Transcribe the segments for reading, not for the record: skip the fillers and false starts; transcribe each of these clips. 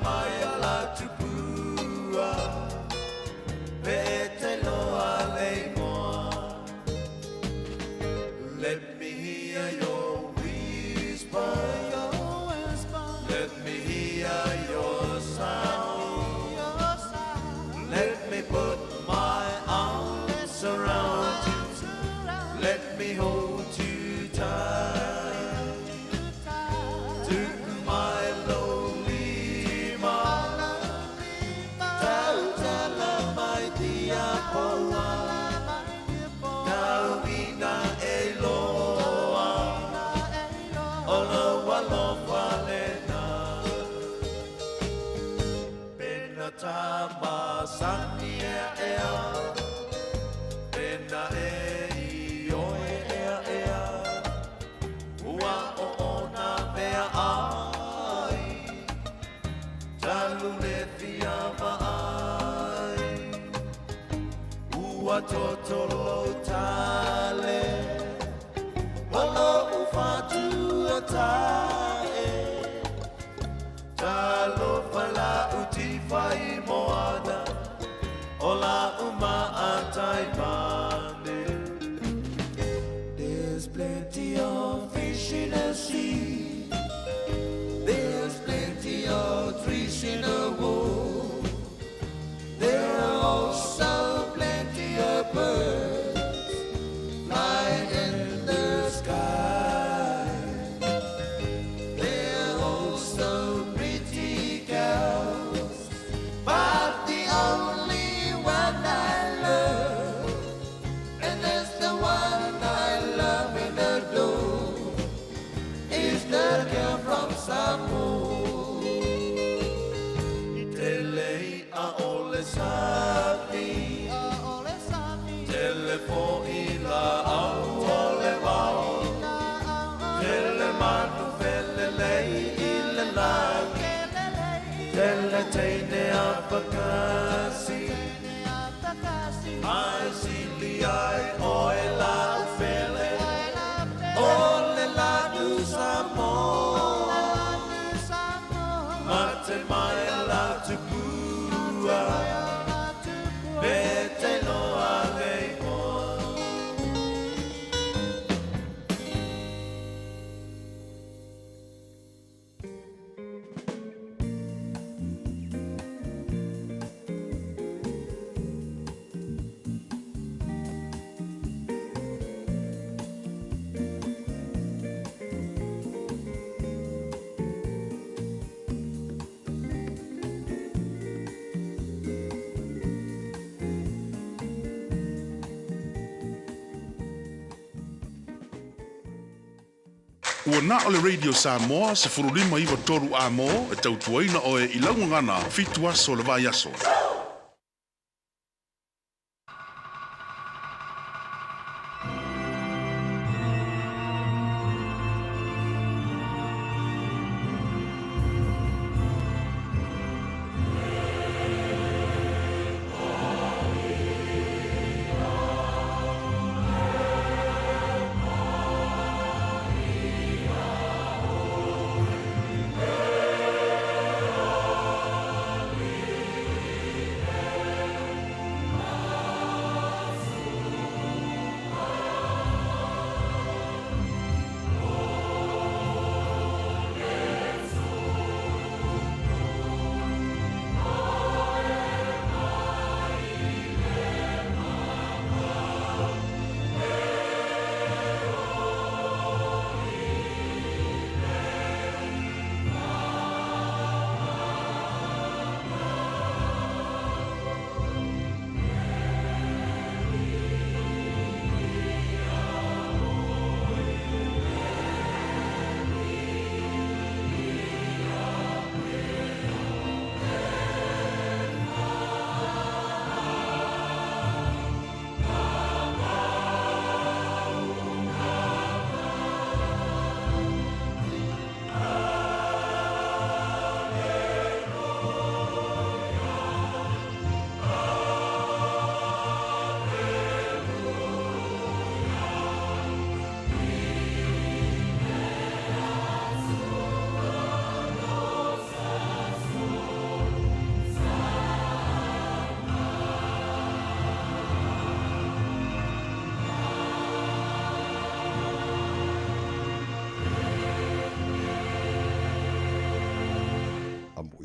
mai ala tupua Pe te loa le moa. Let me hear your whisper. Let me hear your sound. Let me put my arms around you. Let me hold you tight. Tuku mai lou lima. Tautala mai tia poa. Tauina e loa. O lou alofa lena. Pena ta masani ea ea. Pena e i oe ea ea. Ua o ona mea ai. Talu le fia maai. Ua totolo tale. O lou fatua tae. Talofa lau tifa i moana. O la uma a mane. There's plenty of fish in the sea. There's plenty of trees in the wood. There are also plenty of birds flying in the sky. There are also pretty girls, but the only one I love, and that's the one I love and adore, is the girl from Samoa. I tele a o le sami, tele fo i la au o le vao, tele manu fele lei i le lagi, tele teine a pakasi, ai sili ai oe la ufele, o le lanu Samoa. Mate mai la tupua, pe te loa le igoa. Ua na o le Radio Samoa 15 93 amo e tautuaina oe i laugagana 7 aso le vai aso.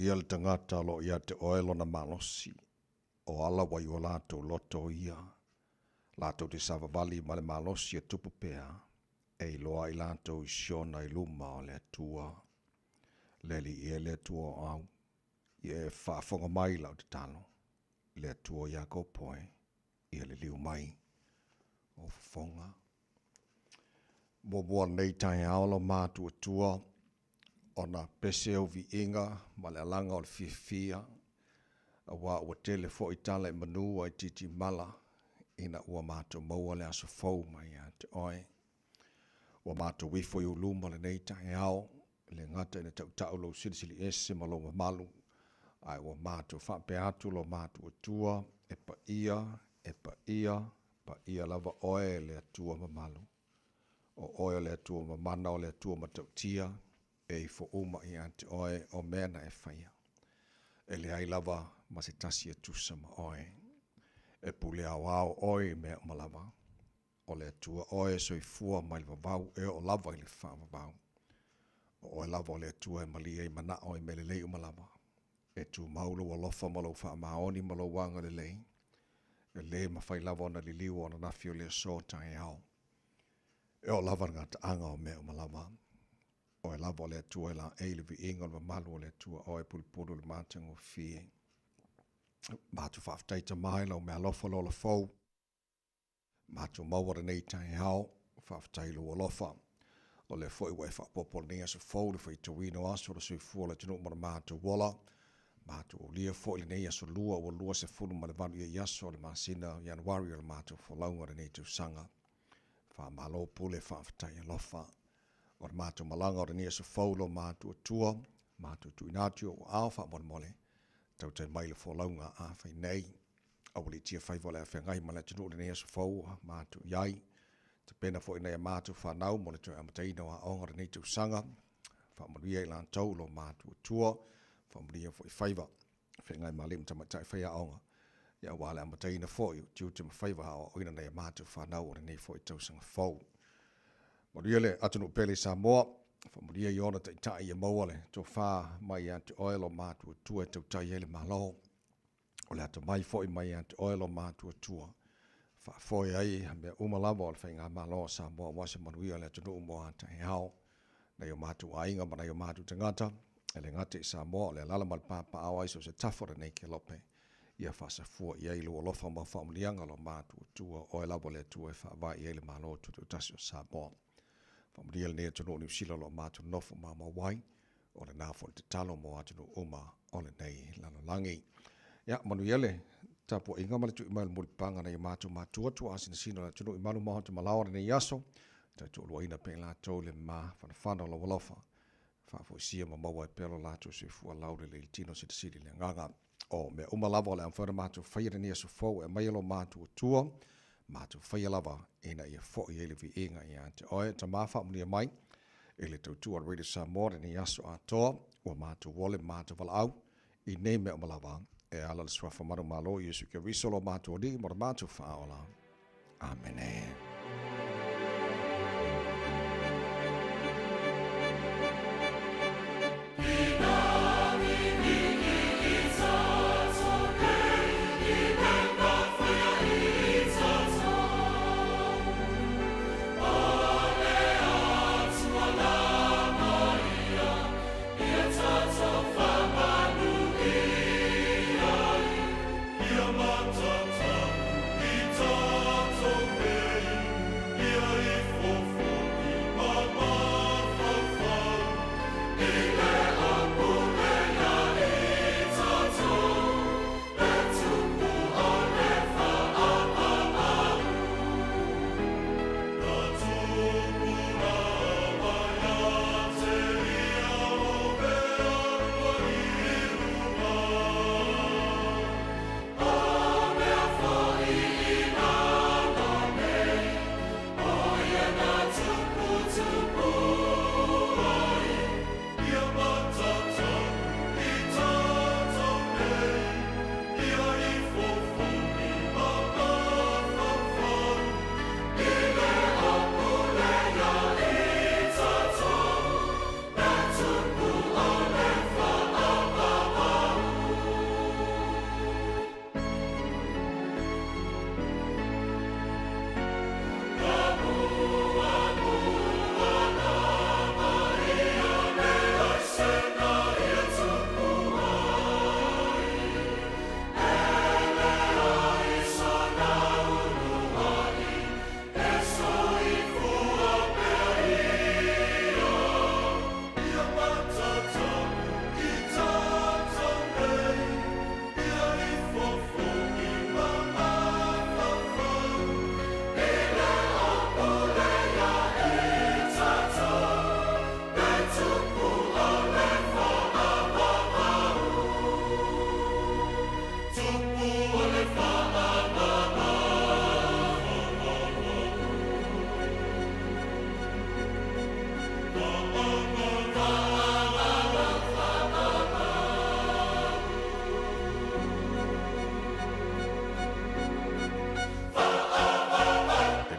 Manuia le tagata o lo o ia te oe lona malosi, o ala ua i o latou loto ia, latou te savavali ma le malosi e tupu pea, e iloa ai latou i Siona i luma o le Atua. Le Alii e, le Atua o au, ia e faafofoga mai i lau tatalo, le Atua o Iakopo e, ia liliu mai ou fofoga. Muamua lenei taeao lo matuatua ona pese au viiga ma le alaga o le fiafia, aua ua tele foi tala i manu ai titimala ina ua matou maua le aso fou mai ia te oe. Ua matou ifo i ou luma lenei taeao, e le gata ina tautau lou silisili ese ma lou mamalu, ae ua matou faapea atu lo matou Atua, e paia, e paia, paia lava oe le Atua mamalu. O oe o le Atua mamana, o le Atua matautia, e ifo uma ia te oe o mea na e faia. E leai lava ma se tasi e tusa ma oe. E pule aoao oe i mea uma lava. O le Atua oe e soifua mai le vavau e oo lava i le faavavau. O oe lava o le Atua e malie ai manao i mea lelei uma lava. E tumau lou alofa ma lou faamaoni ma lou agalelei. E lē mafai lava ona liliu o ananafi o le aso taeao. E oo lava le gataaga o mea uma lava. Oe lava o le Atua e laei i le viiga o le mamalu o le Atua oe e pulupulu i le matagofie. Matou faafetai Tama i lau meaalofa le ola fou. Matou maua lenei taeao, faafetai i lou alofa. O lea foi ua e faaopoopo lenei aso fou le faitauina o aso o le soifua o le atunuu ma le matou ola. Matou aulia foi lenei aso lua ua 28 ia i aso o le masina o Ianuari o le matou folauga lenei tausaga. Faamalo pule faafetai alofa. O le matou malaga o lenei aso fou lo matou Atua, matou tuuina atu i ou aao faamolemole, tautai mai le folauga a fai nei. Aualiitia faiva o le a feagai ma le atunuu i lenei aso fou ua matou i ai. Tapena foi nai a matou fanau mo le toe amataina o aoga o lenei tausaga. Faamanuia i latou lo matou Atua, faamanuia foi faiva feagai ma alii ma tamaitai faiaoga, ia aua le amataina foi o tiute ma faiva aoaoina nai a matou fanau o lenei foi tausaga fou. Manuia le atunuu pele i Samoa, faamanuia i ona taitai ia maua le tofa mai ia te oe lo matou Atua e tautai ai le Malo. O le atamai foi mai ia te oe lo matuatua, faafoe ai mea uma lava o le Faigamalo a Samoa aua se manuia o le atunuu mo a taeao. Nai o matou aiga ma nai o matou tagata, e le gata i Samoa, o le alaala ma le papaaao ai so o se tafa o lenei kelope, ia faasafua i ai lou alofa ma faamanuiaga lo matuatua, oe lava o le Atua e faavae i ai le Malo Tutoatasi o Samoa. Faamanuia lenei atunuu o Niu Sila o lo o matou nofo maumau ai, O lena foi le tatalo mo atunuu uma o lenei lalolagi. Ia, manuia le tapuaiga ma le tui mai o le mulipapaga nai o matou matua tuaasinasina o le atunuu i malu maota malaoa lenei aso. Tautoaluaina pea i latou le mafanafana o lau alofa. Faafoisia ma maua ai pea lo latou soifua laulelei i le tino silisili i le agaga. O mea uma lava o le a mafai ona matou faia lenei aso fou e aumai e lo matou Atua, matou faia lava ina ia foi ai le viiga ia te oe. Tama faamanuia mai i le tautua a le Radio Samoa lenei aso atoa, ua matou ole ma matou valaau i nei mea uma lava e ala le suafa manumalo o Iesu Keriso lo matou Alii ma lo matou Faaola. Amene.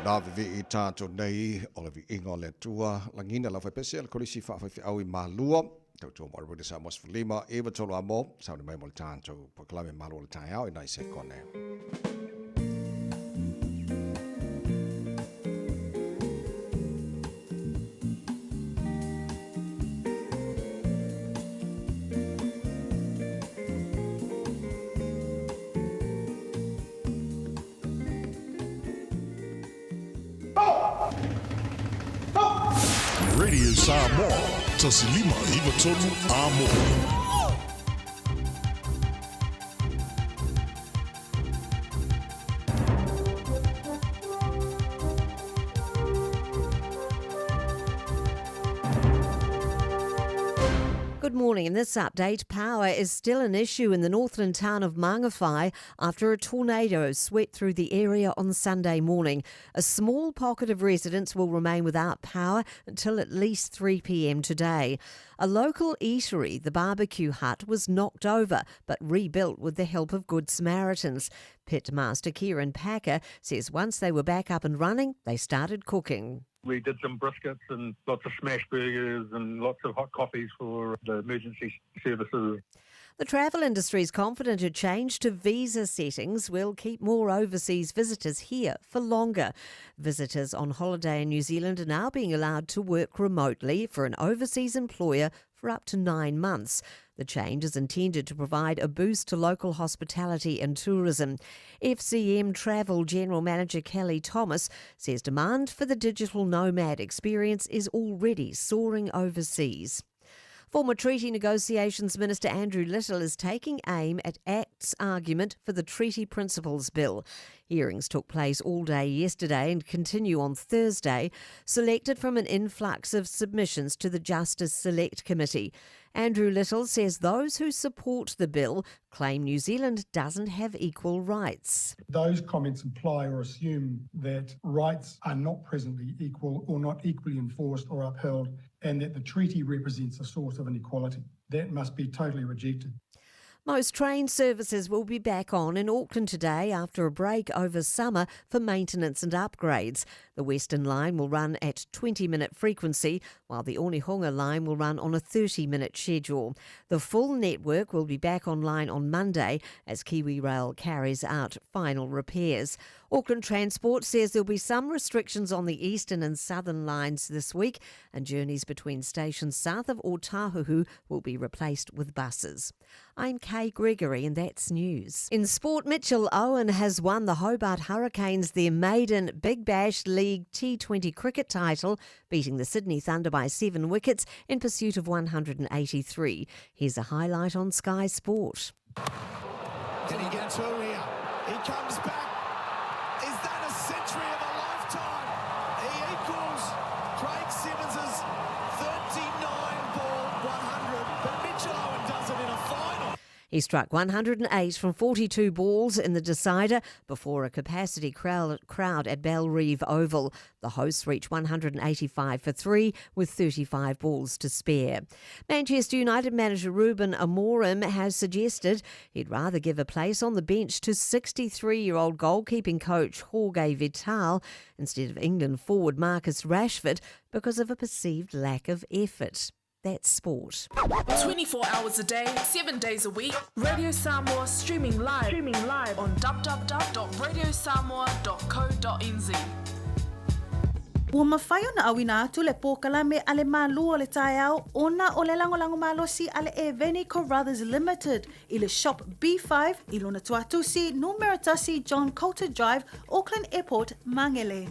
Na vivi'i tatou nei o le viiga o le Atua. Lagina lau faipese a le Kolisi Faafaifeau i Malua. Tautua mo le Radio Samoa 15 9 3 amo. Sauni mai mo le tatou polokalame malo o le taeao i nai sekone. Radio Samoa, 1593 Amo. Good morning. In this update, power is still an issue in the Northland town of Mangawhai after a tornado swept through the area on Sunday morning. A small pocket of residents will remain without power until at least 3 p.m. today. A local eatery, the Barbecue Hut, was knocked over but rebuilt with the help of Good Samaritans. Pitmaster Kieran Packer says once they were back up and running, they started cooking. We did some briskets and lots of smash burgers and lots of hot coffees for the emergency services. The travel industry is confident a change to visa settings will keep more overseas visitors here for longer. Visitors on holiday in New Zealand are now being allowed to work remotely for an overseas employer for up to 9 months. The change is intended to provide a boost to local hospitality and tourism. FCM Travel General Manager Kelly Thomas says demand for the digital nomad experience is already soaring overseas. Former Treaty Negotiations Minister Andrew Little is taking aim at ACT's argument for the Treaty Principles Bill. Hearings took place all day yesterday and continue on Thursday, selected from an influx of submissions to the Justice Select Committee. Andrew Little says those who support the bill claim New Zealand doesn't have equal rights. Those comments imply or assume that rights are not presently equal or not equally enforced or upheld, and that the treaty represents a source of inequality. That must be totally rejected. Most train services will be back on in Auckland today after a break over summer for maintenance and upgrades. The Western Line will run at 20-minute frequency, while the Onehunga Line will run on a 30-minute schedule. The full network will be back online on Monday as KiwiRail carries out final repairs. Auckland Transport says there'll be some restrictions on the eastern and southern lines this week, and journeys between stations south of Otahuhu will be replaced with buses. I'm Kay Gregory, and that's news. In sport, Mitchell Owen has won the Hobart Hurricanes their maiden Big Bash League T20 cricket title, beating the Sydney Thunder by 7 wickets in pursuit of 183. Here's a highlight on Sky Sport. Can he get two here? He comes back. Is that a century of a lifetime? He equals Craig Simmons' 39-ball 100, but Mitchell Owen does it in a final. He struck 108 from 42 balls in the decider before a capacity crowd at Bellerive Oval. The hosts reached 185 for 3 with 35 balls to spare. Manchester United manager Ruben Amorim has suggested he'd rather give a place on the bench to 63-year-old goalkeeping coach Jorge Vital instead of England forward Marcus Rashford because of a perceived lack of effort. That's sport. 24 hours a day, 7 days a week. Radio Samoa streaming live on www.radiosamoa.co.nz. Ua mafai ona auina atu le polokalame a le Malu o le Taeao ona o le lagolago malosi a le Eveni Carruthers Limited i le Shop B5 i lona tuatusi numera 1 John Coulter Drive, Auckland Airport, Mangere.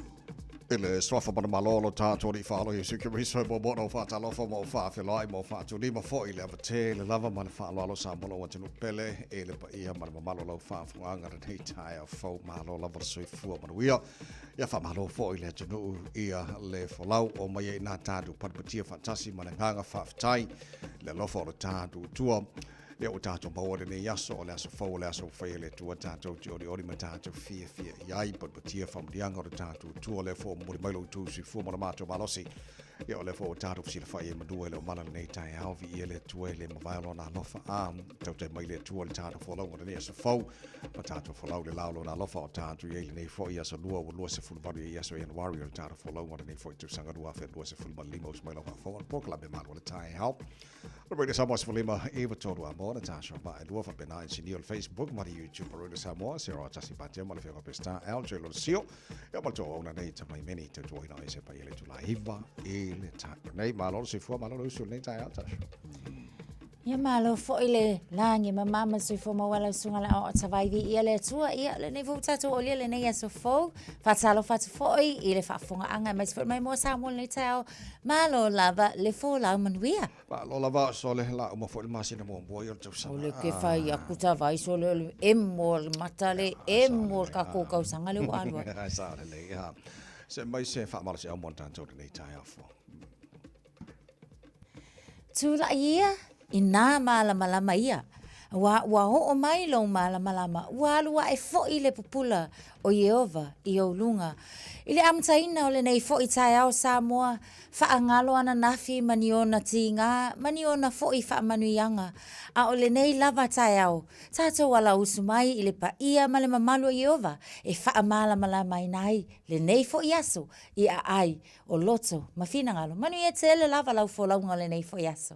I le suafa manumalo o lo tatou alii faalohi Iesu Keriso, e muamua ona ou faatalofa ma ou faafeiloai ma ou faatulima foi i le ava tele lava ma le faaaloalo Samoa lou atunuu pele e le paia ma le mamalu o lau faafofogaaga lenei taeao fou. Malo lava le soifua manuia. Ia faamalo foi i le atunuu ia le folau o mai ai nā tatou patipatia faatasi ma le agaga faafetai le alofa o le tatou Atua. Lea ua tatou maua lenei aso, o le aso fou, o le aso ua faia e le Atua, tatou te olioli ma tatou fiafia i ai, patipatia faamanuiaga o le tatou Atua, lea foi ua momoli mai lo outou soifua ma lo matou malosi. Ia, o lea foi ua tatou fesilafai ai manu e le o mala lenei taeao, viia le Atua e le mavae o Lona alofa. A, tautai mai le Atua i le tatou folauga o lenei aso fou, ma tatou folau i le la o Lona alofa o tatou i ai lenei foi aso lua ua 28 ai aso Ianuari o le tatou folauga o lenei foi tausaga 2025. Usu mai lau faafofoga, le polokalame malu o le taeao. O Radio Samoa 15 9 3 a mo na taso ma e lua faapena inisinia o le Facebook ma le YouTube o Radio Samoa 01 Patea ma le Afioga Peseta LJ Lolosio. Ia ma le tauauna nei tamai meni tautuaina ai se paia le tula hiva i le taeao nei. Malo le soifua, malo le usu lenei taeao Tasha. Ia malo foi le lagi mama ma le soifua maua lau susuga le aoao tavai viia le Atua. Ia lenei foi ua tatou aulia lenei aso fou. Faatalofa atu foi i le faafofogaaga aemaise foi le maimoa Samoa i lenei taeao. Malo lava le folau manuia. Malo lava sole la uma foi le masina muamua ia o le tausaga. O le ke fai aku tavai sole o le emo o le mata le emo o le tatou tausaga lea ua alu ai. Sao lelei ha. Se mai se faamalosiau mo le tatou lenei taeao fou. Tulai ia i nā mālamalama ia, auā ua oo mai lou malamalama, ua alu aʻe foi le pupula o Ieova i ou luga. I le amataina o lenei foi taeao Samoa, faagalo ananafi ma ni ona tīgā ma ni ona foi faamanuiaga, a o lenei lava taeao, tatou alausu mai i le paia ma le mamalu o Ieova e faamalamalamaina ai lenei foi aso i aai o loto ma finagalo. Manuia tele lava lau folauga o lenei foi aso.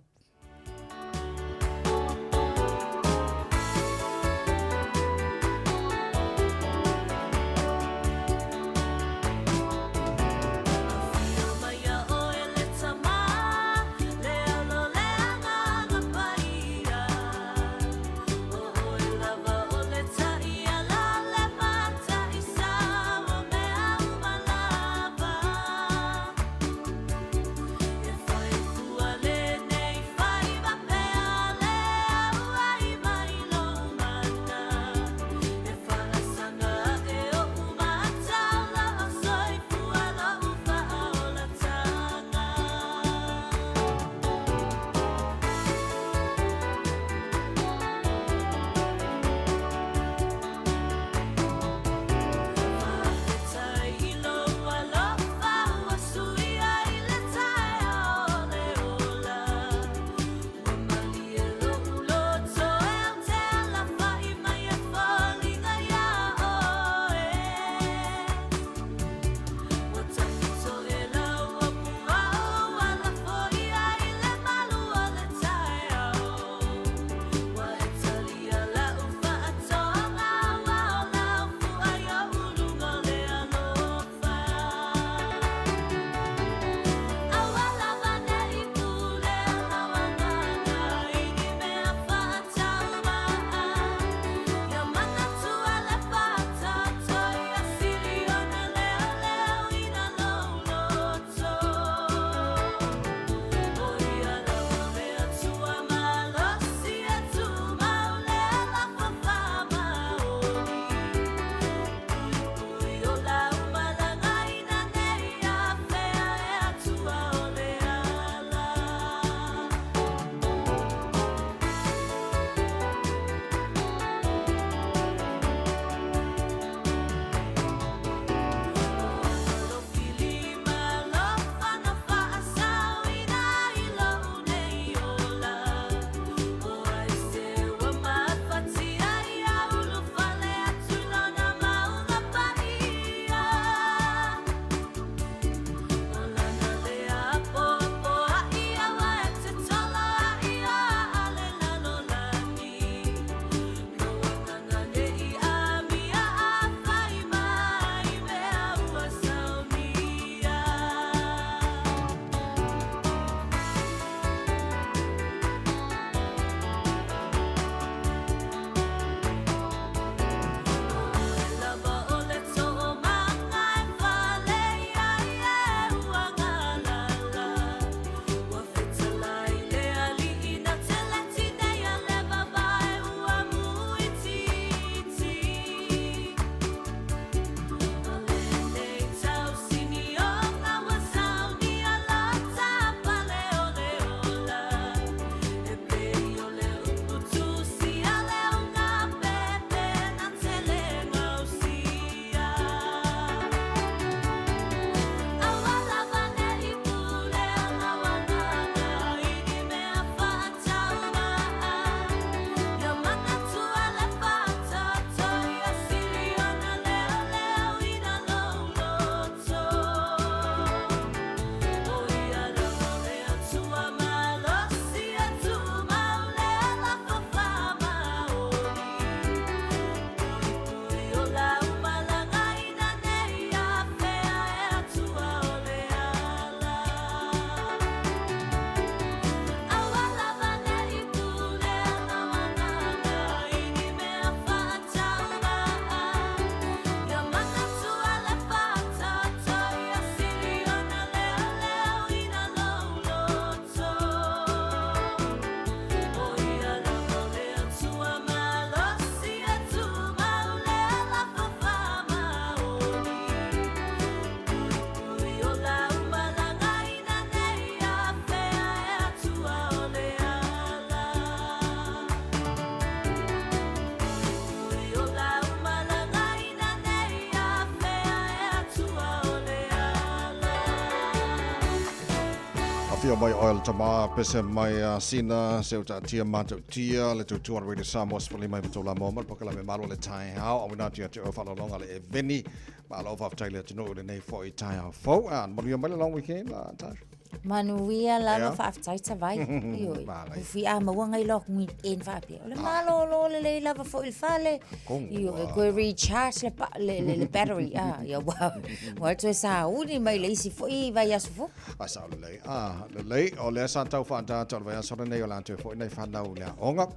Afio mai oe le tama, pese mai a Sina, se o taatia matautia, le tautua le Radio Samoa, 15 i tau la mo, ma le pokalame malo le taeao, auina atu ia te oe faaaloaloga le Eveni, malo faafetai le atunuu i lenei foi taeao fou. A, manuia mai le long weekend, la, Tash. Manuia lava faafetai Tavai. Ioe. Ufi a maua ngai loa ku weekend faapea. O le malolo lelei lava foi i le fale. Ioe, koe recharge le, pa, le, le, le battery. Ah, ia ua, ua toe sauni mai le isi foi vaiaso fou. A sao lelei. Ah, lelei. O lea sa tau whaatata o le vaiaso lenei o le a toe foi nei whanau i le aoga.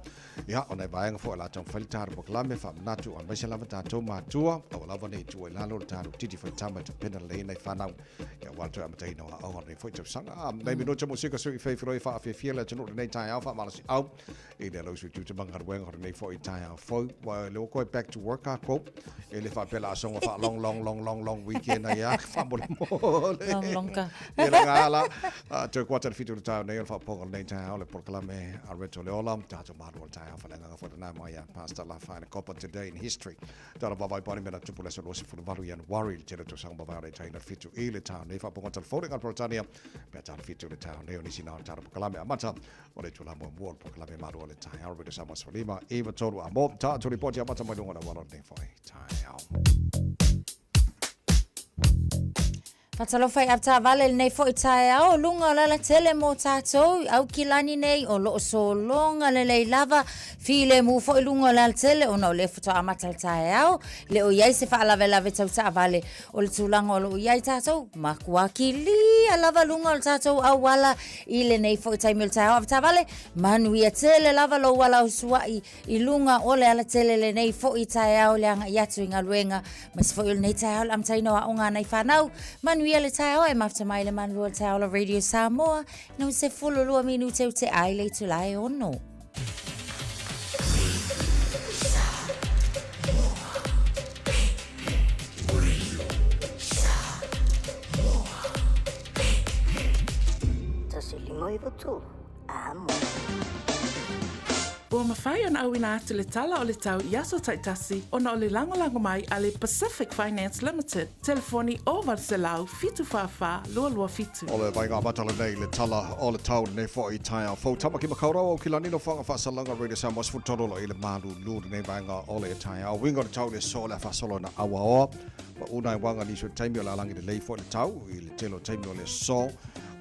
Ia, o nai vaega foi o le a taumafai le tatou polokalame faamanatu aemaise lava tatou matua, aua lava ne i tua i lalo le tatou titi faitama e tapena lelei ai nai fanau ia aua le toe amataina o aoga o lenei foi tausaga. A, nei minute musika sui feifiloi faafiafia le atunuu lenei taeao faamalosiau i le alausu i tiute ma galuega o lenei foi taeao fou. Ua le ua koe back to work kākou. E le faapea le a soga faa long long long long long weekend ai a faamolemole. Long long ka. Ia le ngā la. Toe kuata le 7 o le taeao nei o le faapopoga o lenei taeao le polokalame a Reto le Ola. Tatou malu o le taeao faleagaga foi lena mai a Pastor Lafaina Kopa Today in History. Tala vavae pani mena tupu le aso 28 Ianuari le tele o tausaga mavae o le taina 7 i le taeao nei faapopoga telefoni ngā Peretania pea tala 7 le taeao nei o nisi na o le tatou polokalame amata o le itula muamua o le polokalame malu o le taeao Radio Samoa 15 9 a mo tatou ripoti amata mai luga o le auala o lenei foi taeao. Faatalofa i avetaavale i lenei foi taeao, o luga o le alatele mo tatou i Aukilani nei o lo o sologa lelei lava, filemu foi luga o le alatele ona o lea faatoa amata le taeao, le o i ai se faalavelave tau taavale o le tulaga o lo o i ai tatou, matua kilia lava luga o le tatou auala i lenei foi taimi o le taeao. Avetaavale, manuia tele lava lou alausuai I luga o le alatele lenei foi taeao le agai atu i galuega, aemaise foi o lenei taeao le amataina o aoga a nai fanau. Manuia le taeao e mafuta mai le malu o le taeao la Radio Samoa, ina ua 12 minute ua tea ai le itula e 6. 1 5 9 3 Amo. Ua mafai ona auina atu le tala o le tau i aso taitasi ona o le lagolago mai a le Pacific Finance Limited, telefoni 0800 744 227. O le vaega amata lenei i le tala o le tau lenei foi taeao fou. Tamaki Makaurau au ki lani nofoaga faasalaga Radio Samoa 13 lo i le malulu lenei vaega o le taeao. Uiga o le tau i le aso o le a faasolo ina auaoa. Ma una e waga nisi o taimi o le a lagi lelei foi le tau i le tele o taimi o le aso.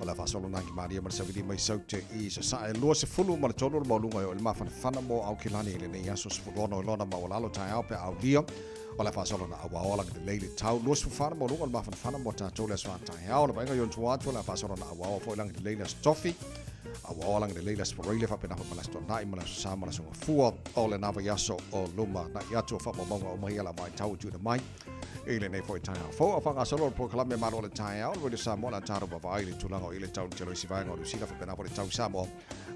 O le a faasolo nagi malie ma le savili mai Saute i Sasae. 23 le maualuga e oo i le mafanafana mo Aukilani i lenei aso 16 i lona maualalo taeao pe a aulia. O le a faasolo na auaoa lagi lelei le tau. 24 le maualuga o le mafanafana mo tatou le aso a taeao. Le vaaiga i ona tua atu o le a faasolo na auaoa foi lagi lelei le aso Tofi. Auaoa lagi lelei le aso Faraile faapena foi ma le aso Toanai ma le aso Sa ma le aso Gafua o lena vaiaso o luma na'i atu o faamaumauga uma ia la vaitau e tuuina mai i lenei foi taeao fou. A faagasolo le polokalame Malo o le Taeao, le Radio Samoa, le a tatou vaavaai i le tulaga o i le tau i le tele o isi vaega o Niu Sila faapena foi le tau i Samoa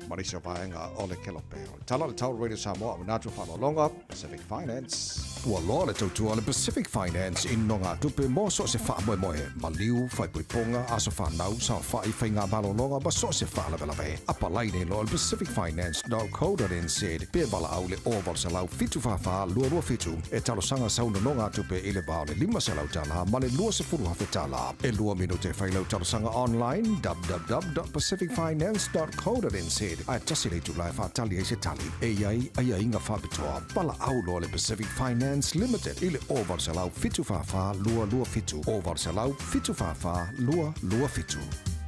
ma nisi o vaega o le Kelope. O le tala o le tau o le Radio Samoa, auina atu faaaloaloga Pacific Finance. Ua loa le tautua a le Pacific Finance i nogatupe mo so o se faamoemoe, maliu, faaipoipoga, aso fanau, saofai, faiga malologa ma so o se faalavelave. Apalai nei loa i le pacificfinance.co.nz pe valaau i le 0800 744 227 e talosaga sau nonogatupe i le va o le $500 ma le $20,000. E lua minute e fai lau talosaga online www.pacificfinance.co.nz ae tasi le itula e faatali ai se tali. E i ai aiaiga faapitoa. Valaau loa le Pacific Finance Limited i le 0800 744 227, 0800 744 227.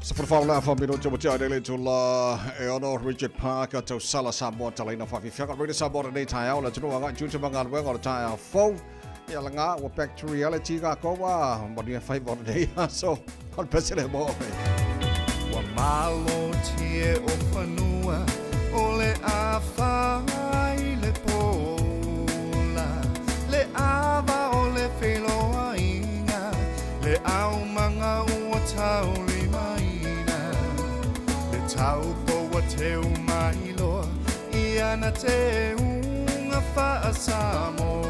14 le afa minute ua tea nei le itula e ono Richard Parker tausala Samoa talaina faafiafiaga Radio Samoa lenei taeao le atunuu agai tiute ma galuega o le taeao fou. Ia laga ua back to reality kākou a manuia faiva o lenei aso. O le pese le mo. Ua malo tie o fanua o le afa i le pola Le ava o le feiloaiga Le aumaga ua taulimaina Le taupo ua teu mai loa I ana teuga faa-Samoa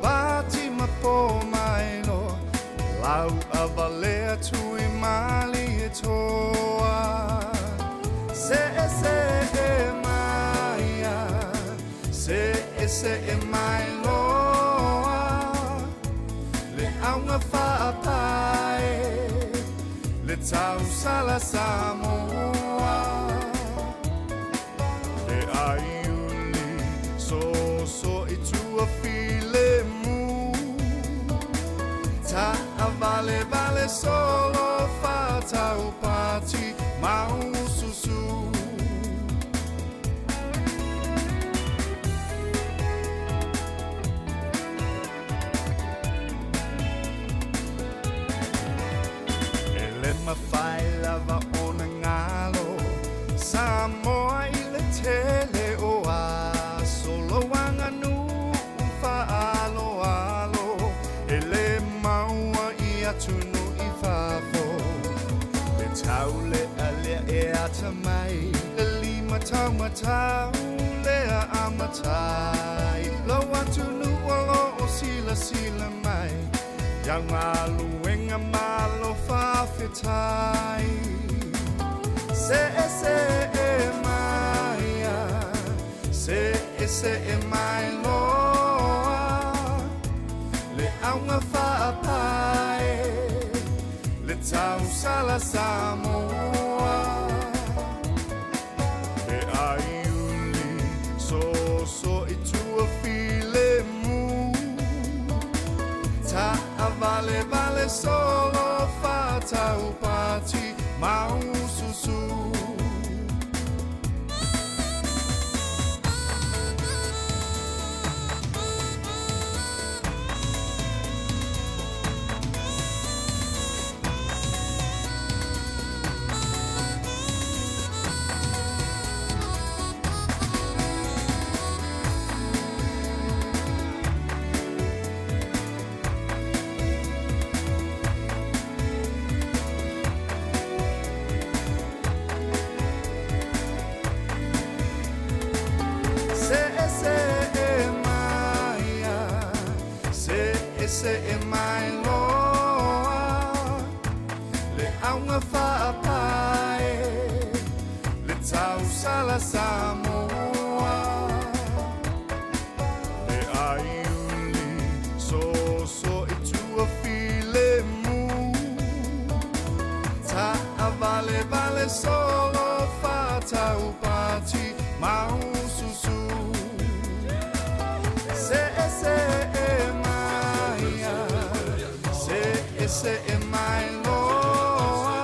Pati ma po mai loa Lau a valea tui malie toa Se e se e mai a Se e se e mai loa Le auga faapae Le tausala Samoa Le aiuli soso i tua filemu Ta'avalevale solo fa'ataupati maususu. E le mafai lava ona galo Samoa i le tele o aso Lou aganuu faaaloalo E le maua i atunuu i fafo Le taulealea e atamai Le lima taumatau lea amatai Lou atunuu o lo o silasila mai Iau galuega malo faafetai Se'ese'e mai a Se'ese'e mai loa Le auga faapae Le tausala Samoa Le aiuli soso i tua filemu Ta'avalevale solo fa'ataupati maususu. Se'ese'e mai a Se'ese'e mai loa Le auga faapae Le tausala Samoa Le aiuli soso i tua filemu Ta'avalevale solo fa'ataupati maususu Se'ese'e mai a Se'ese'e mai loa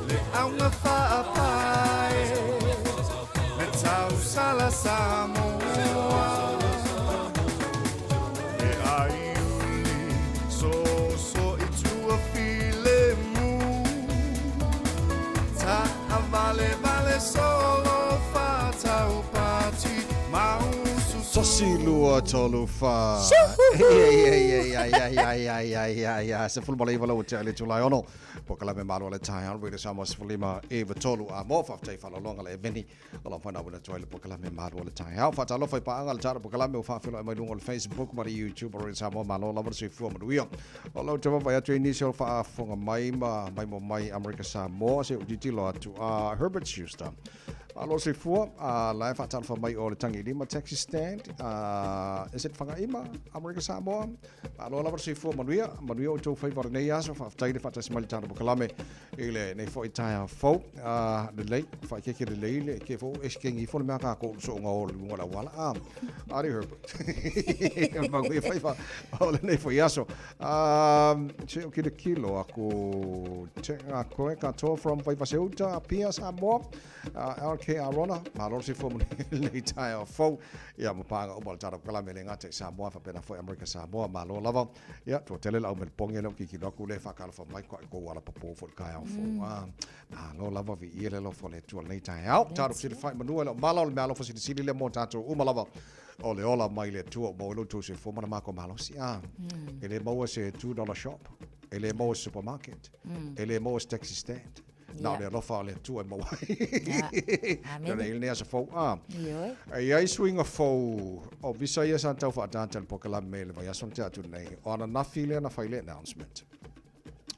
Le auga faapae Le tausala Samoa Le aiuli soso i tua filemu Ta'avalevale solo fa'ataupati maususu. Tasi lua tolu fa. Ei ei ei ei ei ei ei ei ei ei 19 lau tea le Julai 6. Polokalame Malo o le Taeao, Radio Samoa 15 9 3 a mo faafetai faaaloaloga le eveni o lau fanau atu ai le polokalame Malo o le Taeao. Faatalofa i paaga le tala polokalame ua faafeiloai mai luga o le Facebook ma le YouTube o Radio Samoa. Malo lava le soifua manuia. O lau te vaavaai atu ai nisi o faafofoga mai ma maimoa mai Amerika Samoa se i ou tilotilo atu a Herbert Schuster. Malo le soifua, la e faatalofa mai o le Tagilima Taxi Stand, is it Fagaima, Amerika Samoa? Malo lava le soifua manuia, manuia outou faiva o lenei aso, faafetai le faatasi mai le tatou polokalame i lenei foi taeao fou. Lelei, faaekeeke lelei le ke fou e skengi ifo le mea kākou le sooga o le luga o le auala. Ari Herbert. Manuia faiva o lenei foi aso. Se o kilokilo aku te ngā koe katoa from Vaivaseuta, Apia, Samoa. LK Arona, malo le soifua manuia i lenei taeao fou. Ia, ma paaga uma o le tatou polokalame e le gata i Samoa, faapena foi Amerika Samoa, malo lava. Ia, tua tele le au mele poge lea ua kikilo atu lea e faatalofa mai koa i kou alapopo foi i le taeao fou. Malo lava, viia le alofa o le Atua i lenei taeao. Tatou fesilafai manu e le o mala o le meaalofa silisili lea mo tatou uma lava. O le ola mai le Atua ua maua ai lo outou soifua ma le matou malosi. E le maua se $2 shop, e le maua se supermarket, e le maua se taxi stand. Na o le alofa o le Atua e maua ai. Amen. I lenei aso fou. Ioe. E i ai suiga fou o visa ia sa tau faataata i le polokalame i le vaiaso na tea atu nei. O ananafi lea na fai le announcement.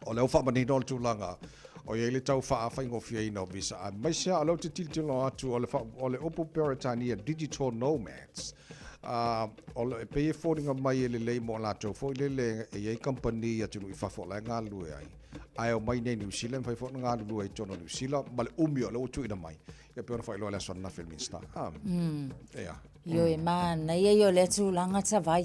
O lea ua faamanino le tulaga o i ai le tau faafaigofieina o visa, aemaise lava o lea ou te tilotilo atu o le, o le upu Peretania digital nomads, o le, e pei e foliga mai e lelei mo latou foi lele e i ai kamupani i atunuu i fafo o la e galulue ai. Ae omai i inei i Niu Sila e mafai foi ona galulue ai i totonu o Niu Sila ma le umi o lea ua tuuina mai. Ia pei ona faailoa i le aso ananafi e le Minisita. Ia. Ioe, manaia ia o lea tulaga Tavai.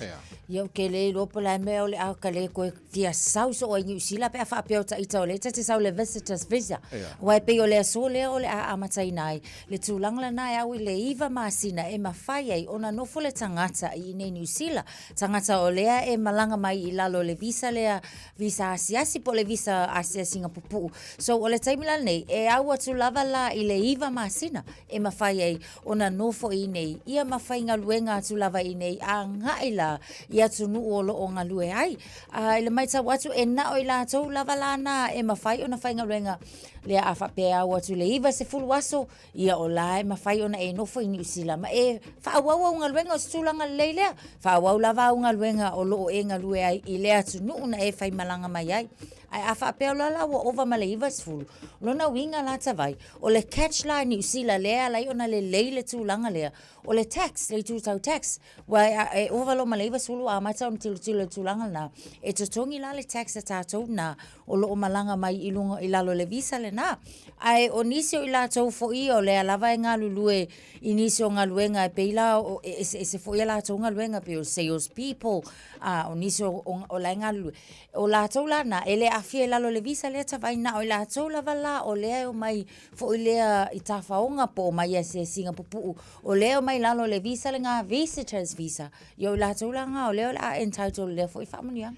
Ia ou te le iloa po o le a le mea o le a ta le toe fia sau soo ai i Niu Sila pe a faapea o taita o lea ta te sau i le visitors visa. Aua e pei o le aso lea o le a amataina ai le tulaga lena e au i le 9 masina e mafai ai ona nofo le tagata i inei i Niu Sila. Tagata o lea e malaga mai i lalo o le visa lea, visa asiasi po o le visa asiasiga pupuu. So o le taimi la lenei, e au atu lava la i le 9 masina e mafai ai ona nofo i inei, ia ma faigaluega atu lava i inei a agai la i atunuu o lo o galue ai. A i le matau atu, e na o i latou lava la na e mafai ona faigaluega lea a faapea e au atu i le 90 aso, ia o la e mafai ona e nofo i Niu Sila ma e faaauau au galuega, o se tulaga lelei lea. Faaauau lava au galuega o lo o e galue ai i le atunuu na e faimalaga mai ai. Ae a faapea loa la ua ova ma le 90, o lona uiga la Tavai, o le catch la a Niu Sila lea e ala ai ona lelei le tulaga lea, o le tax, le itu tau tax. Ua e ova loa ma le 90 ua amata ona tilotilo i le tulaga lena, e totogi la le tax a tatou na o lo o malaga mai i luga i lalo o le visa lena. Ae o nisi o i latou foi o lea lava e galulue i nisi o galuega e pei la o e eseese foi a latou galuega pei o sales people, a o nisi o, o, o la e galulue. O latou la na, e le aafia i lalo o le visa lea Tavai, na o i latou lava la o lea e omai foi lea i tafaoga po o omai i asiasiga pupuu, o lea e omai i lalo o le visa lena, visitors visa. Ia o i latou la na o lea o le a entitle i lea foi faamanuiaga.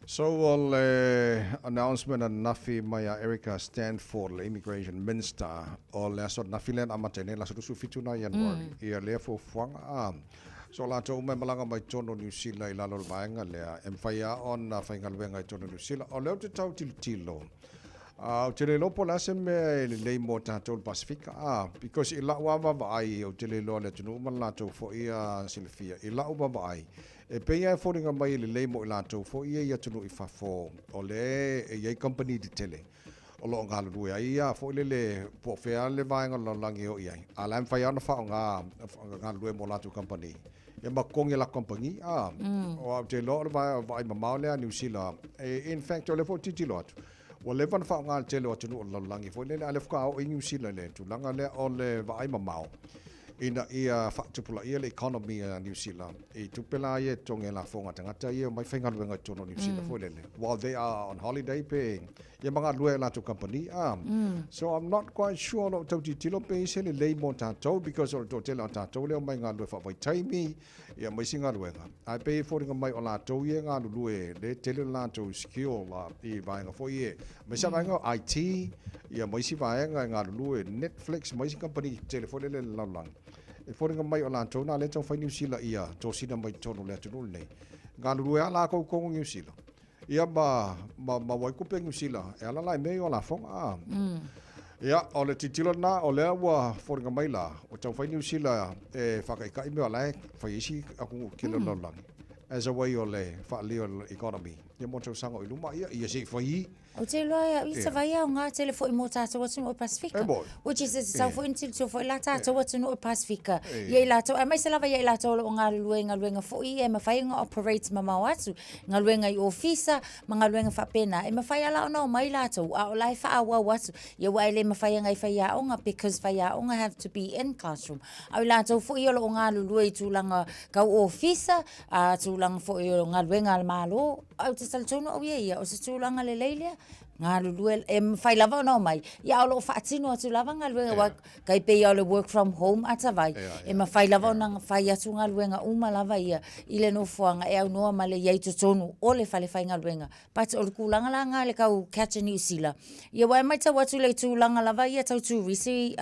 So o le announcement ananafi mai a Erica Stanford, le Immigration Minister, o le aso ananafi lea na amata ai nei, le aso 27 na Ianuari, ia lea fuafuaga a. So o latou uma e malaga mai totonu o Niu Sila i lalo o le vaega lea, e mafai lava ona faigaluega i totonu o Niu Sila. O lea ou te tau tilotilo, uh, ou te le iloa po o le a se mea e lelei mo tatou le Pasefika, ah, because i lau lava vaavaai, ou te le iloa le atunuu ma le latou foi uh, silafia, i lau vaavaai, e pei lava e foliga mai e lelei mo i latou foi ia i atunuu i fafo, o lea e i ai kamupani tetele o lo o galulue ai ia foi lele po o fea le vaega o le lalolagi e o i ai, a o la e mafai lava ona faaaoga galulue mo latou kamupani ia ma totogi e latou kamupani. A, aua ou te iloa o le vaai mamao lea a Niu Sila. In fact, o lea foi ou te tilotilo atu, ua leva ona faaaoga e le tele o atunuu o le lalolagi foi lele, a o lea faatoa oo ai Niu Sila i le tulaga lea o le vaai mamao ina ia faatupulaia le economy a Niu Sila i tupe la ia e totogi ai lafoga a tagata ia e omai faigaluega i totonu o Niu Sila foi lele while they are on holiday pe ia ma galulue ai latou kamupani a. So I'm not quite sure o lo o tau tilotilo pe i ai se lelei mo tatou because o le toatele o tatou lea e omai galulue faavaitaimi ia ma isi galuega ae pei e foliga mai o latou ia e galulue lea e tele le latou skill i vaega foi ia aemaise lava vaega o IT ia ma isi vaega e galulue Netflix ma isi kamupani tetele foi lele i le lalolagi e foliga mai o latou na lea e taumafai Niu Sila ia tosina mai totonu o le atunuu lenei galulue lava latou i totonu o Niu Sila Ia ma, ma, maua ai tupe Niu Sila e ala la i mea ia o lafoga, a. Ia, o le tilotilo lena, o lea ua foliga mai la, ua taumafai Niu Sila e faataitai mea o la e fai ai isi atunuu tetele o le lalolagi, as a way o le faaleleia o le economy, ia mo tausaga o i luma, ia, ia se i fai i. Ou te iloa e au i te vai aoga tele foi mo tātou atunuu o Pasifika. E moi. Which is e tatau foi ona tilotilo foi la tātou atunuu o Pasifika ia i latou, aemaise lava ia i latou o lo o galulue i galuega foi ia e mafai ona operate mamao atu, galuega i ofisa ma galuega faapena, e mafai lava la ona omai latou a o la e faaauau atu. Ia aua e le mafai ona i faiaoga because faiaoga have to be in classroom. A o i latou foi ia o lo o galulue i tulaga tau ofisa, a tulaga foi o galuega a le Malo, ou te talitonu au ia ia, o se tulaga lelei lea, galulue, e mafai lava ona omai, ia a o lo o faatino atu lava galuega, aua tai pei lava o le work from home a Tavai, e mafai lava ona fai atu galuega uma lava ia i le nofoaga e aunoa ma le i ai i totonu o le fale faigaluega. But o le tulaga la lena i le tau catch a Niu Sila, ia aua e matau atu i le tulaga lava ia tau turisi,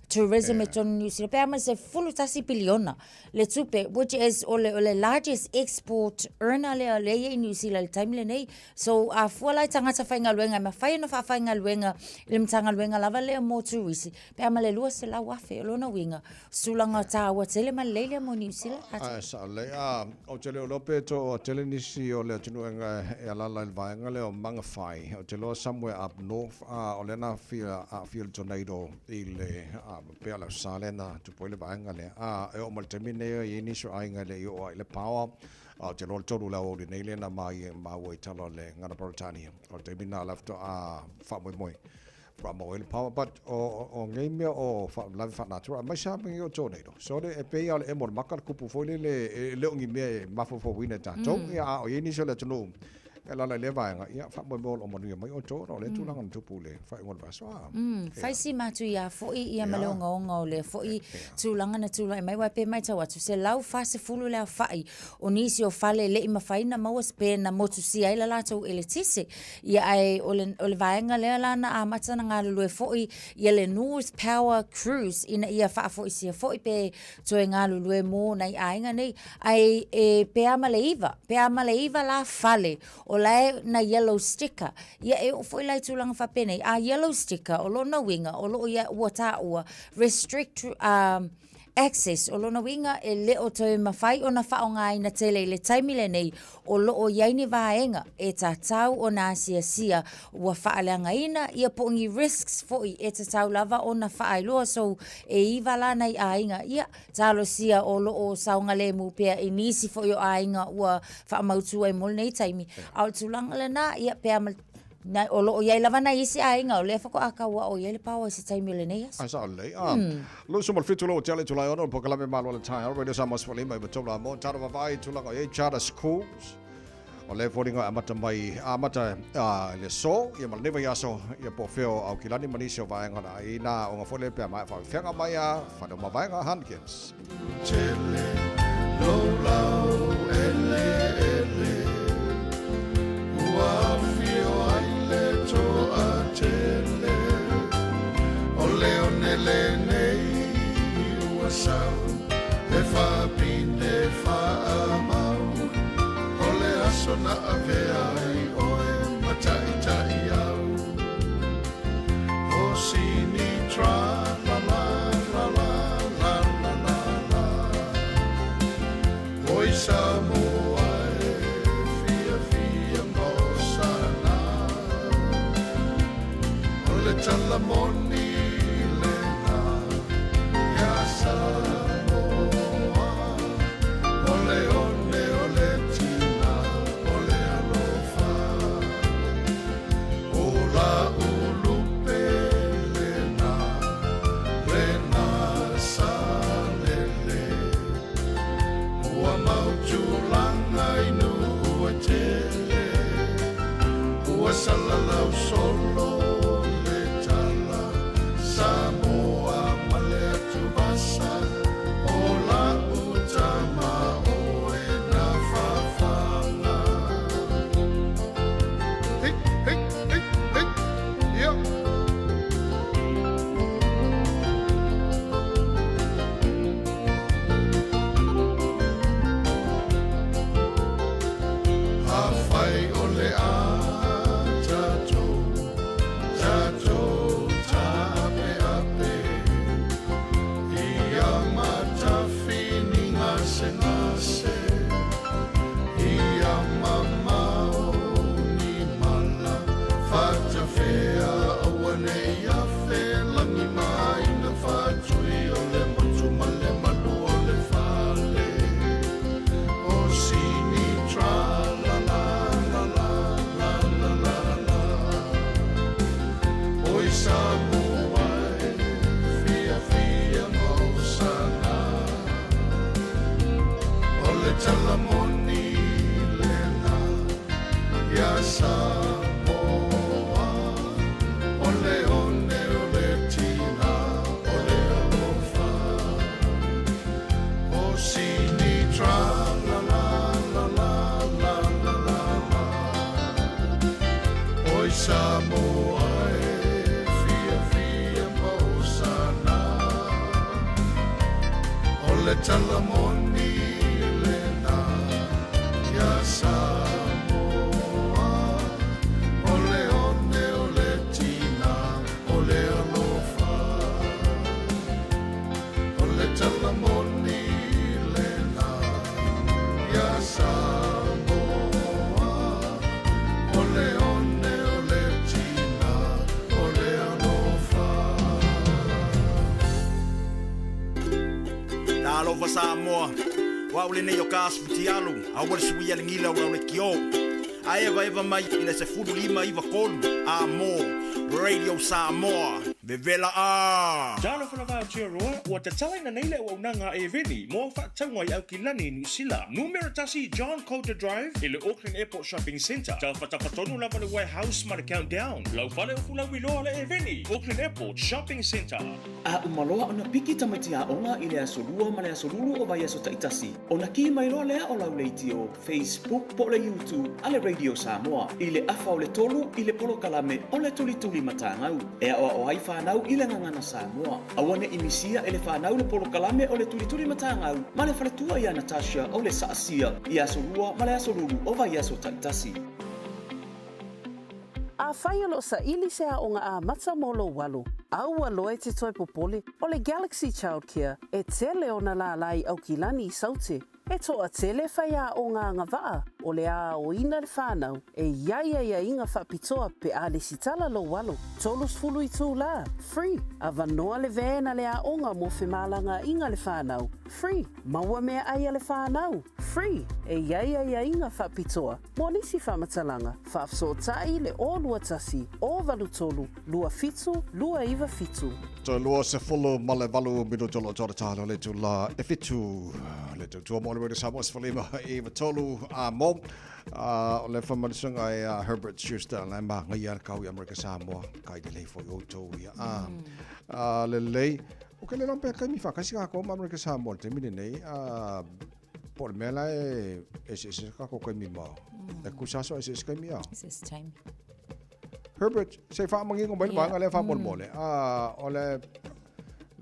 tourism i totonu o Niu Sila, pe a ma le 11 piliona le tupe, which is o le, o le largest export earner lea lea e i ai i Niu Sila i le taimi lenei. So, a fua la i tagata faigaluega e mafai ona faafaigaluega i le Matagaluega lava lea mo turisi, pe a ma le 200,000. O lona uiga, o se tulaga taua tele ma lelei lea mo Niu Sila. Ae sao lelei. A, ou te le o iloa pe toatele nisi o le atunuu e alaala i le vaega lea o Mangawhai. Ou te iloa somewhere up north, a, o lea na aafia, aafia le tornado i le, a, A ma pea le sa lea na tupu ai le vaega lea. A e oo mai le taimi lenei e i ai nisi o aiga e le i oo ai i le power, a ou te iloa o le 3 i le aoauli nei lea na maua i tala o le gagana Peretania. O le taimi lena o la e faatoa faamoemoe faatoa maua ai le power. But o nei mea o faalavelave faa-natura, aemaise lava mea nei o tornado. So e pei lava o le emo o le maka le kupu foi lele, e le o ni mea e mafaufauina e tatou. Ia, a o i ai nisi o le atunuu e alaala i lea vaega, ia, faamoemoe o lo o manuia mai outou ona o lea tulaga na tupu i le faaiuga o le vaiaso. A, Fai si matuia foi ia ma le ogaoga o lea foi tulaga na tulai mai, aua e pei e matau atu, 140 le aofai o nisi o fale e le i mafai ona maua se pe na motusia ai le latou eletise. Ia ae o le, o le vaega lea la na amata ona galulue foi ia le North Power Crews ina ia faafoisia foi pe toe galulue mo nai aiga nei. Ae e pe a ma le iva, pe a ma le iva la fale o la e na yellow sticker. Ia e oo foi la i tulaga faapenei, a yellow sticker o lona uiga o loo ia ua taua restrict um, access, o lona uiga e le o toe mafai ona faaaogaina tele i le taimi lenei, o lo o i ai ni vaega e tatau ona asiasia ua faaleagaina, ia po o ni risks foi e tatau lava ona faailoa. So, e iva la nai aiga, ia, talosia o lo o saogalemu pea i nisi foi o aiga ua faamautu ai mo lenei taimi. A o le tulaga lena, ia, pe a ma Na, o lo o i ai lava nai isi aiga o lea faatoa tauao i ai le paoa i se taimi o lenei aso. Ai sao lelei. Ah, 27 lou tea le itula e ono, polokalame malo le taeao, Radio Samoa 15 i matou la mo, talo vavaai i tulaga o i ai charter schools. O le foliga e amata mai, amata i le aso, ia ma lenei vaiaso, ia po o fea o Aukilani ma nisi o vaega na ai nā onga foi le pea maea faafefeaga mai a fale o mavaega Hunkins. O au lenei o ka aso fitialu, aua le suia le gila o lau lekiō. A evaeva mai i le 15 9 3 a mō Radio Samoa. Vevela a! Talofa lava Aotearoa, ua tatalaina nei le auaunaga a Eveni mo au faatauga i Aukilani i Niu Sila. Numera tasi John Coulter Drive i le Auckland Airport Shopping Centre. Tafatafa tonu lava le Warehouse ma le Countdown. Lau fale o Fulauiloa le Eveni, Auckland Airport Shopping Centre. A uma loa ona piki tamaiti aoga i le aso Lua ma le aso Lulu o vaiaso taitasi, ona kī mai loa lea o lau leitio, Facebook po o le YouTube a le Radio Samoa i le afa o le tolu i le polokalame o le Tulituli Matagau e aoao ai fanau i le gagana Samoa. Aua ne i misia e le fanau le polokalame o le Tulituli Matagau ma le faletua ia Natasha o le Saasia i aso Lua ma le aso Lulu o vaiaso taitasi. Afai o lo o saili se aoga amata mo lou alo, aua loa e te toe popole, o le Galaxy Childcare e tele ona lālā i Aukilani i Saute. E toatele faiaoga agavaa o le a aoina le whanau e i ai aiaiga faapitoa pe a lesitala lou alo. 30 itulā, free, avanoa le van a le aoga mo femalagaaiga le whanau, free, maua meaai a le whanau, free, e i ai aiaiga faapitoa mo nisi faamatalaga, faafesootai le 021 083 27 297. Toe 28 minuta o lo o tau talo le itulā e fitu le tautua mo le Radio Samoa 15 9 3 a mo. O le whamarisuga e a Herbert Schuster la e māngaia le kau i Amerika Samoa kai le lei foi outou ia. A, a lelei. O ke le lompe kaimi whakasi ka ko ma Amerika Samoa le taimi lenei. A, po o le mea la e eseese ka ko kaimi ma. E kusa aso eseese kaimi a. This time. Herbert, se whaamangingo mai le vaega lea faamolemole. A, o le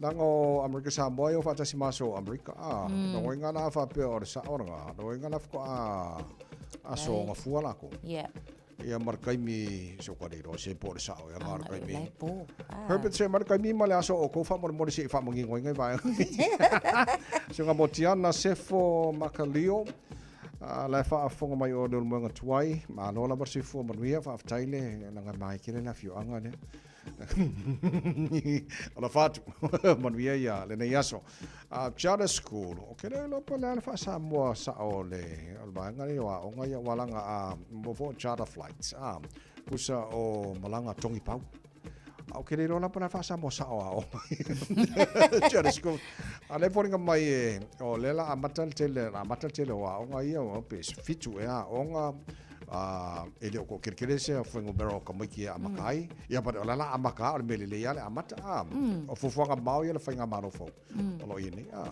leaga o Amerika Samoa e o faatasi ma aso o Amerika. A, logo i ngā la faapea o le sao o lena, logo i ngā la faatoa aso o gafua lakou. Ia ma le taimi, se o ka le iloa se po o le sao ea nga o le taimi. Lai po. Ah. Herbert, se ma le taimi ma le aso o kou faamolemole se i faamangingo ai ngai vaega. Se nga Motiana, Sefo, Makalio, a la e faafofoga mai o Leulumoega Tuai, malo lava le soifua manuia, faafetai le laga mai tele le afioaga lea. O la fatu, manuia ia lenei aso. Charter School, o ke leo iloa po o le a le faa-Samoa sao o le, o le vaega lea o aoga ia, ua laga a, mo fo charter flights, a, kusa o malaga togi pau. A o ke le iloa la po o le a le faa-Samoa sao o aoga ia. Charter School. A lea e foliga mai e, o lea la amata le tele, la amata le tele o aoga ia, o pe fitu ea aoga, a e le o toʻakeletele se fuainumera o tamaiti e amata ai ia but o le la amata o le mea lelei a le amata a o fuafuaga mamao ia le faigamalo fou o lo o i ai nei a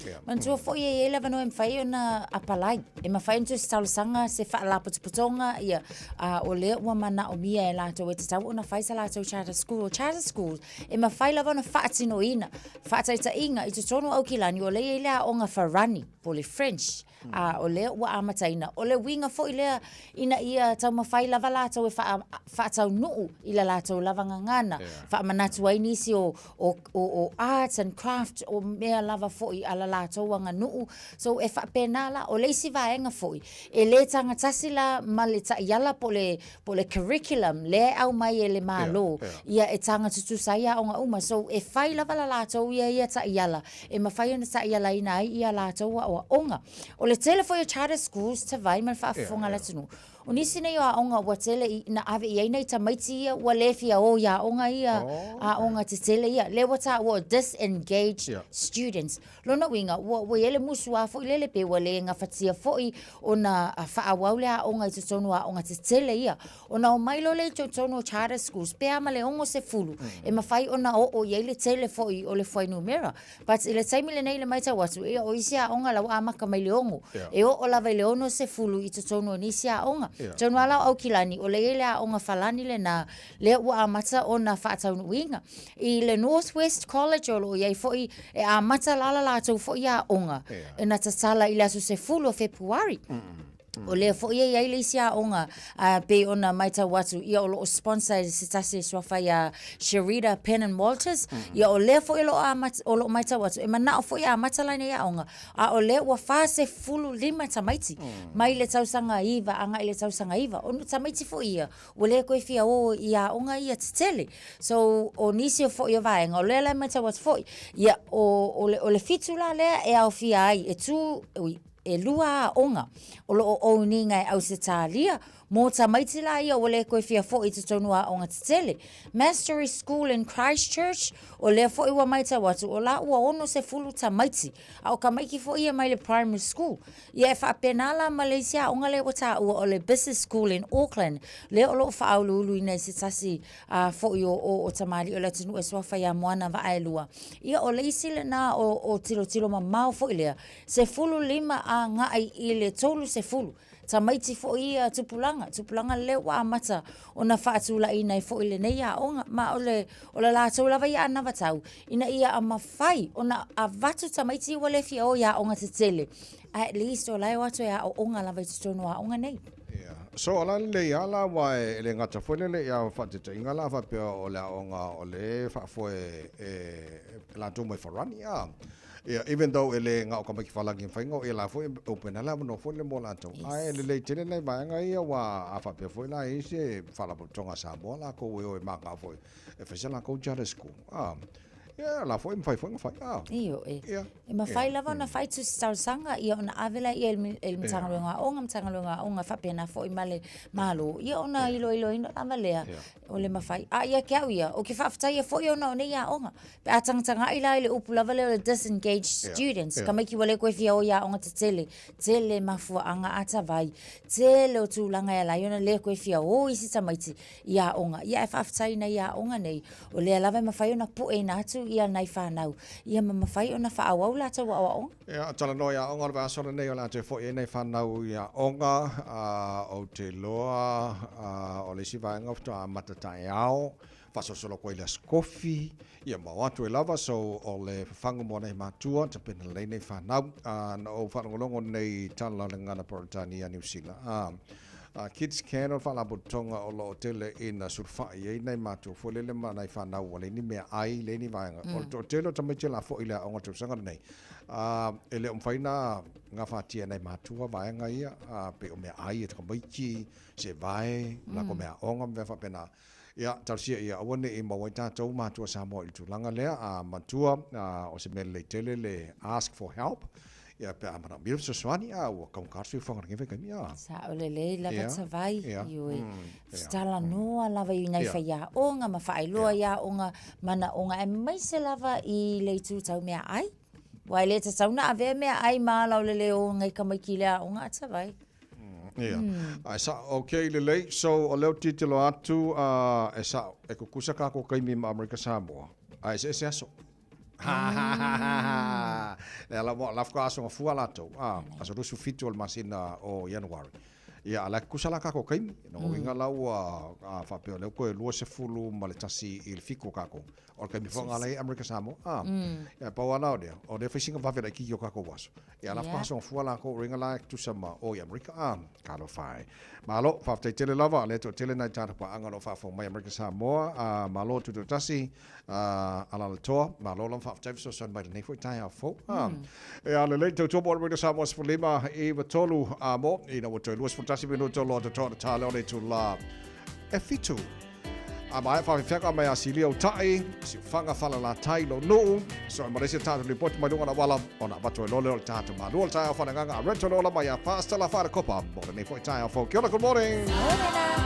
ia. Manatua foi e i ai le avanoa e mafai ona apalai, e mafai ona toe talosaga se faalapotopotoga, ia, a o lea ua manaomia e latou e tatau ona fai sa latou charter school. O charter schools, e mafai lava ona faatinoina faataitaiga i totonu o Aukilani, o lea e i ai le aoga Farani, po o le French, A o lea ua amataina. O le uiga foi lea ina ia taumafai lava latou e faa, faataunuu i la latou lava gagana, faamanatu ai nisi o, o, o, o arts and craft, o mea lava foi a la latou aganuu. So e faapena la, o le isi vaega foi, e le tagatasi la ma le taiala po o le, po o le curriculum lea e aumai e le Malo, ia e taga tutusa ai aoga uma. So e fai lava la latou ia ia taiala e mafai ona taialaina ai ia latou aoaoga. O le tele foi o charter schools tavai ma le faafofoga a le atunuu. O nisi nei o aoga ua tele i, na ave i ai nai tamaiti ia ua le fia o i aoga ia, aoga tetele ia. Lea ua taua o disengaged students. Lona uiga, ua, ua i ai le musu lava foi lele pe ua le gafatia foi ona faaauau le aoga i totonu o aoga tetele ia. Ona omai loa lea i totonu o charter schools, pe a ma le 60, e mafai ona oo i ai le tele foi o le fuainumera. But i le taimi lenei i le matau atu, ia o isi aoga la ua amata mai le 6, e oo lava i le 60 i totonu o nisi aoga. Totonu lava la o Aukilani, o lea e i ai le aoga Falani lena, lea ua amata ona faataunuuina. I le North West College o lo o i ai foi, e amata la la latou foi aoga, na tatala i le aso 10 o Fepuari. O lea foi e i ai le isi aoga a pei ona matau atu, ia o lo o sponsor e se tasi e suafa ia Sherida Pennon Walters, ia o lea foi o lo o amata, o lo o matau atu, e manao foi e amata lana aoga, a o lea ua 45 tamaiti mai le tausaga 9 agai i le tausaga 9. O tamaiti foi ia, ua le toe fia o i aoga ia tetele. So, o nisi o foi o vaega, o lea la e matau atu foi, ia o, o le, o le 7 la lea e aofia ai, e tu, ui, ʻElua aoga o lo o own ina e Ausetalia mō tamaiti la ia ua le toe fia foʻi i totonu o aoga tetele. Mastery School in Christchurch, o lea foʻi ua maitau atu o la ua 60 tamaiti, a o tamaiti foʻi ia mai le primary school. Ia e faapena la ma le isi aoga lea ua taua o le Business School in Auckland, lea o lo o faauluuluina i se tasi foʻi o tamalii o le atunuu e suafa ia Moana Vaaelua. Ia o le isi lena o tilotilo mamao foʻi lea, 15 agai i le 30 tamaiti foi ia tupulaga, tupulaga lea ua amata ona faatulaiina ai foi lenei aoga. Ma o le, o le latou lava ia anavatau, ina ia mafai ona avatu tamaiti ua le fia o i aoga tetele, at least o la e o atu e aooga lava i totonu o aoga nei. Yeah. So, o la lelei lava la, aua e le gata foi lele ia faataitaiga la faapea o le aoga o le faafoe e latou mai Farani, a. Ia, even though e le na o tamaiti falagi e mafai ona oo i la foi e open ai le avanoa foi lea mo latou. Ae lelei tele nai vaega ia aua a faapea foi la e i ai se faalapotopotoga a Samoa latou e o e manao foi e fai se latou charter school. A, ia la foi e mafai foi ona fai. A, Ioe. Ia. E mafai lava ona fai tusi talosaga ia ona ave lea i le Matagaluega o Aoga, Matagaluega o Aoga faapena foi ma le Malo, ia ona iloiloina lava lea o le mafai. A ia te au ia, ou te faafetaia foi ona o nei aoga. Pe a tagatagai la i le upu lava lea o le disengaged students, tamaiti ua le toe fia o i aoga tetele, tele mafuaaga atavai, tele o tulaga e ala ai ona le toe fia o isi tamaiti i aoga. Ia ae faafetai i nai aoga nei, o lea lava e mafai ona pueina atu ia nai fanau, ia ma mafai ona faaauau latou aoaoga. Ia, talanoa i aoga o le vaiaso lenei o le a toe foi ai nai fanau i aoga, ou te iloa o le isi vaega faatoa amata taeao, Faasolosolo atu ai le aso kofi, ia ma o atu ai lava, so o le fafagu mo nai matua, tapena lelei nei fanau. Na ou faalogologo nei i tala o le gagana Peretania Niu Sila. Kids Can o le faalapotopotoga o lo o tele ina sulufai ai nai matua foi lele ma nai fanau ua leai ni meaai, leai ni vaega. O le toatele o tamaiti o le a foi i le aoga tausaga lenei, e le o mafai ona gafatia e nai matua vaega ia, pei o meaai a tamaiti, se vae, lako meaaoga ma mea faapena. Ia, talosia ia aua ne i maua ai tatou matua Samoa i le tulaga lea, a matua, a, o se mea lelei tele le ask for help, ia pe a manaomia le fesoasoani, a ua taugata le soifuaga i lenei vaitaimi, a. Sao lelei lava Tavai, ioe, talanoa lava i nai faiaoga ma faailoa i aoga manaoga aemaise lava i le itu tau meaai. Aua e le tatau ona avea meaai ma ala o le le o nai tamaiti i le aoga a Tavai. Ia. Ae sao, ok lelei. So, o lea ou te tilotilo atu, e sao, e tutusa tatou taimi ma Amerika Samoa, ae eseese aso. Le ala mo la faatoa aso gafua latou, aso 27 o le masina o Ianuari. Ia, a o la e tutusa la tatou taimi. Lona uiga la ua faapea o lea ua toe 21 i le 7 o tatou. O le taimi foi lena la e i ai Amerika Samoa. A, ia, pau lava la o lea, o lea e fai sina vave laitiiti o tatou aso. Ia, la faatoa aso gafua latou, o uiga la e tutusa ma o i Amerika. A, talofa e. Malo, faafetai tele lava, o lea e toatele nai tagata paaga o lo o faafofoga mai Amerika Samoa. A, malo tutoatasi, a, Alalatoa, malo lava faafetai fesoasoani mai i lenei foi taeao fou. A, ia, lelei, tautua mo Amerika Samoa 15 9 3 a mo, ina ua toe 21 minuto loa totoa o le ta lea o le itula e 7. A maea faafefeaga mai a Silia o Tai, Siufaga Falelatai lo nuu, so e Malaysia tatou lipoti mai luga o le auala, ona avatu ai loa lea o le tatou malua o le taeao faaleagaga a Rento Lola mai ia Pastor Lafaele Kopa mo lenei foi taeao fou. Kia ora, good morning! Morena!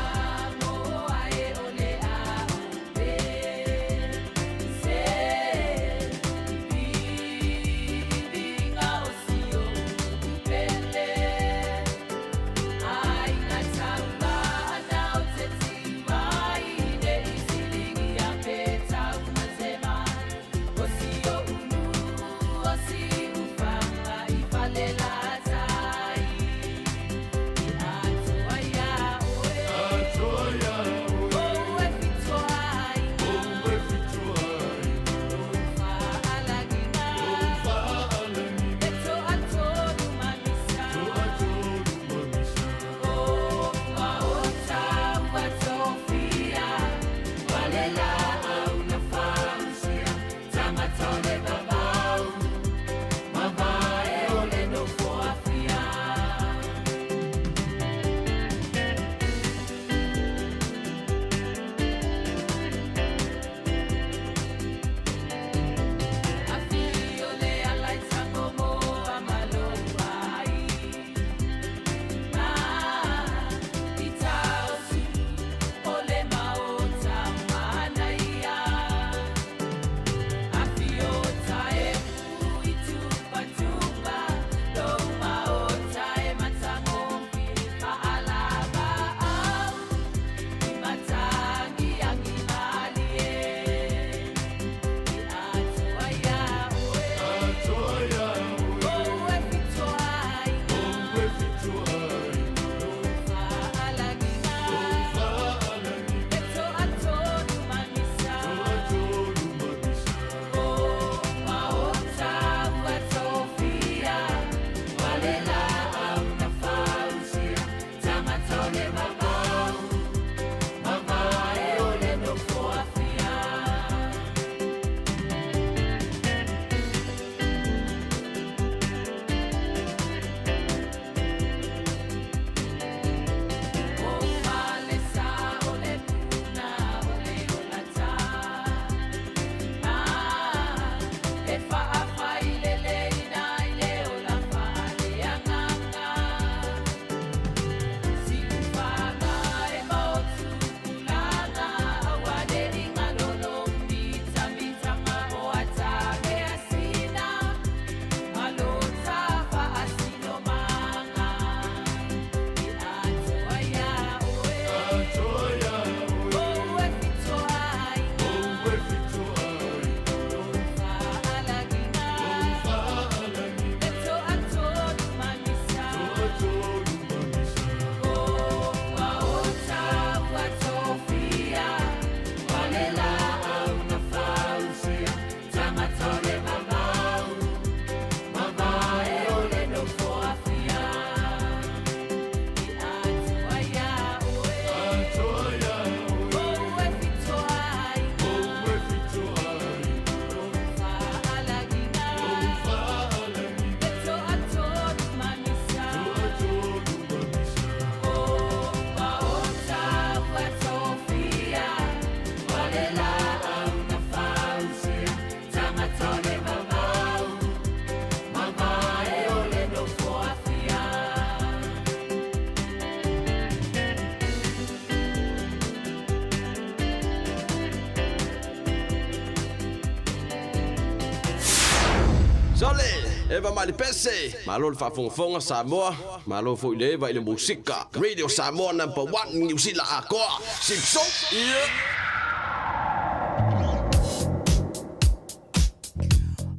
Eva mai le pese. Malo le faafogafoga Samoa, malo foi le Eva i le musika. Radio Samoa number one Niu Sila atoa. Sipso! Yeah!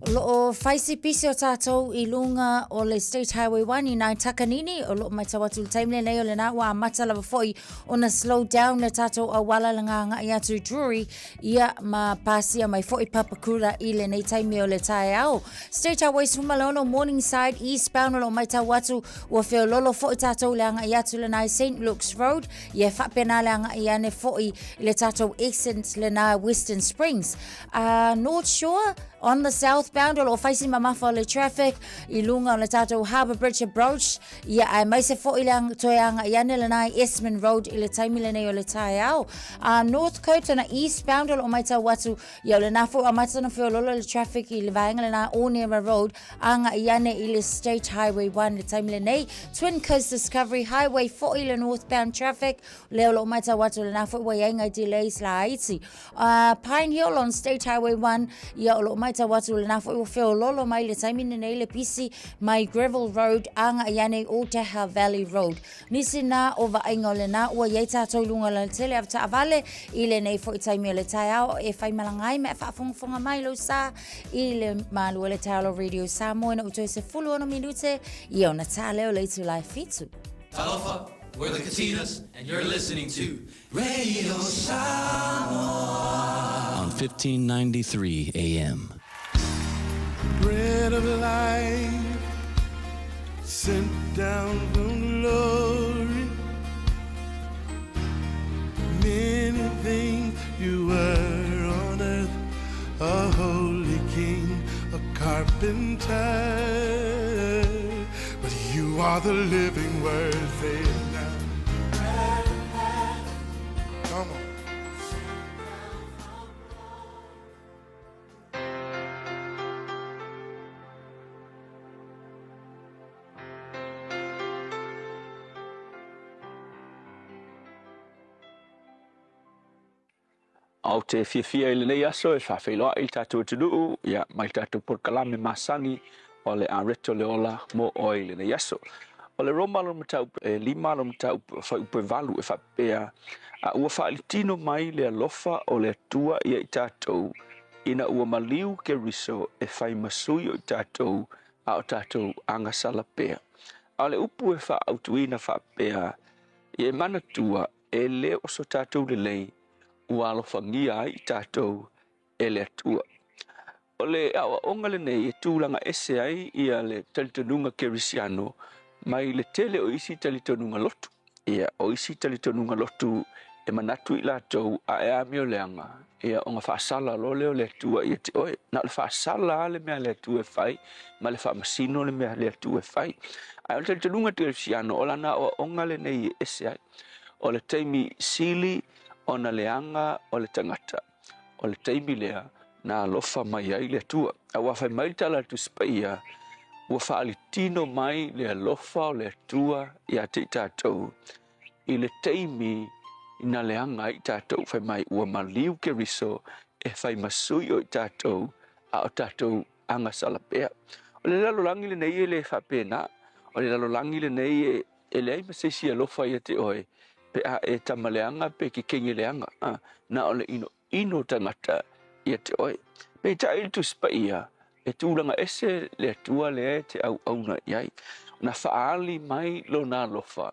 O loo fai si pisi o tātou i lunga o le State Highway 1 i nā Takanini, o loo matau atu le taimi lenei o lena ua amata lava foi ona slow down le tātou auala le ngā ngai atu Drury ia ma pasia mai foi Papakura i lenei taimi o le taeao. State Highway 16 Morningside Eastbound o loo matau atu ua feololo foi tātou le angai atu lena i St. Luke's Road ia e faapena le agai ane foi i le tātou exit lena Western Springs. North Shore on the southbound o lo o fai si mamafa o le traffic i lunga o le tātou Harbour Bridge approach ia aemaise foi le toe agai ane lena i Esmond Road i le taimi lenei o le taeao. North Coast ona eastbound o lo o matau atu ia o lena foi ua amata ona feololo le traffic i le vaega lena Onera Road agai ane i le State Highway 1 le taimi lenei. Twin Coast Discovery Highway foi le northbound traffic lea o lo o matau atu lena foi ua i ai ngai delays laiti. Pine Hill on State Highway 1, ia o loo maitau atu lena foi ua feololo mai le taimi lenei le pisi mai Gravel Road agai ane i Otaha Valley Road. Nisi na o vaaiga o lena ua iai tātou i lunga o le tele a taavale i lenei foi taimi o le taeao e faimalaga ai ma e faafogafoga mai lou sa i le malu o le taeao o Radio Samoa ina ua toe 16 minute ia ona tā lea o le itula e 7. Talofa, we're the Katinas, and you're listening to Radio Samoa on 1593 AM. Bread of life sent down from glory. Many things you were on earth, a holy king, a carpenter. But you are the living word, say it now. Come on. Ou te fiafia i lenei aso e faafeiloai i le tatou atunuu ia, mai le tatou polokalame masani o le Areto le Ola mo Oe i lenei aso. O le Roma lona mataupu e 5 lona mataupu fuaiupu e 8 e faapea, A ua faailitino mai le alofa o le Atua ia i tatou, ina ua maliu Keriso e fai ma sui o i tatou a o tatou agasala pea. A o le upu e faaautuina faapea, Ia e manatua, e le o so tatou lelei ua alofagia ai i tatou e le Atua. O le aoaoga lenei e tulaga ese ai ia le talitonuga Kerisiano mai le tele o isi talitonuga lotu. Ia, o isi talitonuga lotu e manatu i latou a e amio leaga, ia ona faasala loa lea o le Atua ia te oe. Na o le faasala lava le mea a le Atua e fai, ma le faamasino le mea a le Atua e fai. Ae o le talitonuga Kerisiano, o lana aoaoga lenei e ese ai. O le taimi sili ona leaga o le tagata, o le taimi lea na alofa mai ai le Atua. Aua fai mai le tala a le Tusi Paia, ua faalitino mai le alofa o le Atua ia te i tatou i le taimi na leaga ai i tatou, fai mai ua maliu Keriso e fai ma sui o i tatou, a o tatou agasala pea. O le lalolagi lenei e le faapena, o le lalolagi lenei e E leai ma se isi alofa ia te oe pe a e tama leaga pe kekege leaga, a, na o le ʻinoʻino tagata ia te oe. Peitai i le Tusi Paia, e tulaga ese le Atua lea e te auauna i ai, na faaali mai Lona alofa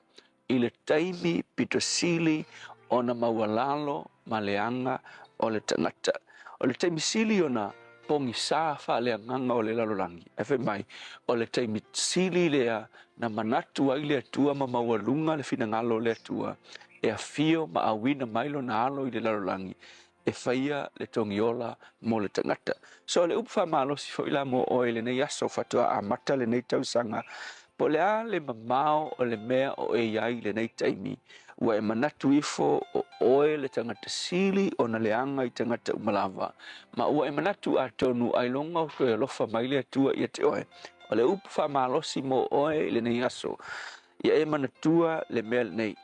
i le taimi pito sili ona maualalo ma leaga o le tagata. O le taimi sili ona pogisa faaleagaga o le lalolagi, ae fai mai, o le taimi sili lea na manatu ai le Atua ma maualuga le finagalo o le Atua e afio ma auina mai Lona Alo i le lalolagi e faia le togiola mo le tagata. So o le upu faamalosi foi la mo oe i lenei aso faatoa amata lenei tausaga, po o le a le mamao o le mea o e i ai i lenei taimi, ua e manatu ifo o oe le tagata sili ona leaga i tagata uma lava, ma ua e manatu atonu ailoga o toe alofa mai le Atua ia te oe. O le upu faamalosi mo oe i lenei aso, ia e manatua le mea lenei,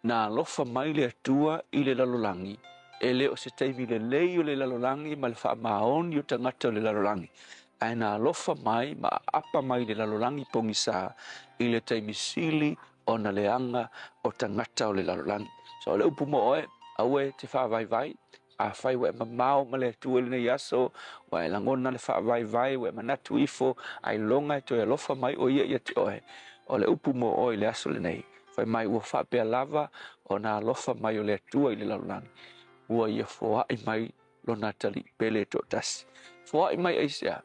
na alofa mai le Atua i le lalolagi, e le o se taimi lelei o le lalolagi ma le faamaoni o tagata o le lalolagi. Ae na alofa mai ma aapa mai le lalolagi pogisa i le taimi sili ona leaga o tagata o le lalolagi. So o le upu mo oe, aua e te faavaivai, afai ua e mamao ma le Atua i lenei aso, ua e lagona le faavaivai, ua e manatu ifo, ailoga e toe alofa mai o Ia ia te oe, o le upu mo oe i le aso lenei, fai mai ua faapea lava ona alofa mai o le Atua i le lalolagi, ua Ia foai mai Lona Atalii pele e toatasi. Foai mai aisea?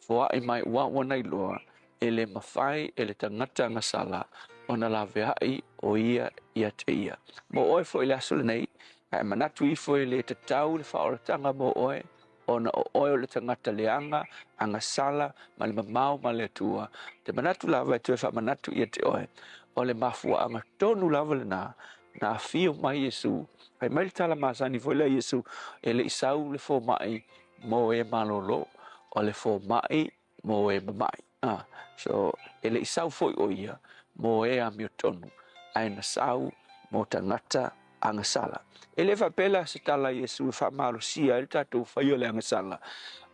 Foai mai ua ua na iloa e le mafai e le tagata agasala ona laveai o ia ia te ia. Mo oe foi i le aso lenei, a e manatu ifo e le tatau le faaolataga mo oe, ona o oe o le tagata leaga, agasala, ma le mamao ma le Atua, te manatu lava e toe faamanatu ia te oe, o le mafuaaga tonu lava lena na afio mai Iesu. Fai mai le tala masani foi lea a Iesu, e le i sau le fomai mo e malolo, o le fomai mo e mama'i. A, so, e le i sau foi o ia mo e amiotonu, ae na sau mo tagata agasala. E le faapea la se tala a Iesu e faamalosia ai le tatou faia o le agasala,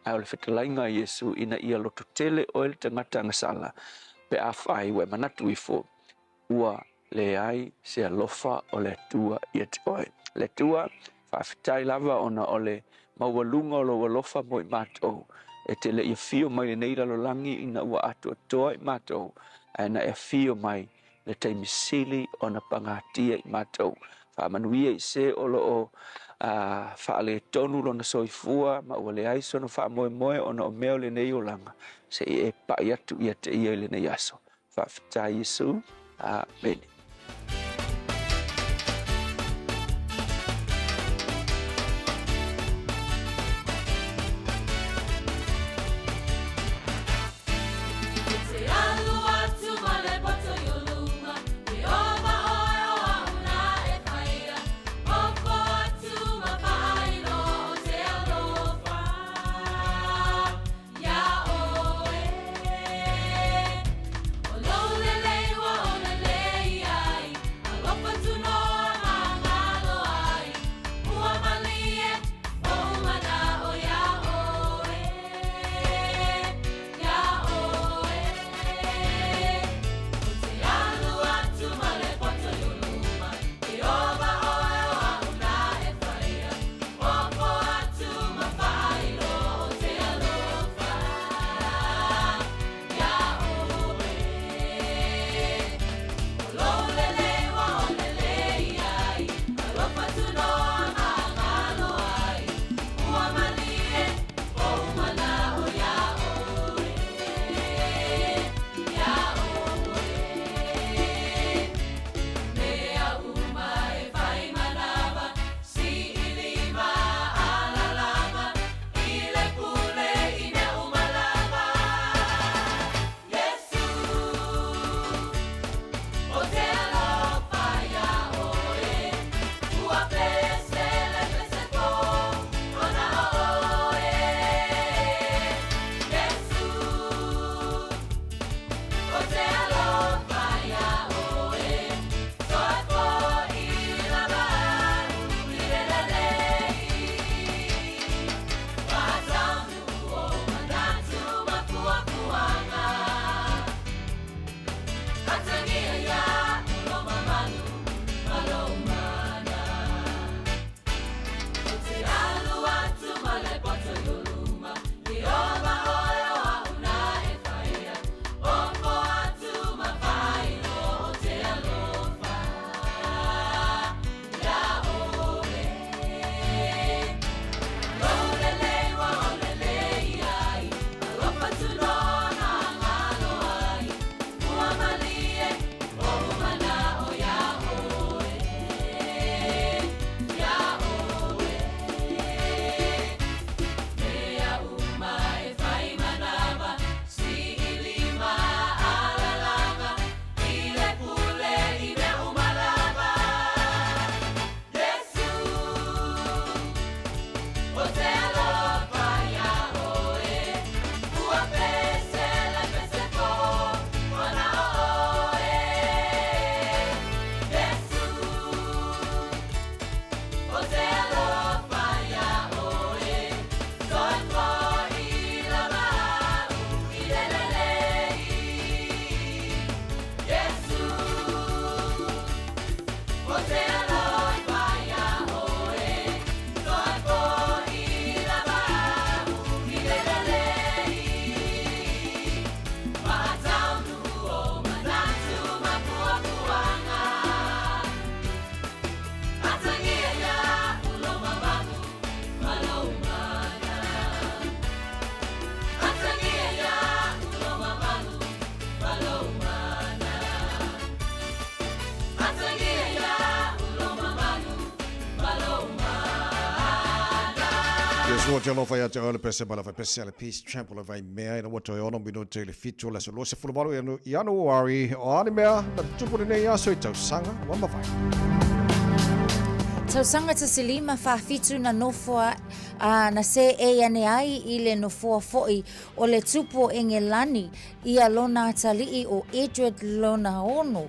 ae o le fetalaiga a Iesu ina ia lototele oe le tagata agasala, pe afai ua e manatu ifo, ua leai se alofa o le Atua ia te oe. Le Atua, faafetai lava ona o le maualuga o lou alofa mo i matou, e te le i afio mai lenei lalolagi ina ua atoatoa i matou, ae na e afio mai le taimi sili ona pagatia i matou. Faamanuia i se o lo o faaletonu lona soifua ma ua leai sona faamoemoe ona o mea o lenei olaga, se i e pai atu ia te ia i lenei aso. Faafetai Iesu. Amene. Ua te alofa ia te oe le pese mai le faipese a le Peace Chapel o Vaimea ina ua toe 6 minute i le 7 o le aso 28 Ianuari. O a ni mea na tutupu lenei aso i tausaga ua mavae? Tausaga 1547 na nofoa a na seei ane ai i le nofoa foʻi o le Tupu o Engelani ia lona atalii o Edward lona ono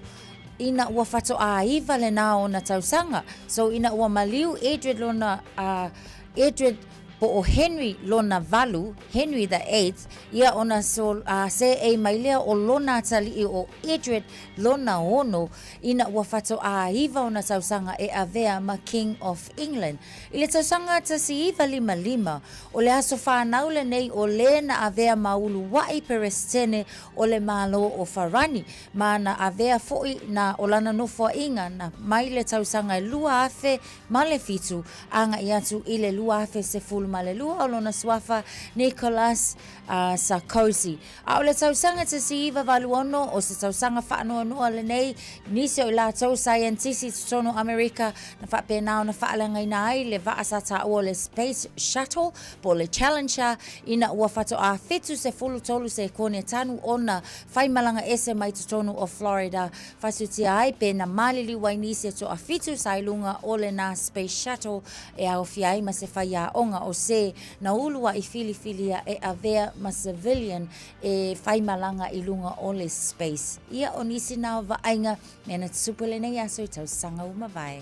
ina ua faatoā iva lenā ona tausaga. So ina ua maliu Edward lona a Edward po o Henry lona valu, Henry the Eighth, ia ona so, a seei mai lea o lona atalii o Edward lona ono ina ua faatoā iva ona tausaga e avea ma King of England. I le tausaga 1955, o le aso whanau lenei o lē na avea ma uluaʻi Peresetene o le Malo o Farani, ma na avea foʻi na o lana nofoaʻiga na mai le tausaga e 2007 agaʻi atu i le 2012 o lona suafa Nicolas Sarkozy. A o le tausaga 1986 o se tausaga faanoanoa lenei, nisi o i latou saienitisi i totonu o Amerika na faapena ona faaleagaina ai le vaa sa taua o le Space Shuttle po o le Challenger ina ua faatoā 73 sekone tanu ona faimalaga ese mai totonu o Florida fasutia ai pe na maliliu ai nisi e toafitu sa i luga o lenā Space Shuttle e aofia ai ma se faiaoga o se na uluaʻi filifilia e avea ma civilian e faimalaga i luga o le space. Ia o nisi nā o vaaiga mea na tutupu i lenei aso i tausaga ua mavae.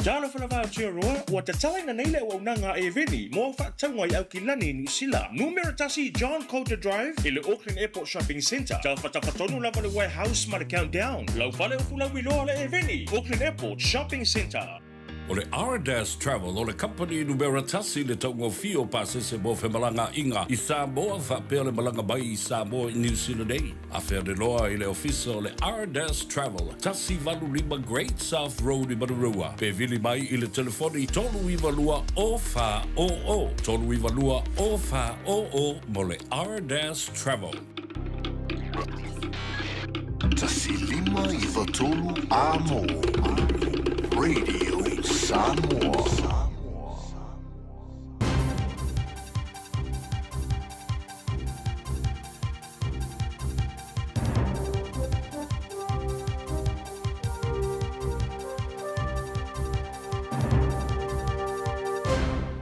Talofa lava Aotearoa, ua tatalaina nei le auaunaga a Eveni mo au faatauga i Aukilani, Niu Sila. Numera 1 John Coulter Drive i le Auckland Airport Shopping Centre. Tafatafa tonu lava le Warehouse ma le Countdown. Lau fale upu lauiloa le Eveni, Auckland Airport Shopping Centre. O le Ardas Travel o le kamupani numera tasi i le taugofie o pasese mo femalagaaiga i Samoa faapea le malaga mai i Samoa i Niu Sila nei. Afea loa i le ofisa o le Ardas Travel, 185 Great South Road i Manurewa, pe vili mai i le telefoni 392 0400, 392 0400 mo le Ardas Travel. 1593 Amo Radio Samoa.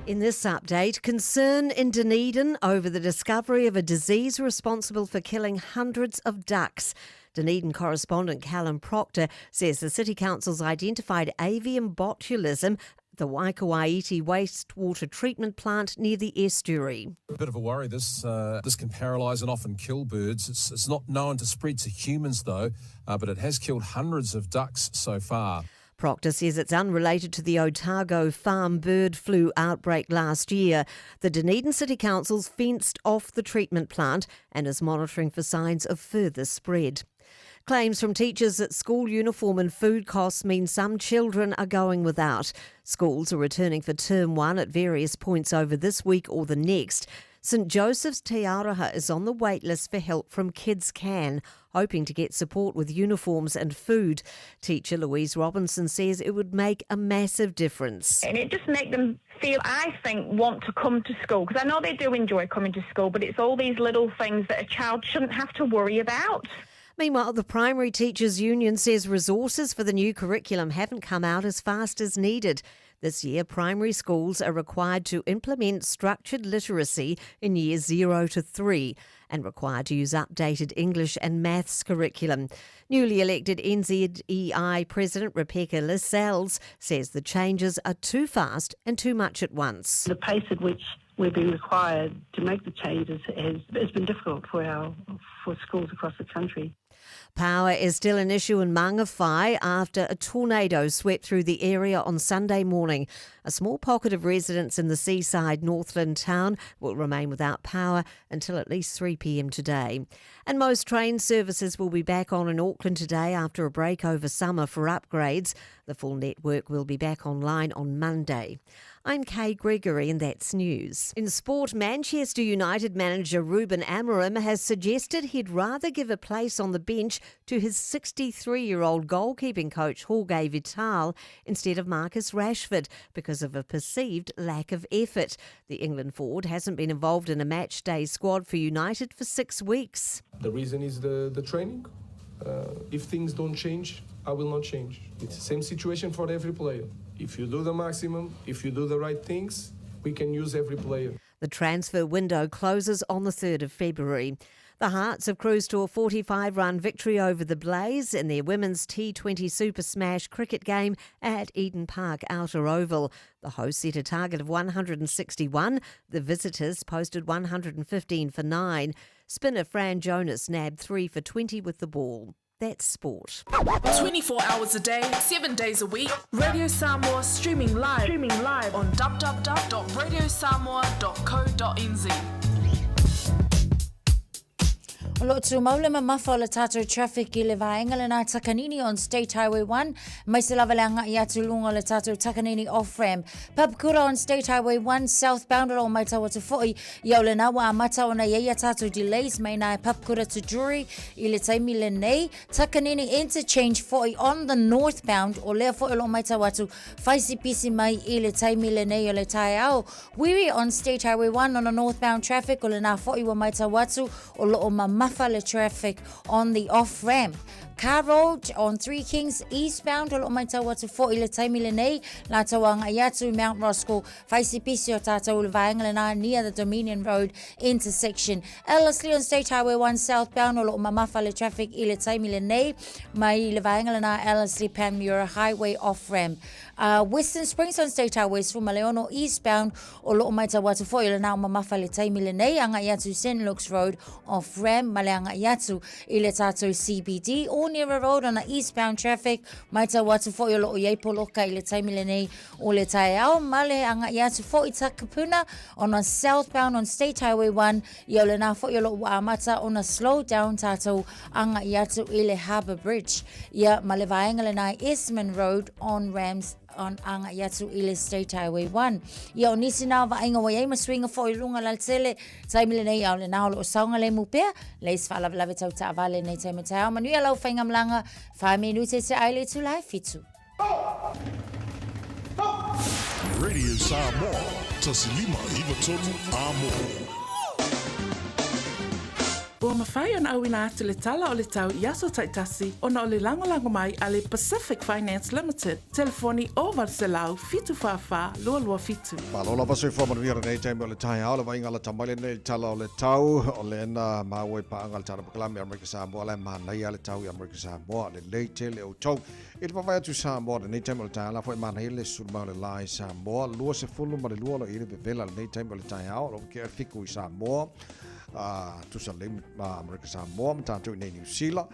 In this update, concern in Dunedin over the discovery of a disease responsible for killing hundreds of ducks. Dunedin correspondent Callum Proctor says the City Council's identified avian botulism the Waikouaiti wastewater treatment plant near the estuary. A bit of a worry. This this can paralyse and often kill birds. It's, it's not known to spread to humans though, but it has killed hundreds of ducks so far. Proctor says it's unrelated to the Otago farm bird flu outbreak last year. The Dunedin City Council's fenced off the treatment plant and is monitoring for signs of further spread. Claims from teachers that school uniform and food costs mean some children are going without. Schools are returning for term one at various points over this week or the next. St Joseph's Te Aroha is on the wait list for help from Kids Can, hoping to get support with uniforms and food. Teacher Louise Robinson says it would make a massive difference. And it just make them feel, I think, want to come to school. Because I know they do enjoy coming to school, but it's all these little things that a child shouldn't have to worry about. Meanwhile, the Primary Teachers Union says resources for the new curriculum haven't come out as fast as needed. This year, primary schools are required to implement structured literacy in years 0 to 3 and required to use updated English and maths curriculum. Newly elected NZEI President Rebecca Lascelles says the changes are too fast and too much at once. The pace at which we've been required to make the changes has, has been difficult for our for schools across the country. Power is still an issue in Mangawhai after a tornado swept through the area on Sunday morning. A small pocket of residents in the seaside Northland town will remain without power until at least 3 pm today. And most train services will be back on in Auckland today after a break over summer for upgrades. The full network will be back online on Monday. I'm Kay Gregory, and that's news. In sport, Manchester United manager Ruben Amorim has suggested he'd rather give a place on the bench to his 63 year old goalkeeping coach Jorge Vital instead of Marcus Rashford because of a perceived lack of effort. The England forward hasn't been involved in a match day squad for United for six weeks. The reason is the, the training. if things don't change, I will not change. It's the same situation for every player. If you do the maximum, if you do the right things, we can use every player. The transfer window closes on the 3rd of February. The Hearts have cruised to a 45 run victory over the Blaze in their women's T20 Super Smash cricket game at Eden Park Outer Oval. The hosts set a target of 161. The visitors posted 115 for 9. Spinner Fran Jonas nabbed 3 for 20 with the ball. That's sport. 24 hours a day, 7 days a week. Radio Samoa streaming live, streaming live on www.radiosamoa.co.nz. O loo tumau le mamafa o le tātou traffic i le vaenga lena Takanini on State Highway 1, mai se lava le agai atu luga o le tātou Takanini off-ramp. Papakura on State Highway 1 southbound o loo maitau atu foi ia o lena ua amata ona i ai a tātou delays mai nā Papakura to Drury i le taimi lenei. Takanini interchange foi on the northbound o lea foi o loo maitau atu whaisipisi mai i le taimi lenei o le taeao. Wiri on State Highway 1 on the northbound traffic o lena foi ua maitau atu o loo mamafa le traffic on the off-ramp. Carr Road on Three Kings eastbound o loo maitau atu foi i le taimi lenei latou agai atu i Mount Roskill fai si pisi o tātou i le vaega lenā near the Dominion Road intersection. Ellerslie on State Highway 1 southbound o loo mamafa le traffic i le taimi lenei mai i le vaega lenā Ellerslie Panmure Highway off ramp. Western Springs on State Highway 16 eastbound O loo maitau atu foi o lenā o mamafa i le taimi lenei, agai atu St Luke's Road off ramp ma le agai atu i le tātou CBD Onera Road ona eastbound traffic, maitau atu foi o loo iai poloka i le taimi lenei o le taeao ma le agai atu foi Takapuna ona southbound on State Highway 1, ia o lenā foi o loo ua amata ona slow down tātou agai atu i le Harbour Bridge ia ma le vaega lenā Esmond Road on Rams on agai atu i le State Highway 1. Ia o nisi nā o vaaiga ua iai ma suiga foi i luga lautele, taimi lenei a o lenā o loo saogalemu pea, leai se faalavelave tau taavale nei taimi taeao. Manuia lau faigamalaga, fa minute te ai le itula e fitu. Radio Samoa, 1593 Amo. Ua mafai ona auina atu le tala o le tau i aso taitasi ona o le lagolago mai a le Pacific Finance Limited, telefoni 0800 744 227. Malo lava soifua manuia lenei taimi o le taeao le vaaiga lata mai lenei i le tala o le tau o lena maua i paaga le tala pakalame Amerika Samoa la e manaia le tau i Amerika Samoa lelei tele outou i le vaavaai atu i Samoa lenei taimi o le taeao la foi manaia le susulu mai o le la i Samoa 22 lo i le vevela lenei taimi o le taeao o lo o fiku i Samoa tusa lelei ma Amerika Samoa ma tatou i nei Niu Sila.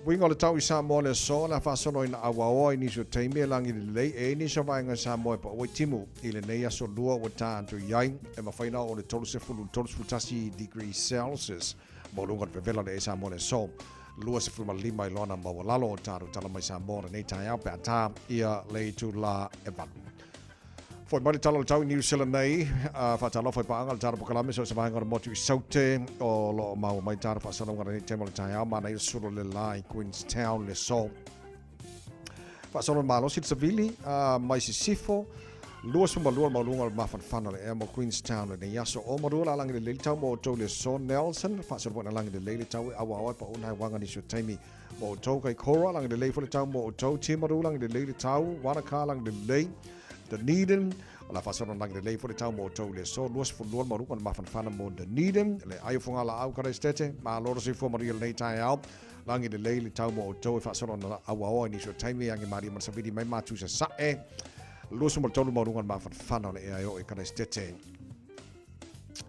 Uiga o le tau i Samoa le aso, le a faasolo ina auaoa i nisi o taimi e lagi lelei e nisi o vaega i Samoa e pau ai timu i lenei aso lua ua ta atu i ai e mafai ona oo le 30 31 degrees Celsius maualuga o le vevela le e Samoa le aso 25 i lona maualalo o tatou tala mai Samoa lenei taeao pe a ta ia le itula e valu. Foi mai le tala o le tau i Niu Sila nei, faatalofa i paaga le tala pokalame so o se vaega o le motu i Saute o lo o maua mai tala faasalauga lenei taimi o le taeao manaia sulu le la i Queenstown le so. Faasolo le malosi le savili mai Sisifo, 22 le maualuga o le mafanafana o le ea mo Queenstown lenei aso. O malua la lagi lelei le tau mo outou le so Nelson, faasolo foi na lagi lelei le tau e auaoa e pauna hai waga nisi o taimi mo outou Kaikoura, lagi lelei foi le tau mo outou Timaru, lagi lelei le tau Wanaka, lagi lelei Dunedin, o la faasolo lagi lelei foi le tau mo outou le aso 22 le maualuga o le mafanafana mo Dunedin, le ai o Fogaalaau Karaistete, malo le soifua manuia lenei taeao, lagi lelei le tau mo outou e faasolo na auaoa i nisi o taimi age malie ma le savili mai matu sasae 23 maualuga o le mafanafana o le ea e oo i Karaistete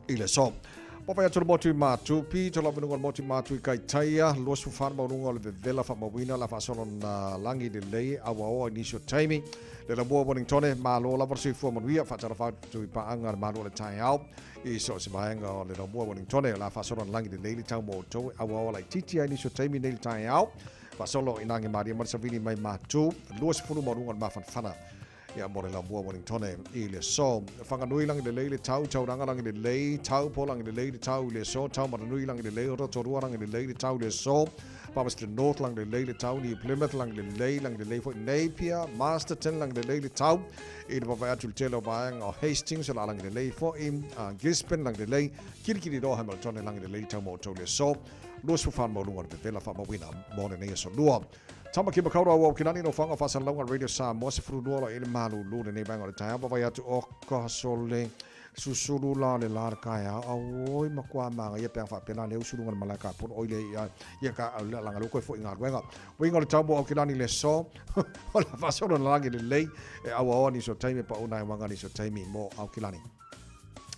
i le aso. Papai atu le motu i Matupi, to lava luga o le motu i Matu i Kaitaia, 24 maualuga o le vevela faamauina la faasolo na lagi lelei auaoa i nisi o taimi. Le lamua Wellingtone, malo lava le soifua manuia, faatalofa atu i paaga le malo o le taeao i so o se vaega o le lamua Wellingtone, la faasolo na lagi lelei le tau mo outou e auaoa laitiiti ai nisi o taimi nei le taeao. Faasolo i nage malie ma le savili mai Matu, 20 maualuga o le mafanafana Ia mo le lamua Wellingtone i le aso. Whanganui langi lelei le tau, Tauranga langi lelei, Taupo langi lelei le tau i le aso, Taumaranui langi lelei, Rotorua langi lelei le tau i le aso, Palmerston North langi lelei le tau, New Plymouth langi lelei, langi lelei foi Napier, Masterton langi lelei le tau, i le papae atu le tele o vaega o Hastings o la langi lelei foi, Gisborne langi lelei, Kirikiriroa Hamiltone langi lelei le tau mo outou i le aso, 24 maualuga o le vevela faamauina mo lenei aso lua. Tamaki Makaurau o Aukilani no whanga whasalauga Radio Samoa 12 lo i le malulu lenei vaega o le taeao vaavaai atu o ka sole susulu la le la le kaeao auoi makua magaia pe a faapena le usuluga le malae kapolo oi le ia ia ka le langa le koe foi galuega uiga o le tau mo Aukilani le so o le faasolo na lagi lelei e auaoa nisi o taimi pa una e wanga nisi o taimi mo Aukilani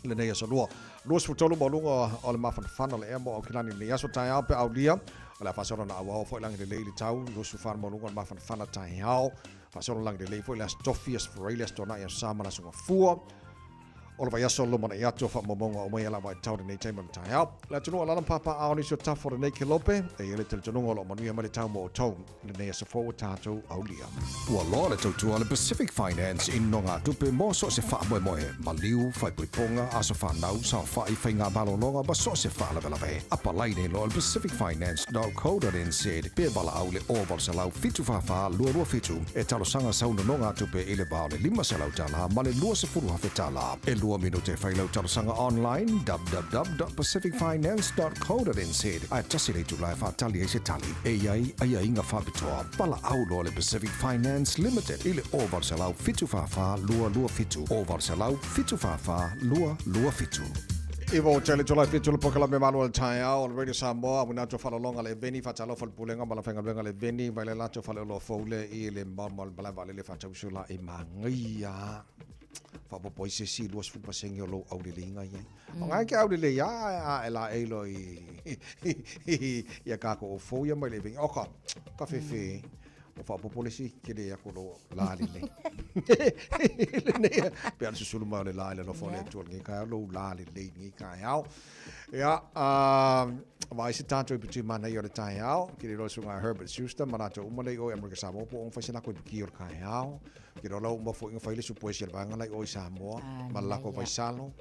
lenei aso lua. 23 maualuga o le mafanafana o le ea mo Aukilani lenei aso taeao pe aulia. O le a faasolo na auao foi lagi lelei le tau 24 maualuga o le mafanafana taeao. Faasolo lagi lelei foi le aso Tofi, aso Faraile, aso Toanai, aso Sa ma le aso Gafua. O le vaiaso lumanai atu o faamaumauga uma ia lava i tau lenei taimi o le taeao. Le atunuu o lalo pāpāao nisi o tafa o lenei kelope, e i ai le talitonuga o lo o manuia mai le tau mo outou. Lenei aso fou o tatou aulia. Ua loa le tautua a le Pacific Finance i nogatupe mo so o se faamoemoe, maliu, faaipoipoga, aso fanau, saofai, faiga malologa ma so o se faalavelave. Apalai nei loa le pacificfinance.co.nz pe valaau i le 0800 744 227 e talosaga sau nonogatupe i le va o le $500 ma le $20,000. E lua. lua minute e fai lau talosaga online www.pacificfinance.co.nz ae tasi le itula e faatali ai se tali e i ai aiaiga faapitoa. Valaau loa le Pacific Finance Limited i le 0800 744 227, 0800 744 227. Iva o tele tolai fitu le pokalame malu o le taeao o le Radio Samoa auina atu faalologa le Eveni faatalofa le Pulega ma le Faigaluega le Eveni mai le latou faleoloa fou le i le Malmal malae vaalele faatausu la e magaia faapopo ai se isi 20% o lou auleleiga i ai. O ngai ke aulelei a a e la eilo i ia kākou o fou ia mai le Eveni. O ka, ka fefe. O faapopo le isi kele aku lo la lelei. Lenei, pe ala susulu mai o le la i le alofa o le Atua lenei taeao, lou la lelei lenei taeao. Ia, vaai se tātou i putu mana i o le taeao, ki le iloa susuga a Herbert Schuster, ma latou uma lea i o i Amerika Samoa, po o fai se lako i puki o le taeao. Ki le lau uma foi nga fai le supoesi a le vaega la i o i Samoa, ma le lako vaisalo.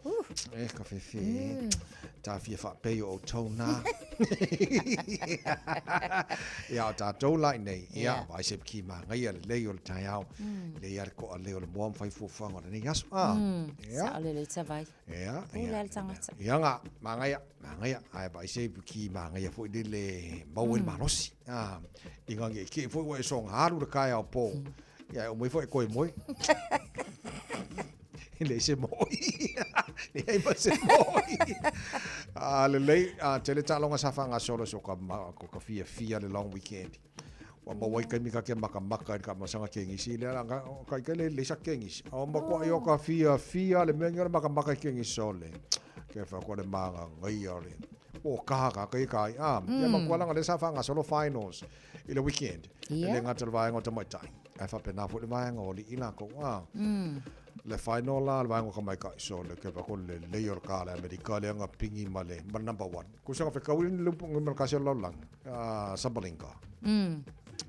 E, ka fefe. Ta fia faapei o outou nā. Ia, o tātou la i nei. Ia, vai se ki māngaia le lei o le taeao. Le ia le koa leo le moa mwhai fuafuaga o lenei aso. Ah, ia. Sao le lei tavai. Ia, Pule a le tagata. Ia ngā, māngaia, māngaia. Ai, vai se ki māngaia foi le le mau e le malosi. Ah, i ngā nge ki foi ua e songa haru le kaea o pō. Ia, e o mai foi e koe moe. E leai se moi. Leai ma se moi. A lelei, a tele taaloga sa faagasolo so ka ma ko ka fiafia le long weekend. Ua maua ai taimi ka ke makamaka i le kaamasaga kegisi lea la ka ka ika le leai sa kegisi. A o matua o ka fiafia le mea o le makamaka i kegisi sole. Ke fa ko le magagaia o le o kaha ka kai kai a ia matua langa le sa faagasolo finals i le weekend. E le gata o le vaega o tamaitai. Ae faapena foi le vaega o alii lakou a. Le final la le vaega o tamaitai so le ke fa ko le lelei o le ka le Amerika lea na pigi ma le ma le number one. Ku sa fekaui le numera tasi o le lalolagi a Sabalenka.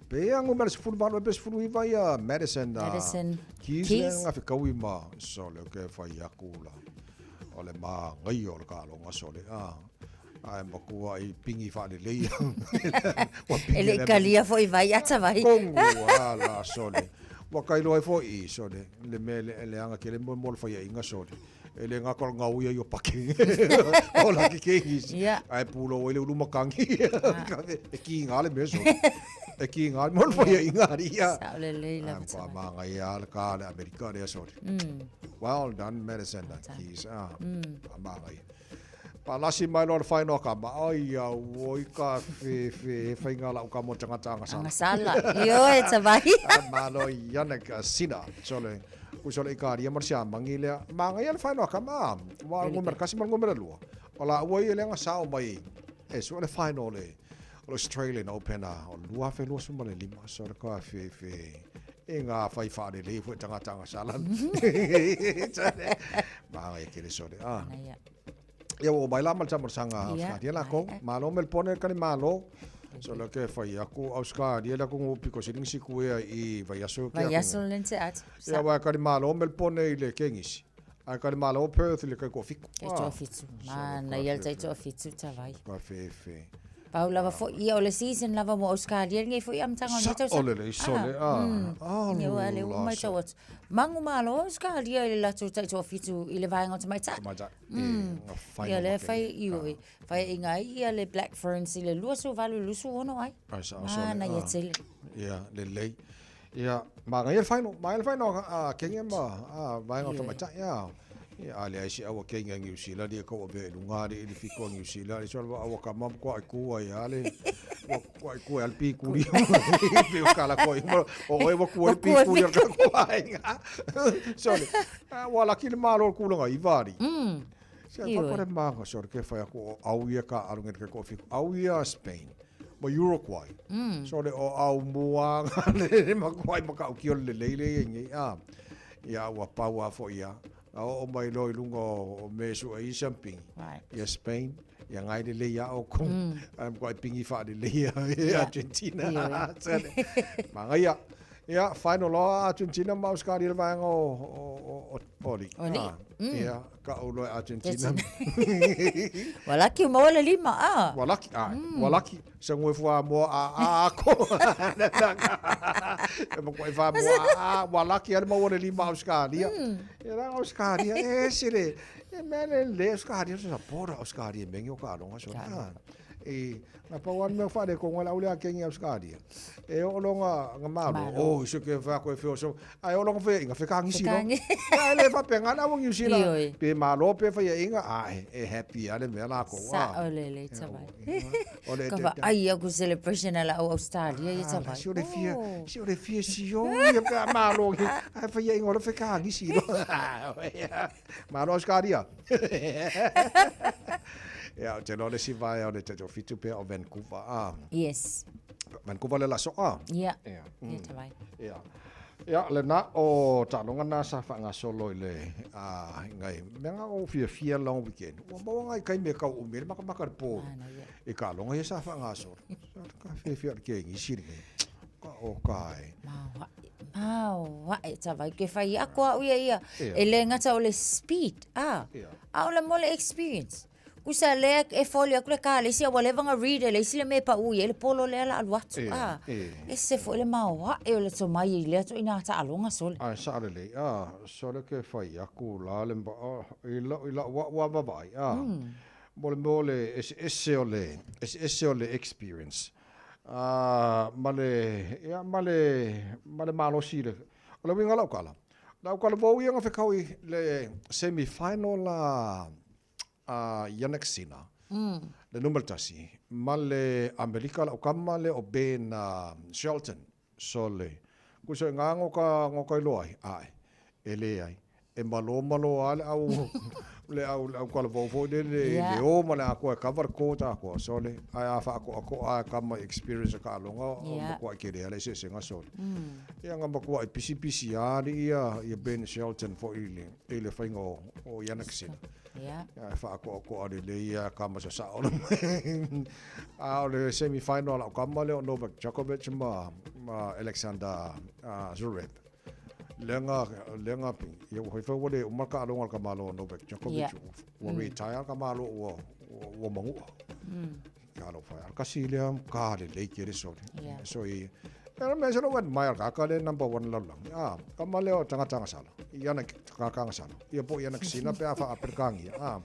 Pe ia numera 18 pe 19 ia Madison Madison Keys lea na fekaui ma so le ke fai aku la o le magaia o le kaloga so le a. Ae matua i pingi faalelei. Ua pingi E le i kalia foi vai ata vai. Kongu a la sole. Ua kailoa ai foi i sole. Le mea le leaga tele mo mo le faiaiga sole. E le gata o le gaoia i o pake. O la ke kegis. Ae pulou ai le ulu makangi. E ki ngā le mea sole. E ki ngā mo le faiaiga ari ia. Sao lelei lava. Ae matua le ka le Amerika lea sole. Well done Madison. Keys. Ah. Maangaia. Palasi mai loa le whainoa ka ma, ai auoi ka whewhe, he whainga lau ka mo tangata angasala. Angasala, ioe tavahi. Malo Yannick Sinner, sole, ku sole i karia mar sia mangi lea, maangaia le whainoa ka ma, wa ngumera kasi ma ngumera lua. O la ua ia le anga sao mai, e sua le whainoa le, o le Australian Open a, o 2025, sole ka whewhe, e ngā whai whaarelei fue tangata angasala. Maangaia kere sole, ah. Ia ua oo mai la ma le tamalosanga a Australia lakou. Malo Melbourne e kali malo. So le ke fai aku Australia le aku piko siling siku ea i vaiaso ke aku. Vaiaso le nse atu. Ia wa kali malo Melbourne i le kengisi. Ai kali malo Perth i le kai toafitu. Kai toafitu. Mana ia le tai toafitu tavai. Ka fefe. Pau lava foi ia o le season lava mo Australia lenei foi amataga o lenei tausaga. Sao lelei sole a. Ia ua le uma matau atu. Mangu malo Australia i le latou tai toafitu i le vaega o tamaitai. Tamaitai. Ia lea fai i oi. Faiaiga ai ia le Black Ferns i le 28 26 ai. Ai sao sole. Mana ia tele. Ia lelei. Ia, magaia le final, magaia le final a Kenya ma a vaega o tamaitai a. Ia, a leai se aua Kenya Niu Sila lia kau avea i luga ali i le fiko a Niu Sila ali so aua ka ma kua ai ku ai ale kua ai ku ai pi kuri pe o kala ko i o oe wa ku ai pi kuri o ka ku ai so le ua laki le malo le kulaga i vari Se Ioe. fa kore manga so ke whai aku o au ia ka arunga ke ko fiku au ia Spain ma Uruguay. So le o au mua le ma kuai ma ka uki o le lelei le ngi a. Ia ua pau a fo ia. A o mai lo i lunga o me su e i pingi. Ia Spain ia ngai le lei a o kong. Ai ma kuai pingi wha le lei a Argentina. Manga ia. Ia, final loa Argentina ma Australia le vaega o o o o alii. O alii. Ia, ka ou loa Argentina. Ua laki ua maua le lima, a. Ua laki, a. Ua laki. Sa ngoe fua moa a a ako. E ma koe fa moa a a, ua laki ale maua le lima Australia. Ia la Australia, e ese le, e mea le le Australia, sa pora Australia mengi o ka alonga so. E, na pau ane mea whaare ko ngā laule a kengi Australia. E o longa nga malo, oh, iso ke wha koe whio so, ai o longa whea inga, whekaangi silo. Ia, e le whapenga na wangi usila. Pe malo pe whaia inga, a e, e happy ale mea la ko. Sa o le le tawai. O le Ka wa ai aku celebration ala au Australia ia tawai. Si o le fia, si o le fia sio, ia pe a malo ki, ai whaia inga o le whekaangi silo. Malo Australia. Ia, ou te iloa le isi vaea o le 37 pea o Vancouver, a. Yes. Vancouver le laso, a. Ia. Ia. Ia tawai. Ia. Ia, lena o taaloga na sa faagasolo i le a ngai mea nga o fiafia long weekend. Ua maua ngai kai me kau umi le makamaka le po. I ka longa ia sa faagasolo. Sa ka fiafia le ke ngisi le. Ka o kai. Maoaʻe tawai ke whai ako au ia ia. E le ngata o le speed, a. A o le mo le experience. Kusa lea e foli aku le ka le isi a ua leva na read e le isi le mea e paʻu i ai le polo lea la alu atu a. Ese foi le maoaʻe o le tomai i lea ituaiga taaloga sole. Ae saʻo lelei a, sole ke fai aku la le i lau i lau ua vaavaai a. Mo le mea o le eseese o le eseese o le experience a ma le ia ma le ma le malosi i le o le uiga o lau tala, lau tala vou ia na fekau i le semi final a a Jannik Sinner, le numera tasi, ma le Amerika lau kama lea o Ben Shelton. Sole. Kusa e ngā ngo ka ngo ka iloa ai, ae, e leai. E malo malo a le au le au le au kalavou foi lele le le o ma le akoa e cover le court akoa sole. Ae a whaakoakoa a ka mai experience a ka alonga o matua i kere ale se senga sole. Ia nga matua i pisi pisi a li ia ia Ben Shelton foi i le i le whainga o o Jannik Sinner. Ia. Ia e whaakoakoa lelei ia ka masa sa o A o le semi final lau kama lea o Novak Djokovic ma ma Alexander Zverev. Lea nga lea nga ping ia ua fai ua le uma ka alonga ka malo o Novak Djokovic ua retire ka malo ua ua mangua. Ka alo fai al kasi lea ka lelei kele sole. So i Era me se lo admire ka ka le number one lalolagi. A kama lea o tagata agasala. I ana ka agasala. Ia po i ana kisina pe a wha aperkangi. A.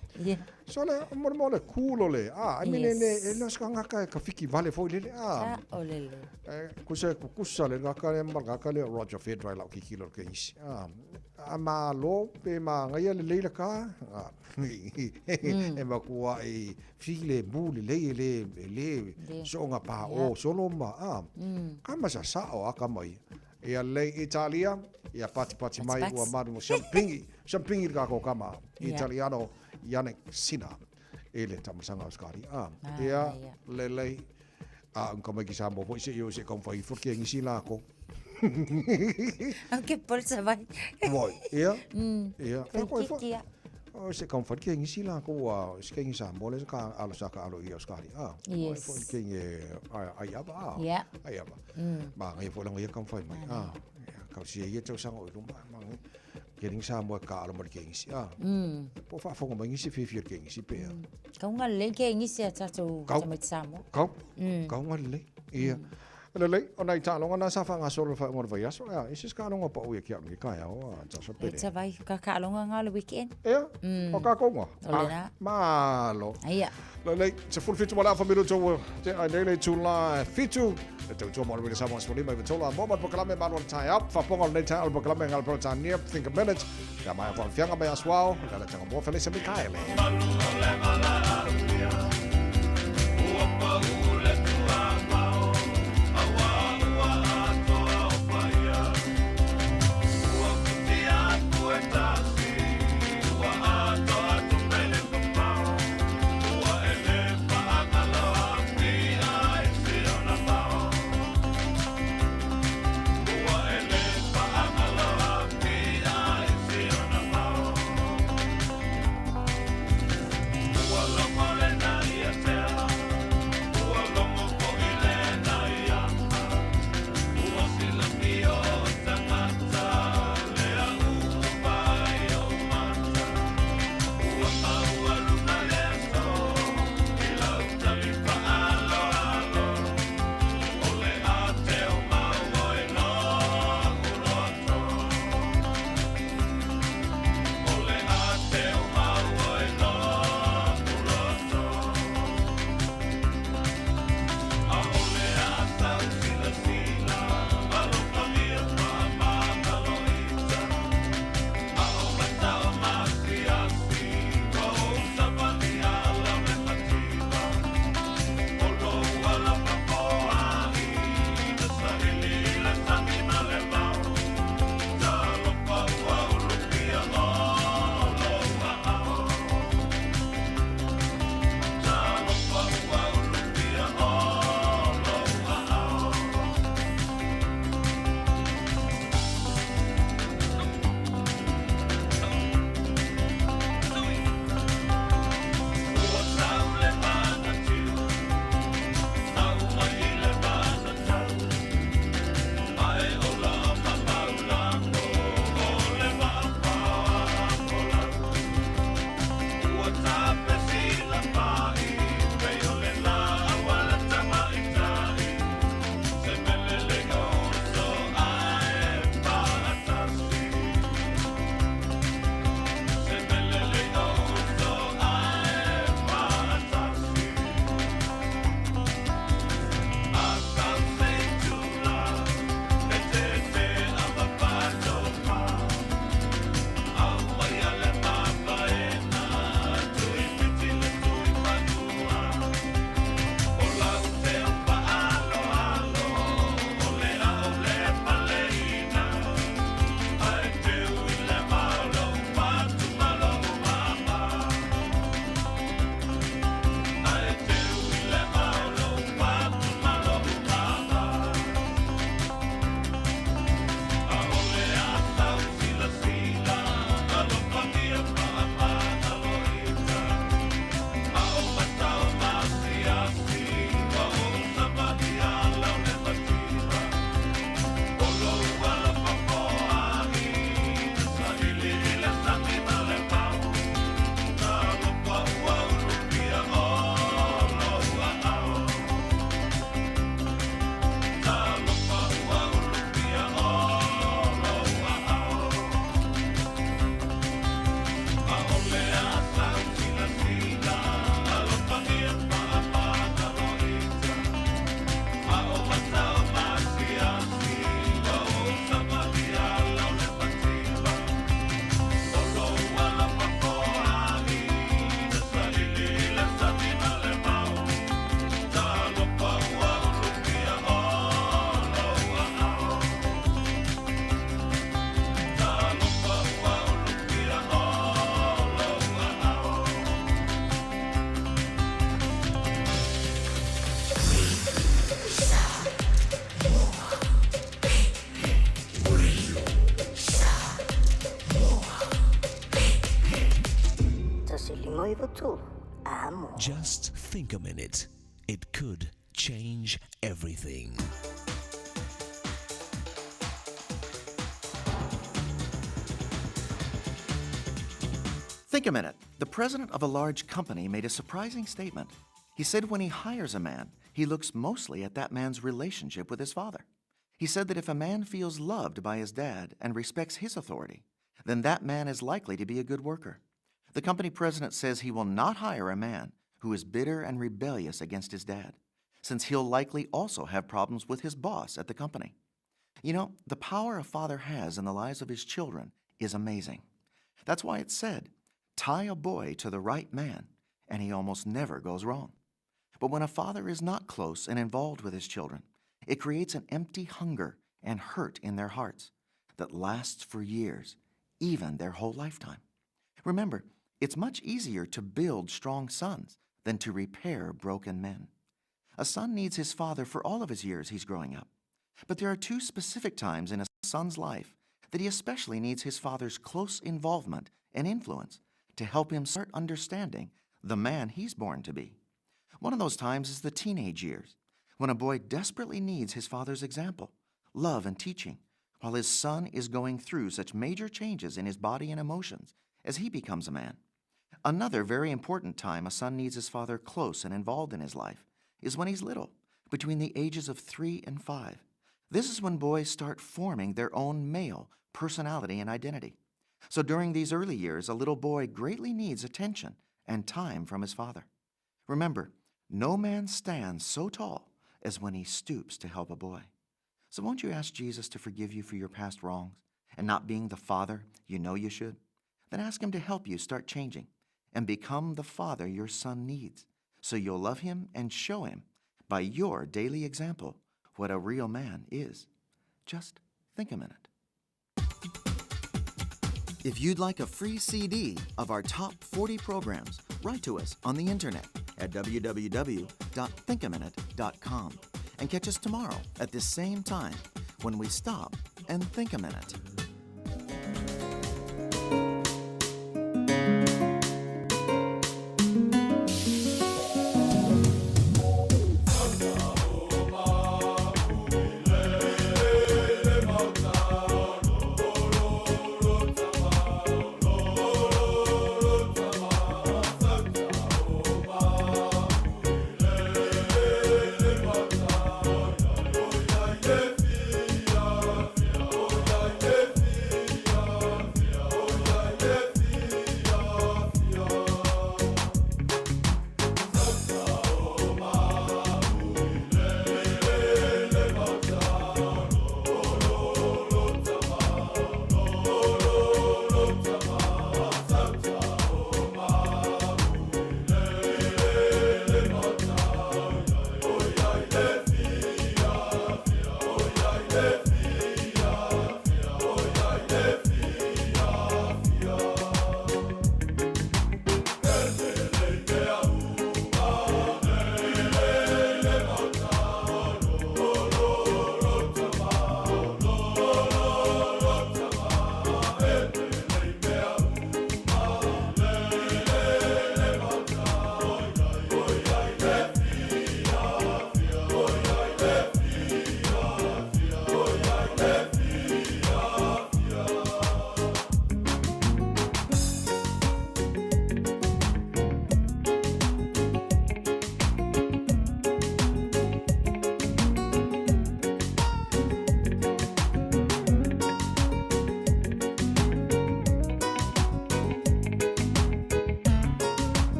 So le mo mo le cool o le. A I mean yes. ne e le ska ngaka e ka fiki vale foi lele. A. O le le. E kusa kusa le ngaka le ma ngaka le Roger Federer la ki kilo ke isi. A. A ma lo pe ma ngaia le leila ka. A. E ma kua i fi le mu le le le le so nga pa o solo ma a. Ka ma sa sa o a ka mai. Ia lei Italia, ia patipati mai ua maru mo siampingi, siampingi le kako kama Italiano Jannik Sinner i le tamasaga o Scotty. A, ia lelei a un ka mai ki Samoa foi se i o se kaumawhai ifo ke ngisi lako. Au ke pole sa vai. Voi, ia, ia. Whai koe O se kaumawhai ke ngisi lako ua se ke ngisa Samoa le ka alo sa ka alo i o Scotty. A, Yes. foi ke nge ai ai ava a. Yeah. Ai ava. Ma ngai foi langa ia kaumawhai mai. A, ia, kau sia ia tausaga o i luma, ma ngai. Ke ringi Samoa ka alo ma le ke ngisi. A, po whaafonga mai ngisi whiwhi o le ke ngisi pea. Kau ngā lei ke ngisi a tātou Kau. tamaiti Samoa. Kau, kau ngā lei. Ia. Lelei, o nai taaloga na sa whangasolo wha ngona vai aso, ea, isi ska alonga pa uia ki au ngi kai au, a, taso E pere. ta vai, ka ka alonga ngā le weekend. Ea, o ka kounga. O le nā. Malo. Ia. Lelei, se fulu fitu ma le afa minuto ua te ai nei le tula fitu. Le tautua mo le wile Samoa 15 i vatola. Mo ma pokalame malo le tie up. Whaponga o lenei tae o le pokalame ngā le Peretania. Think a minute. Ka mai a whanfianga mai aswao. Le le tanga mua Felisa Mikaele. 93 Amo. Just think a minute. It could change everything. Think a minute. The president of a large company made a surprising statement. He said when he hires a man, he looks mostly at that man's relationship with his father. He said that if a man feels loved by his dad and respects his authority, then that man is likely to be a good worker. The company president says he will not hire a man who is bitter and rebellious against his dad, since he'll likely also have problems with his boss at the company. You know, the power a father has in the lives of his children is amazing. That's why it's said, tie a boy to the right man, and he almost never goes wrong. But when a father is not close and involved with his children, it creates an empty hunger and hurt in their hearts that lasts for years, even their whole lifetime. Remember, it's much easier to build strong sons than to repair broken men. A son needs his father for all of his years he's growing up. But there are two specific times in a son's life that he especially needs his father's close involvement and influence to help him start understanding the man he's born to be. One of those times is the teenage years, when a boy desperately needs his father's example, love, and teaching, while his son is going through such major changes in his body and emotions as he becomes a man. Another very important time a son needs his father close and involved in his life is when he's little, between the ages of 3 and 5. This is when boys start forming their own male personality and identity. So during these early years, a little boy greatly needs attention and time from his father. Remember, no man stands so tall as when he stoops to help a boy. So won't you ask Jesus to forgive you for your past wrongs and not being the father you know you should? Then ask him to help you start changing and become the father your son needs so you'll love him and show him by your daily example what a real man is. Just think a minute. If you'd like a free CD of our top 40 programs, write to us on the internet at www.thinkaminute.com and catch us tomorrow at this same time when we stop and think a minute.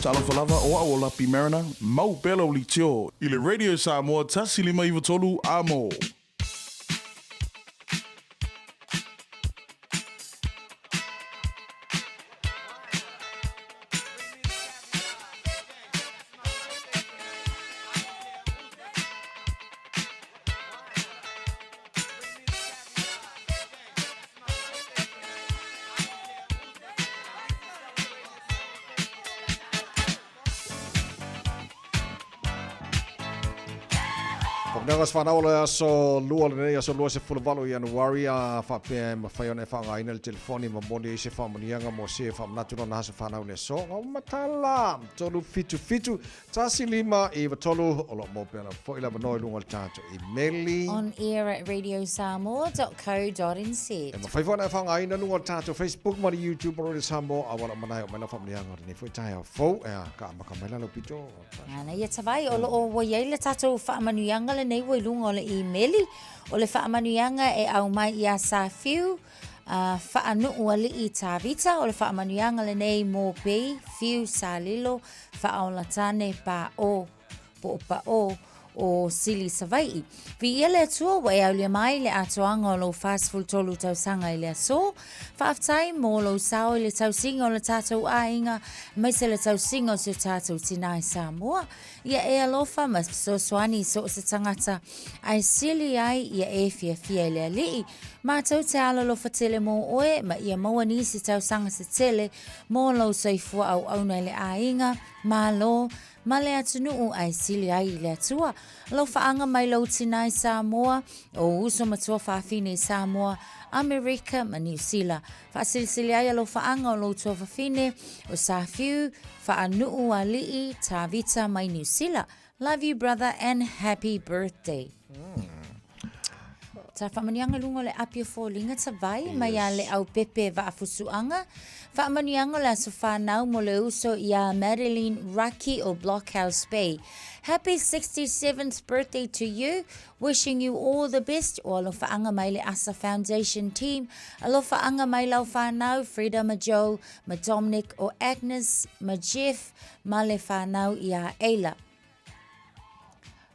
Talofa lava o au o Lapi Mariner, mau pea lau leitio i le Radio Samoa 1593 amo. Faamanuiaga se fanau o le aso lua lenei, aso 28 Ianuari, a faapea e mafai ona e faaaogaina le telefoni ma moni ai se faamanuiaga mo se faamanatu lona aso fanau i le aso. Matala 377 1593 o lo o maua pea lava foi le avanoa i luga o le tatou imeli. On air at radiosamoa.co.nz. E mafai foi ona e faaaogaina luga o le tatou Facebook ma le YouTube o Radio Samoa a ua lava manae o mai lau faamanuiaga o lenei foi taeao fou. Ea, ka amaka mai la lau pito. Ana ia tavai, o lo o ua i ai le tatou faamanuiaga lenei ua i luga o le imeli. O le faamanuiaga e au mai iā Safiu, a Faanuu Alii Tavita, o le faamanuiaga lenei mo Bei, Fiu, Salilo, Faaola Tane, Paʻo, po o Paʻo, o Sili Savaiʻi. Viia le Atua ua e aulia mai le atoaga o lou 43 tausaga i le aso. Faafetai mo lou sao i le tausiga o le tatou aiga, aemaise le tausiga o si o tatou tinā i Samoa. Ia e alofa ma fesoasoani i so o se tagata, ae sili ai ia e fiafia i le Alii. Matou te alolofa tele mō oe, ma ia maua nisi tausaga se tele mō lou soifua auauna i le aiga, Malo, ma le atunuu ae sili ai i le Atua. Alofaaga mai lou tinā i Samoa, ou uso ma tuafafine i Samoa, Amerika ma Niu Sila. Faasilisili ai alofaaga o lou tuafafine o Safiu, Faanuu Alii, Tavita mai Niu Sila. Love you brother and happy birthday. Ta faamanuiaga i luga o le api o foliga tavai mai ia Leaupepe Vaafusuaga. Faamanuiaga o le aso whanau mo le uso iā Madeline Raki o Blockhouse Bay. Happy 67th birthday to you. Wishing you all the best o alofaaga mai le Asa Foundation team. Alofaaga mai lau whanau, Frida ma Joe, ma Dominic o Agnes, ma Jeff, ma le whanau iā Ayla.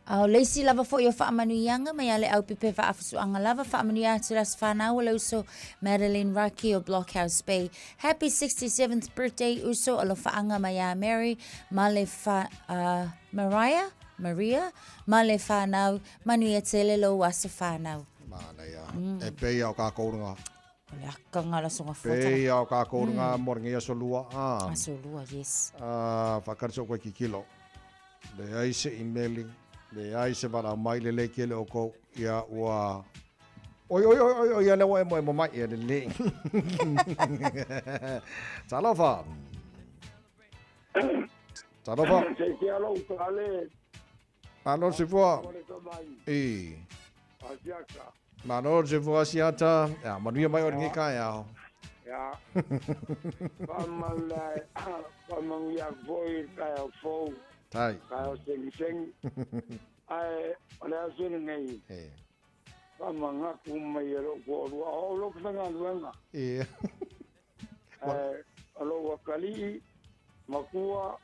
A o le isi lava foi o faamanuiaga mai a le Aupepe Vaafusuaga lava, faamanuia atu le aso whanau o le uso Madeline Raki o Blockhouse Bay. Happy 67th birthday uso alofaaga mai a Mary ma le wha, Mariah, Maria, ma le whanau, manuia tele lou aso whanau. Manaia. E pei o kākou runga. O le akanga la songa fua. Pei o kākou runga mo lenei aso lua. Aso lua, yes. Whakariso koe kikilo. Leai se imeli, leai se valaau mai, lelei tele oukou, ia ua Oi, oi, oi, oi, oi, ia lea ua e moemo mai, ia lelei. Talofa. Talofa. Se te alo utale. Malo se fua. I. Malo se fua siata. Ia, manuia mai o lenei taeao. Ia. Whamangai, whamangia foi i taeao fou. Tai. Taeao sengisengi. Ae, o le aso lenei. E. Whamangaku mai e lou toalua. O lou faigaluega. Ia. Ae, o lou akalii, matua,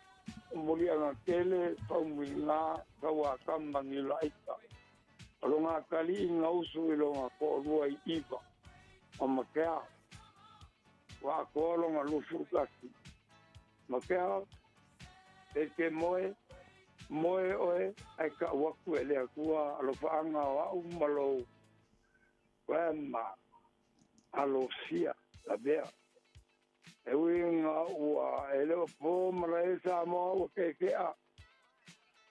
o Muliaga tele, Faumuiga, Tauakama, Niulaita. O loga akalii gausu i loga toalua i Iva, o Makea, ua atoa loga 21. Makea, e te moe, moe oe, ae ta'u atu e le Atua alofaaga o a'u ma lou grandma, Alosia Lavea. E ui ina ua e le o po malae i Samoa ua keke'a,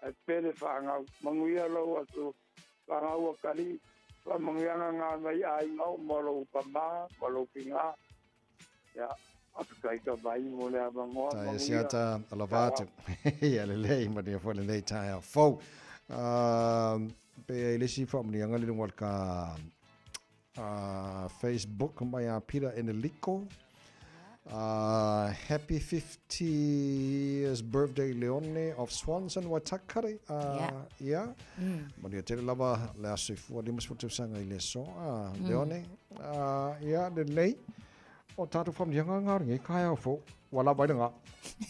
ae pele fanau. Manuia lou atu fanau akalii, faamanuiaga ngā nai aiga o ma lou pamā ma lou pigā. Ia, faafetai ka vai mo le avanoa. Tai Manuia. asiata lava atu. Ia lelei, manuia foi lenei taeao fou. Pe ai le isi faamanuiaga le luga o le ka Facebook mai a Peter Eneliko. Happy 50th birthday Leone of Swanson Waitakere. Yeah. Manuia tele lava le aso soifua 50 tausaga i le aso. Leone, ia lelei. O tatou faamanuiaga ngā lenei taeao fou. Ua lava ai lena.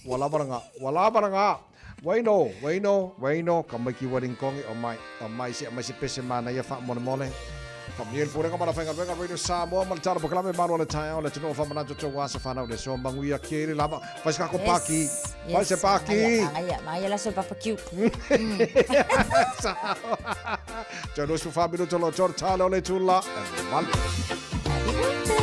Ua lava lena. Ua lava lena. Waino, Waino, Waino, ka maiki Wedding-kongi, o mai, o mai se aumai se pese manaia faamolemole. Faamanuia i le Pulega ma le Aufaigaluega Radio Samoa ma le Tala Polokalame Malo o le Taeao, le atunuu o faamanatu tou aso fanau le aso manuia kele lava. Fai se kako paki. Fai se paki. Manaia, manaia le aso barbecue. Tau 24 minuta lo tō tale o le tula. Vale. Happy birthday.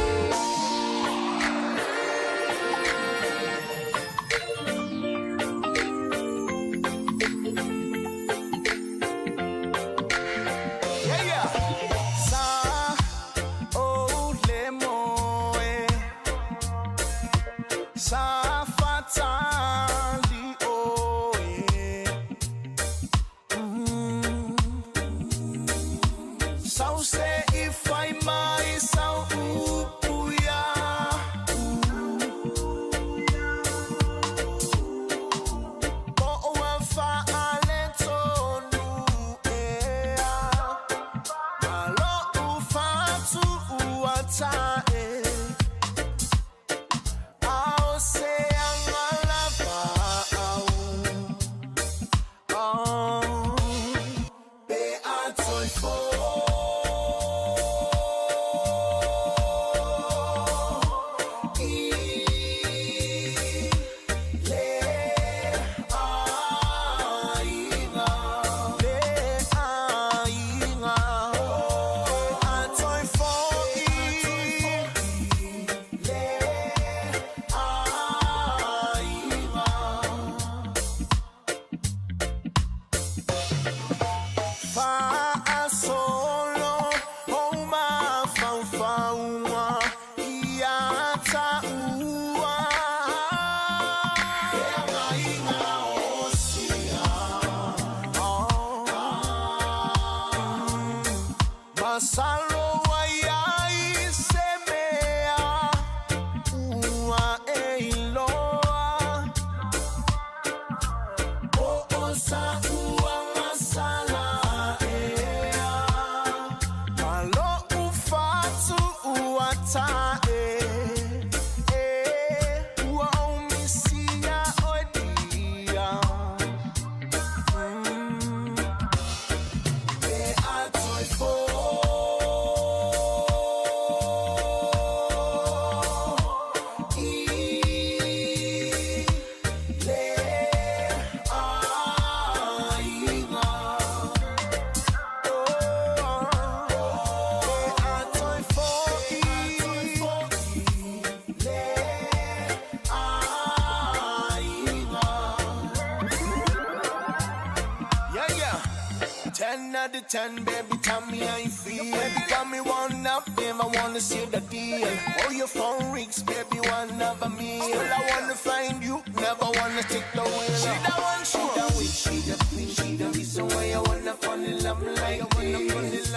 10, baby, tell me how you feel. Got me one up, if I wanna see the deal. Oh, your phone rings, baby, one of a meal. Still, I wanna find you, never wanna take the wheel. She the one, she the witch, she the queen, she the reason why I wanna fall in love like this.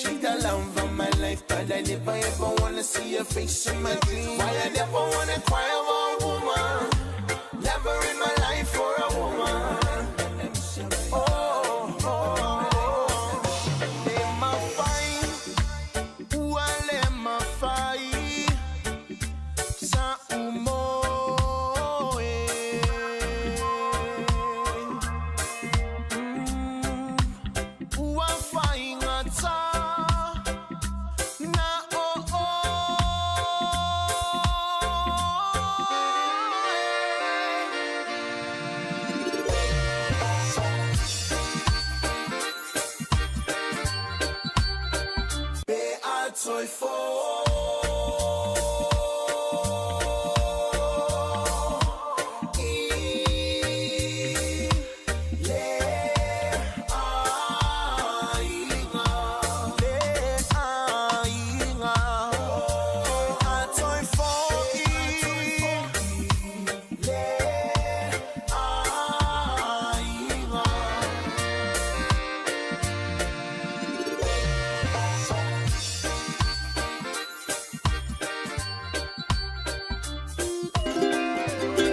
She the love of my life, but I never ever wanna see her face in my dreams. Why I never wanna cry over a woman? Never in my life for a woman. Oh, oh, oh. Le mafai, ua le mafai, sa umo e. Ua fai ngata, na o o. Pe a toi fo. I le aiga, le aiga. A toi fo i le aiga.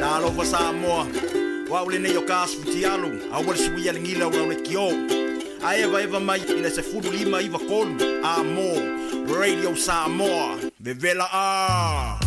Talofa Samoa, o au lenei o ka asu fitialu, aua le suia le gila o lau lekiō. A evaeva mai i le 15 93 a mo Radio Samoa, vevela a!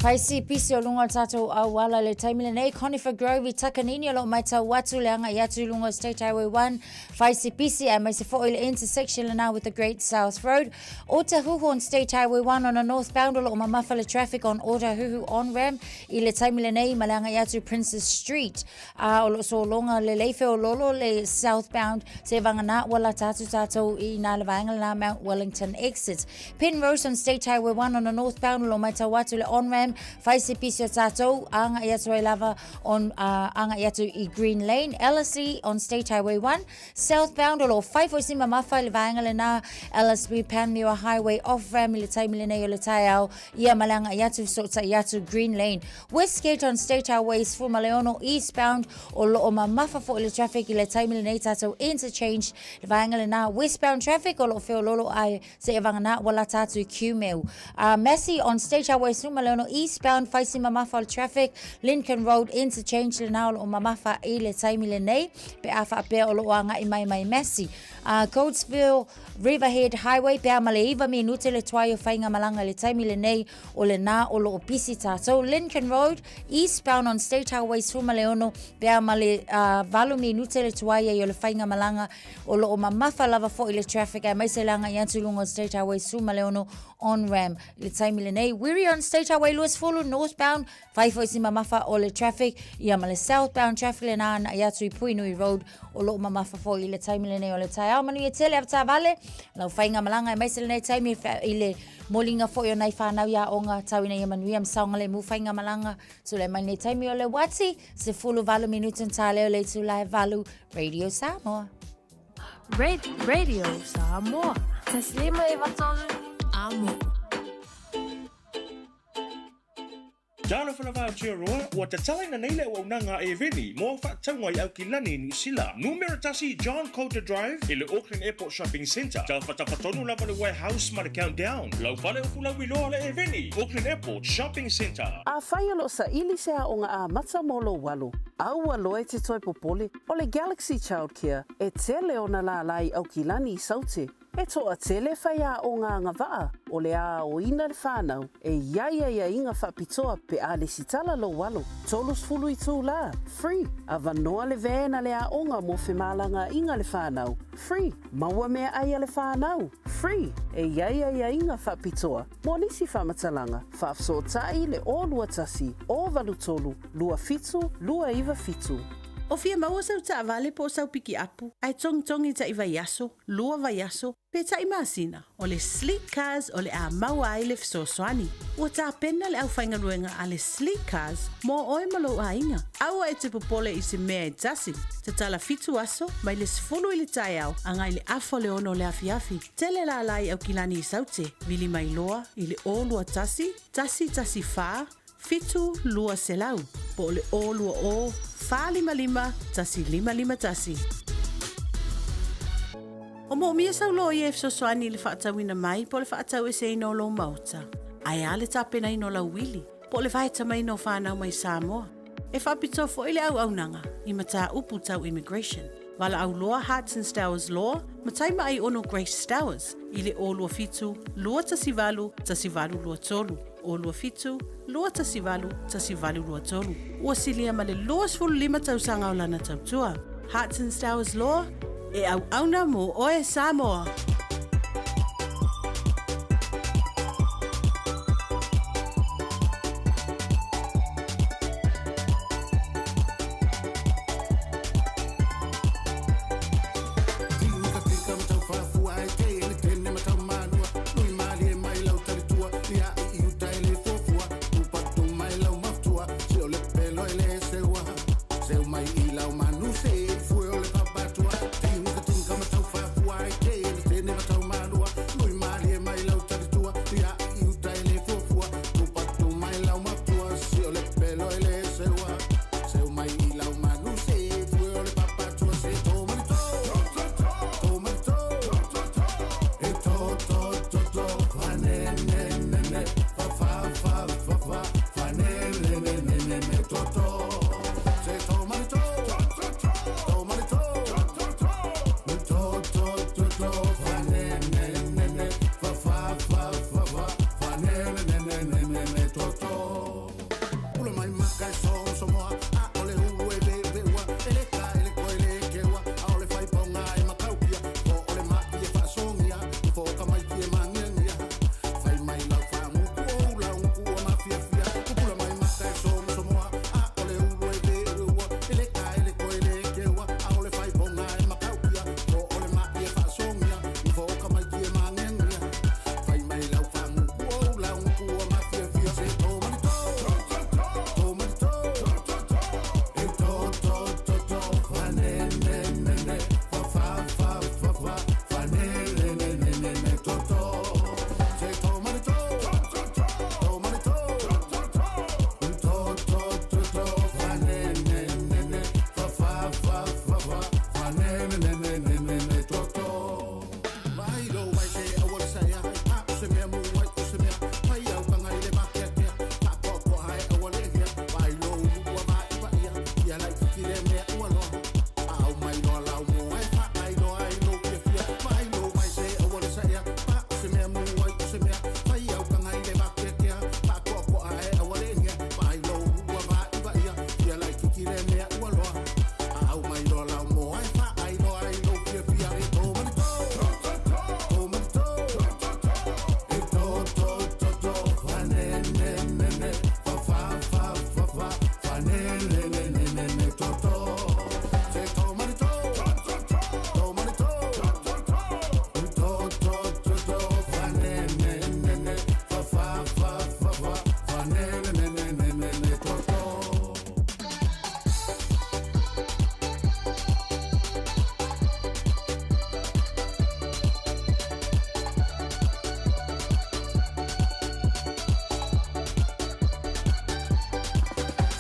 Fai si pisi o luga o le tatou auala i le taimi lenei, Conifer Grove i Takanini o lo o matau atu le agai atu i luga o State Highway 1, fai si pisi aemaise foi i le intersection lena with the Great South Road. Otahuhu on State Highway 1 on a northbound o lo o mamafa le traffic on Otahuhu on-ramp i le taimi lenei ma le agai atu Princes Street. A o lo o sologa lelei feololo le southbound seivagana ua lata atu tatou i ina le vaega lena Mount Wellington exit. Penrose on State Highway 1 on the northbound o lo o matau atu le on-ramp fai se pisi o tatou agai atu ai lava on agai atu i Green Lane. Ellerslie on State Highway 1 southbound o lo o fai foi si mamafa i le vaega lena Ellerslie Panmure Highway off-ramp i le taimi lenei o le taeao ia ma le agai atu fesootai atu Green Lane. Westgate on State Highway 16 eastbound o lo o mamafa foi le traffic i le taimi lenei tatou interchange le vaega lena westbound traffic o lo o feololo ae seivagana ua lata atu i Kumeu. Massey on State Highway 16 eastbound fai si mamafa o le traffic Lincoln Road interchange lena o lo o mamafa i le taimi lenei pe a faapea o lo o agai mai mai Massey. Coatesville Riverhead Highway pe a ma le 9 minute le tuai o faigamalaga i le taimi lenei o lena o lo o pisi tatou. Lincoln Road, eastbound on State Highway 16, pe a ma le 8 minute le tuai ai o le faigamalaga o lo o mamafa lava foi le traffic aemaise le agai atu i luga o State Highway 16 on ramp i le taimi lenei. Wiri on State Highway 20 northbound, fai foi si mamafa o le traffic, ia ma le southbound traffic lena agai atu i Puhinui Road o lo o mamafa foi i le taimi lenei o le taeao. Manuia tele avetaavale, lau faigamalaga aemaise lenei taimi i le moliga foi o nai whanau i aoga tau ina ia manuia ma saogalemu faigamalaga. Tulai mai lenei taimi o le uati, 18 minute na tā leo le itula e 8, Radio Samoa. Radio Samoa. Taslima e vatolu amo. Talofa lava Aotearoa, ua tatalaina nei le auaunaga a Eveni mo au faatauga i Aukilani i Niu Sila. Numera 1 John Coulter Drive i le Auckland Airport Shopping Centre. Tafatafa tonu lava le Warehouse ma le Countdown. Lau fale upu lauiloa le Eveni, Auckland Airport Shopping Centre. Afai o lo o saili se aoga amata mo lou alo, aua loa e te toe popole, o le Galaxy Childcare e tele ona lālā i Aukilani i Saute. E toatele faiaoga agavaa o le a aoina le whanau e i ai aiaiga faapitoa pe a lesitala lou alo, 30 itulā, free, avanoa le van a le aoga mo femalagaaiga le whanau, free, maua meaai a le whanau, free, e i ai aiaiga faapitoa mo nisi faamatalaga, faafesootai le 021 083 27 297. O fia maua sau taavale po o sau pikiapu ae togitogi ta'i vaiaso, lua vaiaso, pe ta'i masina, o le Sleek Cars o le a maua ai le fesoasoani. Ua tapena le aufaigaluega a le Sleek Cars mo oe ma lou aiga. Aua e te popole i se mea e tasi. Tatala fitu aso, mai le 10 i le taeao agai le afa o le 6 o le afiafi. Tele lālā i Aukilani i Saute, vili mai loa i le 021 114 7200 po o le 020 455 1551. O moomia sau loia e fesoasoani i le faatauina mai po o le faataueseina o lou maota, ae a le tapenaina o lau uili po o le vaetamaiina o fanau mai Samoa. E faapitoa foi le auaunaga i mataupu tau immigration. Valaau loa Hearts and Stowers Law ma Taimaai Ono Grace Stowers i le 027 218 1823, 027 218 1823. Ua silia ma le 25 tausaga o lana tautua. Hearts and Stowers Law, e auauna mo oe Samoa. ne fa fa fa fa fa fa ne ne ne ne ne ne to to. Se to ma to to to ma to to to to to fa ne ne ne ne fa fa fa fa fa fa ne ne ne ne ne ne to to. Vai lo vai se a wala sa ya pa se me mu vai se me pai au kanga ile ba ke ke pa ko ko hai a wala ya vai lo ua vai pa ia ia lai ki le me ua lo au mai lo la mo ai pa ai lo ai lo ke fia vai lo vai se a wala sa ya pa se me mu vai se me pai au kanga ile ba ke ke pa ko ko hai a wala ya vai lo ua vai pa ia ia lai ki le me ua lo au mai lo la mo ai pa ai lo ai lo ke fia e to ma to to ma to e to to to to fa ne ne ne ne fa fa fa fa fa fa ne ne ne ne ne ne to to se to ma to to ma to to to to to fa ne ne ne ne fa fa fa fa fa fa ne ne ne ne ne ne to to.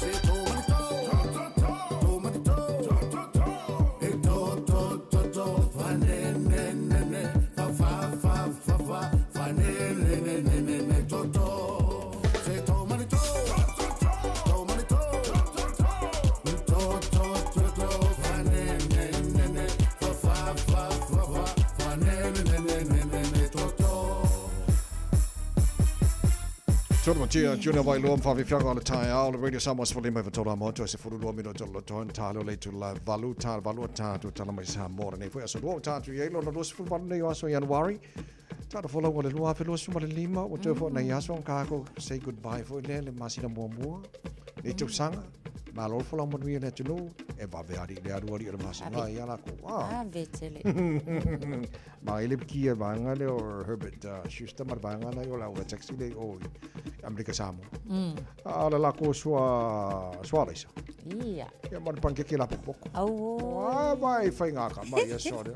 Se to ma to to ma to e to to to to fa ne ne ne ne fa fa fa fa fa fa ne ne ne ne ne ne to to se to ma to to ma to to to to to fa ne ne ne ne fa fa fa fa fa fa ne ne ne ne ne ne to to. Tolu matia, Junior vai loa mawhafi fianga o le taeao, le Radio Samoa se falima i watola moto, se furu lua mino tolo tohon, tā leo leitu la valu, tā valu tā tu tala mai Samoa nei foi aso lua o tātu i eilo na 28 nei o aso Januari. Tā folau o le 2025, o te fo nei aso ang kāko say goodbye foi le le masina mua mua. Nei tau sanga, ma lo folau manuia le atunu, e vave ari le aru ari o le masina Ave. i ala ko. Ah. Ave tele. Ma ele kia vanga le o Herbert Schuster ma vanga na o la o taxi le o Amerika Samoa. A la la ko sua sua leisa. Ia. Ia ma le pankeke la pokopoko. Au. Ah, vai whai ngā ka mai e sore.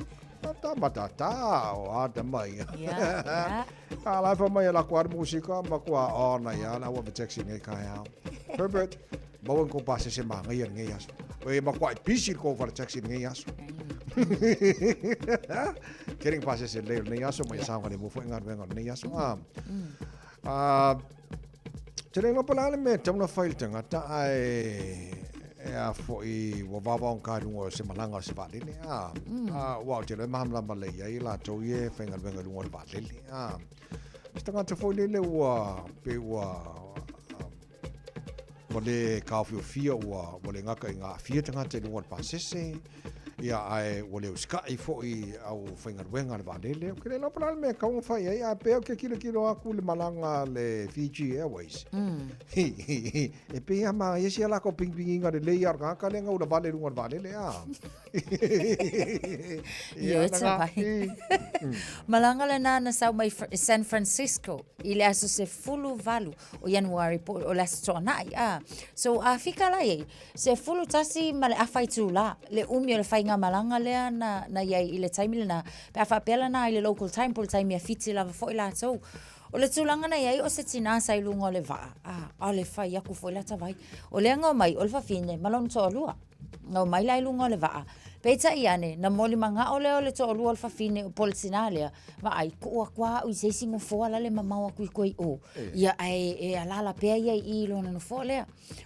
Ta mata ta o a ta mai. Ia, ia. A la fa mai la ko ar musika ma ko a ona ia la wa taxi ngai kai au. Herbert, mauen ko pase se ma ngai ngai aso. E ma ko ai pisi ko fa taxi ngai aso. Kering pase se le ngai aso mai sa ngale mo fo ngai ngai ngai aso. Ah. Ah, te renga pala le me tauna fail tangata ai e a foi ua vava on ka runga o se malanga o se vaalele a a ua o te le mahamlama le ia i latou ia e faigaluega i luga o le vaalele a se tagata foi lele ua pe ua ua lē kaofiofia ua ua le gaka i gaafia tagata i luga o le pasese ia ae ua le usikaʻi foʻi au faigaluega le vaalele o ke le lapa la le mea kauga fai ai a pea o ke kilokilo aku le malaga le Fiji Airways e pei a ma ia sia lako pingpingiga lelei a o le gaka lea gaula vale i luga o le vaalele a. Ia e te vai. Malaga lena na sau mai San Francisco i le aso 18 o Ianuari po o le aso Toanai. A. So a fika la iai, 11:30 itulā, le umi o le faigamalaga lea na, na iai i le taimi lena, pe a faapea lena i le local time po o le taimi a Fiti lava foi latou. O le tulaga na iai o se tinā sa i luga o le vaa, a, a o le fai aku foi lata vai. O lea na omai, o le fafine ma lona toalua. Na omai la i luga o le vaa. Peitai ane, na moli magao lea o le toalua o le fafine po o le tinā lea, vaai, kuu aku lava au i se isi nofoa la le mamao aku i koe i o. Ia, ae e alaala pea ia i i i lona nofoa lea.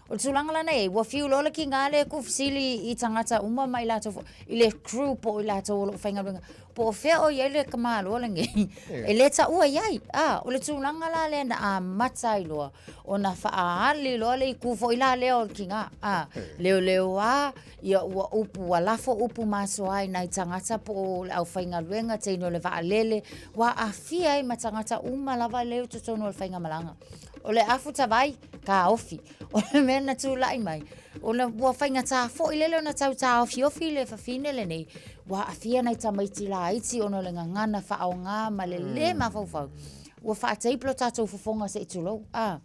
O le tulaga la na i ai, ua fiu loa le kīnā lea e kuufesili i tagata uma ma i latou foi, i le crew po o i latou o lo o faigaluega, po o fea o i ai le tamaloa lenei, e le taua i ai. A, o le tulaga la lea na amata ai loa ona faaali loa le itu foi la lea o le kīnā. A, leoleoā, ia ua upu, ua lafo upu masoa ai nai tagata po o le aufaigaluega, teine o le vaalele, ua aafia ai ma tagata uma lava lea i totonu o le faigamalaga. O le afu tavai, taofi. O le mea na tulai mai, ona ua faigata foi lele ona tau taofiofi le fafine lenei, ua aafia nai tamaiti laiti ona o le gagana faaaoga ma le lē mafaufau. Ua faatape lo tatou fofoga se i tulou. A.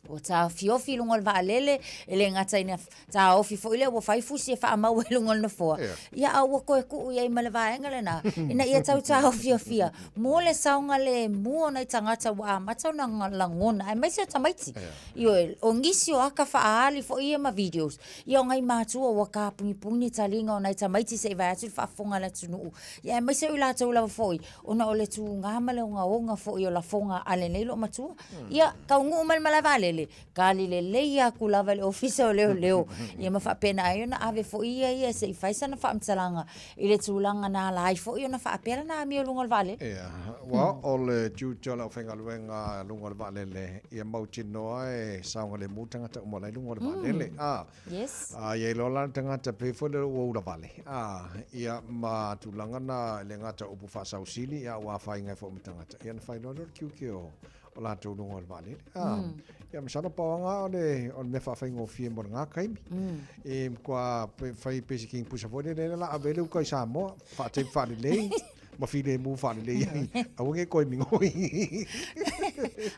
Ua taofiofi i luga o le vaalele, e le gata ina taofi foi lea ua fai fusi e faamau ai i luga o le nofoa, ia a ua toe tuu i ai ma le vaega lena, ina ia tau taofiofia mo le saogalemu o nai tagata ua amata ona lagona, aemaise o tamaiti. Ioe, o nisi o aka faaali foi ia ma videos, ia o nai matua ua kapunipuni taliga o nai tamaiti se i vae atu le faafofoga a le atunuu, ia aemaise o i latou lava foi, ona o le tuga ma le ogaoga foi o lafoga a lenei loomatua. Ia, taunuu mai le malae vaalele, kali lelei atu lava i le Ofisa o Leoleo, ia ma faapena ai ona ave foi ia ia se i fai sana faamatalaga i le tulaga na ala ai foi ona faapea lana amio i luga o le vaalele. Ia, ua o le tiute o le aufaigaluega i luga o le vaalele, ia mautinoa e saogalemu tagata uma la i luga o le vaalele. A, Yes. A i ai loa la le tagata pei foi lea ua ulavale, a, ia ma tulaga na e le gata o upu faasausili, ia ua afaina ai foi ma tagata, ia ona fai loa lea o le tiute o, o latou i luga o le vaalele. A, ia masalo pau lava o le, o le mea faafaigofie mo lena taimi. E matua fai pei se king pusa foi lele o le a ave ai le uta i Samoa, faataimi faalelei. ma filemu faalelei ai. Aua ne i toe migoi.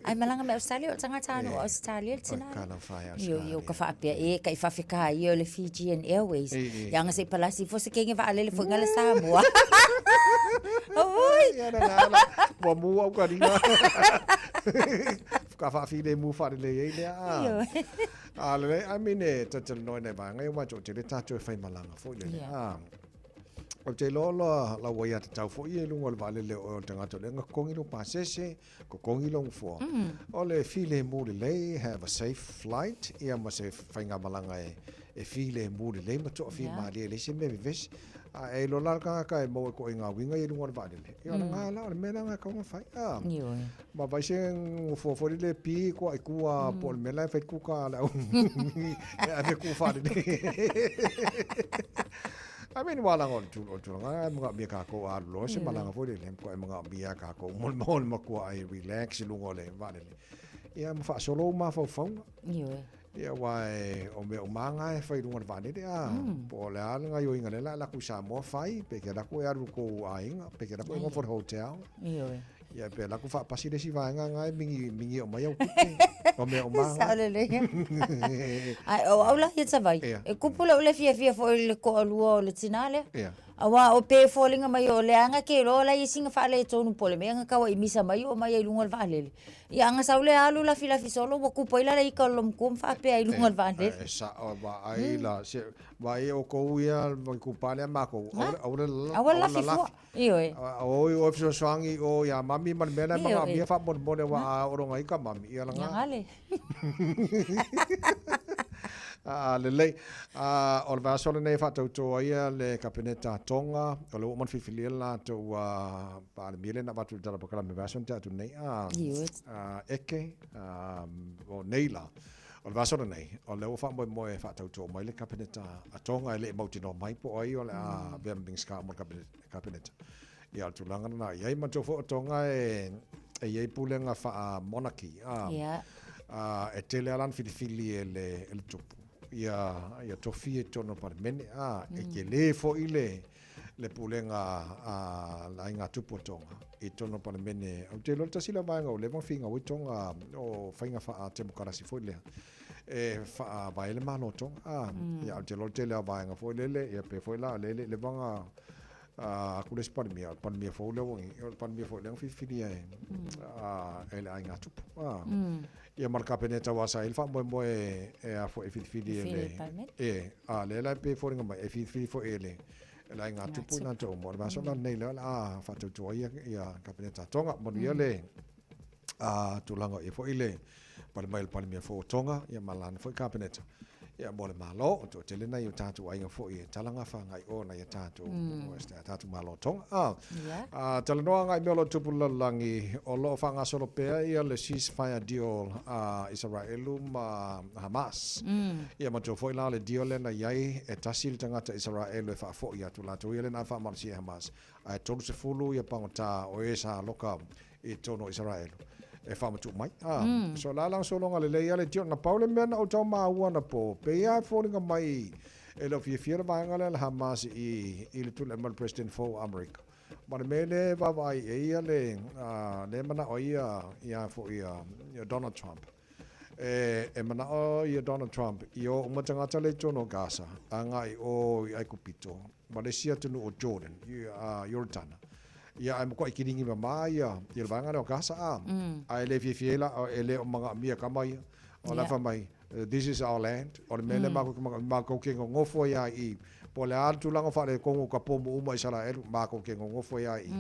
Ai malaga mai Australia o tagata anu o Australia le tina. Kala whai Australia. Io io ka whaapea e ka i whawheka ia o le Fijian Airways. Ia nga se i palasi fo se kenge waalele fo nga le Samoa. Oi. Ia na la. Wa mu au ka ringa. Ka whaafilemu faalelei ai lea. Io. A lelei, I mean e tatalanoa i nai vaega ia wa toatele tatou e faimalaga foi lele. Yeah. Ou te iloa loa lau aiatatau foi ia i luga o le vaalele o oe o le tagata o lea na totogi lou pasese, totogi lou nofoa. O le filemu lelei, have a safe flight, ia ma se faigamalaga e filemu lelei ma toafimalie e leai se mea e vevesi. A e iloa la le tagata e maua i ituaiga uiga ia i luga o le vaalele, ia o lena la, o le mea lena e tatau ona fai. Ma vaai se nofoa foi lele pi koa i tua po o le mea la e fai kuka a le au e ave ku faalelei. I mean, ua laga o le tulaga e manaomia kākou a alu loa se malaga foi lele, matua e manaomia kākou mo le mo le matua ai relax i luga o le vaalele. Ia ma faasolo ou mafaufauga. Ioe. Ia aua e, o mea uma lava na e fai i luga o le vaalele a, po o le a le gaoioiga lea o le a alu atu i Samoa fai, pe te alu atu e alu i tou aiga, pe te alu atu e nofo i le hotel. Ioe. Ia pe alu atu faapasi le isi vaega na e mingi, mingi oo mai au tupe. O mea uma lava na. Sao lelei. Ai, o au la ia Savai, e kupu lou le fiafia foi i le toalua o le tina lea. Ia. Aua o pe foliga mai o leaga ke iloa la ia sina faaletonu po o le mea na tau ai misa mai oo mai ai i luga o le vaalele. Ia a na sau lea alu lafilafi solo ua kupu ai la le ika o le lomatua ma faapea ai i luga o le vaalele. E sao, vaai la, se, vaai outou ia ma itupa lea matou, aua le Aua le lafi fua. Ioe. Oi, oi fesoasoani i o iā mami ma le mea lea e manaomia faamolemole aua a oo loa ina ika mami, ia laga. Ia gale. A lelei. A, o le vaiaso lenei e faatauto ai le Kapeneta a Tonga, o lea ua uma ona filifilia le latou Palemia lea na avatu i le Tala Polokalame i le vaiaso na tea atu nei, a, Eke, o nei la. O le vaiaso lenei, o lea ua faamoemoe e faatauto mai le Kapeneta a Tonga e le i mautinoa mai po o ai o le a avea ma Minisita mo le Kapeneta. Ia, o le tulaga lena. E i ai manatua foi o Tonga e i ai pulega faa-monarchy, a, a, e tele lava lana filifili e le, e le tupu ia tofi i totonu o le Palemene, a, e tele foi le, le pulega a le aiga tupu o Tonga i totonu o le Palemene. Ou te iloa le tasi lea vaega ua leva ona finau ai Tonga o faiga faa-temokarasi foi lea e faavae ai le Malo o Tonga. A, ia, ou te iloa le tele o vaega foi lele, ia pe foi la o lea e le i leva ona atu le isi Palemia, o le Palemia fou lea ua i ai, o le Palemia foi lea na filifilia e, e le aiga tupu. A, ia ma le Kapeneta aua sa i ai le faamoemoe e a foi e filifili e le, e, a lea la e pei e foliga mai e filifili foi e le, e le aiga tupu i latou uma. O le vaiaso la lenei lea o le a faatauto ai ia Kapeneta a Tonga. Manuia le tulaga o i ai foi le pale mai o le Palemia fou o Tonga ia ma lana foi Kapeneta ia mo le Malo. O toatele nai o tatou aiga foi e talagafa agai o nai a tatou, a tatou Malo o Tonga. A, a talanoa agai mea o lo o tupu i le lalolagi, o lo o faagasolo pea ia le ceasefire deal a Isaraelu ma Hamas. Ia matua foi la o le deal lea na i ai, e tasi le tagata Isaraelu e faafoi atu latou ia lea na faamalosia e Hamas, ae 30 ia pagota o e sa loka i totonu o Isaraelu e faamatuu mai. Ah, so la la sologa lelei lava le deal. Na pau le mea na ou tau maua anapo, pei lava e foliga mai e le o fiafia le vaega lea a le Hamas i i le tulai mai o le President fou o Amerika. Ma le mea lea e vaavaai i ai le, lea e manao ai ia, ia foi ia Donald Trump. E, e manao ia Donald Trump i o uma tagata lea i totonu o Gaza, agai i o i Aikupito, ma le isi atunuu o Jordan, i, a, Ioritana. Ia, ae matuai kiligi mamā ia, ia le vaega lea o Gaza, a. Ae le fiafia ai la, e le o manaomia tama ia. O la e fai mai, this is our land, o le mea lea makou te manaomia, makou te nonofo ai lava i i. Po o le a le tulaga o faaletonu o ka pomu uma Isaraelu, makou te nonofo ai lava i i.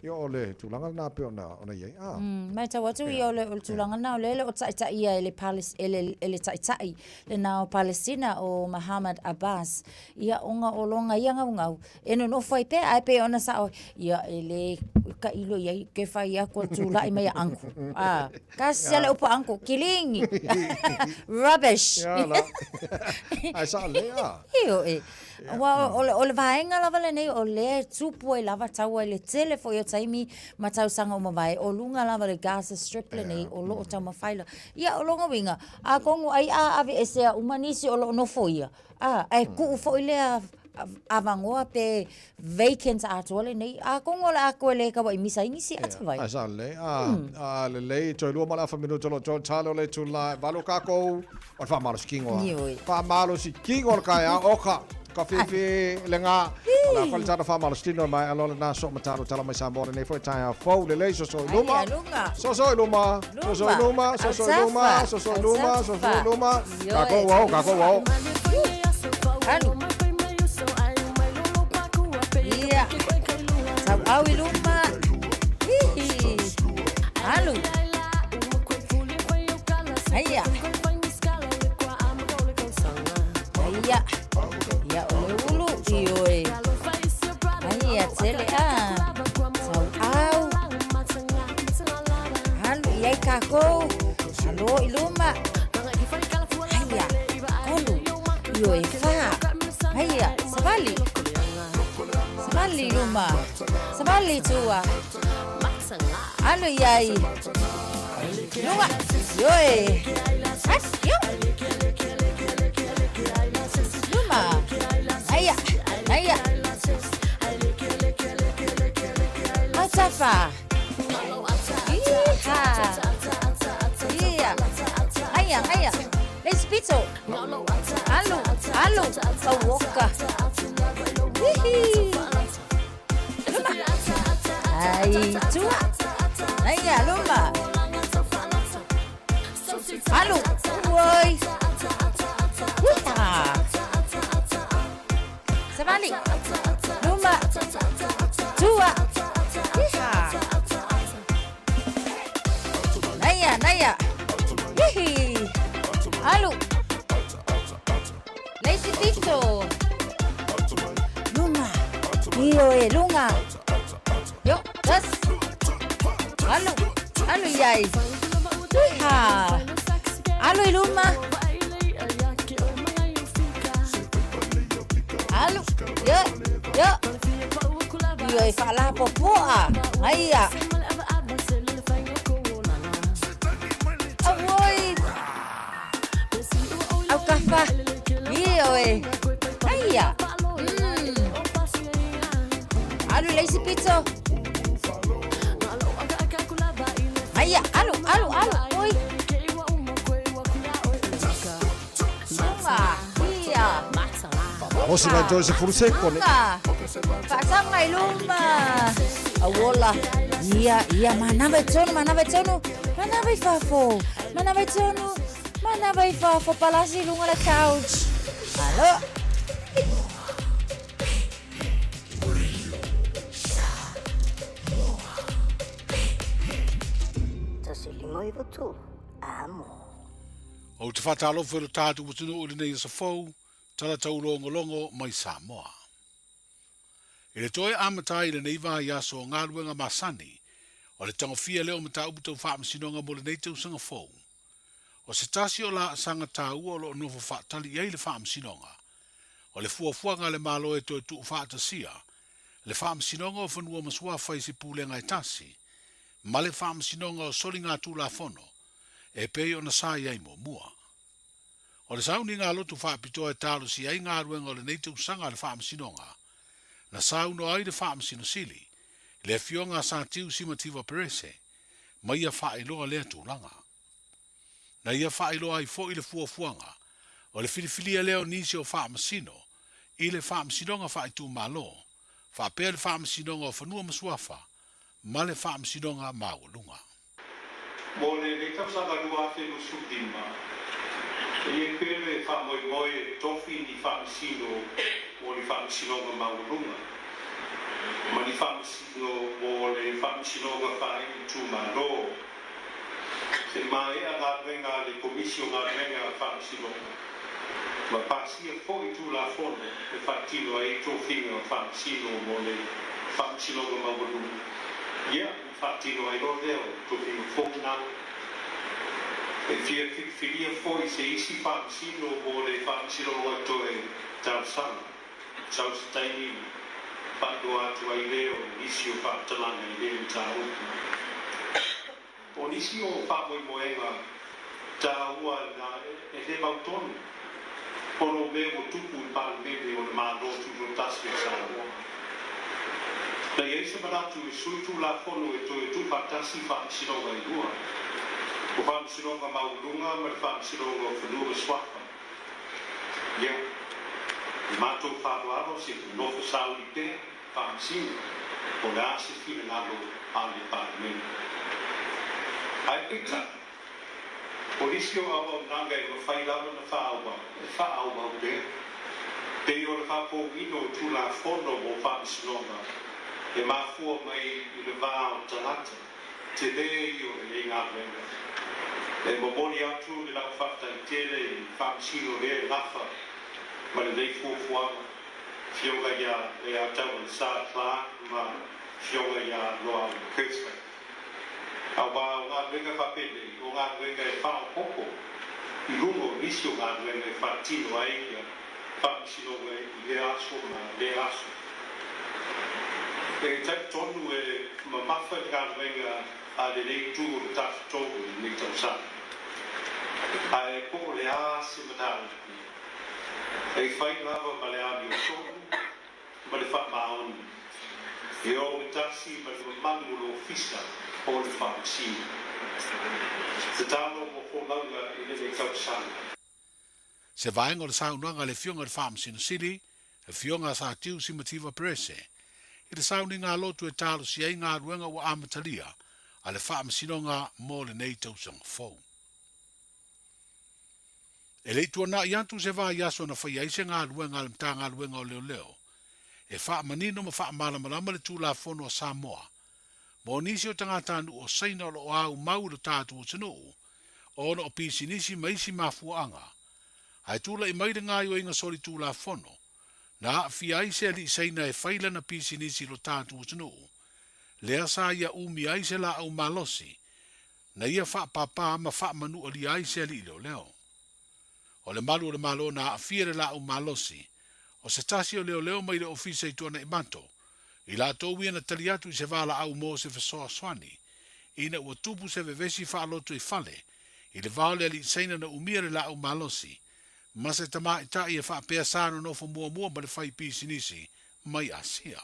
Ia o le tulaga lena e pei ona, ona i ai. A. Matau atu ia o le, o le tulaga lena o lea e le o taitaia e le Pales, e le, e le taitai lena o Palestina o Muhammad Abbas, ia ona o lona ia gaugau e nonofo ai pea, ae pei ona sao, ia e le tailo i ai ke fai atu a tulai mai a uncle. A, kasi a le upu a uncle, kiligi. Rubbish. Ia la. Ae sao lelei a. Ioe. Aua o, o, o le vaega lava lenei o lea e tupu ai lava taua i le tele foi o taimi ma tausaga ua mavae, o luga lava o le Gaza Strip lenei o lo o taumafai la. Ia, o lona uiga, atonu ai a aveesea uma nisi o lo o nofoia, a, ae tuu foi lea avanoa pe vacant atoa lenei, atonu o le a toe le tauai misa ai nisi atavai. Ae sao lelei, a, a lelei, toe lua ma le afa minuta o lo o toe talo le itula e valu kākou o le faamalosi kino a. Ioe. Faamalosi kino o le taeao, o ka, ka fifi le ngā. O le a fale tātou faamalosi tino e mai aloa lena so matalo tala mai Samoa lenei foi taeao fou lelei soso i luma. Ai, luga. Soso i luma, soso i luma, soso i luma, soso i luma, soso i luma. Kākou ua o, kākou ua o. Alu. Ia. Tauau i luma. Hihi. Alu. Aia. Aia. Ia o le ulu ioe. Aia tele a. Tauau. Alu i ai kākou. Alo i luma. Aia. Kolu. Ioe fā. Aia. Savali. Savali i luma. Savali i tua. Alu i ai. Luga. Ioe. As, io. Luma. Aia. Aia. Autafa. Iha. Ia. Aia, aia. Le isi pito. Alu, alu. Tauoka. Hihi. Luma. Ai, tua. Aia, luma. Alu. Oi. Iha. Savali. Luma. Tua. Iha. Naia, naia. Hihi. Alu. Le isi pito. Luma. Ioe, luga. Yo, tas. Alu. Alu i ai. Iha. Alu i luma. Alu. Yo, yo. Ioe, faalapopoa. Aia. Auoi. Aukafa. Ioe. Aia. Alu i le isi pito. Aia, alu, alu, alu. Oi. Luga. Ia. Malosi nai toe sefulu sekone. Luga. Faasaga i luma. Auola. Ia, ia, manava i tonu, manava i tonu. Manava i fafo. Manava i tonu. Manava i fafo. Palasi i luga o le couch. Alo. Ou te faatalofa i lo tatou atunuu i lenei aso fou, tala taulogologo mai Samoa. I le toe amata ai i lenei vaiaso o galuega masani, o le tagofia lea o mataupu tau faamasinoga mo lenei tausaga fou. O se tasi o laasaga taua o lo o nofo faatali i ai le Faamasinoga, o le fuafuaga a le Malo e toe tuufaatasia le Faamasinoga o Fanua ma Suafa i se pulega e tasi ma le Faamasinoga o Soligatulafono e pei ona sa i ai muamua. O le sauniga a lotu faapitoa e talosia ai galuega o lenei tausaga a le Faamasinoga, na saunoa ai le Faamasino Sili, le Afioga a Sa Tiu Simativa Perese, ma ia faailoa lea tulaga. Na ia faailoa ai foi le fuafuaga o le filifilia lea o nisi o Faamasino i le Faamasinoga Faaitumalo, faapea le Faamasinoga o Fanua ma Suafa ma le Faamasinoga Maualuga. Mo lenei tausaga 2025, e i ai pea le faamoemoe e tofi ni Faamasino mo le Faamasinoga Maualuga ma ni Faamasino mo le Faamasinoga Faaitumalo. Se maea galuega a le Komisi o Galuega a Faamasinoga ma pasia foi Tulafono e faatino ai tofiga o Faamasino mo le Faamasinoga Maualuga, ia, ona faatino ai loa lea o tofiga fou na. E fia filifilia foi se isi Faamasino mo le Faamasinoga toe talosaga. Sau se taimi ona faailoa atu ai lea o nisi o faamatalaga i lea mataupu. O nisi o faamoemoega tāua na e le mautonu ona o mea ua tupu i le Palemene o le Malo Tutoatasi o Samoa. Na i ai se manatu e sui Tulafono e toe tuufaatasi Faamasinoga e lua, o Faamasinoga Maualuga ma le Faamasinoga o Fanua ma Suafa. Ia, i matou faaaloalo se nofo sauni pea Faamasino, po o le a se finagalo a le Palemene. Ae peitai, o nisi o auaunaga e mafai lava ona faaauau, e faaauau pea, pei o le faapouina o Tulafono mo Faamasinoga e mafua mai i le va o tagata, tele ia o lenei galuega. E momoli atu le lau faafetai tele i Faamasino lea e nafa ma lenei fuafuaga. Afioga ia Leataualesa Clark ma Afioga ia Loau Kerslake. Aua o galuega faapenei, o galuega e faaopoopo i luga o nisi o galuega e faatino ai ia faamasinoga i lea aso ma lea aso. E talitonu e mamafa le galuega a lenei itu o le Tafatolu i lenei tausaga. Ae po o le a se mataupu E fai lava ma le amiotonu ma le faamaoni, e ogatasi ma le mamalu o le Ofisa o le Faamasino. Tatalo mo folauga i lenei tausaga. Se vaega o le saunoaga a le Afioga i le Faamasino Sili, Afioga a Satiu Simativa Perese, i le sauniga lotu e talosia ai galuega ua amatalia a le Faamasinoga mo lenei tausaga fou. E le i tuanai atu se vaiaso na faia ai se galuega a le Matagaluega o Leoleo e faamanino ma faamalamalama le Tulafono a Samoa mo nisi o tagatanuu o Saina o lo o aumau i lo tatou atunuu ona o pisinisi ma isi mafuaaga ae tulai mai le gaoioiga solitulafono na aafia ai se alii Saina e fai lana pisinisi i lo tatou atunuu lea sa ia umia ai se laau malosi na ia faapāpā ma faamanualia ai se alii leoleo. O le malu o le Malo na aafia le laau malosi, o se tasi o leoleo mai le ofisa i Tuanaimato, i latou ia na tali atu i se valaau mo se fesoasoani ina ua tupu se vevesi faaloto i fale i le va o le alii Saina na umia le laau malosi ma se tamaitai e faapea sa nonofo muamua ma le fai pisinisi mai Asia.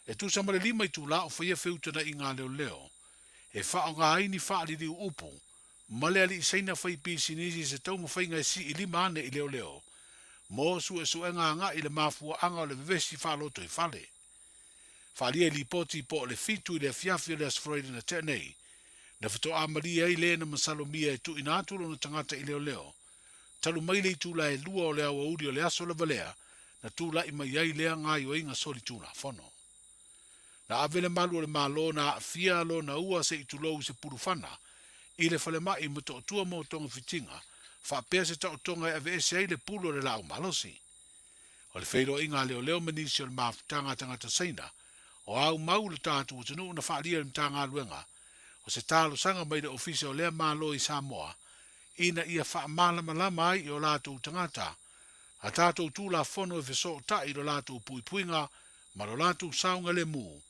E tusa ma le lima itulā o faia feutanaʻiga a leoleo e faaaoga ai ni faaliliu upu ma le alii Saina fai pisinisi i se taumafaiga e sii lima ane i leoleo mo suesuega agai i le mafuaaga o le vevesi faaloto i fale. Faaalia i lipoti po o le fitu i le afiafi o le Aso Faraile na tea nei, na faatoa malie ai le na masalomia e tuuina atu lona tagata i leoleo talu mai le itula e lua o le aoauli o le aso lava lea na tulai mai ai lea gaoioiga solitulafono. Na ave le malu o le Malo na aafia lona ua se i tulou i se pulufana i le falemai i Motootua mo togafitiga faapea se taotoga e aveese ai le pulu o le laau malosi. O le feiloaiga a leoleo ma nisi o le mafutaga a tagata Saina o aumau i lo tatou atunuu na faaalia e le Matagaluega o se talosaga mai le Ofisa o lea Malo i Samoa ina ia faamalamalama ai i o latou tagata a tatou Tulafono e fesootai i lo latou puipuiga ma lo latou saogalemu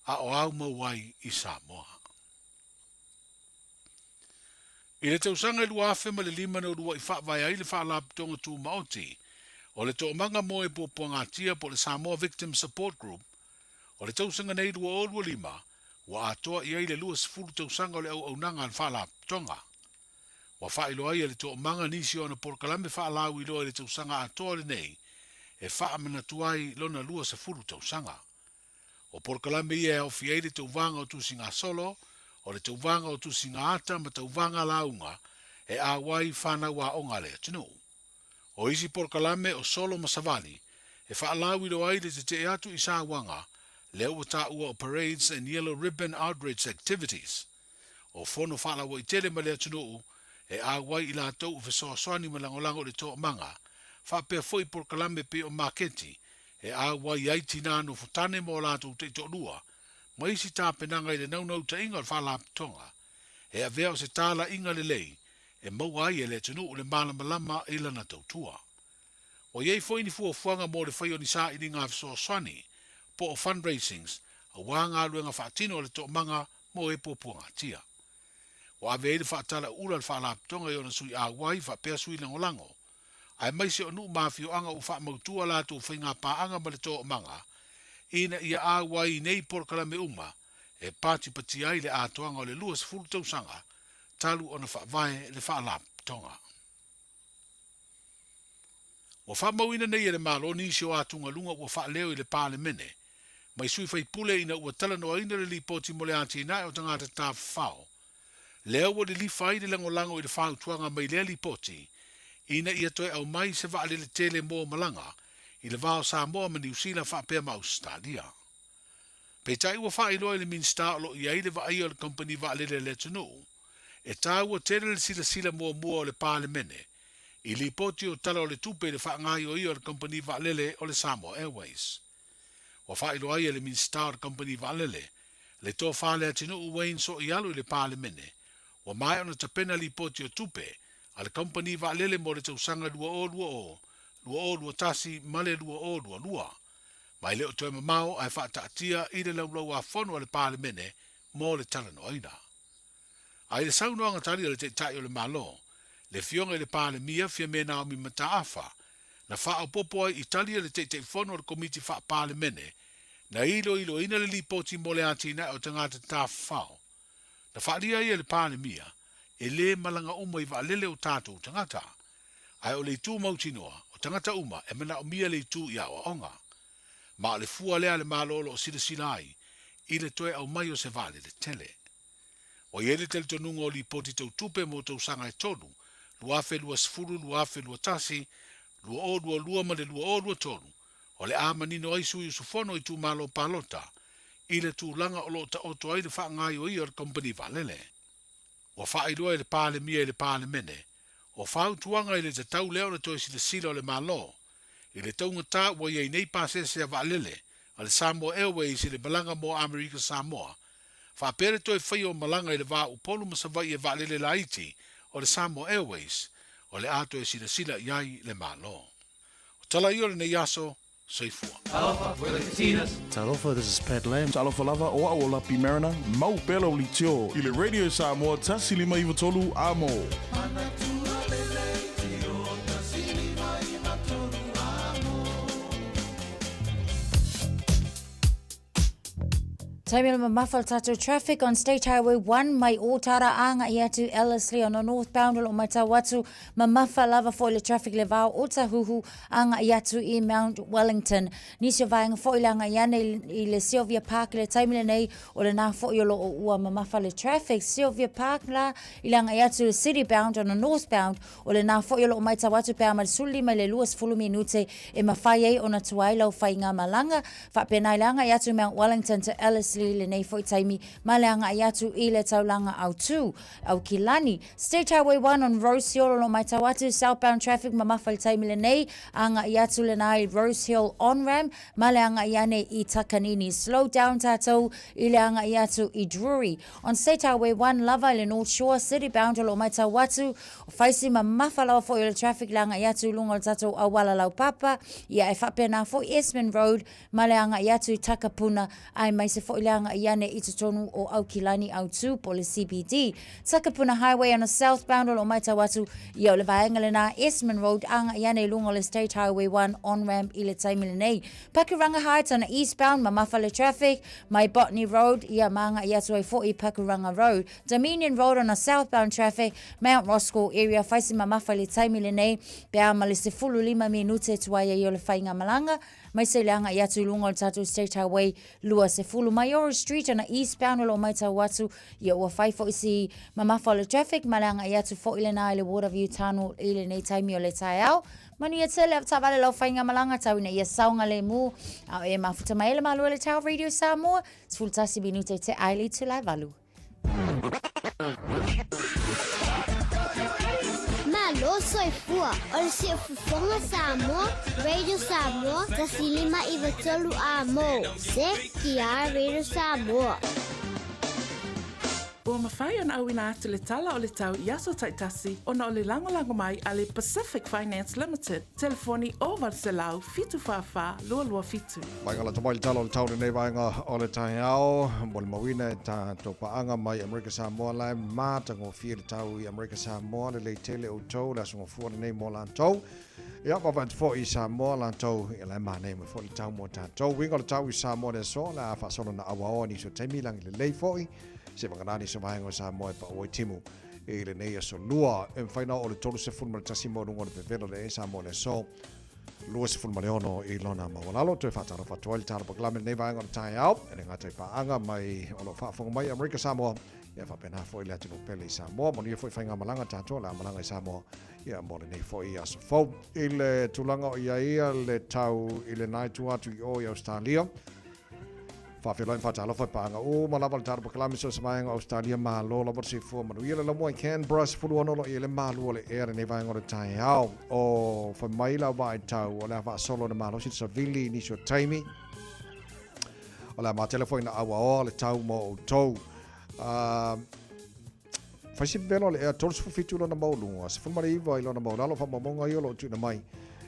a o aumau ai i Samoa. I le tausaga e 2005 na ulua'i faavae ai le Faalapotopotoga Tumaoti o le Toomaga mo e Puapuagatia po o le Samoa Victim Support Group. O le tausaga nei 2025 ua atoa i ai le 20 tausaga o le auaunaga a le Faalapotopotoga. Ua faailoa ai e le Toomaga nisi o ana polokalame faalauiloa i le tausaga atoa lenei e faamanatu ai lona 20 tausaga. O polokalame ia e aofia ai le tauvaga o tusigasolo, o le tauvaga o tusigaata ma tauvaga lauga e auai fanau aoga a le atunuu. O isi polokalame o solo ma savali e faalauiloa ai le tetee atu i sauaga lea ua taua o Parades and Yellow Ribbon Outreach Activities. O fono faalauaitele ma le atunuu e auai i latou o fesoasoani ma lagolago i le toomaga, faapea foi polokalame pei o maketi e auai ai tinā nofotane ma o latou taitoalua ma isi tapenaga i le naunautaiga o le Faalapotopotoga e avea o se talaiga lelei e maua ai e le atunuu le malamalama i lana tautua. Ua i ai foi ni fuafuaga mo le fai o ni sailiga fesoasoani po o fundraisings aua galuega faatino a le toomaga mo e puapuagatia. Ua ave ai le faatalauula a le Faalapotopotoga i ona sui auai faapea sui lagolago, aemaise o nuu ma afioaga ua faamautu a latou faigapaaga ma le toomaga ina ia auai i nei polokalame uma e patipatia ai le atoaga o le 20 tausaga talu ona faavae le Faalapotopotoga. Ua faamauina nei e le Malo nisi o atugaluga ua faaleo i le Palemene mai sui faipule ina ua talanoaina le lipoti mo le atinae o tagata tafafao lea ua lilifa ai le lagolago i le fautuaga mai lea lipoti ina ia toe aumai se vaalele tele mo malaga i le va o Samoa ma Niu Sila faapea ma Ausetalia. Peitai ua faailoa i le Minisita o lo o i ai le vaaia o le kamupani vaalele a le atunuu, e taua tele le silasila muamua o le Palemene i lipoti o Tala o le Tupe i le faagaoioia o le kamupani vaalele o le Samoa Airways. Ua faailoa ai e le Minisita o le kamupani vaalele, le Tofa Leatinuu Wayne Sooialo i le Palemene, ua maea ona tapena lipoti o tupe a le kamupani vaalele mo le tausaga 2020, 2021 ma le 2022, ma e le o toe mamao ae faataatia i le Laulau-a-Fono a le Palemene mo le talanoaina. A i le saunoaga tali a le Taitai o le Malo, le Afioga i le Palemia Fiame Naomi Mataafa, na faaopoopo ai i tali a le Taitaifono o le Komiti Faa-Palemene na iloiloina le lipoti mo le atinae o tagata tafafao. Na faaalia ai e le Palemia, e lē malaga uma i vaalele o tatou tagata. Ae o le itu mautinoa, o tagata uma e manaomia le itu i aoaoga. Ma o le fua lea a le Malo o lo o silasila ai i le toe aumai o se vaalele tele. Ua i ai le talitonuga o lipoti tau tupe mo tausaga e tolu, 2020, 2021, 2022 ma le 2023, o le a manino ai sui usufono o itumalo palota i le tulaga o lo o taoto ai le faagaoioia o le kamupani vaalele. Ua faailoa e le Palemia i le Palemene, o fautuaga i le tatau lea ona toe silasila o le Malo i le taugata ua i ai nei pasese a vaalele a le Samoa Airways i le malaga mo Amerika Samoa, faapea le toe faia o malaga i le va o Upolu ma Savaii e vaalele laiti o le Samoa Airways, o le a toe silasila i ai le Malo. O tala ia o lenei aso, soifua. Talofa, we're the Katinas. Talofa, this is Pat Lam. Talofa lava, o au o Lapi Mariner, mau pea lau leitio i le Radio Samoa 153 Amo. Taimi o le mamafa o le tātou traffic on State Highway 1 mai Ōtara āngai atu Ellerslie on a northbound o lo o matau atu mamafa lava foi le traffic le vao o Tahuhu āngai atu i Mount Wellington. Nisi o vaega foi le agai ane i le Sylvia Park i le taimi lenei o lenā foi o lo o ua mamafa le traffic Sylvia Park la i le agai atu i le city bound on a northbound O lenā foi o lo o matau atu pe a ma le 15 i le 20 minute e mafai ai ona tuai lau faigamalaga. Faapena i le agai atu Mount Wellington to Ellerslie i lenei foi taimi ma le agai atu i le taulaga Autū, Aukilani. State Highway 1 on Rose Hill o lo o matau atu southbound traffic mamafa i le taimi lenei, agai atu lenā i Rose Hill on-ramp ma le agai ane i Takanini. Slow down tātou i le agai atu i Drury. On State Highway 1 lava i le North Shore, city bound o lo o matau atu, o faisi mamafa lava foi o le traffic le agai atu i luga o le tatou auala laupapa, ia e faapena foi Esmond Road ma le agai atu i Takapuna, aemaise foi le agai ane i totonu o Aukilani Autū po o le CBD. Takapuna Highway on a southbound o lo o matau atu ia o le vaega lena Esmond Road agai ane i luga o le State Highway 1 on-ramp i le taimi lenei. Pakuranga Heights on a eastbound mamafa le traffic mai Botany Road ia ma agai atu ai foi i Pakuranga Road. Dominion Road on a southbound traffic Mount Roskill area whai se mamafa i le taimi lenei pe a ma le 15 minute tuai ai o le whaingamalaga mai se le agai atu i luga o le tatou State Highway 20 Maioro Street on a eastbound o lo o maitau atu Ia ua fai foi si mamafa o le traffic ma le agai atu foi lena i le Waterview Tunnel i lenei taimi o le taeao. Manuia tele a taavale lau faigamalaga tau ina ia saogalemu a o e mafuta mai ai le Malo e le Tao Radio Samoa, 11 minute te ai le itula e valu. Malo soifua o le Siufofoga Samoa, Radio Samoa, 105 93 A mo. CTR Radio Samoa. Ua mafai ona auina atu le tala o le tau i aso taitasi ona o le lagolago mai a le Pacific Finance Limited, telefoni 0800 744 227. Vaega lata mai le tala o le tau lenei vaega o le taeao, molimauina e tatou paaga mai Amerika Samoa la e matagofie le tau i Amerika Samoa, lelei tele outou le aso gafua lenei mo latou. Ia, vaavaai atu foi i Samoa latou, ia la e manaia mai foi le tau mo tatou. Uiga o le tau i Samoa le aso, o le a faasolo na auaoa nisi o taimi lagi lelei foi, se vagana nisi o vaega o Samoa e pau ai timu i lenei aso lua. E mafai na oo le 31 mo luga o le vevela le e Samoa le aso 26 i lona maualalo. Toe faatalofa atu ai le tala pakalame lenei vaega o le taeao, e le gata i paaga mai o lo o faafofoga mai Amerika Samoa, ia faapena foi le atunuu pele i Samoa. Manuia foi faigamalaga tatou o le a malaga i Samoa ia mo lenei foi aso fou. I le tulaga o i ai le tau i le na itu atu i o i Australia, faafeiloai ma faatalofa i paaga uma lava le tatou pakalame so o se vaega o Australia, malo lava le soifua manuia. Le lamua i Canberra, 16 o lo o i ai le malu o le ea lenei vaega o le taeao. O fai mai lau vaitau o le a faasolo le malosi le savili i nisi o taimi. O le a matele foi na auaoa le tau mo outou. Fai se vevela o le ea 37 lona maualuga, 19 i lona maualalo, faamaumauga ia o lo o tuuina mai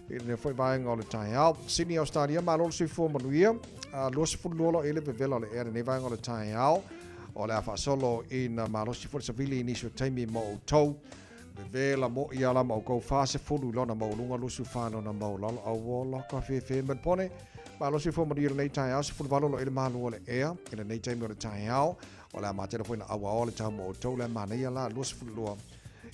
i lenei foi vaega o le taeao. Sydney, Australia, malo le soifua manuia, 22 lo i le vevela o le ea lenei vaega o le taeao. O le a faasolo ina malosi foi le savili i nisi o taimi mo outou. Vevela mo ia la ma outou 40 i lona maualuga, 24 i lona maualalo. Aua la ka fefe Melbourne. Malo le soifua manuia i lenei taeao, 18 lo i le malu o le ea i lenei taimi o le taeao. O le a matele foi na auaoa le tau mo outou le a manaia la 22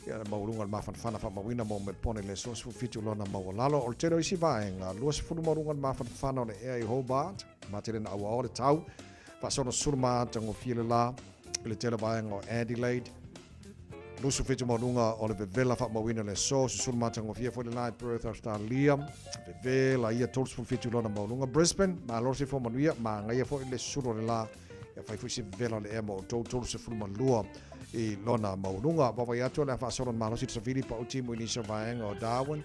ia le maualuga o le mafanafana faamauina mo Melbourne le aso 17 lona maualalo. O le tele o isi vaega 20 maualuga o le mafanafana o le ea i Hobart, matele na auaoa le tau faasolo sulu matagofie le la i le tele vaega o Adelaide. 27 maualuga o le vevela faamauina le aso, susulu matagofie foi le la i Perth, Australia. Vevela ia 37 lona maualuga. Brisbane, malo le soifua manuia, manaia foi le susulu o le la Ia fai foi se vevela o le ea mo outou 32 i lona maualuga. Vaavaai atu o le a faasolo le malosi le savili pau timu i nisi o vaega o Darwin.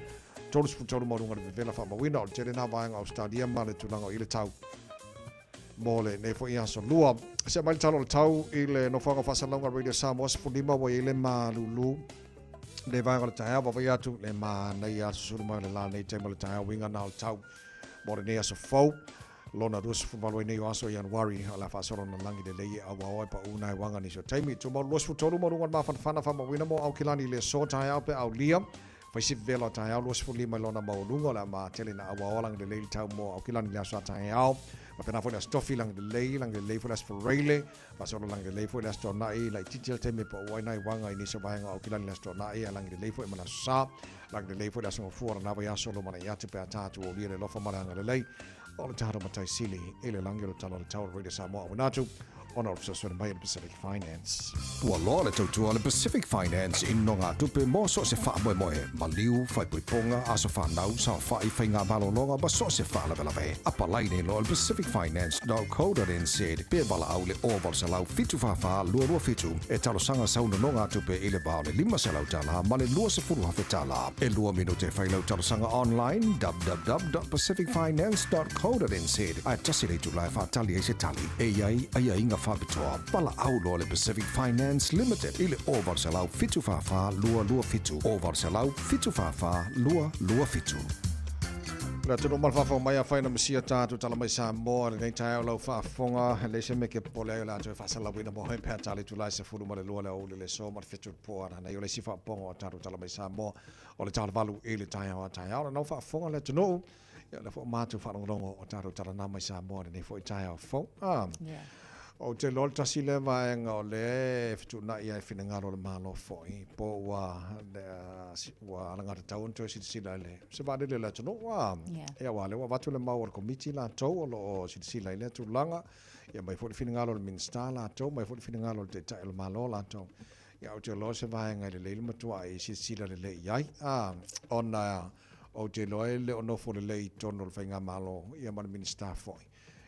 33 maualuga le vevela faamauina o le tele na vaega o Australia ma le tulaga o i le tau mo lenei foi aso lua. Se mai le tala o le tau i le nofoaga o faasalalauga Radio Samoa 15 ua i ai le malulu le vaega o le taeao. Vaavaai atu le manaia susulu mai o le la nei taimi o le taeao uiga na o le tau mo lenei aso fou. Lona 28 ai nei o aso o Ianuari, o le a faasolo na lagi lelei e auaoa e paʻu nai uaga nisi o taimi. Tumau 23 ma luga o le mafanafana faamauina mo Aukilani i le aso taeao pe aulia. Fai si vevela o taeao 25 i lona maualuga o le a matele na auaoa lagi lelei le tau mo Aukilani i le aso a taeao. Faapena foi le aso Tofi lagi lelei, lagi lelei foi le aso Faraile. Faasolo lagi lelei foi le aso Toonai, laitiiti le taimi e paʻu ai nai uaga i nisi o vaega o Aukilani i le aso Toonai, a lagi lelei foi ma le aso Sa. Lagi lelei foi le aso Gafua o lena vaiaso lumanai atu pe a tatou aulia le alofa ma le agalelei o le tatou Matai Sili i le lagi o le tala o le tau o le Radio Samoa auina atu ona o le fesoasoani mai a le Pacific Finance. Ua loa le tautua a le Pacific Finance i nogatupe mo so o se faamoemoe, maliu, faaipoipoga, aso fanau, saofai, faigamalologa ma so o se faalavelave. Apalai nei loa i le pacificfinance.co.nz pe valaau i le 0800 744 227 e talosaga sau nonogatupe i le va o le $500 ma le $20,000. E lua minute e fai lau talosaga online www.pacificfinance.co.nz ae tasi le itula e faatali ai se tali e i ai aiaiga faapitoa. Valaau loa le Pacific Finance Limited i le 0800 744 227, 0800 744 227. Le atunuu ma le faafofoga mai, afai na masia tatou tala mai Samoa i lenei taeao lau faafofoga, e leai se mea e popole ai o le a toe faasalauina mo oe pe a tali itula e 12 le aoauli o le aso ma le 7 o le po ananei. O le isi faaopoopoga o tatou tala mai Samoa o le tala 8 i le taeao a taeao. O lenau faafofoga le atunuu, ia o lea foi ua matou faalogologo o tatou tala na mai Samoa i lenei foi taeao fou. Ah. Yeah. Ou te iloa o le tasi lea vaega o lea e fetuunai ai finagalo o le Malo foi, po ua, ua alagatatau ona toe silasila i le se vaalele o le atunuu. A, yeah. Ia, aua o lea ua avatu le mau a le Komiti latou o lo o silasila i lea tulaga, ia aumai foi le finagalo o le Minisita latou, aumai foi le finagalo o le Taitai o le Malo latou. Ia, ou te iloa o se vaega e lelei le matuai silasila lelei i ai, a, ona ou te iloa e le o nofo lelei i totonu o le Faigamalo ia ma le Minisita foi.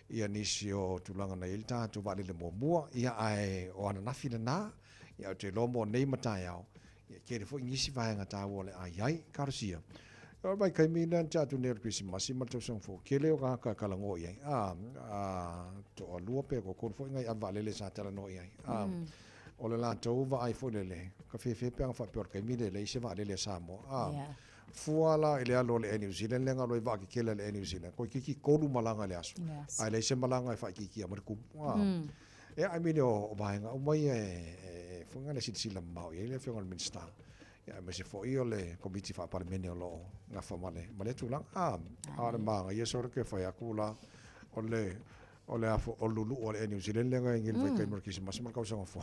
ia nisi o tulaga na i ai le tatou vaalele muamua, ia ae o ananafi lena, ia ou te iloa mo nei ma taeao, ia e tele foi nisi vaega taua o le a i ai. Talosia. O le vaitaimi lea na tea atu nei o le Kerisimasi ma le tausaga fou, tele o tagata e talanoa i ai, a, a, toalua pe toatolu foi nai ave vaalele sa talanoa i ai, a, o le latou vaai foi lele, ka fefe pe ana faapea o le taimi lea e leai se vaalele a Samoa, a, yeah. Fua la i le alu o le Air New Zealand lea na alu ai vaakekele a le Air New Zealand, toeitiiti 3 malaga i le aso. Yes. Ae leai se malaga e faaitiitia mai le tumu. Ah. Ia, I mean, o vaega uma ia e foi le silasila mamao i ai le Afioga i le Minisita. Ia, aemaise foi o le Komiti Faa-Palemene o lo o gafa ma le, ma lea tulaga. Ah, a o le manaia solo ke fai atu la, o le, o le afo, o le lulu'u a le Air New Zealand lea na i nei le vaitaimi o le Kerisimasi ma le tausaga fou.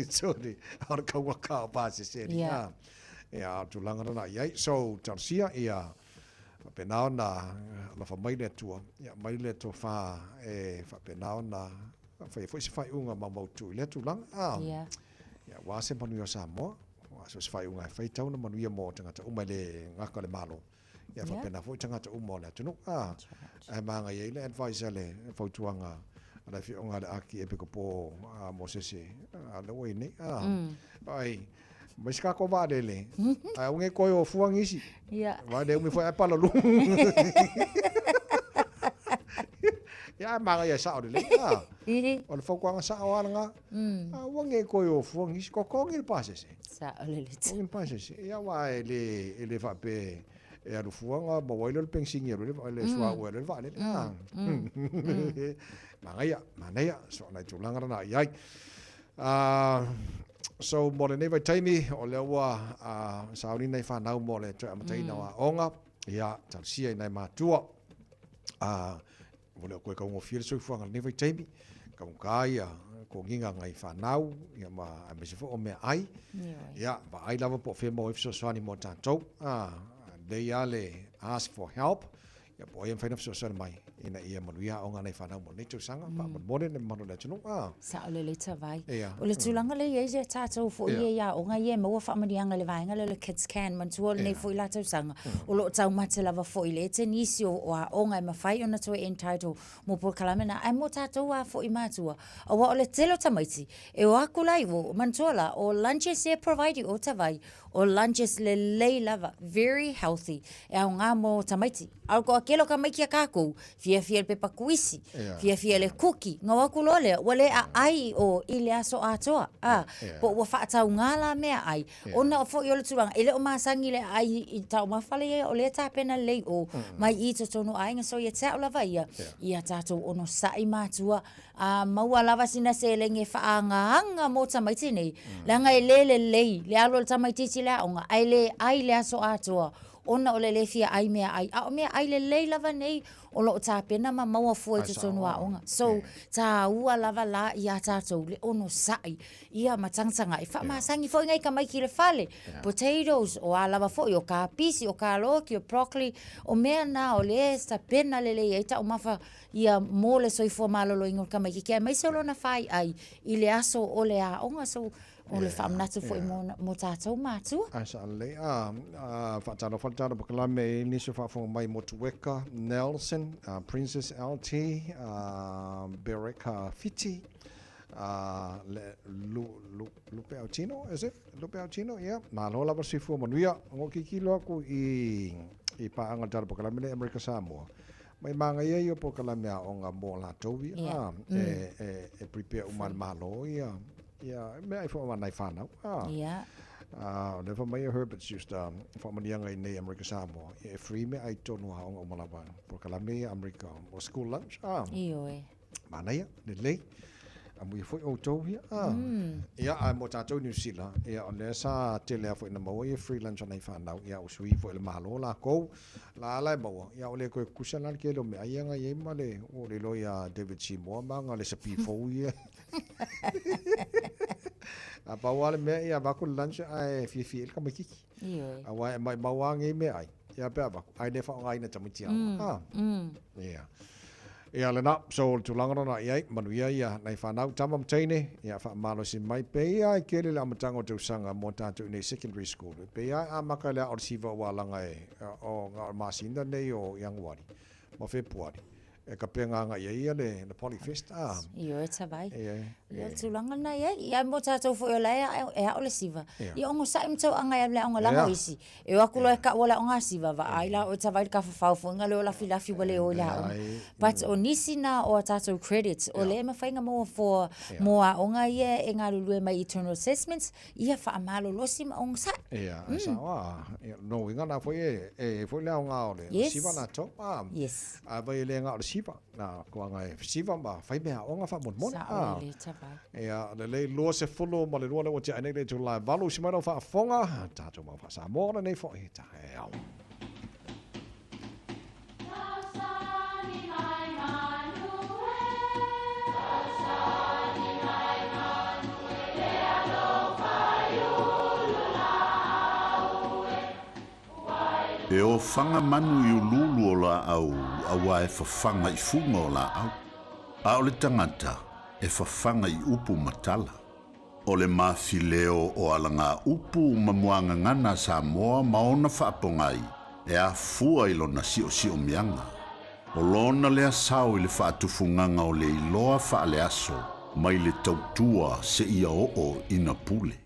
Sorry, a o le taugata o pasese ni. Yeah. Ia, a o le tulaga lena i ai. So, talosia, ia, faapena ona alofa mai le Atua, ia aumai le tofa e faapena ona faia foi se faaiuga maumautu i lea tulaga. Ah, yeah. Ia, aua se manuia o Samoa, aua so o se faaiuga e fai, tau ona manuia mo tagata uma e le gata o le Malo. Ia faapena foi tagata uma o le atunuu. A, ae manaia ai le advice a le fautuaga a le afioga a le Akiepikopo a Mosese a lea ua i nei. A, ai, mai se tatou vaalele, ae aua ne i toe o fua nisi. Ia. Aua e le umi foi ae palalu. Ia, ae manaia e sao lelei. A, o le fautuaga sao lava lena. Aua ne i toe o fua nisi, totogi le pasese. Sao lelei. Totogi le pasese. Ia, aua e le, e le faapea e alu fua ona maua ai lea o le penisini e alu ai le suauu e alu ai le vaalele. A. Manaia, manaia, so nai tulaga lena i ai. So mo lenei vaitaimi, o lea ua sauni nai fanau mo le toe amataina o aoga, ia, talosia i nai matua. Ua le o toe taugofie le soifuaga i lenei vaitaimi, taugata ia toniga a nai fanau, ia ma aemaise foi o meaai. Ia, vaai lava po o fea e maua ai fesoasoani mo tatou. A, lelei lava le ask for help, ia po o ai e mafai ona fesoasoani mai ina ia manuia aoga a nai fanau mo lenei tausaga, faamolemole le mamalu o le atunuu. A. Sao lelei Tavai. Ia. O le tulaga lea e i ai tatou foi ia i aoga ia e maua faamanuiaga i le vaega lea o le Kids Can, manatua o lenei foi la tausaga, o lo o taumate lava foi le ete nisi o aoga e mafai ona toe entitle mo polokalame na, ae mo tatou lava foi matua, aua o le tele o tamaiti, e o atu la i o, manatua la, o lunches ia e provide i o Tavai, o lunches lelei lava, very healthy, e aoga mo tamaiti. A o le toatele o tamaiti a tatou, fiafia i le pepa kuisi, fiafia i le kuki, ona o atu loa lea, ua le aai i o i le aso atoa, a, po ua faatauga la meaai, ona foi o le tulaga, e le o masani le aai i taumafa lea o lea e tapena lelei i o, mai i totonu o aiga. So ia te au lava ia, ia tatou onosai matua, a maua lava sina seleni e faaagaaga mo tamaiti nei, leaga e le lelei le alu o le tamaitiiti i le aoga, ae le ai le aso atoa, ona o le le fia ai meaai, a o meaai lelei lava nei o lo o tapena ma maua fua i totonu o aoga. So, taua lava la iā tatou le onosai ia ma tagatagai faamasani foi nai tamaiti i le fale, potatoes, o a lava foi, o kapisi, o kaloki, o broccoli, o mea na o lea e tapena lelei ai taumafa ia mo le soifua maloloina o le tamaitiiti aemaise o lona faiai i le aso o le aoga. So, o le faamanatu foi mo tatou matua. Ae sao lelei. A, a, faatalofa le tala pakalame i nisi o faafofoga mai Motueka Nelson, Princess LT, Bereka Fiti, le, Lu, Lu, Lupe Autino, is it? Lupe Autino, yeah. Malo lava le soifua manuia. Ua tilotilo atu i, i paaga le tala pakalame lea Amerika Samoa. Mai manaia ia o polokalame aoga mo latou ia, yeah. E, e, e prepare uma e le Malo ia, ia meaai foi ma nai fanau. Yeah. O lea fai mai e Herbert Schuster, faamanuiaga i nei Amerika Samoa, ia e free meaai i totonu o aoga uma lava, polokalame ia a Amerika o school lunch, a. Ioe. Manaia, lelei. Amuia foi outou ia. Ah. Ia, ae mo tātou New Zealand, ia, o lea sa tele lava foi ina maua ia free lunch a nai fanau, ia, ua sui foi e le Malo lakou, la ala e maua, ia, ua le toe kusa la le tele o meaai ia na i ai ma le, ua ou le iloa ia David Seymour ma ana recipe fou ia. A pau lava le mea, ia avatu le lunch ae fiafia ai le tamaititi. Ioe. Aua e maimau lava nei meaai, ia pe avatu, ae le faaaogaina e tamaiti aoga. Ah. Ia. Ia lena, so o le tulaga lena i ai, manuia ia nai fanau, tama ma teine, ia faamalosi mai pei lava e tele le amataga o tausaga mo tatou i nei secondary school. E pei lava e amata i le aa o le siva ua alaga e, o, na o le masina nei o Ianuari ma Fepuari. E tapena agai i ai ia le, le Polyfest, a. Ioe tavai. Ia, le tulaga lena i ai. Ia mo tatou foi o la e e ao le siva. Ia ogosa'i ma tauaga e alu i le aoga laga o isi. E o atu loa e kau o le aoga siva, vaai la oe tavai le tafafao foi na leo lafilafi ua le o i le aoga. But o nisi na o a tatou credits, o lea e mafai ona maua for mo aoga ia e galulue mai internal assessments, ia faamalolosi ma ogosa'i. Ia, ae sao a. Ia, lona uiga la foi e, e i ai foi le aoga o le siva latou. A. Yes. A vai e le na o le siva, na koaga e siva ma fai mea aoga faamolemole. Sao lelei tavai. Ia, lelei 22 lea ua tea nei le itula e 8 usi mai lau faafofoga, tatou mau faa-Samoa lenei foi taeao. E ofaga manu i uluulu o laau auā e fafaga i fuga o laau, a o le tagata e fafaga i upu ma tala. O le mafileo o alagaupu ma muagagana a Samoa ma ona faapogai e afua i lona siosiomiaga. O lona lea sao i le faatufugaga o le iloa faaleaso mai le tautua seia oo ina pule.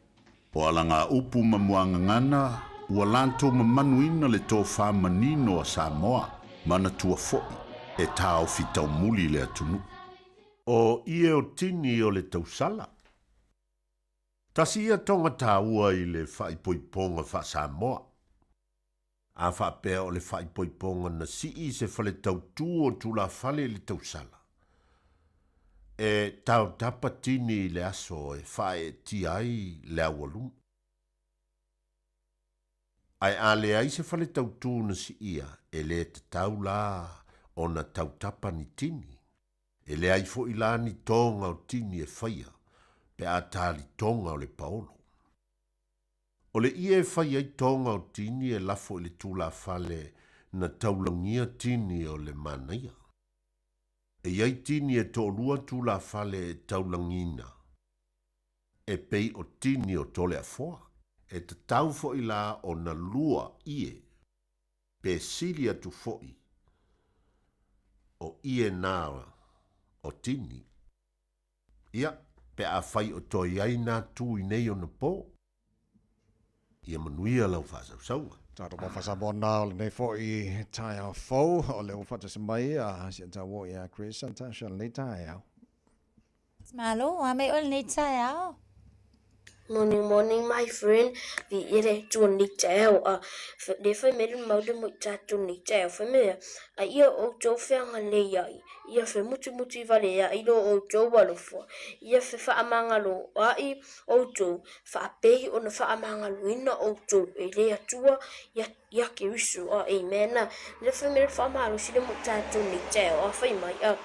O alagaupu ma muagagana ua latou mamanuina le tofa manino a Samoa, manatua foi e taofi taumuli le atunuu. O ie o tini o le tausala. Tasi ia toga taua i le faaipoipoga faa-Samoa. A faapea o le faaipoipoga na sii i se fale tautū o tulafale i le tausala, e taotapa tini i le aso e faaeetia ai le aualuma. Ae a leai se fale tautū na siia, e lē tatau la ona tautapa ni tini. E leai foi la ni toga o tini e faia pe a tali toga o le paolo. O le ie e fai ai toga o tini e lafo i le tulafale na taulagia tini o le manaia. E i ai tini e toalua tulafale e taulagiina, e pei o tini o Toleafoa. E tatau foi la ona lua ie pe sili atu foi o ie na o tini. Ia, pe afai o toe i ai na tu i nei ona po, ia manuia lau faasausauga. Tatou mau faasamoa na o lenei foi taeao fou, o lea ua faatasi mai a si a tauo ia Chris and Tasha lenei taeao. Malo, a me oe lenei taeao. Morning morning my friend vi ia le Atua i lenei taeao a lea fai mai le mau le mo i tatou i lenei taeao fai mai a ia outou feagalei ai ia femutumutu vale ai lo outou alofa ia fefaamagalo ai outou faapei ona faamagaloina outou e le Atua ia ia Keriso a amen lea fai mai le faamalosi le mo i tatou i lenei taeao a fai mai a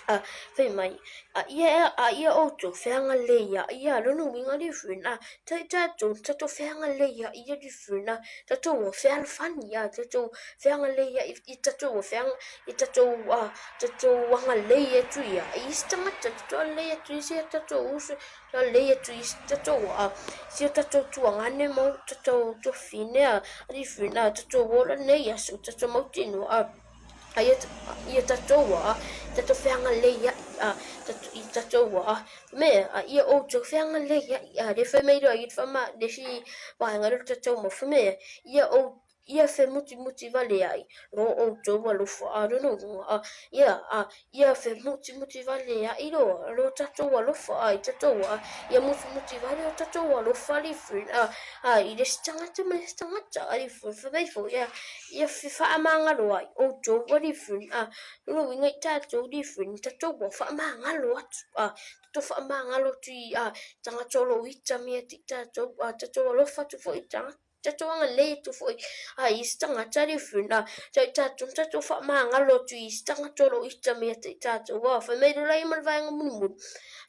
A, fai mai, a ia, a ia outou feagalei a ia lona uiga le friend a, tai tatou, tatou feagalei a ia le friend a, tatou ua fealofani a, tatou feagalei a i tatou ua feaga, i tatou a, tatou agalei atu ia i isi tagata, tatou agalei atu i isi a tatou uso, agalei atu i isi tatou a, si o tatou tuagane ma o tatou tuafafine a, le friend a, tatou ola nei aso, tatou mautinoa a. A ia, ia tatou a, tatou feagalei ai a, i tatou a, me a ia outou feagalei ai a, le fai mai loa i le whama, le si vaenga le tatou mau, fai mai ia ou, Ia femutimuti vale ai lo outou alofa a lona uiga a ia a ia femutimuti vale ai lo lo tatou alofa a i tatou a ia mutimuti vale o tatou alofa alii friend a a i le isi tagata ma le isi tagata alii friend fai mai foi a ia fefaamagalo ai outou alii friend a lona uiga i tatou alii friend tatou ua faamagalo atu a tatou faamagalo atu i a tagata o lo o ita me atu i tatou a tatou alofa atu foi i tagata tatou agalelei atu foi a i isi tagata alii friend a tai tatou tatou faamagalo atu i isi tagata o lo o ita me atu i tatou a fai mai lola ia ma le vaega mulimuli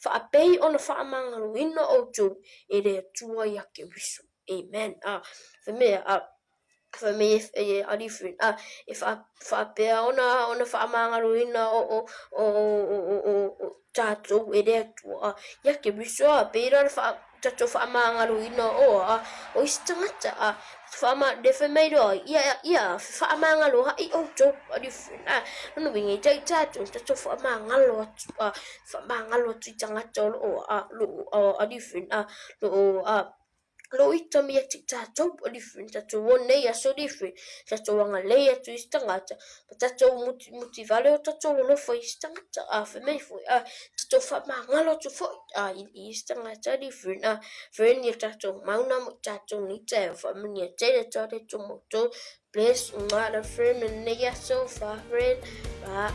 faapei ona faamagaloina outou e le Atua ia Keriso. Amen. A, fai mai, a, fai mai e, e alii friend, a, e wha, whaapea ona, ona whaamangaloina o, o, o, o, o, o, o, tātou e le Atua. A, ia Keriso, a, pērā le wha, tātou whaamangaloina o, a, o isi tagata, a, whaama, le whai mai roa, ia, ia, whaamangalo ha'i outou, alii friend, a, lona uiga i tai tātou, tātou whaamangalo atu, a, Whakamāngalo atu i tagata o loo a loo a alii a loo a loo ita me atu i tātou alii tātou o nei aso alii tātou agalelei atu i isi tagata ma tātou muti muti vale o tātou alofa i isi tagata a fai mai foi a tātou whakamāngalo atu foi a i isi tagata alii a friend ia tātou mauna mo i tātou nei taeao whaamanuia tele atu a le Atua mo outou Bless ngā friend nei aso fa friend ba.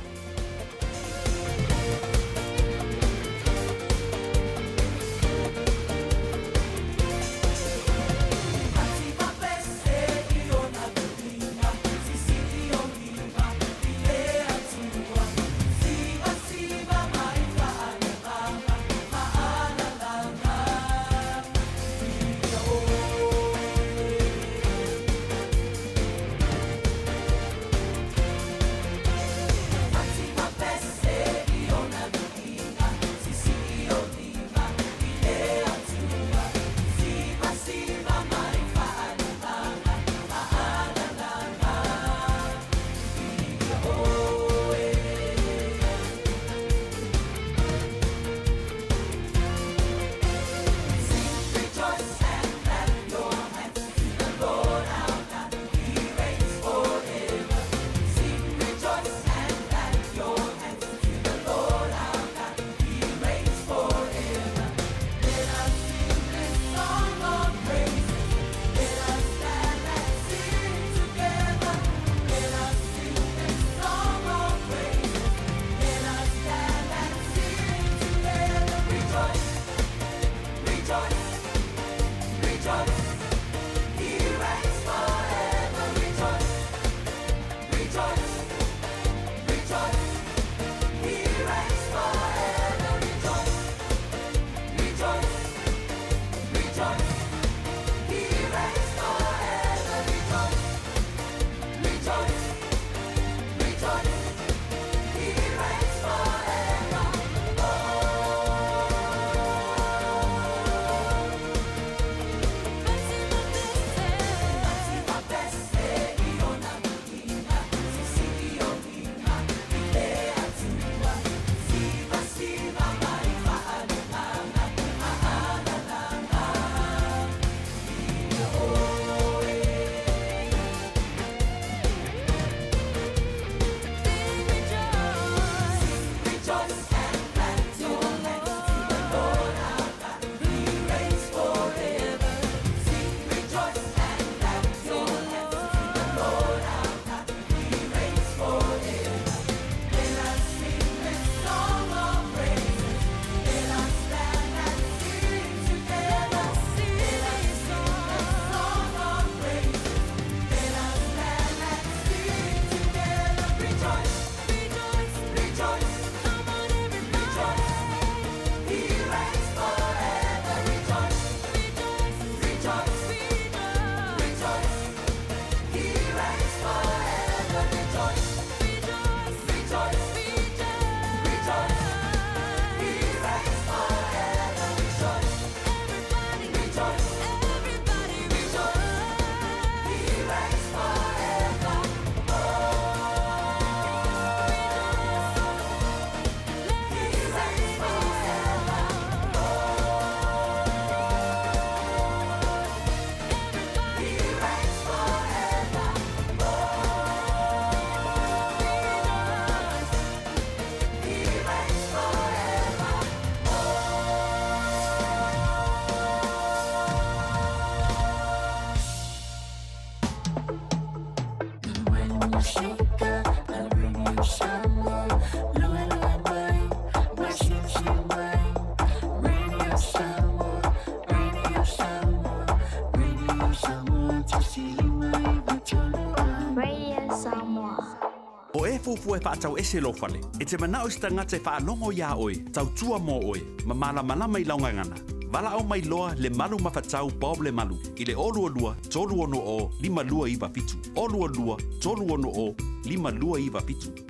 fuafua e faatau ese lou fale? E te manao i se tagata e faalogo iā oe, tautua mo oe, ma malamalama i lau gagana? Valaau mai loa Lemalu Mafatau Bob Lemalu i le 022 360 5297. 022 360 5297.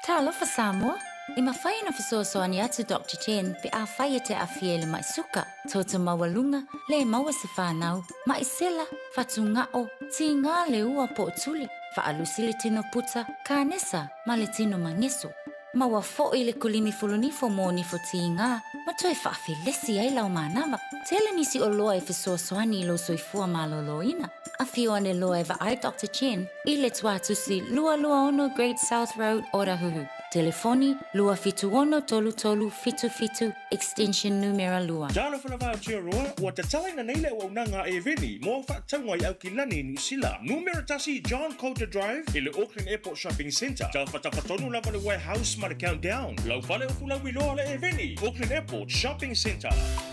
Talofa Samoa! E mafai ona fesoasoani atu Doctor Chen pe afai e te aafia i le ma'i suka, toto maualuga, le maua se fanau, ma'i sela, fatuga'o, tigā le ua po o tuli, faalusi le tino puta, kanesa ma le tino mageso. Maua fo'i le kulimi fulunifo mo nifo tigā ma toe faafelesi ai lau manava. Tele nisi oloa e fesoasoani i lou soifua malōlōina. Afio ane loa e vaai Doctor Chen i le Tuatusi 226 Great South Road, Otahuhu. Telefoni, 276 3377, extension numera 2. Talofa lava Aotearoa, ua tatalaina nei le auaunaga a Eveni mo au faatauga i Aukilani i Niu Sila. Numera 1 John Coulter Drive i le Auckland Airport Shopping Centre. Tafatafa tonu lava le Warehouse ma le Countdown. Lau fale o Fulauiloa le Eveni, Auckland Airport Shopping Centre.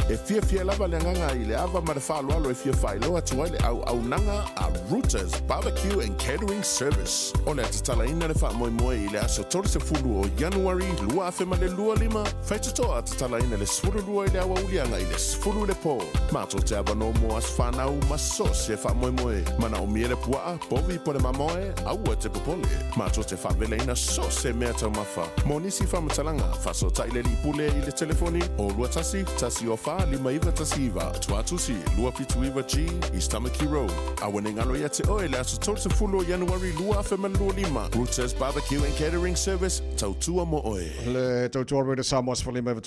E fiafia lava le agaga i le ava ma le faaaloalo e fia faailoa atu ai le auaunaga a Rooters Barbecue and Catering Service. O le a tatalaina le faamoemoe i le aso 30 o Ianuari 2025, faitotoa a tatalaina le 12 i le aoauli agai i le 10 i le pō. Matou te avanoa mo aso fanau ma so se faamoemoe. Manaomia le puaa, povi po le mamoe, aua te popole. Matou te faavelaina so se mea taumafa. Mo nisi faamatalaga, faasootai le alii pule i le telefoni o 21 104 5919, Tuatusi 279G, East Tamaki Road. Aua ne galo ia te oe le aso 30 o Ianuari 2025, Rooters Barbecue and Catering Service, tautua mo oe. Le tautua Radio Samoa 15 ma le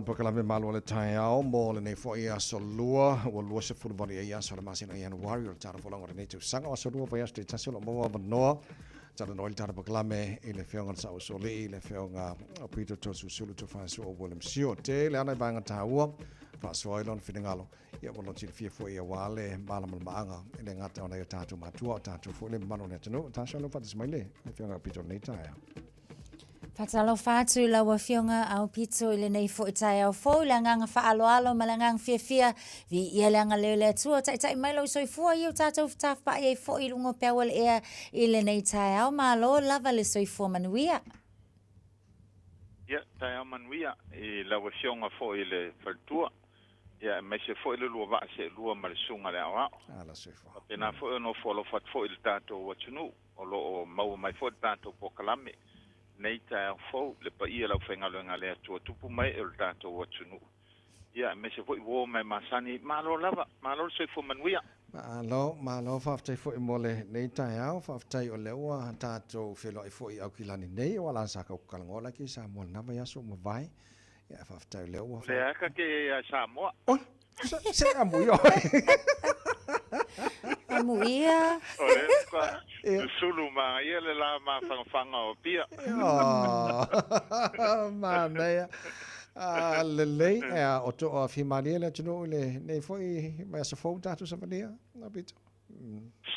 polokalame malu o le taeao mo lenei fo'i aso lua ua 28 ai aso o le masina o Ianuari o le tala folauga o lenei tausaga o aso lua vaiaso taitasi o lo o maua avanoa talanoa i le tala polokalame i le afioga i le Sa'o Usoalii le afioga o Peter Tosulusulu Tofaesu'a William Sio tele ana i vaega taua faasoa ai lona finagalo Ia ua lona silafia foi aua le malamalamaaga e le gata o nai o tatou matua, o tatou foi le mamalu o le atunuu. Tasha, lou faatasi mai le Afioga Aupito i lenei taeao. Faatalofa atu i lau Afioga Aupito i lenei foi taeao fou i le agaga faaaloalo ma le agaga fiafia. Viia le agalelei o le Atua o taitai mai lou soifua ia o tatou fetafaai ai foi i luga o peau o le ea i lenei taeao. Malo lava le soifua manuia. Ia, taeao manuia i lau Afioga foi i le faletua. Ia, aemaise foi le lua vaa seelua ma le Susuga i le Aoao. Faapena foi ona ofo alofa atu foi i le tatou atunuu o lo o maua mai foi le tatou polokalame i lenei taeao fou, le paia o le aufaigaluega a le Atua tupu ma ee o le tatou atunuu. Ia, aemaise foi uo ma e masani. Malo lava, malo le soifua manuia. Malo, malo, faafetai foi mo lenei taeao, faafetai o lea ua tatou feiloai foi i Aukilani nei, aua la sa kaukalanoa la ke i Samoa i lena vaiaso ua mavae. Ia, faafetai o lea ua... Lea ka ke ia Samoa. Oi, se amu ia oi. Amu ia. O lea ka susulu ma ia le la mafangafaga o Apia. Oh, manaia. Ah, lelei, ea, o to o whimalia le atunuu i lenei foi mai aso fou tatou savalia, Aupito.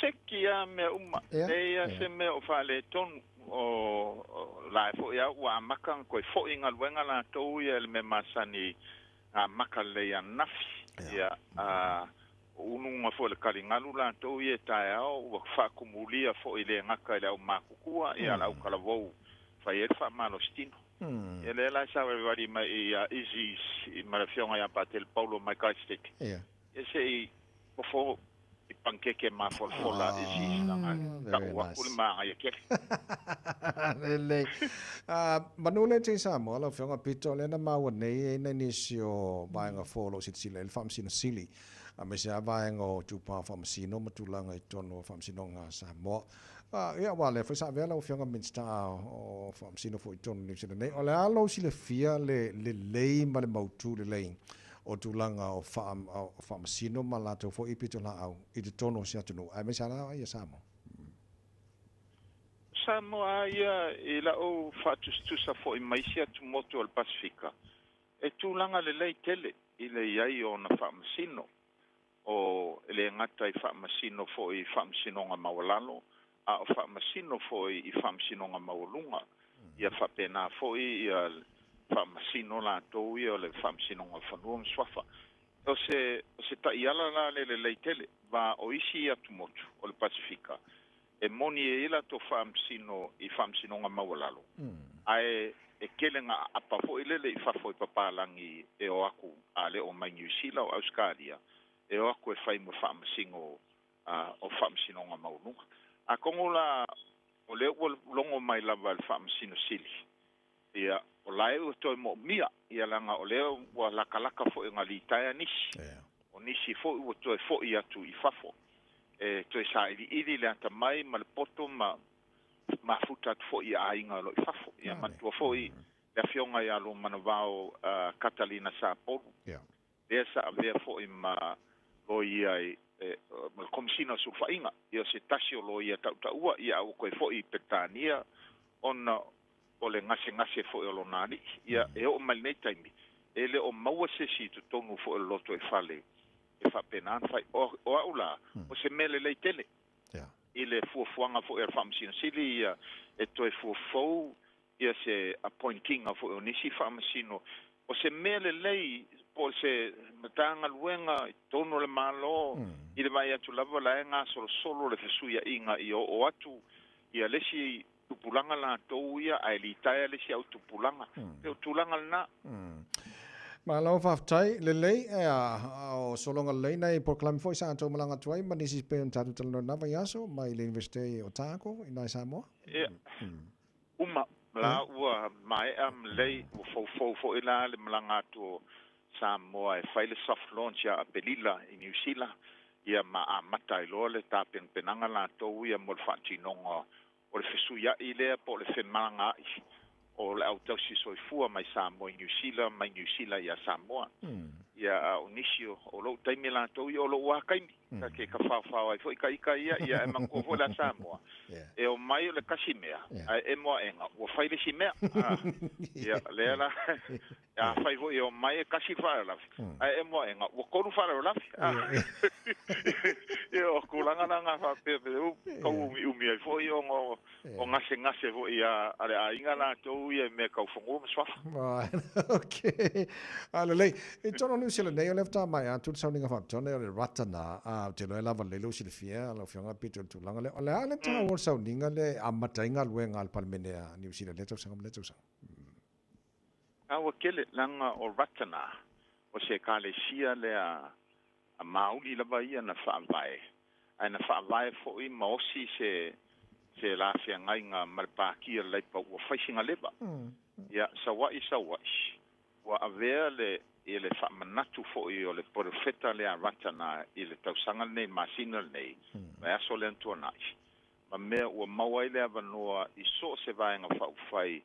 Seki a mea uma. Leai a se mea o faaletonu. O la e foi a ua amata ona toe foi i galuega latou ia i le mea masani na amata lelei ananafi. Ia, a o uluga foi o le taligalu latou ia i taeao ua faatumulia foi le gata i le aumatutua ia a le autalavou fai ai le faamalositino. Ia lea la e savalivali mai ia Izzy's ma le afioga ia Patele Paulo mai Christchurch. Ia se i Pofo i pankeke mafolafola i siisilaga tau atu le manaia tele. Lelei. Manu le te Samoa, lau Afioga Pito, lea na maua nei e ai nai nisi o vaega fou o lo o silasila i ai le Faamasino Sili, aemaise lava vaega o itupa o Faamasino ma tulaga i totonu o Faamasinoga a Samoa. Ia, aua o lea foi sa avea lau Afioga Minisita o Faamasino foi i totonu o Niu Sila nei. O le a lou silafia le lelei ma le mautu lelei o tulaga o faamasino ma latou foi pitolaau i totonu o se atunuu, aemaise lava ia Samoa. Samoa a ia i la'u faatusatusa foi ma isi atumotu o le Pasefika, e tulaga lelei tele i le i ai o ona faamasino, o e le gata i faamasino foi i faamasinoga maualalo, a o faamasino foi i faamasinoga maualuga, ia faapena foi ia faamasino latou ia o le Faamasinoga o Fanua ma Suafa. O se, o se taiala la le lelei tele, va o isi atumotu o le Pasefika, E moni e i ai latou faamasino i faamasinoga maualalo, ae e tele na aapa foi lele i fafo i papalagi e o aku a le o mai Niu Sila o Ausekalia e o aku e fai mo faamasino o faamasinoga maualuga. Atonu la o lea ua logo mai lava e le Faamasino Sili, ia, o la e ua toe moomia, ia leaga o lea ua latalata foi ona litaea nisi, o nisi foi ua toe foi atu i fafo e toe sailiili le atamai ma le poto ma mafuta atu foi i aiga o lo o i fafo. Ia manatua foi le afioga ia Luamanuvao Catalina Sapolu, lea sa avea foi ma loia i ma le Komesina o Sulufaiga, ia o se tasi o loia tautaua, ia a ua toe foi i Peretania ona o le gasegase foi o lona alii. Ia e oo mai lenei taimi, e le o maua se isi i totonu foi o le lotoifale e faapena ona fai. O au la, o se mea lelei tele i le fuafuaga foi a le Faamasino Sili ia e toe fuafou ia se appoint-iga foi o nisi faamasino. O se mea lelei po o se Matagaluega i totonu o le Malo i le vaai atu lava la e gasolosolo le fesuiaiga ia oo atu ia le isi tupulaga latou ia ae litaea le isi au tupulaga. E pei o tulaga lena. Malo faafetai, lelei, ea, o sologa lelei nai polokalame foi sa outou malaga atu ai ma nisi pei ona tatou talanoa i lena vaiaso mai le Iunivesite o Otago i ina i Samoa. Ea, uma la ua maea ma lelei, ua foufou foi la le malaga atu o Samoa e fai le soft launch ia Aperila i Niu Sila, ia ma amata ai loa le tapenapenaga latou ia mo le faatinoga o le fesuia'i lea po o le femalagaa'i o le au tausi soifua mai Samoa i Niu Sila, mai Niu Sila ia Samoa. Ia, a o nisi o lou taimi latou ia, o lou lava taimi, ta te tafaofao ai foi ta ita ia, ia ae manatua foi la Samoa, e omai o le tasi mea, ae emo aʻega, ua fai le isi mea. Ia, lea la, Afai foi e omai e tasi le faalavelave, ae emo aʻega ua tolu faalavelave. Ia, o tulaga la na faapea tau umiumi ai foi ona o gasegase foi a le aiga latou ia i mea tau fanua ma suafa. Ok. A lelei. I totonu o Niu Sila nei, o lea faatoa maea atu le sauniga faapitoa nei o le Ratana, a ou te iloa e lava lelei lou silafia lau Afioga Peter i le tulaga lea. O le a le taua o le sauniga lea e amata ai galuega a le Palemene a Niu Sila i lea tausaga ma lea tausaga? Taua tele, leaga o Ratana, o se Ekalesia lea a Maoli lava ia na faavae, ae na faavae foi ma osi se se la feagaiga ma le Pātia Leipa ua fai sina leva. Ia, sauaʻi sauaʻi, ua avea le ia le faamanatu foi o le Perofeta lea a Ratana i le tausaga lenei, le masina lenei, vaiaso lea na tuanai, ma mea ua maua ai le avanoa i so o se vaega faaupufai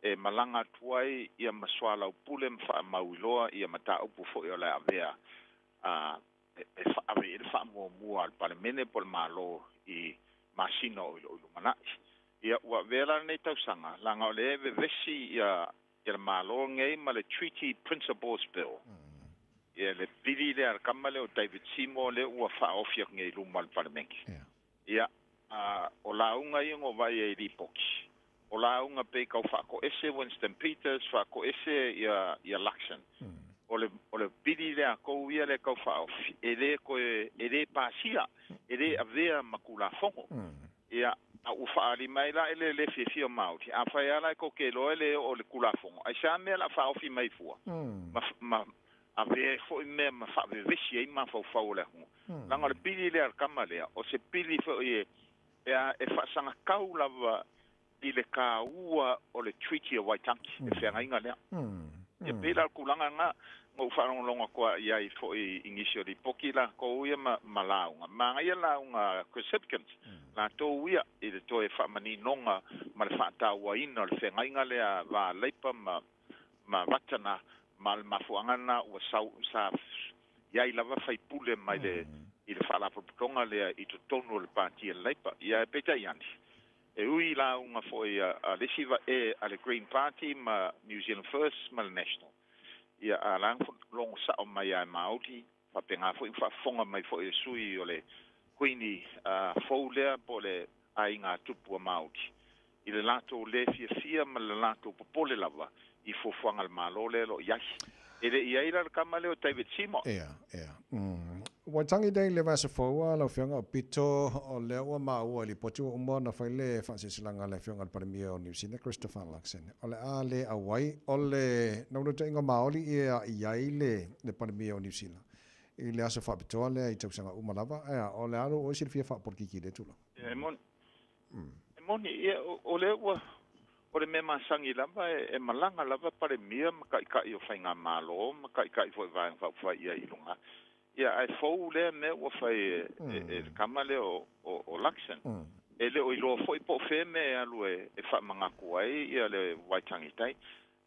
e malaga atu ai ia ma soalaupule ma faamauiloa ia mataupu foi o le avea a e ave i ai le faamuamua a le Palemene po o le Malo i masina o i lo lumanai. Ia ua avea la lenei tausaga leaga o lea e vevesi ia le Malo lenei ma le Treaty Principles Bill. Ia le pili lea a le tama lea o David Seymour lea ua faaofi atu nei i luma o le Palemene. Ia, a o lauga ia na vaai ai i lipoti, o lauga pei tau faatoese Winston Peters, faatoese ia ia Luxon. O le o le pili lea a tou ia lea tau faaofi, e le toe e le pasia, e le avea ma Tulafono. Ia, a ua faaali mai la i le le fiafia o Maori, afai lava la e tou te iloa e le oo i le Tulafono, aisea mea o le a faaofi mai fua? Ma ma avea ai foi mea ma faavevesi ai mafaufau o le atunuu. Leaga o le pili lea a le tama lea, o se pili foi e, e, e faasagatau lava i le taua o le Treaty of Waitangi, le feagaiga lea. Ia pei la o le tulaga lena, na ou faalogologo atu i ai foi i nisi o lipoti latou ia ma, ma lauga. Manaia lauga a Chris Hipkins, latou ia i le toe faamaninoga ma le faatauaina o le feagaiga lea a va Leipa ma, ma Ratana, ma le mafuaaga lena ua sau, sa i ai lava faipule mai le i le Faalapotopotoga lea i totonu o le Pāti a le Leipa. Ia ae peitai ane, e ui i lauga foi a le isi vae a le Green Party ma New Zealand First ma le National, ia a la na logo sao mai lava e Māori, faapena foi ma faafofoga mai foi e sui o le Kuini fou lea po o le aiga tupu a Māori, i le latou le fiafia ma le latou popole lava i fuafuaga a le Malo lea o lo o i ai. E le i ai la le tama lea o David Seymour. Ea, ea. Waitangi Day i le vaiaso fou a lau Afioga o Pito, o lea ua maua i lipoti ua uma ona fai le faasilasilaga a le Afioga i le Palemia o Niu Sila, Christopher Luxon, o le a le auai o le naunautaiga maoli ia i ai le Palemia o Niu Sila i le aso faapitoa lea i tausaga uma lava. Ae a, o le a lou oe silafia faapolokiki i lea tulaga? E moni. E moni, ia, o lea ua, o le mea masani lava e malaga lava Palemia ma Taitai o Faigamalo ma Taitai foi o Vaega Faaupufai i ai i luga. Ia, ae fou lea mea ua fai e le tama lea o Luxon. E le o iloa foi po o fea mea e alu e faamanatu ai ia le Waitangi Day.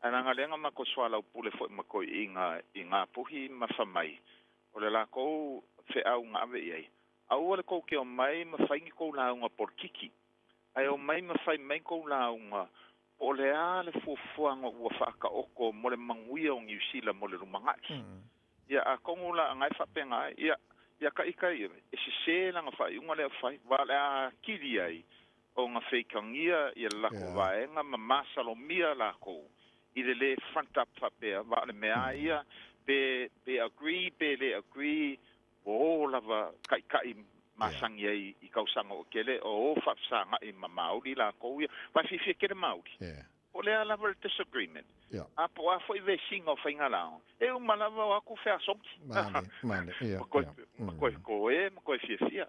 Ae leaga lea na matou soalaupule foi ma toeaiina i Ngāpuhi ma fai mai, o le latou feau na ave i ai, aua le tou te omai ma fai ni tou lauga polokiki, ae omai ma fai mai tou lauga po o le a le fuafuaga ua faataoto mo le manuia o Niu Sila mo le lumanai. Ia, atonu la na e faapena ai, ia, ia ka ika ia, e sesē lana faaiuga lea fai, wa o le a atili ai ona feitagia ia le latou vaega ma masalomia latou i le lē front up faapea, wa o le mea a ia, pe agree pe le agree, ua o lava taitai masani ai i tausaga o tele, o o faafesaga'i ma Maori lakou ia, va fiafia tele Maori. O lea lava le disagreement. A po o a foi vesiga o faigalaoga, e uma lava o atu feasogi. Male, male, ia, Ma koe koe, ma koe fiafia.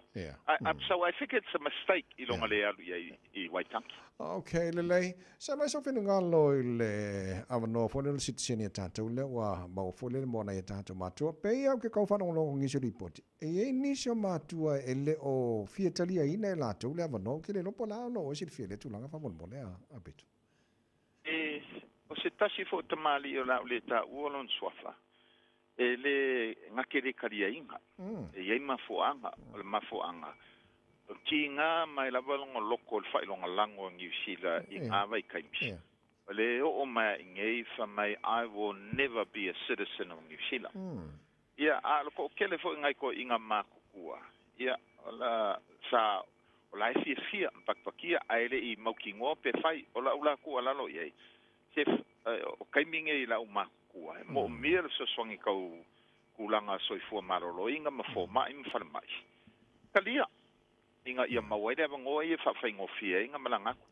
So I think it's a mistake i loga le alu i ai i Waitangi. Ok, lelei. Sa mai sou finagalo i le avanoa foi lea o le sitiseni a tatou lea ua maua foi lea mo nai a tatou matua. Pei au ke kau faalogologo nisi o lipoti. E i ai nisi o matua e le o fia taliaina e latou le avanoa, ou te le iloa po o le a ona o oe silafia i lea tulaga faamolemole a Pito. E, o se tasi foi o tamalii o le a ou le taua lona suafa, e le gake le taliaina. E i ai mafuaaga, o le mafuaaga, o tiga mai lava lona loto i le faailogalanu o Niu Sila i ngā vaitaimi. O le oo mai ai nei fai mai, I will never be a citizen of New Zealand. Ia, a o le toatele foi nai toeaiina matutua, ia, o la, sa, o la e fiafia ma pakipakia, ae le i mautinoa pe fai. O lau la tuualalo i ai, se, o taimi nei i lau matutua, e moomia le fesoasoani tau tulaga soifua maloloina ma fomai ma falemai. Talia, ina ia maua ai le avanoa ia e faafaigofie ai na malaga atu.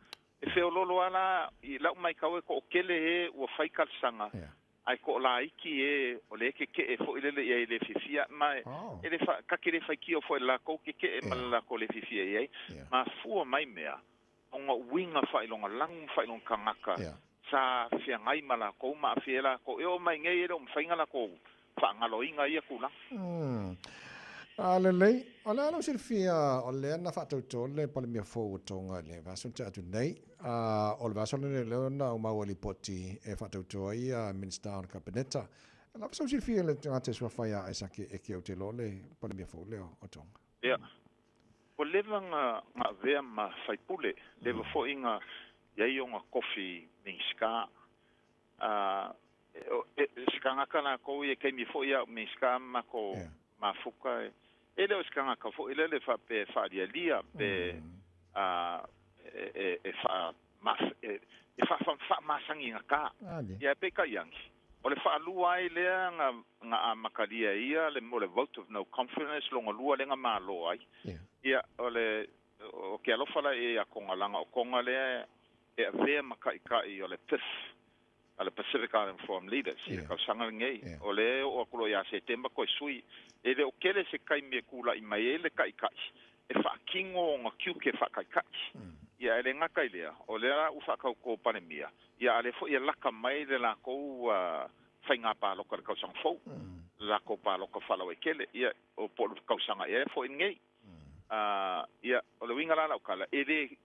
E feoloolo lava la i lau matau e toatele e ua fai talosaga, ae toalaiti e o lea e keke'e foi lele i ai le fiafia ma e le fa, ta te le faitio foi i le latou keke'e ma le latou le fiafia i ai. Mafua mai mea ona uiga faailogalanu ma faailoga tagata sa feagai ma latou ma aafia ai latou. E oo mai nei e le o mafai ona latou faagaloina ia tulaga. A lelei, o le a lou silafia o lea na faatauto le Palemia fou o Tonga i le vaiaso na tea atu nei, a o le vaiaso lenei lea na ou maua i lipoti e faatauto ai ia Minisita o le Kapeneta. O le a sou silafia i le tagata e suafa ia Aisake Eke ou te iloa o le Palemia fou lea o Tonga? Ia, ua leva na avea ma faipule, leva foi na i ai ona tofi Minisita. A e se tagata lakou ia taimi foi a o Minisita ma matou mafuta, e le o se tagata foi lele faapea e faalialia pe a e faa e faamasagigata. Ia, peitai ane, o le faalua ai lea na amatalia e ia le mo le vote of no confidence lona lua lea na malo ai. Ia, o le o ke alofa la i a Tonga laga o Tonga lea e avea ma taitai o le PIF, a le Pacific Island Forum Leaders i le tausaga lenei. O lea e oo atu loa ia Setema toe sui. E le o tele se taimi e tula'i mai ai le taitai e faatino ona tiute faataitai. Ia, e le gata i lea, o lea la ua faatautō Palemia, ia a o lea foi e laka mai le latou faiga palota i le tausaga fou, le latou palota faalauaitele, ia, o po o le tausaga ea foi lenei. Ia, o le uiga la lau tala, e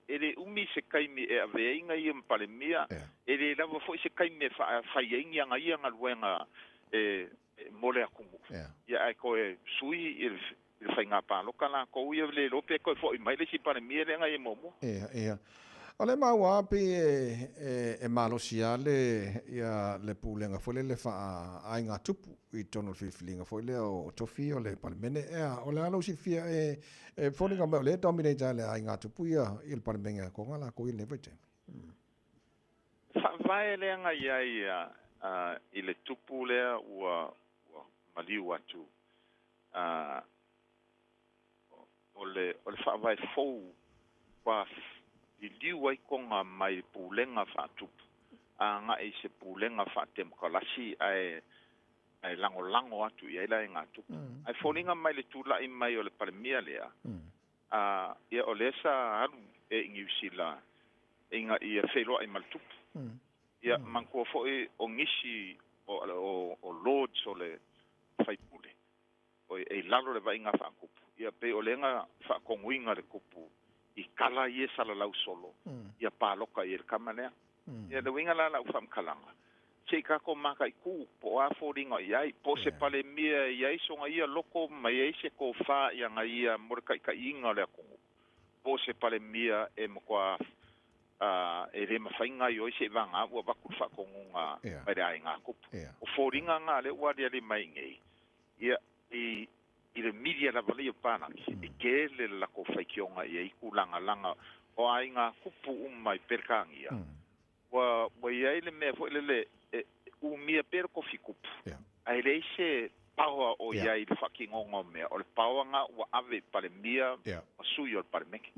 le umi se taimi e avea ai na ia ma Palemia, e le lava foi se taimi e faafai ai ni aga ia galuega e mo le atunuu. Ia, ae toe sui i le faiga palota latou ia le iloa pe toe foi mai le isi Palemia lea na ia muamua. Ia, ia. O le maua lava pei e malosi lava le, ia, le pulega foi lele faa-aiga tupu i totonu o le filifiliga foi lea o tofi o le Palemene. Ea, o le a lou silafia e foliga mai o lea e dominate lava e le aiga tupu ia le Palemene a Tonga latou i lenei vaitaimi. Faavae lea na i ai i le tupu lea ua maliu atu. O le o le faavae fou ua liliu ai Toga mai pulega faatupu agai i se pulega faatemokalasi ae ae lagolago atu i ai le aiga tupu. Ae foliga mai le tulai mai o le Palemia lea, a ia o lea sa alu e i Niu Sila ina ia feiloai ma le tupu. Ia manatua foi o nisi o o o Lords o le faipule o e i lalo o le vaaiga faatupu, ia pei o lea na faatonuina e le tupu i tala ia e salalau solo, ia palota i ai le tama lea. Ia le uiga la o lau faamatalaga, se i tatou mataitu po o a foliga o i ai, po o se Palemia e i ai sona ia loto ma i ai se tofa i ana ia mo le taitaiina o le atunuu, po o se Palemia e matua e le mafai ona gaoioi seivaga ua avatu le faatonuga mai le aiga tupu. O foliga na lea ua aliali mai i inei, Ia, i, i le milia lava lea o palagi, e tele le latou faitioga i ai tulaga laga o aiga kupu uma i Peretania. Ua, ua i ai le mea foi lele e umia pea le tofi kupu, ae leai se paoa o i ai i le faatinoga o mea. O le paoa na ua ave i Palemia ma sui o le Palemene.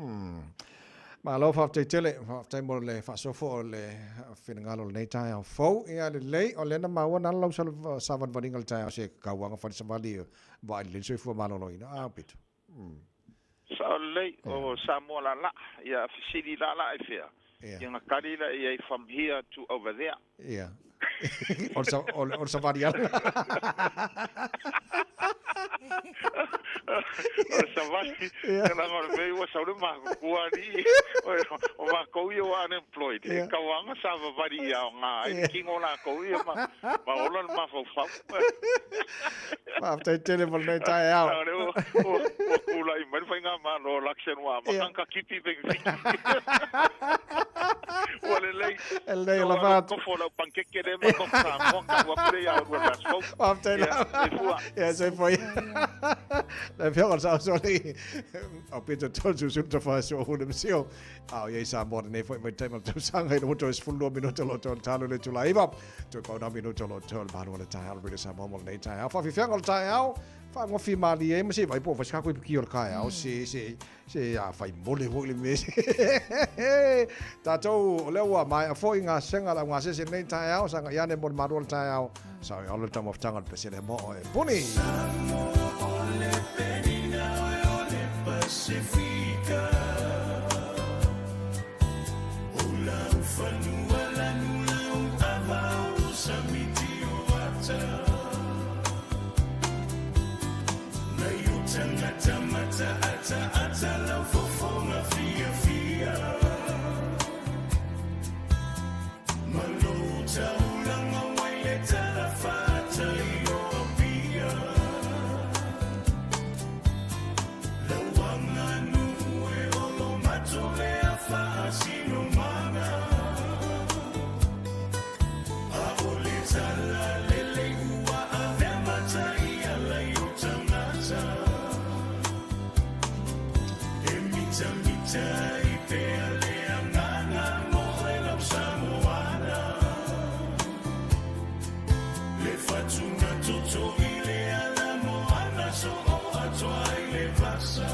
Malo faafetai tele, faafetai mo le faasofo o le finagalo o lenei taeao fou. Ia lelei, o lea na maua na lau savalivaliga i le taeao se kauaga fale savali vaai lelei le soifua maloloina. A Pito. Sao lelei, o Samoa laalaa, ia fesili laalaa i fea? Ia na tali lea i ai from here to over there. Ia. O le savali ala. O le savali, leaga o le mea ua sau le matutua alii, o matou ia ua unemployed, e tau lava ona savavali ia aoga ai le kino o latou ia ma ola le mafaufau. Faafetai tele mo lenei taeao. O lea ua tulai mai le faigamalo o Luxon ua amata ona takipi penefiti. Ua lelei. E lelei o lava atu. Kofo lau pankeke lea ma kofo Samoa tau atu lea ia oulua i le aso fou. Faafetai lava. Soifua. Ia, soifua ia. Le afioga i le Saoasoalii, o Peter Tolu Sulu Tafaso o le Masio. A o i ai Samoa lenei foi vaitaimi o le tausaga i le moto e 12 minuta o lo o toe talo le itula 9. Toe pau nā minuta o lo o toe o le malu o le taeao o le Radio Samoa mo lenei taeao. Faafiafiaga o le taeao, faagofi malie ai ma se vai po o fai se kako i puki o le taeao, se, se, se a fai mole foi le mea. Tātou, o lea ua maea foi ngā senga lau ngā sese lenei taeao, sanga iane mo le malu o le taeao, sa o le taumafataga o le pesele mo oe. Puni! Samoa o le penina o le Pasifika. O lau fanua lanu lau ava o samiti o ata. Nei o tangata mata ata ata lau fofoga fiafia. Ma lou taulaga wai le tala faatai o Apia. Lau aganuu e olo mato lea faasinomaga. A o le tala lelei ua avea matai ala i o tagata. E mitamita ai pea le agaga mo oe lau Samoana. Le fatuna toto i le ala moana soo atoa ai le vasa.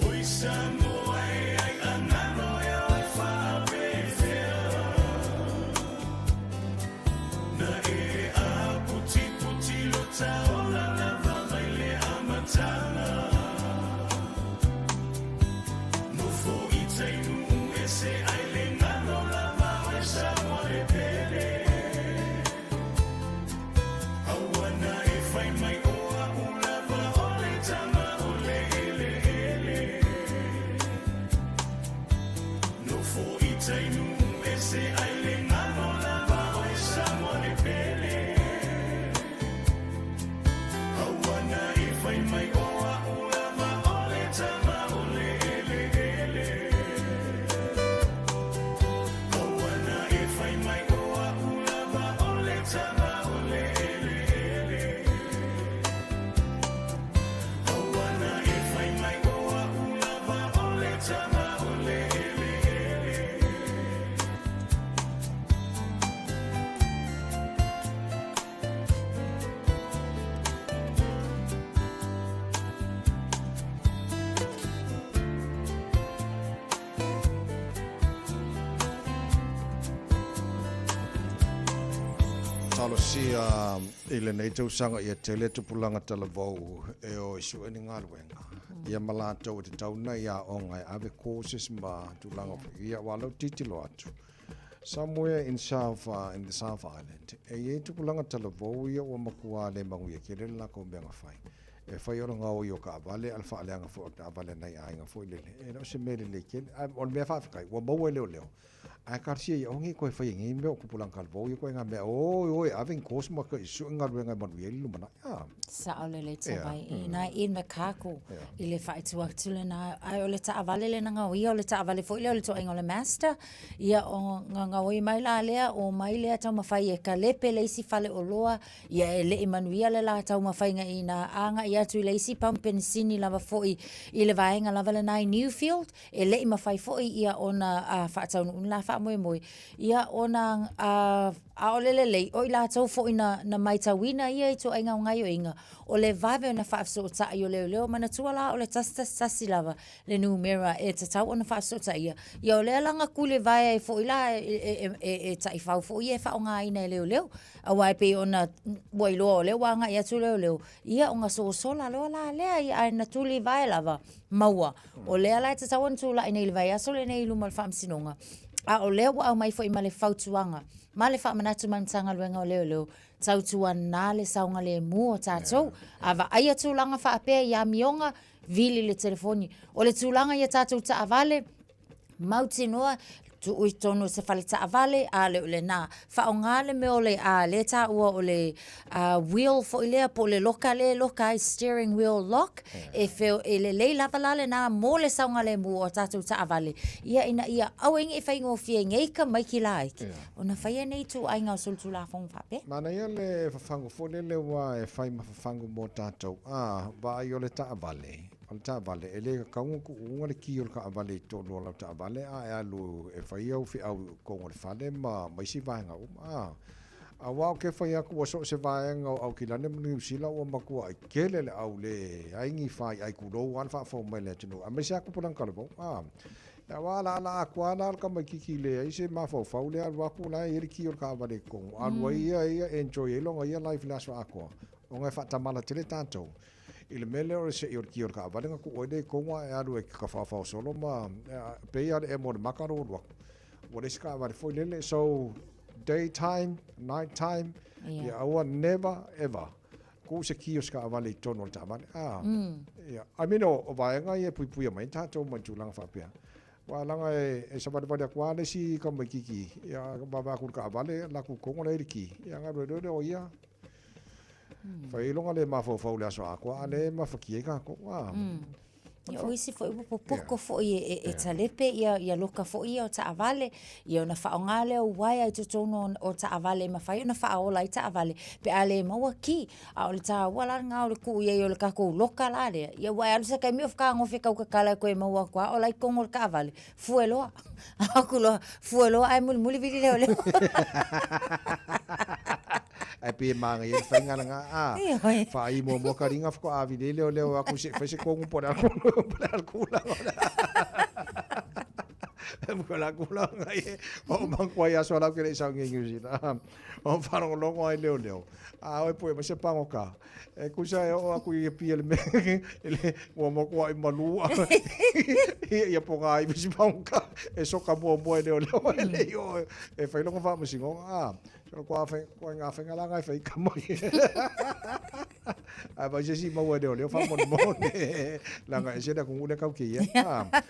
Oi Samoa e ai angano e oe faapefea. Na e a putiputi lo taola lava mai le amataga. Nofo i tai nuu ese ai le ngano lava oe Samoa le pele. Aua na e fai mai o a'u lava o le tama o le eleele. Nofo i tai nuu ese ai le ngano lava oe Samoa le pele. Aua na e fai mai o a'u lava o le tama o le eleele. Aua na e fai mai o a'u lava o le tama o le eleele. Aua na e fai mai o a'u lava o le tama o le eleele. Talosia i lenei tausaga ia tele tupulaga talavou e o e sue ni galuega ia ma latou e tatau ona i aoga e ave courses ma tulaga foi ia aua o lea ou tilotilo atu somewhere in South in the South Island e i ai tupulaga talavou ia ua matua le manuia tele le latou mea na fai e fai o le gaoi o taavale a o le faaleaga foi o taavale a nai aiga foi lele e le o se mea lelei tele ae o le mea faafetai ua maua e leoleo Ae talosia ia aua nei toe faia nei mea o tupulaga talavou ia ituaiga mea oi oi ave ni course ma sue galuega e manuia ai le lumanai a. Sao lelei tavai i na i me kākou i le faaitu atu lena ae o le taavale lena gaoia o le taavale foi lea o le ituaiga o le Mazda ia o na gaoi mai la lea omai lea taumafai e kalepe le isi faleoloa ia e le i manuia le la taumafaiga i na agai atu i le isi pamu penisini lava foi i le vaega lava lena i Newfield E le i mafai foi ia ona faataunuu le la faamoemoe, ia ona ʻaʻole lelei, o i latou foi na na matauina ia ituaiga o gaoioiga, o le vave ona faafesootai o leoleo. Manatua la o le 111 lava le numera e tatau ona faafesootaia, ia o lea la na tulivae ai foi la e taifau foi ia e faaaogaina e leoleo, aua e pei ona ua iloa o lea ua agai atu leoleo, ia ona sosola loa la lea, ia ae na tulivae lava maua. O lea la e tatau ona tulai nei i le vaiaso lenei i luma o le Faamasinoga, a o lea ua aumai foi ma le fautuaga ma le faamanatu mai le Matagaluega o Leoleo, tautuana le saogalemu o tatou. A vaaia tulaga faapea i amioga, vili le telefoni. O le tulaga i a tatou taavale, mautinoa tuu i totonu o se fale taavale, a le o lena, faaaoga le mea o le a lea e taua o le wheel foi lea po o le loka lea e loka ai, steering wheel lock, e feo, e lelei lava la lena mo le saogalemu o a tatou taavale, ia ina ia aua ai ne i faigofie nei tamaiti laiti ona faia nei ituaiga o solitulafono faapea. Manaia le fafagu foi lele aua e fai ma fafagu mo tatou, a vaai o le taavale, O le taavale, e le tatau ona tuuina le ki o le taavale i totonu o lau taavale a e alu e fai au feau i totonu o le fale ma isi vaega uma. A, aua ou te fai atu ua so o se vaega o Aukilani ma Niu Sila ua matuai tele le au leai ni faiai tulou lava le faafou mai le atunuu aemaise lava tupulaga talavou. A, aua a laalaa atu lava la le tamaitiiti leai se mafaufau lea alu atu la e i ai le ki o le taavale i totonu, alu ai ia ia enjoy ai lona ia life i le aso atoa ona e faatamala tele tatou. I le mea lea o le se'i o le ki o le taavale na tuu ai lea i totonu ae alu e tafaofao solo ma pei lava le emo o le maka lou alu atu. Ua leai se taavale foi lele. So day time, night time, ia aua never ever tuu se ki o se taavale i totonu o le taavale. Ah. Ia, I mean o vaega ia e puipuia mai ai tatou mai tulaga faapea. Aua leaga e savalivali atu lava le isi tamaitiiti, ia vaavaai atu i le taavale, alu atu i totonu o la e i ai le ki. Ia ona alu ai loa lea o ia. Fai ai lona le mafaufau i le aso atoa, a lea e mafatia ai tatou. A. Ia, o isi foi ua popoto foi e talepe ia loka foi ia o taavale, ia ona faaaoga lea o uaea i totonu o taavale e mafai ona faaola ai taavale pe a le maua ki. A o le taua la lena o le tuu i ai o le tatou loka la lea, ia aua e alu se taimi o fetagofi e tau tatala e toe maua atu lava o la e i totonu o le taavale, Fue loa. Aku loa, fue loa ae mulimuli vili leoleo. Ae pei e manaia le faiga lena, a. Ioe. Faai muamua ka ringa faatoa vili ai leoleo aku se i fai se kogu po o le a po o le a le tulaga o le a. Po o le a tulaga ia. O manatua ai aso a la ou te le i sau i New Zealand. O faalogologo ai leoleo. A oi pue mai se pagota. E kusa e oo aku i Apia le mea le ua matuai malu ia poga ai ma si pagota e soka muamua e leoleo e le i oo e fai lona faamasinoga. A, so kua fai kua ngā whenga la ngai whai ka mai. Ae vai se si maua e leoleo faamolemole. Leaga ese le atunuu lea kau ke ia. A.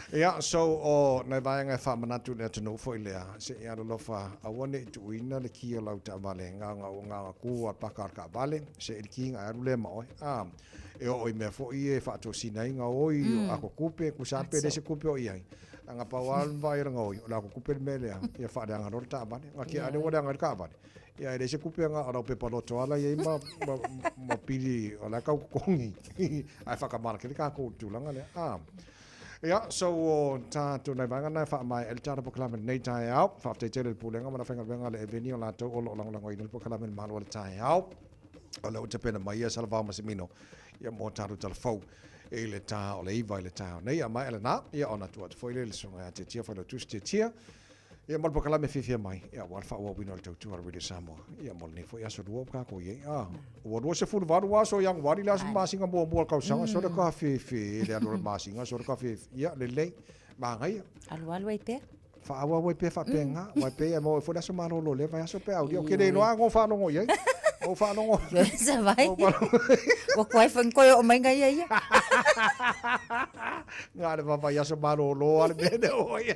Ia, so o nai vaega e faamanatu i le atunuu foi lea, se i alolofa aua ne i tuuina le ki o lau taavale, gaga ua gaga ku a paka o le taavale, se i le ki ga e alu lea ma oe. A, e oo i mea foi ia e faatosina ai gaoi o ako kupe, kusa pe le se kupe o i ai. Aga pau lava le vaai o le gaoi, o le ako kupe le mea lea, ia faaleaga loa le taavale. Ga ki a lea ua leaga ai le taavale. Ia e leai se kupe aga o lau pepa loto lava la i ai ma, ma, ma pili o la e tau totogi. Ae faatamala tele tatou i le tulaga lea. A. Ia, so o tatou nai vaega na e faamaea ai le tatou polokalame i lenei taeao. Faafetai tele i le Pulega ma le aufaigaluega a le Eveni o latou o lo o lagolagoina le polokalame i le malu o le taeao. O lea ua tapena mai ia Salavao Massimino ia mo tatou tala fou i le ta o le 9 i le taeao nei. A maea lena, ia ona tuu atu foi lea i le Susuga ia Tiatia Failautusi Tiatia. Ia ma le polokalame fiafia mai, ia aua le faaauauina o le tautua a le Radio Samoa. Ia mo lenei foi aso lua ua tatou i ai. Ah, ua 28 aso o Ianuari le aso masina muamua o le tausaga, sole ka fefe le alu o le masina, sole ka fefe. Ia, lelei, manaia. Alualu ai pea. Faaauau ai pea faapena, aua e pei e maua ai foi le aso malolo o lea vaiaso pe a aulia. Ou te le iloa lava na ou faalogo i ai. Ou faalogo. Sa vai. Ua kuai foi koe o mai ngai ia. Nga le vavaiaso malolo a le mea lea o ia.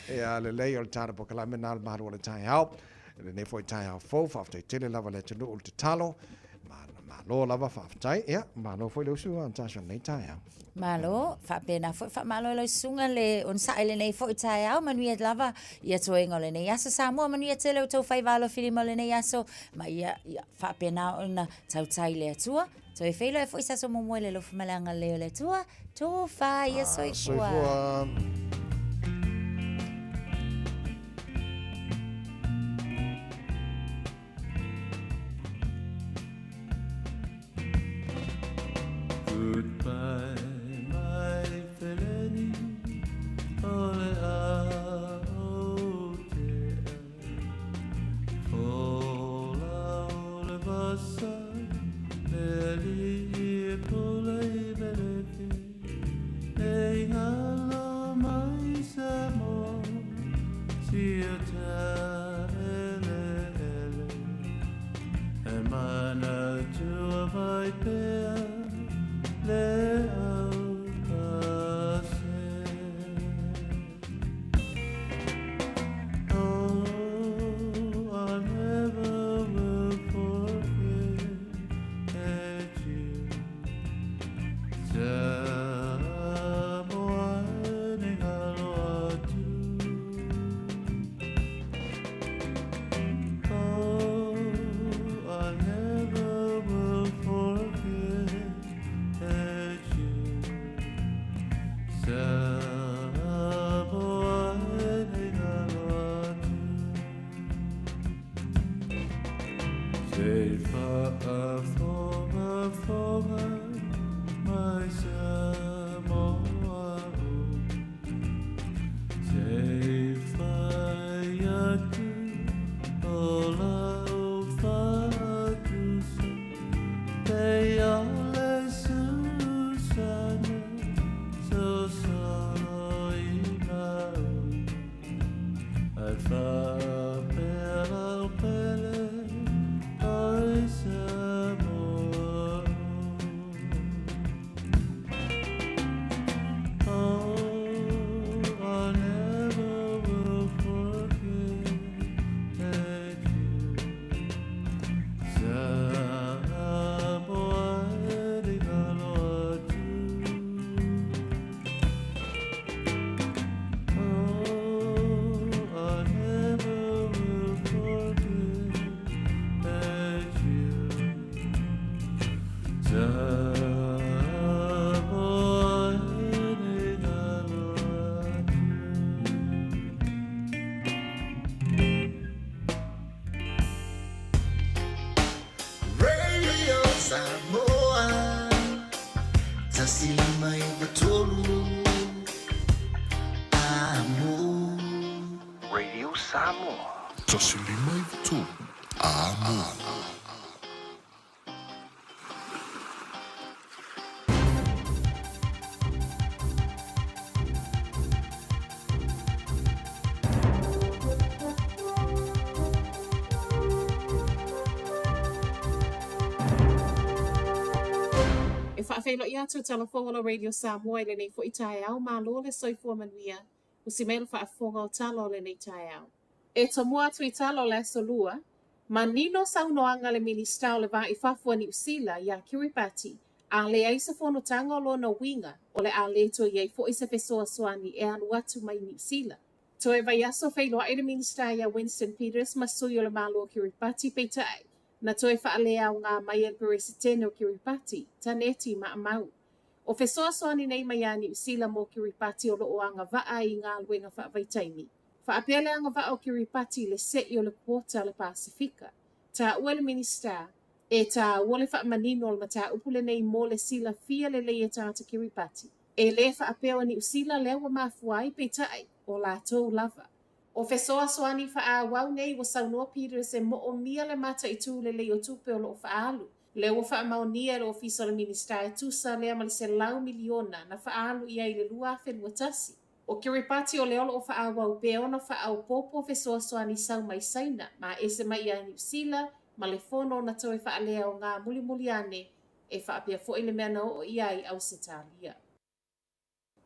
Ia lelei o le tala polokalame na le malo o le taeao. Lenei foi taeao fou, faafetai tele lava le atunuu i le tatalo. Malo lava faafetai. Ia, malo foi le usu a Natasha i lenei taeao. Malo, faapena foi faamalo i lau susuga le onosai i lenei foi taeao, manuia lava ia toega o lenei aso Samoa, manuia tele o tou faiva alofilima o lenei aso, ma ia, ia faapena ona tautai i le Atua. Toe feiloai foi se aso muamua i le alofa ma le agalelei o le Atua. Tofa ia soifua. Soifua. Goodbye my feleni o le a o te Fola o le vasa le alii e pule i Melefi E ngalo mai Samoa si o ta ele ele E manatua mai pea le au pase Oh, I never will forget you Samoa ni ngalo atu Oh, I never will forget you Samoa ni ngalo atu Se faafogafoga mai Samoa o Se fai atu o lau faatusa Pei o le susana sosolo i gauta Ae faapea lau pele oi Samoa o Oh, I never will forget you Samoa e ngalo atu Oh, I never will forget you Samoa e ngalo atu Radio Samoa 159 Amo. Radio Samoa. 159 Amo. E faafeiloai atu e tala fou o la Radio Samoa i lenei foi taeao, malo le soifua manuia, usi mai le faafofoga o tala o lenei taeao. E tomua atu i tala o le Aso Lua, manino saunoaga a le Minisita o le Va i Fafo a Niu Sila iā Kiribati, a leai se fonotaga o lona uiga o le a le toe i ai foi se fesoasoani e alu atu mai Niu Sila. Toe vaiaso feiloai le Minisita iā Winston Peters ma sui o le Malo o Kiribati peitai na toe faaleaoga mai e le Peresetene o Kiribati, Taneti Maamau. O fesoasoani nei mai a Niu Sila mo Kiribati o lo o agavaa i galuega faavaitaimi. Faapea le agavaa o Kiribati i le se'i o le quota a le Pasefika. Taua e le Minisita, e tāua le faamanino o le mataupu lenei mo le silafia lelei e tagata Kiribati. E lē faapea o Niu Sila lea ua mafua ai, peitai, o latou lava. O fesoasoani faaauau nei ua saunoa Peters e moomia le mataitū lelei o tupe o loo faaalu. Lea ua faamaonia e le Ofisa o le Minisita e tusa lea ma le $100 miliona na faaalu i ai i le 2021. O Kiribati o lea o loo faaauau pea ona faaopoopo fesoasoani sau mai Saina ma ese mai ia Niu Sila ma le fono na toe faaleaoga mulimuli ane e faapea foi le mea na oo i ai Ausetalia.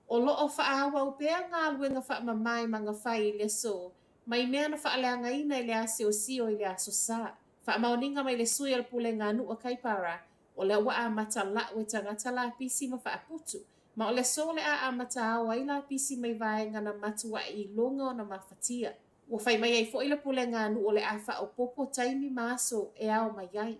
O loo faaauau pea galuega faamamā i Magafai i le aso, mai mea na faaleagaina i le asiosio i le Aso Sa. Faamaoniga mai le sui o le pulega a nuu a Kaipara, o lea ua amata lau e tagata lapisi ma faaputu, ma o le aso o le a amata ao ai lapisi mai vaega na matuai iloga ona mafatia. Ua fai mai ai foi le pulega a nuu o le a faaopoopo taimi ma aso e ao mai ai.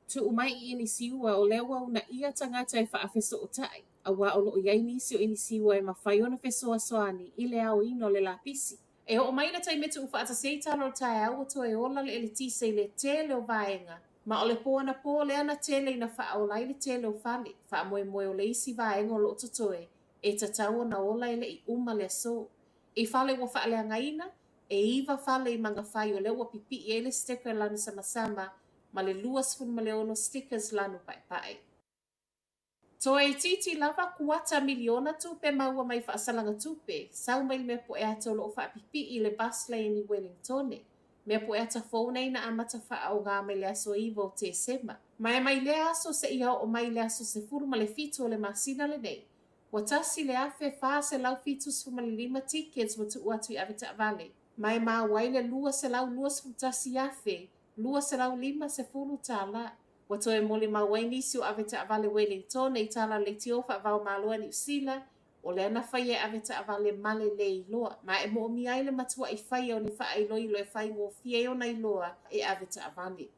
Tuu mai i Inisiua o lea ua uunaia tagata e faafesootai, auā o loo i ai nisi o Inisiua e mafai ona fesoasoani i le aoina o le lapisi. E oo mai le taimi e tuufaatasi ai tala o le taeao ua toe ola le eletise i le tele o vaega, ma o le po anapō lea na tele ina faaola ai le tele o fale. Faamoemoe o le isi vaega o loo totoe e tatau ona ola e le i uma le aso. I fale ua faaleagaina, e 9 fale i Magafai o lea ua pipii ai le sticker lanu samasama ma le 26 stickers lanu paepae. Toe itiiti lava kuata miliona tupe maua mai faasalaga tupe, sau mai le mea poe ata o loo faapipii i le bus lane i Wellingtone. Mea poe ata fou nei na amata faaoga mai le aso 9 o Tesema. Ma e mai lea aso seia oo mai le aso 17 o le masina lenei, ua 1,475 tickets ua tuu atu i avetaavale, ma e maua ai le $221,250. Ua toe molimau ai nisi o avetaavale Wellingtone i tala leitio faavaomalo a Niu Sila, o lea na faia e avetaavale ma le lē iloa, ma e moomia ai le matuai faia o ni faailoilo e faigofie ai ona iloa e avetaavale.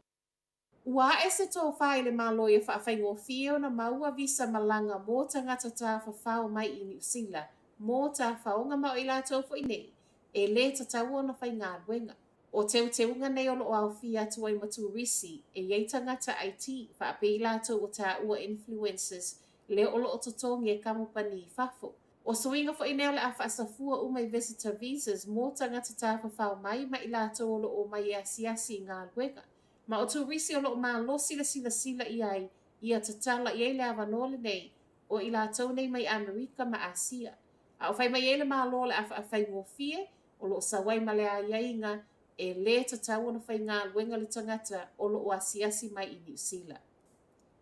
Ua ae se tofā i le Malo ia faafaigofie ona maua visa malaga mo tagata tafafao mai i Niu Sila mo tafaoga ma o i latou foi nei e lē tatau ona faigaluega. O teuteuga nei o loo aofia atu ai ma turisi e i ai tagata IT faapea i latou ua taua influencers lea o loo totogi e kamupani i fafo. O suiga foi nei o le a faasafua uma i visitor visas mo tagata tafafao mai ma i latou o loo omai e asiasi i galuega. Ma o turisi o loo malosi le silasila i ai ia tatala i ai le avanoa lenei o i latou nei mai Amerika ma Asia. A o fai mai ai le Malo o le a faafaigofie o loo sau ai ma le aiaiga e lē tatau ona faigaluega le tagata o loo asiasi mai i Niu Sila.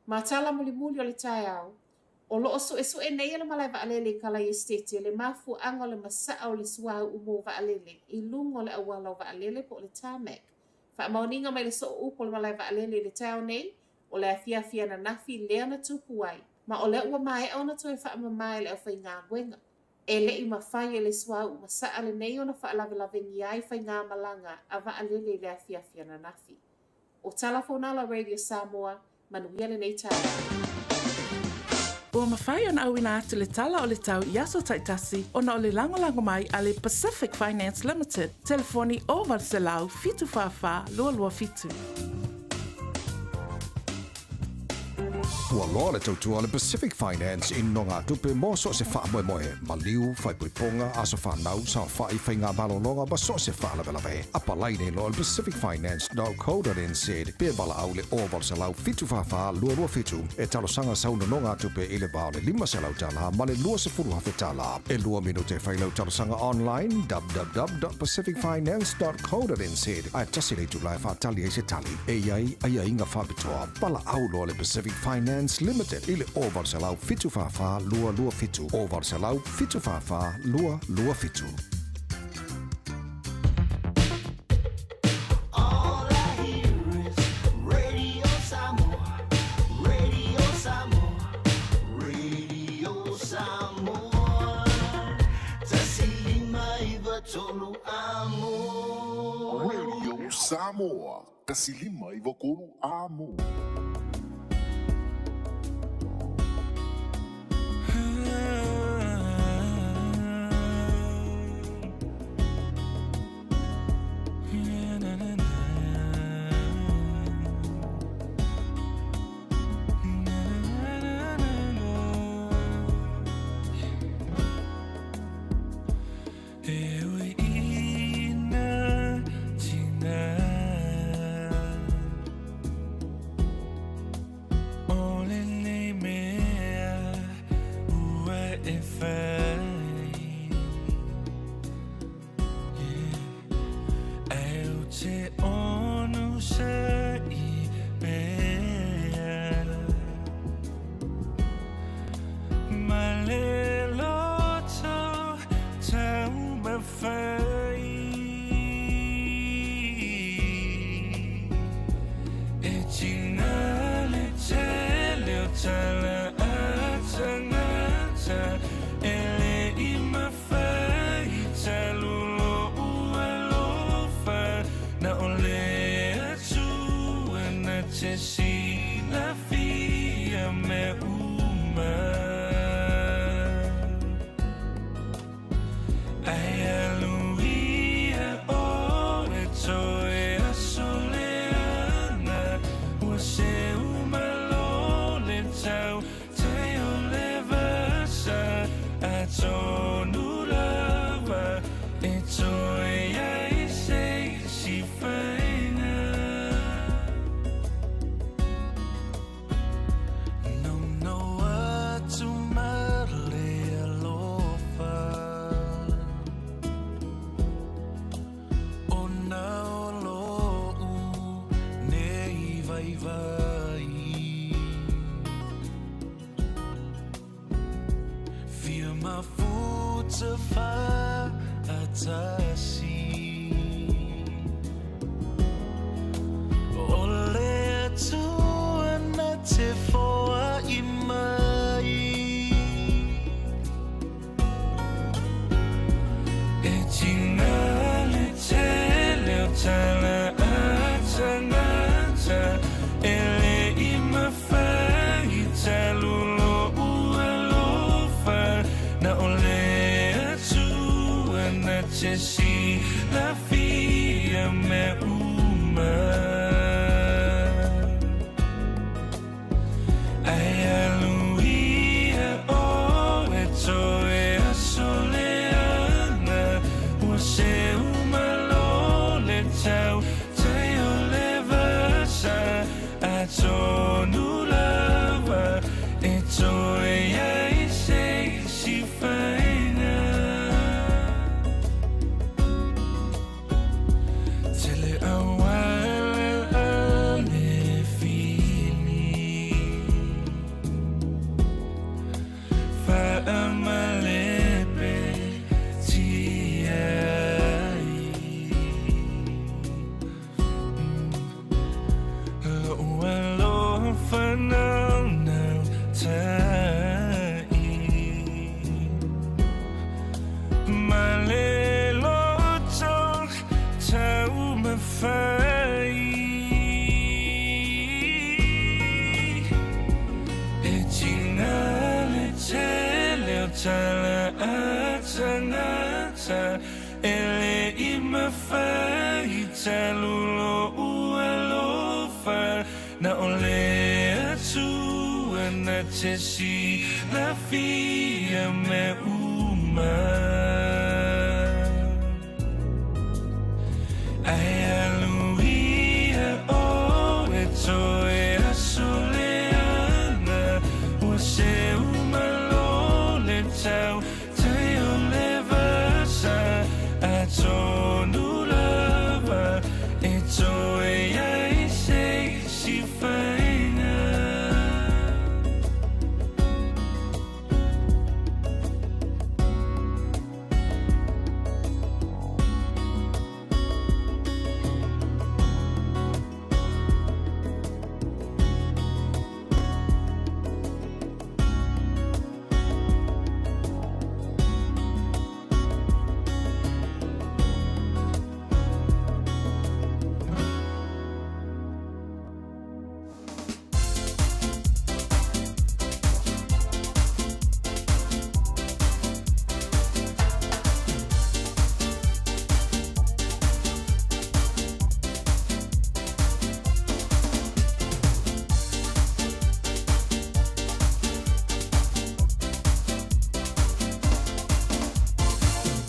Ma tala mulimuli o le taeao, o loo suesue nei e le malae vaalele i Kalai Esitete le mafuaaga o le masaa o le suauu mo vaalele i luga o le auala o vaalele po o le tarmac. Faamaoniga mai le sooupu o le malae vaalele i le taeao nei, o le afiafi ananafi lea na tupu ai, ma o lea ua maea ona toe faamamā e le aufaigaluega. E le i mafai e le suauu masaa lenei ona faalavelavegia ai faigamalaga a vaalele i le afiafi ananafi. O tala fonala Radio Samoa, manuia lenei taeao. Ua mafai ona auina atu le tala o le tau i aso taitasi ona o le lagolago mai a le Pacific Finance Limited, telefoni 0800 744 227. Ua loa le tautua a le Pacific Finance i nonogatupe mo so o se faamoemoe, maliu, faaipoipoga, aso fanau, saofai, faiga malologa ma so o se faalavelave. Apalai nei loa i le pacificfinance.co.nz pe valaau i le 0800 744 227 e talosaga sau nonogatupe i le va o le $500 ma le $20,000. E 2 minute e fai lau talosaga online www.pacificfinance.co.nz ae tasi le itula e faatali ai se tali. E i ai aiaiga faapitoa. Valaau loa le Pacific Finance Limited i le 0800 744 227 0800 744 227. All I hear is Radio Samoa, Radio Samoa, Radio Samoa. 1.593 amo. Radio Samoa, 1.593 amo. E ui te silafia mea uma. Ai aluia ʻoe toe aso leaga ua seu malo le tau tai o le vasa atonu lava e toe ai se isi faiga. Nono atu ma le alofa Ona o loʻu nei waiwai Fia mafuta fa'atasi O le Atua na te foa'i mai E tiga le tele o tala a tagata E le i mafai talu lo'u alofa Na o le Atua na te silafia mea uma. Ai aluia ʻoe toe aso leaga Ua seu malo le tau tai o le vasa Atonu lava e toe ai se isi faiga. Tele auala a le fili Faamalepe tia ai Lo'u alofa naunau ta'i Ma le loto taumafai E tiga le tele o tala a tagata E le i mafai talu lo'u alofa Na o le Atua na te silafia mea uma. Ai aluia ʻoe toe aso leaga Ua seu malo le tau tai o le vasa Atonu lava e toe ai se isi faiga.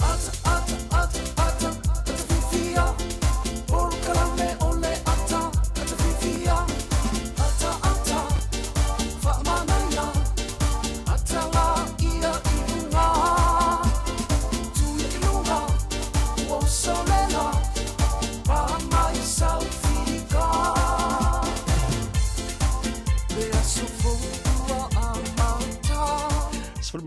Ata, ata, ata, ata, ata fiafia Polokalame o le ata, ata fiafia Ata, ata, faamanaia Ata la ia i luga Tuia i luga, ua uso lela Pa mai sau fika Le aso fou ua amata.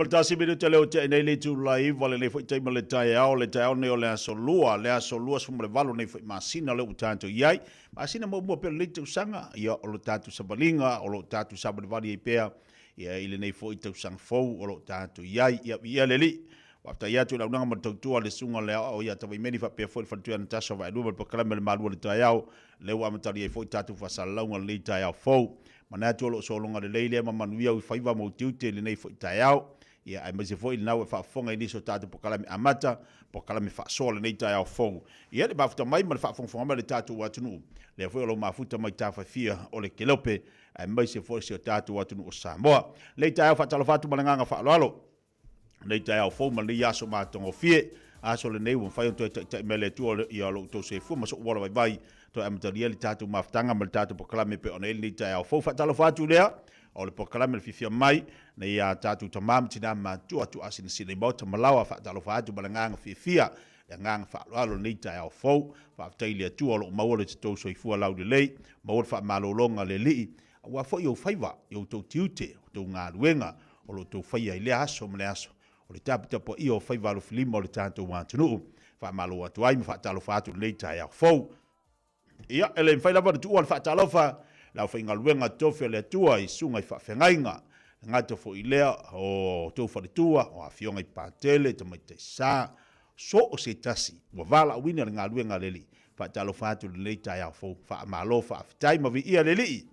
11 minute leo tea nei le itula iva lenei foi taimi o le taeao, le taeao nei o le aso lua, le aso 28 nei foi masina lea ua tatou i ai. Masina muamua pea o lenei tausaga, ia o lo tatou savaliga, o lo o tatou savalivali ai pea ia i lenei foi tausaga fou o lo o tatou i ai. Ia, viia le Alii. Faafetai atu i le auaunaga ma le tautua a le Susuga o le Aoao ia Tavaimeni faapea foi le Faletuia Natasha Vaelua ma le Polokalame o le Malu o le Taeao, lea ua amatalia ai foi tatou faasalalauga i lenei taeao fou. Manatu o lo o sologa lelei lea ma manuia ui faiva ma utiuti i lenei foi taeao. Ia, aemaise foi lena ua e faafofoga i nisi o tatou polokalame amata, polokalame faasoa lenei taeao fou. Ia, le mafuta mai ma le faafogafoga mai a le tatou atunuu, lea foi o lo o mafuta mai tafa e fia o le Kelope, aemaise foi si o tatou atunuu o Samoa. Lenei taeao faatalofa atu ma le agaga faaaloalo. Lenei taeao fou ma lenei aso matagofie, aso lenei ua mafai ona toe taitai mai le Atua ia lo outou soifua ma sou ola vaivai, toe amatalia le tatou mafutaga ma le tatou polokalame e pei ona i ai lenei taeao fou. Faatalofa atu lea o le polokalame le fiafia mai nei a tatou tama ma tina matutua tuaasinasina i maota ma laoa. Faatalofa atu ma le agaga fiafia, le agaga faaaloalo lenei taeao fou. Faafetai i le Atua o lo o maua lo outou soifua laulelei, maua le faamalologa a le Alii aua foi ou faiva, i outou tiute, outou galuega o lo o outou faia i lea aso ma le aso, o le taputapuaia o faiva alofilima o le tatou atunuu. Faamalo atu ai ma faatalofa atu i lenei taeao fou. Ia, e le mafai lava ona tuua le faatalofa i le aufaigaluega tofi a le Atua i susuga i faafeagaiga, e gata foi i lea o outou faletua, o afioga i Patele, Tamaitai Sa, so o se tasi ua valaauina le galuega a le Alii. Faatalofa atu i lenei taeao fou. Faamalo, faafetai ma viia le Alii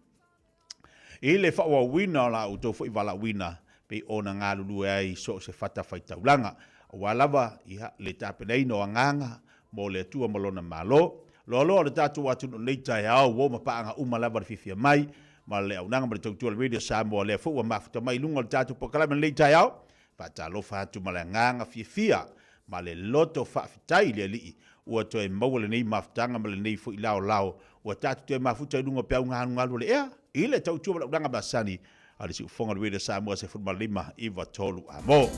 i le faaauauina o la outou foi valaauina pei ona galulue ai i so o se fatafaitaulaga, aua lava ia le tapenaina o agaga mo le Atua ma Lona Malo. Loaloa o le tatou atunuu i lenei taeao, ua ma paaga uma lava le fiafia mai ma le auaunaga ma le tautua a le Radio Samoa, lea foi ua mafuta mai i luga o le tatou polokalame i lenei taeao. Faatalofa atu ma le agaga fiafia ma le loto faafetai i le Alii ua toe maua lenei mafutaga ma lenei foi laolao ua tatou toe mafuta i luga o peau galugalu o le ea i le tautua ma le auaunaga masani a le Siufofoga o le Radio Samoa 15 93 Amo.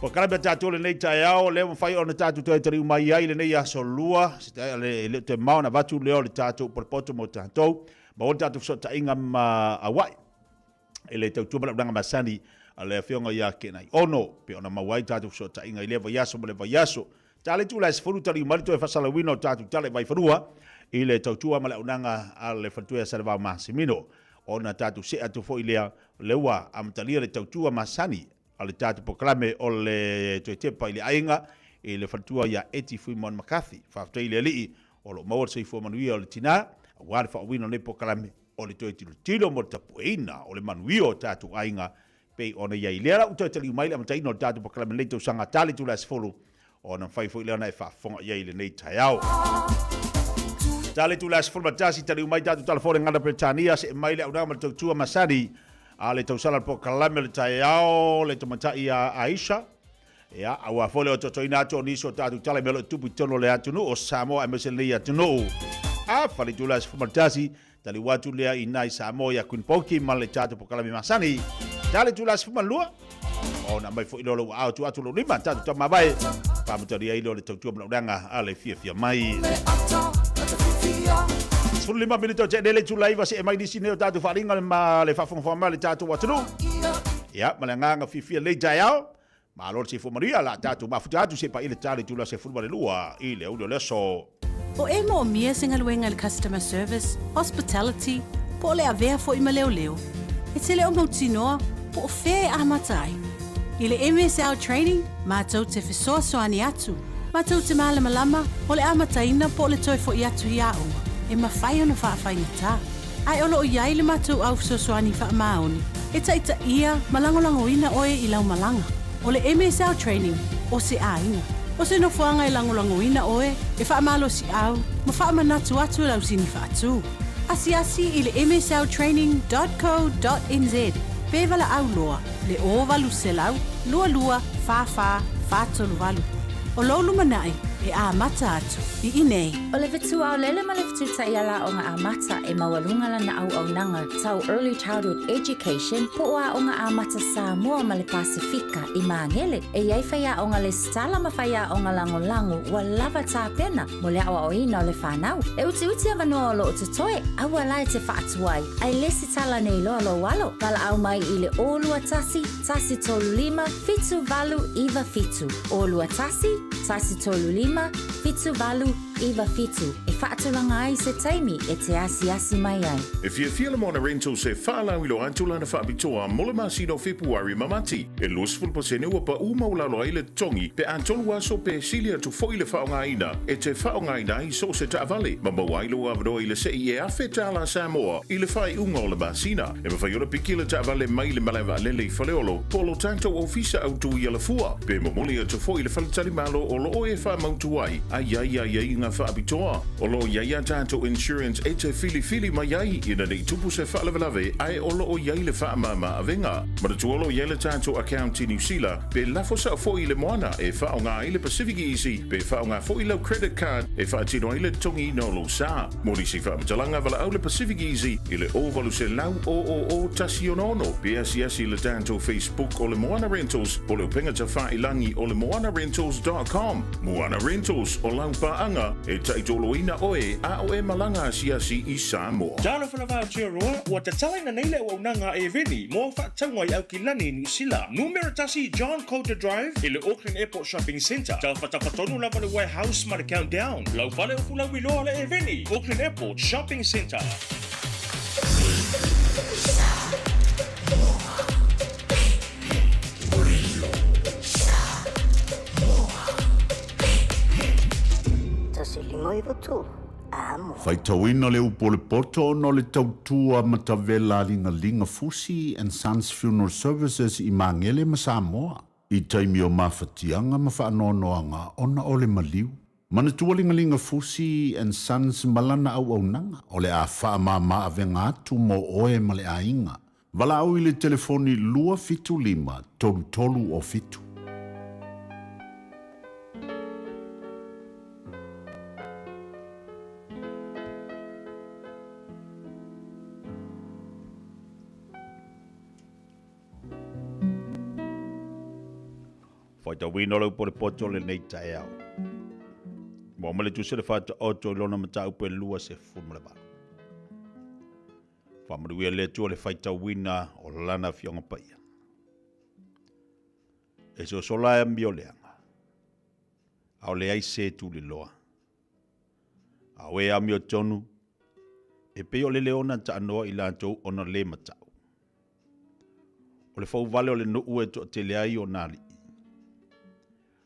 Polokalame a tatou lenei taeao, lea ua mafai ona tatou toe taliu mai ai lenei aso lua, e le o toe mao ona avatu lea o le tatou potopoto mo tatou, maua le tatou fesootaiga ma Auai. E le tautua ma le auaunaga masani a le Afioga ia Kenai Ono, pei ona maua ai tatou fesootaiga i lea vaiaso ma lea vaiaso. Tala itula e 10 taliu mai le toe faasalauina o tatou tala i Vaifanua i le tautua ma le auaunaga a le faletua ia Salevao Masimino. Ona tatou see atu foi lea, lea ua amatalia le tautua masani a le tatou polokalame o le toe tepa i le aiga i le faletua ia Eti Fuimaono McCarthy. Faafetai i le Alii o lo o maua le soifua manuia o le tina aua le faaauauina o lenei polokalame. O le toe tilotilo mo le tapueina o le manuia o tatou aiga pei ona i ai. Lea la ua toe taliu mai le amataina o le tatou polokalame lenei tausaga tali itula e 10 ona mafai foi lea ona e faafofoga i ai i lenei taeao. Tali itula e 11 taliu mai tatou tala fou le gagana Peretania see mai le auaunaga ma le tautua masani a le tausala le polokalame o le taeao le tamaitai ia Aisha. Ia, aua foi le ototoina atu o nisi o tatou tala i mea o lo o tupu i totonu o le atunuu o Samoa aemaise lenei atunuu. A fale itula e 11, taliu atu lea i ina i Samoa ia Queen Poki ma le tatou polokalame masani. Tali itula e 12, ona aumai foi lea o lou aao tuu atu lou lima, tatou tamavae, faamatalia ai lea o le tautua manaoleaga a le fiafia mai. 15 minute o tea le itula 9 see mai nisi nei o tatou faaaliga ma le faafogafoga mai a le tatou atunuu. Ia, ma le agaga fiafia lenei taeao. Malo le soifua manuia, la tatou mafuta atu se paia le tala i tula 12 i le aoauli o le aso. O e moomia se galuega i le customer service, hospitality, po o le avea foi ma leoleo, e te le o mautinoa po o fea e amata ai. I le MSL Training, matou te fesoasoani atu, matou te malamalama o le amataina po o le toe foi atu i aoga, e mafai ona faafaigata. Ae o lo o i ai le matou au fesoasoani faamaoni e taitaia ma lagolagoina oe i lau malaga. O le MSL Training, o se aiga. O se nofoaga e lagolagoina oe, e faamalosiau ma faamanatu atu lau sini faatu. Asiasi i le msltraining dot co dot nz pe valaau loa le 0800 22 44 438. O lou lumanai e amata atu i inei. O le fetu aolele ma le fetu taiala aoga amata e maualuga lana auaunaga tau Early Childhood Education po o Aoga Amata Samoa ma le Pasefika i Magele. E i ai faiaoga lesitala ma faiaoga lagolago ua lava tapena mo le aoaoina o le fanau. E utiuti avanoa o lo o totoe, aua la e te faatuai, ae lesitala nei loa lou alo. Valaau mai i le 021 135 7897, 021 135 7897. 97 e faatulaga ai se taimi e te asiasi mai ai. E fiafia le Moana Rentals e faalauiloa atu lana faapitoa mo le masina o Fepuari ma Mati. E 20% ua paʻu maualalo ai le totogi pe a tolu aso pe sili atu foi le faaaogaina e te faaaogaina ai so o se taavale ma maua ai lou avanoa i le seʻi e $1,000 Samoa i le faaiuga o le masina. E mafai ona piki le taavale mai le malae vaalele i Faleolo po o lo tatou ofisa autu i Alafua pe momoli atu foi i le faletalimalo o lo o e faamautu ai a i ai aiaiga faapitoa. O lo o i ai a tatou insurance e te filifili mai ai ina ne i tupu se faalavelave ae o lo o i ai le faamama avega. Manatua o lo o i ai le tatou account i Niu Sila pe lafo sao foi i le moana e faaaoga ai le Pacific Easy pe faaaoga foi lau credit card e faatino ai le totogiina o lou sa. Mo nisi faamatalaga, valaau le Pacific Easy i le 0800 000 166 pe asiasi i le tatou Facebook o le Moana Rentals po o le upega tafailangi o le moanarentals.com. Moana Rentals, o lau paaga e taitoloina oe a o e malaga asiasi i Samoa. Talofa lava Aotearoa, ua tatalaina nei le auaunaga a Eveni mo au faatauga i Aukilani i Niu Sila. Numera tasi John Coulter Drive i le Auckland Airport Shopping Centre. Tafatafa tonu lava le Warehouse ma le Countdown. Lau fale o Fulauiloa le Eveni, Auckland Airport Shopping Centre. Faitauina le upu o le poto ona o le tautua matavela a Ligaliga Fusi and Sons Funeral Services i Magele ma Samoa i taimi o mafatiaga ma faanoanoaga ona o le maliu. Manatua Ligaliga Fusi and Sons ma lana auaunaga o le a faamama avega atu mo oe ma le aiga. Valaau i le telefoni 275 33 o 7. Faitauina o le upu o le poto o lenei taeao. Ua ma le tusi o le Faataoto i lona mataupu e 28. Faamanuia le Atua le faitauina o lana afioga paia. E sosola e amio leaga, a o leai se tuliloa. A o e amio tonu, e pei o le leona taanoa i latou ona le matau. O le fouvale o le nuu e toatele ai ona alii.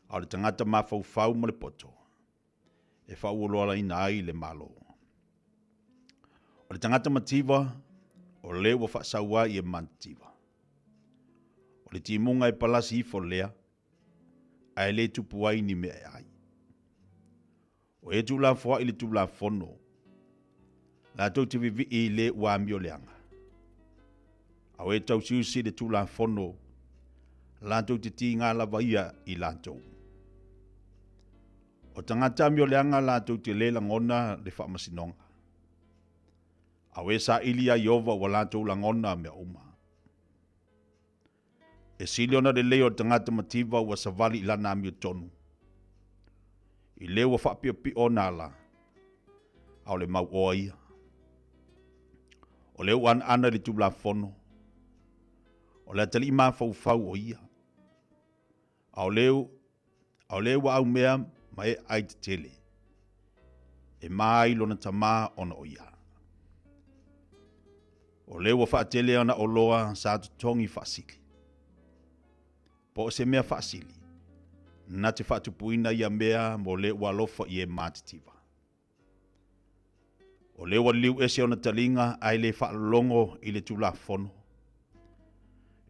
A o le tagata mafaufau ma le poto, e faauoloalaina ai le Malo. O le tagata mativa, o le ua faasau ai e mativa. O le timuga e palasi ifo lea, ae le tupu ai ni mea e ai. O e tuulafoai le Tulafono, latou te vivii i le ua amio leaga. A o e tausiusi le Tulafono, latou te tiga lava ia i latou. O tagata amio leaga latou te le lagona le faamasinoga. A o e saili ia Ieova ua latou lagona mea uma. E sili ona lelei o le tagata mativa ua savali i lana amiotonu, i le ua faapiopio ona ala, a o le mauoa ia. O le ua anaana i le Tulafono, o le atalii mafaufau o ia, a o le, a o le ua aumea ma e ai tetele, e ma ai lona tamā ona o ia. O le ua faatele ana oloa sa totogi faasili. Po o se mea faasili, na te faatupuina ia mea mo le ua alofa i e matitiva. O lea ua liliu ese ona taliga ae le faalologo i le Tulafono.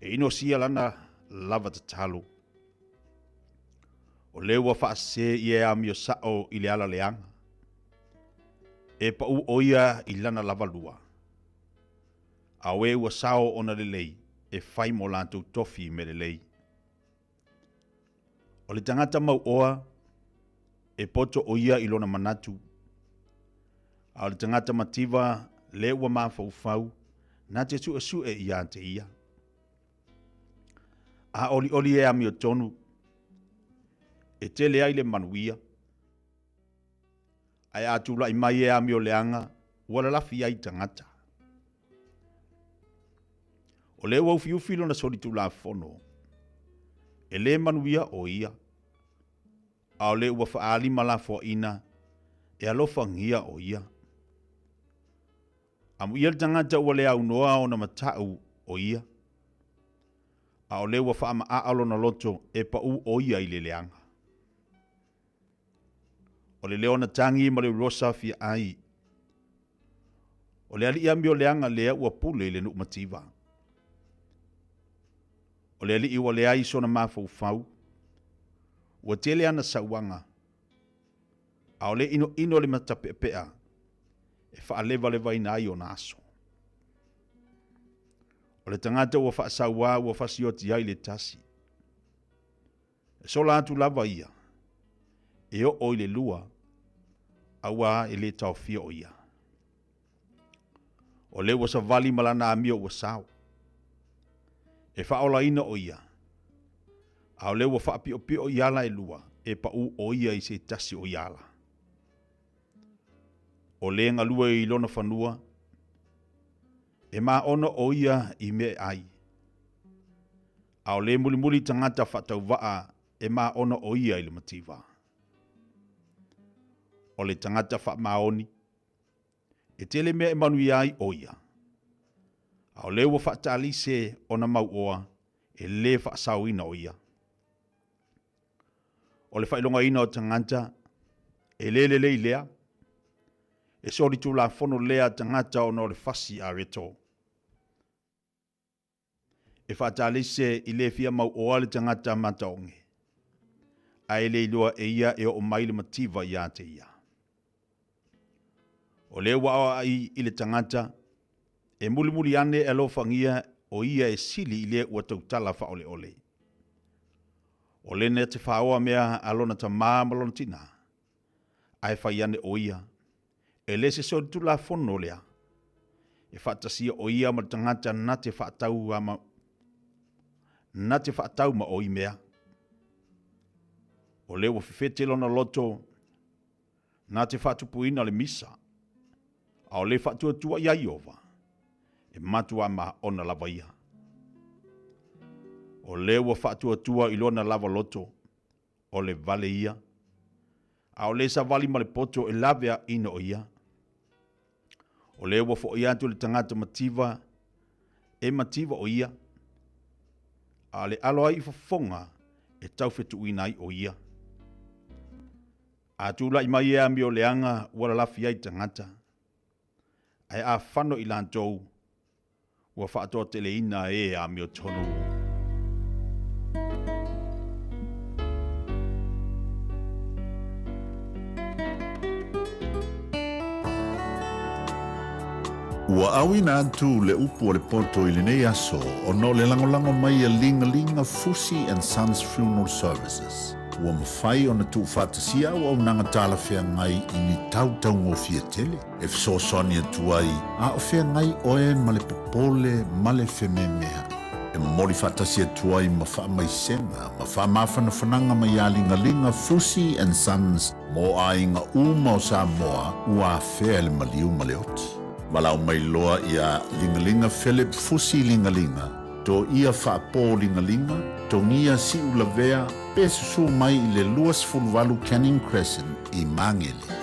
E inosia lana lava tatalo. O lea ua faasese ia e amio sao i le ala leaga. E pau o ia i lana lava lua. A o e ua sao ona lelei e fai mo latou tofi mea lelei. O le tagata mauoa, e poto o ia i lona manatu, a o le tagata mativa le ua mafaufau, na te suesue ia te ia. A olioli e amiotonu, e tele ai le manuia, ae a tulai mai e amio leaga, ua lalafi ai tagata. O lea ua ufiufi lona solitulafono, e le manuia o ia, a o le ua faalima lafoaina, E alofagia ʻo ia. Amuia le tagata ua le aunoa ona mataʻu ʻo ia. A ʻo le ua faamaʻaʻa lona loto e paʻu ʻo ia i le leaga. ʻO le leo na tagi ma le ulosa fia ʻai. ʻO le aliʻi amio leaga lea ua pule i le nuʻu mativa. ʻO le aliʻi ua leai sona mafaufau. Ua tele ana sauaga. ʻAʻole ʻinoʻino le matapeʻapeʻa e faʻalewalewaina ai ona aso. ʻO le tagata ua faasauā ua fasioti ai le tasi. E sola atu lava ia, e oo i le lua, a ua e le taofia o ia. O le ua savali ma lana amio ua sao. E faaolaina o ia, a o le ua faapiopio i ala e lua, e paʻū o ia i se tasi o ia ala. O le galue i lona fanua, e māʻona ʻo ia i mea e ʻai. A o le mulimuli tagata faatauvaʻa e māʻona ʻo ia i le mativa. O le tagata faamaoni, e tele mea e manuia ai ʻo ia. A o le ua faatalise ona mauʻoa e lē faasaoina ʻo ia. O le faailogaina o tagata, e lē lelei lea, e solitulafono lea tagata ona o le fasi a reto. E faatalise i le fia mauoa le tagata mataoge, a e le iloa e ia e oo mai le mativa iā te ia. O le ua aoaʻi i le tagata, e mulimuli ane e alofagia o ia e sili i le ua tautala faaoleole. O lena te faaoa mea a lona tamā ma lona tinā, a e fai ane ʻo ia, e le se solitulafono lea, e faatasia ʻo ia ma le tagata na te faatau ma, na te faatau ma o i mea. O le ua fefete lona loto, na te faatupuina le misa, a o le faatuatua iā Iova, e matuā māʻona lava ia. O le ua faatuatua i lona lava loto, o le vale ia, a o le savali ma le poto e lawe a ino o ia. O le ua foʻi atu le tagata mativa, e mativa o ia, a le alo ai i fofoga e taufetuʻuina ai o ia. A tulaʻi mai e amio leaga ua lalafi ai tagata, ae a fano i latou, Ua faatoateleina e amiotonu. Ua auina atu le upu o le poto i lenei aso ona o le lagolago mai a Ligalinga Fusi and Sons Funeral Services. Ua mafai ona tuufaatasia auaunaga talafeagai i ni tautaugofie tele. E fesoasoani atu ai a o feagai ʻoe ma le popole ma le fememeaʻi. E momoli faatasi atu ai ma faamaisega ma faamafanafanaga mai iā Ligaliga Fusi and Sons mo aiga uma o Samoa ua afea e le maliu ma le oti. Valaau mai loa iā Ligaliga Philip Fusi Ligaliga, Toia Faapō Ligaliga, Togia Siulavea pe susū mai i le 28 Canning Crescent i Māgele.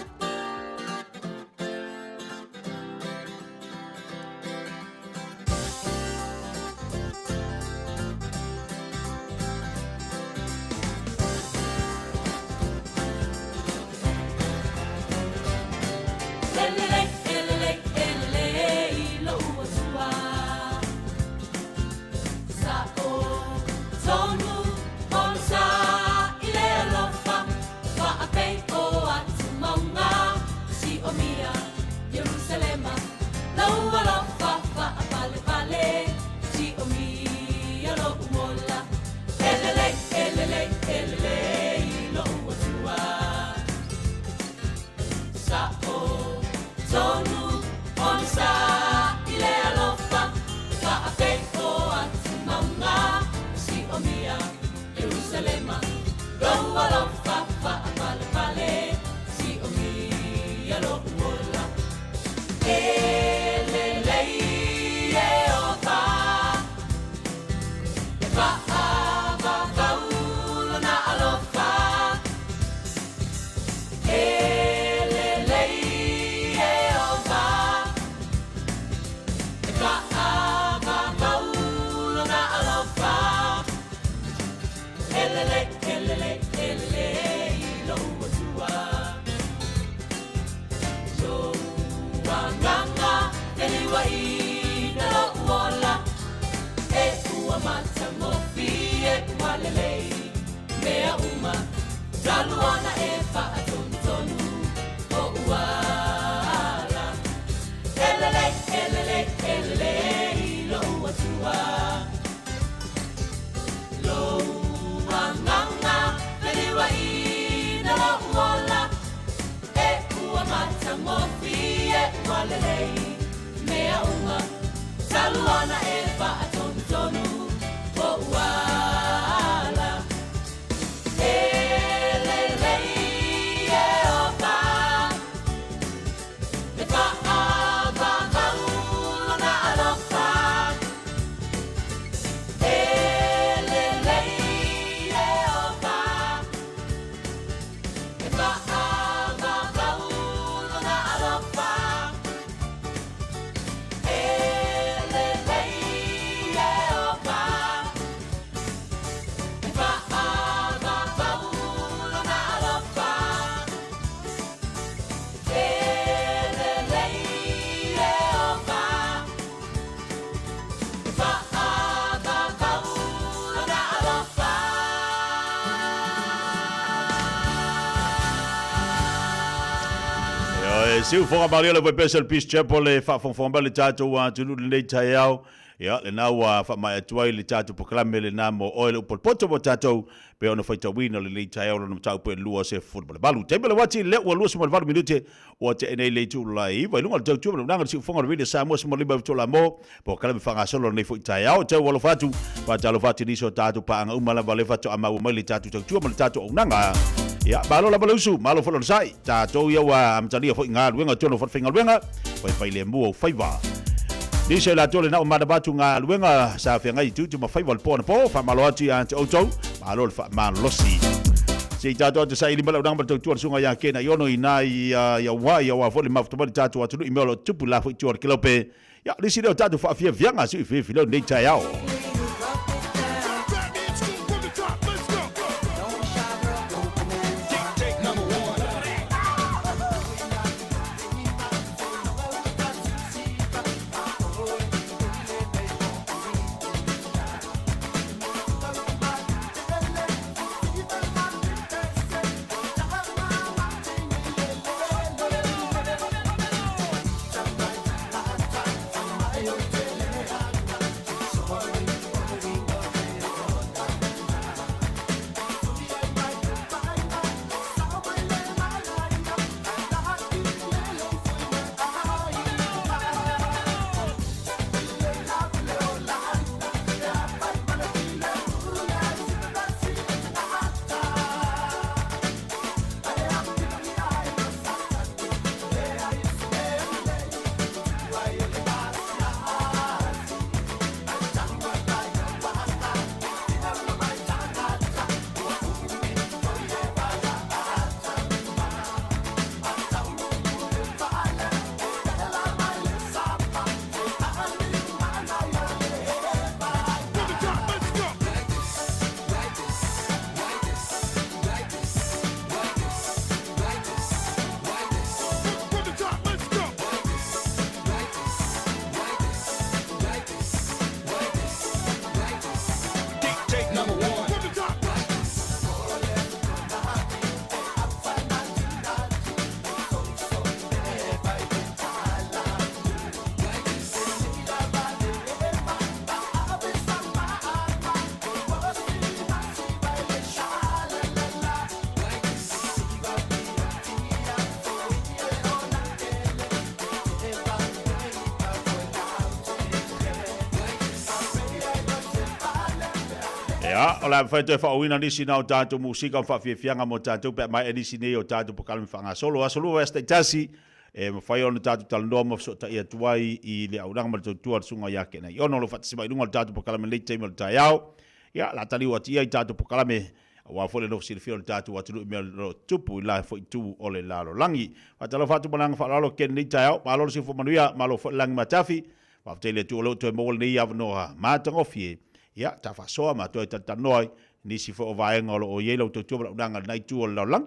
siufoga malie o le Voepese o le Peace Chapel e faafogafoga mai le tatou atunuu i lenei taeao. Ia, lena ua faamaea atu ai le tatou polokalame lena mo oe le upu o le poto mo tatou pei ona faitauina lenei taeao lona mataupu e 28. Taimi o le uati lea ua 28 minute ua tea nei le itula e 9 i luga o le tautua ma le unaga o le siufofoga o le Radio Samoa 15 tola mo polokalame faagasolo lenei foi taeao. Tau alofa atu, faatalofa atu i nisi o tatou paaga uma lava lea faatoa maua mai le tatou tautua ma le tatou auaunaga. Ia, malo lava le usu, malo foi le onosai. Tatou ia ua amatalia foi galuega tonu o falefaigaluega, faifailemu ou faiva. Nisi o i latou lena ua manava atu galuega sa feagai i tiute ma faiva o le po anapo, faamalo atu ia te outou, malo le faamalosi. Se i tatou atu saili mai le auaunaga ma le tautua a le susuga ia Kena Iono i ina i Auai, aua foi le mafuta mai le tatou atunuu i mea o lo o tutupu i la foi itu o le Kelope. Ia, o le isi lea o tatou faafiafiaga se i filifili au i lenei taeao. Ia, o le a mafai toe faaauina nisi na o tatou musika ma faafiafiaga mo tatou pe a maea nisi nei o tatou polokalame faagasolo. Aso Lua vaiaso taitasi, e mafai ona tatou talanoa ma fesootai atu ai i le auaunaga ma le tautua a le Susuga ia Kenai Ono o lo o faatasi mai i luga o le tatou polokalame i lenei taimi o le taeao. Ia, o le a taliu atu ia i tatou polokalame aua foi le nofo silafia o le tatou atunuu i mea o lo o tutupu i la foi itu o le lalolagi. Faatalofa atu ma le agaga faaaloalo ken i lenei taeao. Malo le soifua manuia, malo foi le lagi matafi. Faafetai i le Atua o lea ua toe maua lenei avanoa matagofie, ia, ta faasoa ma toe talatalanoa ai nisi foi o vaega o lo o i ai lau tautua ma lau auaunaga i lena itu o le lalolagi.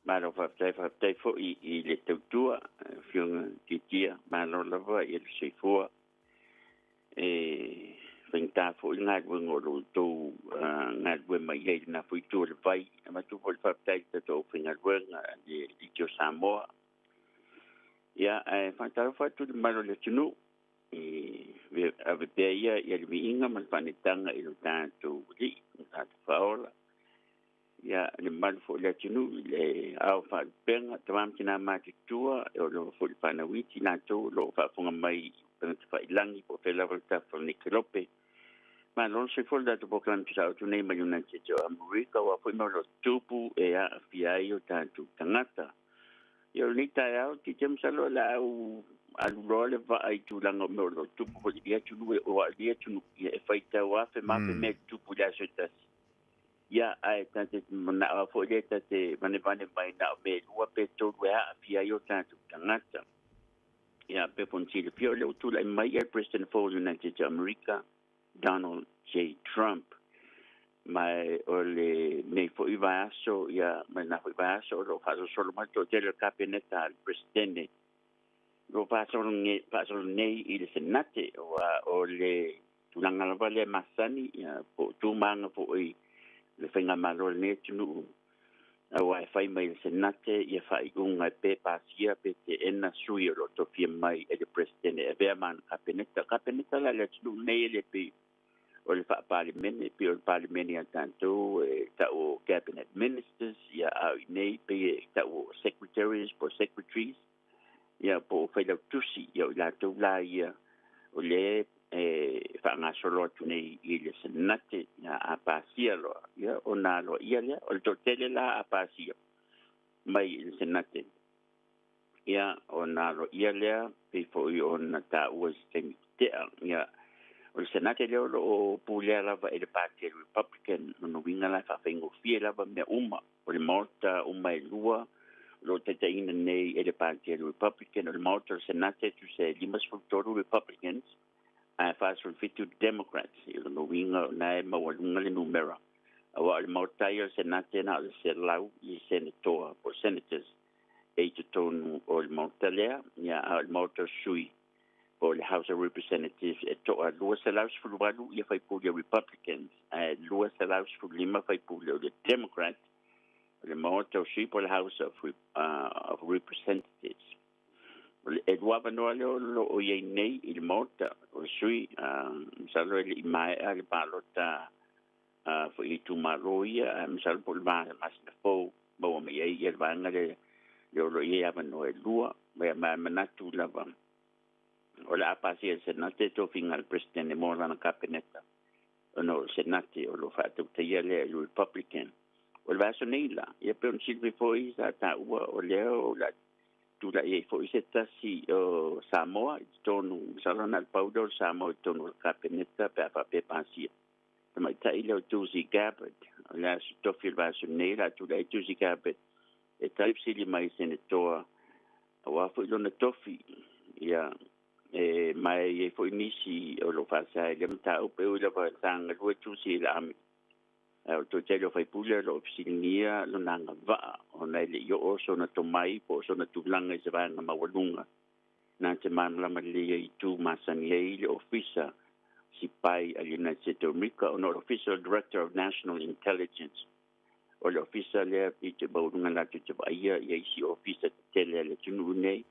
Malo faafetai, faafetai foi i le tautua, Afioga Tiatia, malo lava i le soifua. E faigata foi le galuega o lo outou galulue mai ai i lena foi itu o le vai. E avatu foi le faafetai i le tatou aufaigaluega a le Leitio Samoa. Ia, ae faatalofa atu i le mamalu o le atunuu, e ave pea ia ia le viiga ma le faaneetaga i lo tatou Alii, lo tatou Faaola. Ia, le mamalu foi o le atunuu i le ao faalupega, tama ma tina matutua, e oo lava foi i le fanau iti latou o lo o faafofoga mai i upega tafailagi po o fea lava le tafa o lenei kelope. Malo le soifua i le tatou polokalame tusa atu nei mai United States o Amerika, aua foi mea o lo o tutupu e aafia ai o tatou tagata. Ia o lenei taeao, Titia, masalo o le a ou alu loa le vaa i tulaga o mea o lo o tupu foi i lenei atunuu, aua o lenei atunuu, ia e faitau afe ma afe mea e tutupu i le aso e tasi. Ia, ae ta te manao lava foi lea ta te vanevane mai na o mea e lua pe tolu e aafia ai o tatou tagata. Ia, pe foi ona silafia o lea ua tulai mai le President fou o United States of America, Donald J. Trump. Ma o lenei foi vaiaso, ia, ma lena foi vaiaso o lo o faasolosolo mai le toatele o le Kapeneta a le Peresetene. O lo o faasolo nei i le Senate, aua o le tulaga lava lea masani, ia, po o tu ma aga foi le faigamalo a lenei atunuu. Auā e fai mai e le Senate ia faaiuga e pe pasia pe teena sui o lo o tofia mai e le Peresetene e avea ma ana Kapeneta. Kapeneta la i le atunuu nei e le pei o le faa-Palemene, e pei o le Palemene a tatou e tau o Cabinet Ministers, ia a o i inei pei e tau o Secretaries po o Secretaries, ia po o Failautusi, ia o i latou la ia o lea e faagasolo atu nei i le Senate, ia a pasia loa, ia ona aloaia lea. O le toatele la a pasia mai i le Senate, ia ona aloaia lea, pei foi ona taua i se taimi tetea. Ia o le Senate lea o lo o pulea lava e le Pati a le Republican, lona uiga la e faafaigofie lava mea uma. O le Maota uma e lua o lo o taitaiina nei e le Pati a le Republican. O le Maota o le Senate e tusa e 53 Republicans ae 47 Democrats. I lona uiga o lena e maualuga le numera. Aua o le Maota ia o le Senate na o le 100 i senatoa po o senators e i totonu o le Maota lea, ia a o le Maota o sui po o le House of Representatives e toa 218 ia faipule o Republicans ae 215 faipule o le Democrats. O le Maota o sui po o le House of Representatives. O le e lua avanoa lea o lo o i ai nei i le Maota o sui, masalo e le i maea le palota foi i itumalo ia, ae masalo po o le masina fou maua mai ai ia le vaega lea lea o lo o i ai avanoa e lua. Ma manatu lava o le a pasia e le Senate tofiga a le Peresetene mo lana Kapeneta, ona o le Senate o lo o faatautaia lea i le Republican. O le vaiaso nei la, ia pei ona silafia foi sa taua o lea o le a tulai ai foi se tasi o Samoa i totonu, masalo na o le pau lea o le Samoa i totonu o le Kapeneta pe a faapea pasia. Tamaitai lea o Tulsi Gabbard, o le aso tofi o le vaiaso nei o le a tulai ai Tulsi Gabbard e tali fesili mai i Senetoa aua foi lona tofi, ia e ma e i ai foi nisi o lo o faasa i lea mataupu e ui lava sa galue Tulsi i le Army. Ae o le toatele o faipule o lo o fesiligia lona agavaa ona e le i oo sona tomai po o sona tulaga i se vaega maualuga na te malamalama lelei ai i itu masani ai le Ofisa Sipai a le United States o Amerika, ona o le Ofisa o le Director of National Intelligence o le ofisa lea i te maualuga latou te vaaia ia isi ofisa tetele a le atunuu nei.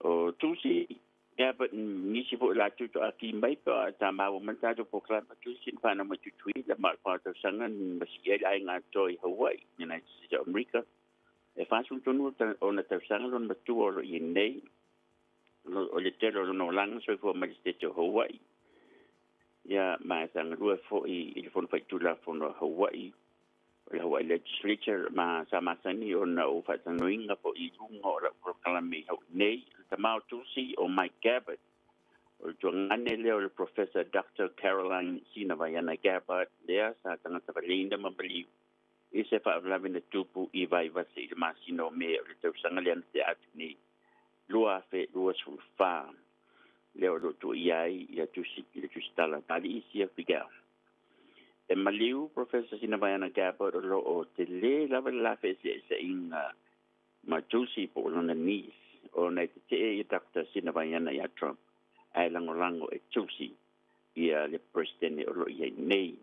O Tulsi Gabbard nisi foi o latou toaaki mai pe sa maua mai le tatou polokalame Tulsi na whanau mai Tutuila ma o le 4 tausaga na sii ai le aiga atoa i Hawaii, United States of America. E 43 ona tausaga lona matua o lo o i ai nei. O le tele o lona olaga soifua mai le State o Hawaii. Ia ma sa galue foi i le Fono Faitulafono a Hawaii, o le Hawaii Legislature, ma sa masani ona ou faatalanoaina foi i luga o lau polokalame i Hawaii nei. O le tama o Tulsi o Mike Gabbard, o le tuagane lea o le Professor Dr. Caroline Sinavaiana Gabbard lea sa tagata valeina ma maliu i se faalavelave na tupu i Vaivase i le masina o Me o le tausaga lea na tea atu nei 2024, lea o lo o tuuaia ai ia Tulsi i le tusitala a Alii Sia Figao. E maliu Professor Sinavaiana Gabbard o lo o tele lava le la feeseeseaiga ma Tulsi po o lona niece, ona e tetee ia Dr. Sinavaiana ia Trump ae lagolago e Tulsi ia le Peresetene o lo o i ai nei.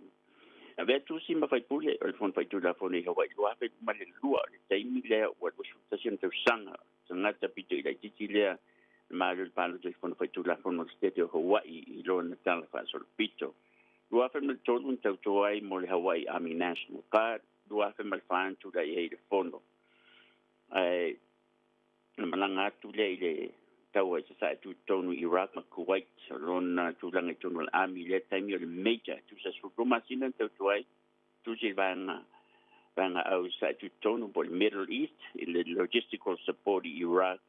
Avea Tulsi ma faipule o le Fono Faitulafono i Hawaii 2002, o le taimi lea ua 21 ona tausaga, tagata pito i laitiiti lea na malu i le palota i le Fono Faitulafono o le State o Hawaii i lona tala faasolopito. 2003 na tautua ai mo le Hawaii Army National Guard, 2004 na tulai ai i le Fono. Ae na malaga atu lea i le taua i sasae tutotonu i Iraq ma Kuwait. O lona tulaga i totonu o le Army i lea taimi o le Major, tusa 12 masina na tautua ai Tulsi i le vaega au i sasae tutotonu po o le Middle East i le Logistical Support i Iraq,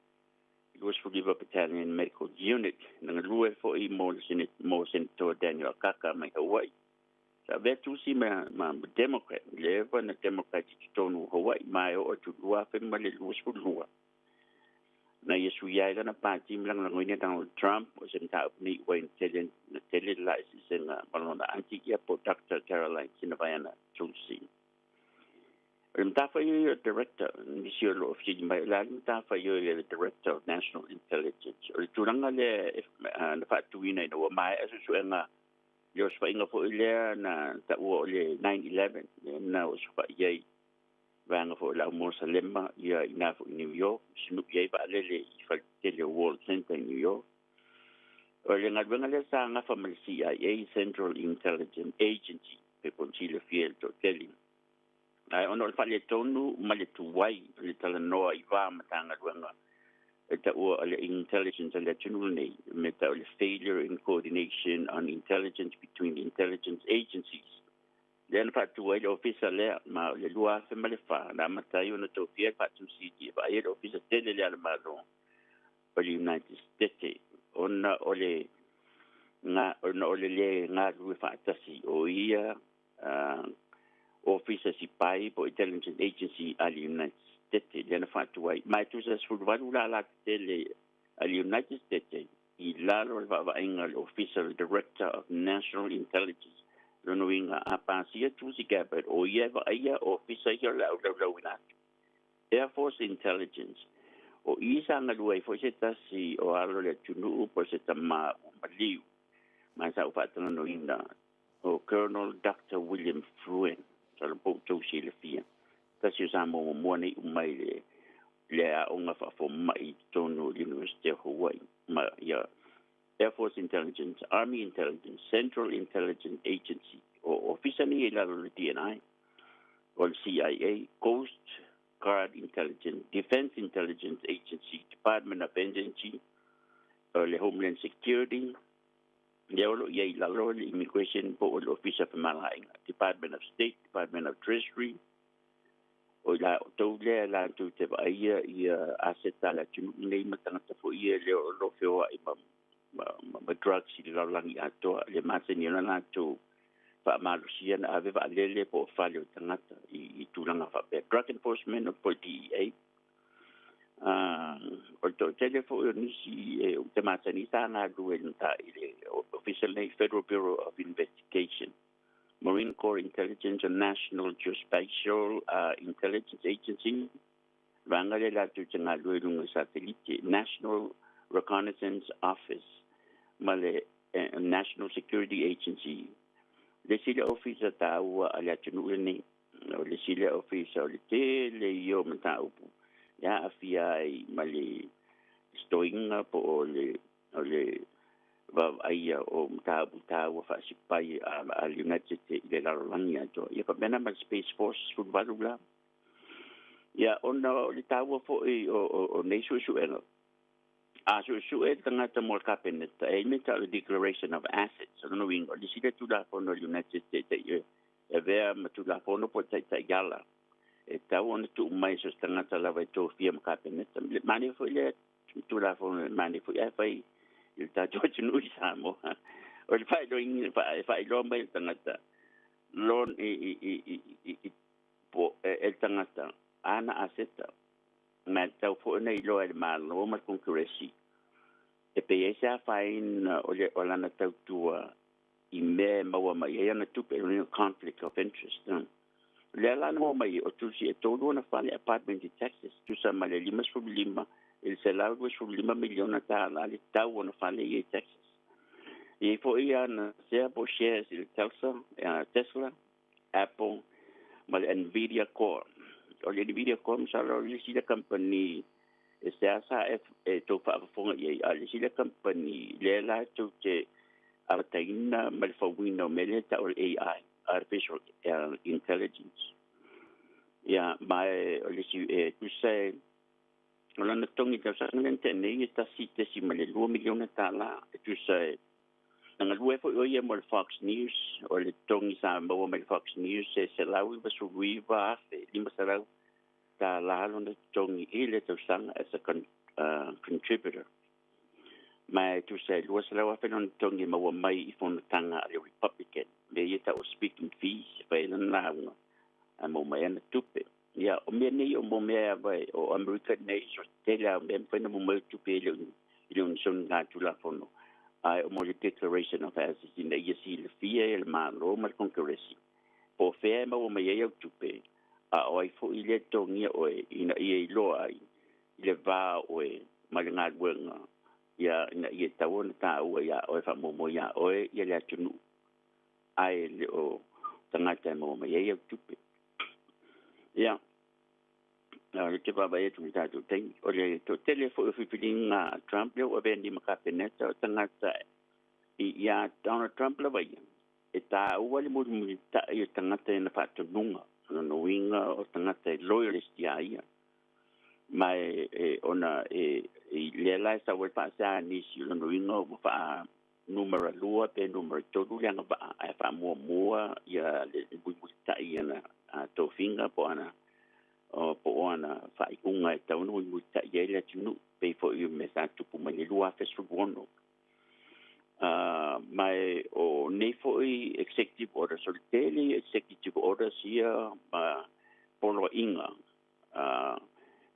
29 Battalion Medical Unit. Na galue foi mo le Senate, mo Senator Daniel Akaka mai Hawaii. Sa avea Tulsi ma Democrat, leva na Democrat i totonu o Hawaii ma e oo atu i 2022. Na ia suia ai lana pati ma lagolagoina Donald Trump, o se mataupu nei ua na tele na tele le la eseesega ma lona aunty ia po Dr. Caroline Sinavaiana Tulsi. O le matafaioi o le Director, nisi o lo o fesili mai, o le a le matafaioi a le Director of National Intelligence? O le tulaga lea na faatuina ina ua maea suesuega le osofaiga foi lea na taua o le 9/11, lea na osofai ai Vaega foi o le au Mosalema ia i ina foi i New York, sinu'i ai vaalele i faletetele o World Centre i New York. O le galuega lea sa gafa ma le CIA, Central Intelligence Agency, pe po o le silafia e le toatele. Ae ona o le faaletonu ma le tuai o le talanoa i va Matagaluega e taua o le intelligence a le atunuu lenei, me tau o le failure in coordination on intelligence between intelligence agencies, lea na faatu ai le ofisa lea, ma o le 2004 na amata ai ona tofia le Faatonusili e vaaia le ofisa tele lea a le Malo o le United States, ona o le ona o le lē galulue faatasi o ia ofisa sipai po o intelligence agency a le United States lea na faatu ai. Ma e tusa 18 lālā tetele a le United States i lalo o le vaavaaiga a le Ofisa o le Director of National Intelligence. Lona uiga, a pasia Tulsi Gabbard, o ia e vaaia ofisa ia o le a laulauina atu. Air Force Intelligence, o i sa galue ai foi se tasi o alo o le atunuu po o se tamā ua maliu, ma sa ou faatalanoaina o Colonel Doctor William Fruin, masalo po o outou silafia, tasi o Samoa muamua na iu mai i le aoga faafomai i totonu o le University of Hawaii, ma ia Air Force Intelligence, Army Intelligence, Central Intelligence Agency, o ofisa nei i lalo o le DNI, o le CIA, Coast Guard Intelligence, Defense Intelligence Agency, Department of Energy, o le Homeland Security, lea o lo o i ai i lalo le Immigration po o le Ofisa o Femalagaaiga, Department of State, Department of Treasury, o i latou lea latou te vaaia ia aseta a le atunuu lenei ma tagata foi ia lea o lo o feoai ma drugs i le lalolagi atoa, le masani ona latou faamalosia na ave vaalele po o fale o tagata i tulaga faapea. Drug Enforcement po o le DEA. O le toatele foi o nisi e ou te masani sa galulue i le ofisa lenei, Federal Bureau of Investigation, Marine Corps Intelligence, National Geospatial Intelligence Agency, vaega lea latou te galulue i luga o satelite, National Reconnaissance Office ma le National Security Agency. Le isi lea ofisa taua a le atunuu lenei, o le isi lea ofisa o le tele ia o mataupu e aafia ai ma le stoiga po o le vaavaaia o mataupu taua faasipai a le United States i le lalolagi atoa. Ia faapena ma le Space Force 18 la. Ia ona o le taua foi o nei suesuega, a suesue le tagata mo le Kapeneta, e i ai mea tau o le Declaration of Assets. O lona uiga, o le isi lea Tulafono a le United States e avea ma Tulafono po o taitaiala e tatau ona tuu mai so o se tagata lava e tofia ma Kapeneta. Manaia foi lea Tulafono, e manaia foi ae fai i le tatou atunuu i Samoa. O le faailoaina, e faailoa mai le tagata lon i po e le tagata ana aseta, ma e tatau foi ona iloa e le Malo ma le Konkeresi e pei ai se afaina o le o lana tautua i mea e maua mai ai ana tupe, le conflict of interest. O lea la na maua mai o Tulsi e tolu ona fale apartment i Texas, tusa ma le 55 i le $125 miliona tala le tau ona fale ia i Texas. E i ai foi ana sea po shares i le Tesla, Apple ma le Nvidia Corp. O le Nvidia Corp masalo o le isi lea kamupani e seasea e tou faafofoga i ai, a o le isi lea kamupani lea latou te amataina ma le fauina o mea lea e tau o le AI, Artificial Intelligence. Ia, ma o le isi e tusa e o lana togi tausaga lea na tea nei e $1.2 miliona e tusa e na galue foi o ia mo le Fox News. O le togi sa maua mai le Fox News e $199,500 lona totogi i le tausaga as a contributor. Ma e tusa e $200,000 lona totogi e maua mai i fonotaga a le Republican. Mea ia tau o speaking fees, e fai ai lana lauga ae maua mai ana tupe. Ia, o mea nei o mo mea ava o Amerika nei, so tele a mea mafai ona maua mai tupe i le unisoni la Tulafono. Ae o mo le Declaration of Assets ina ia silafia e le Malo ma le Konkeresi po o fea e maua mai ai au tupe, a o ai foi lea e totogia oe ina ia iloa ai i le va o oe ma le galuega, ia ina ia tatau ona taua iā oe, faamuamua iā oe ia le atunuu, ae le o tagata e maua mai ai au tupe. Ia, O lea ou te vaavaai atu i le tatou taimi. O le toatele foi o filifiliga a Trump lea ua avea nei ma Kapeneta o tagata iā Donald Trump lava ia, e taua le mulimulitai o tagata i ana faatonuga. O lona uiga o tagata e loyalist iā ia. Ma e, ona e, i lea la e sau ai le faasea a nisi, o lona uiga ua faa numera lua pe numera tolu le agavaa ae faamuamua ia le mulimulitai i ana tofiga po o ana po o ana faaiuga e tatau ona mulimulitai ai le atunuu, pei foi o mea sa tupu mai le 2016. Ma o nei foi executive orders, o le tele ia executive orders ia ma poloaiga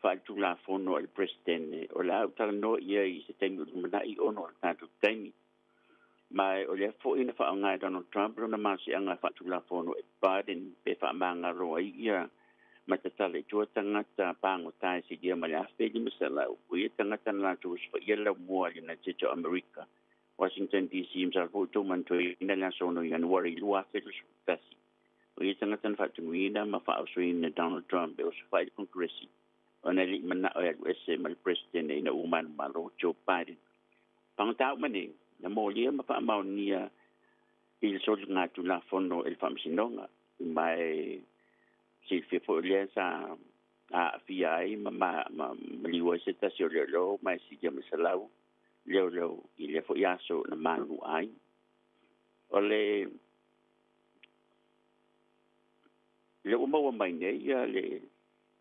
faaletulafono a le Peresetene, o le a ou talanoa i ai i se taimi o lumanai ona o le tatou taimi. Ma o lea foi na faaaoga e Donald Trump lona malosiaga faaletulafono e pardon pe faamagalo ai ia ma tatala i tua tagata pagota e silia ma le 1,500 o ia tagata na latou osofaia le laumua a le United States o Amerika, Washington DC, masalo foi ua outou manatuaina le aso 6 Ianuari 2021. O ia tagata na faatunuina ma faaosoina e Donald Trump e osofai le Konkeresi ona e le i manao e alu ese ma le Peresetene ina ua manumalo Joe Biden. Pagota uma nei, na molia ma faamaonia i le soligatulafono e le Faamasinoga, ma e silafia foi o lea sa aafia ai ma maliu ai se tasi o leoleo ma e silia ma le 100 leoleo i lea foi aso na malua ai. O le lea ua maua mai nei ia le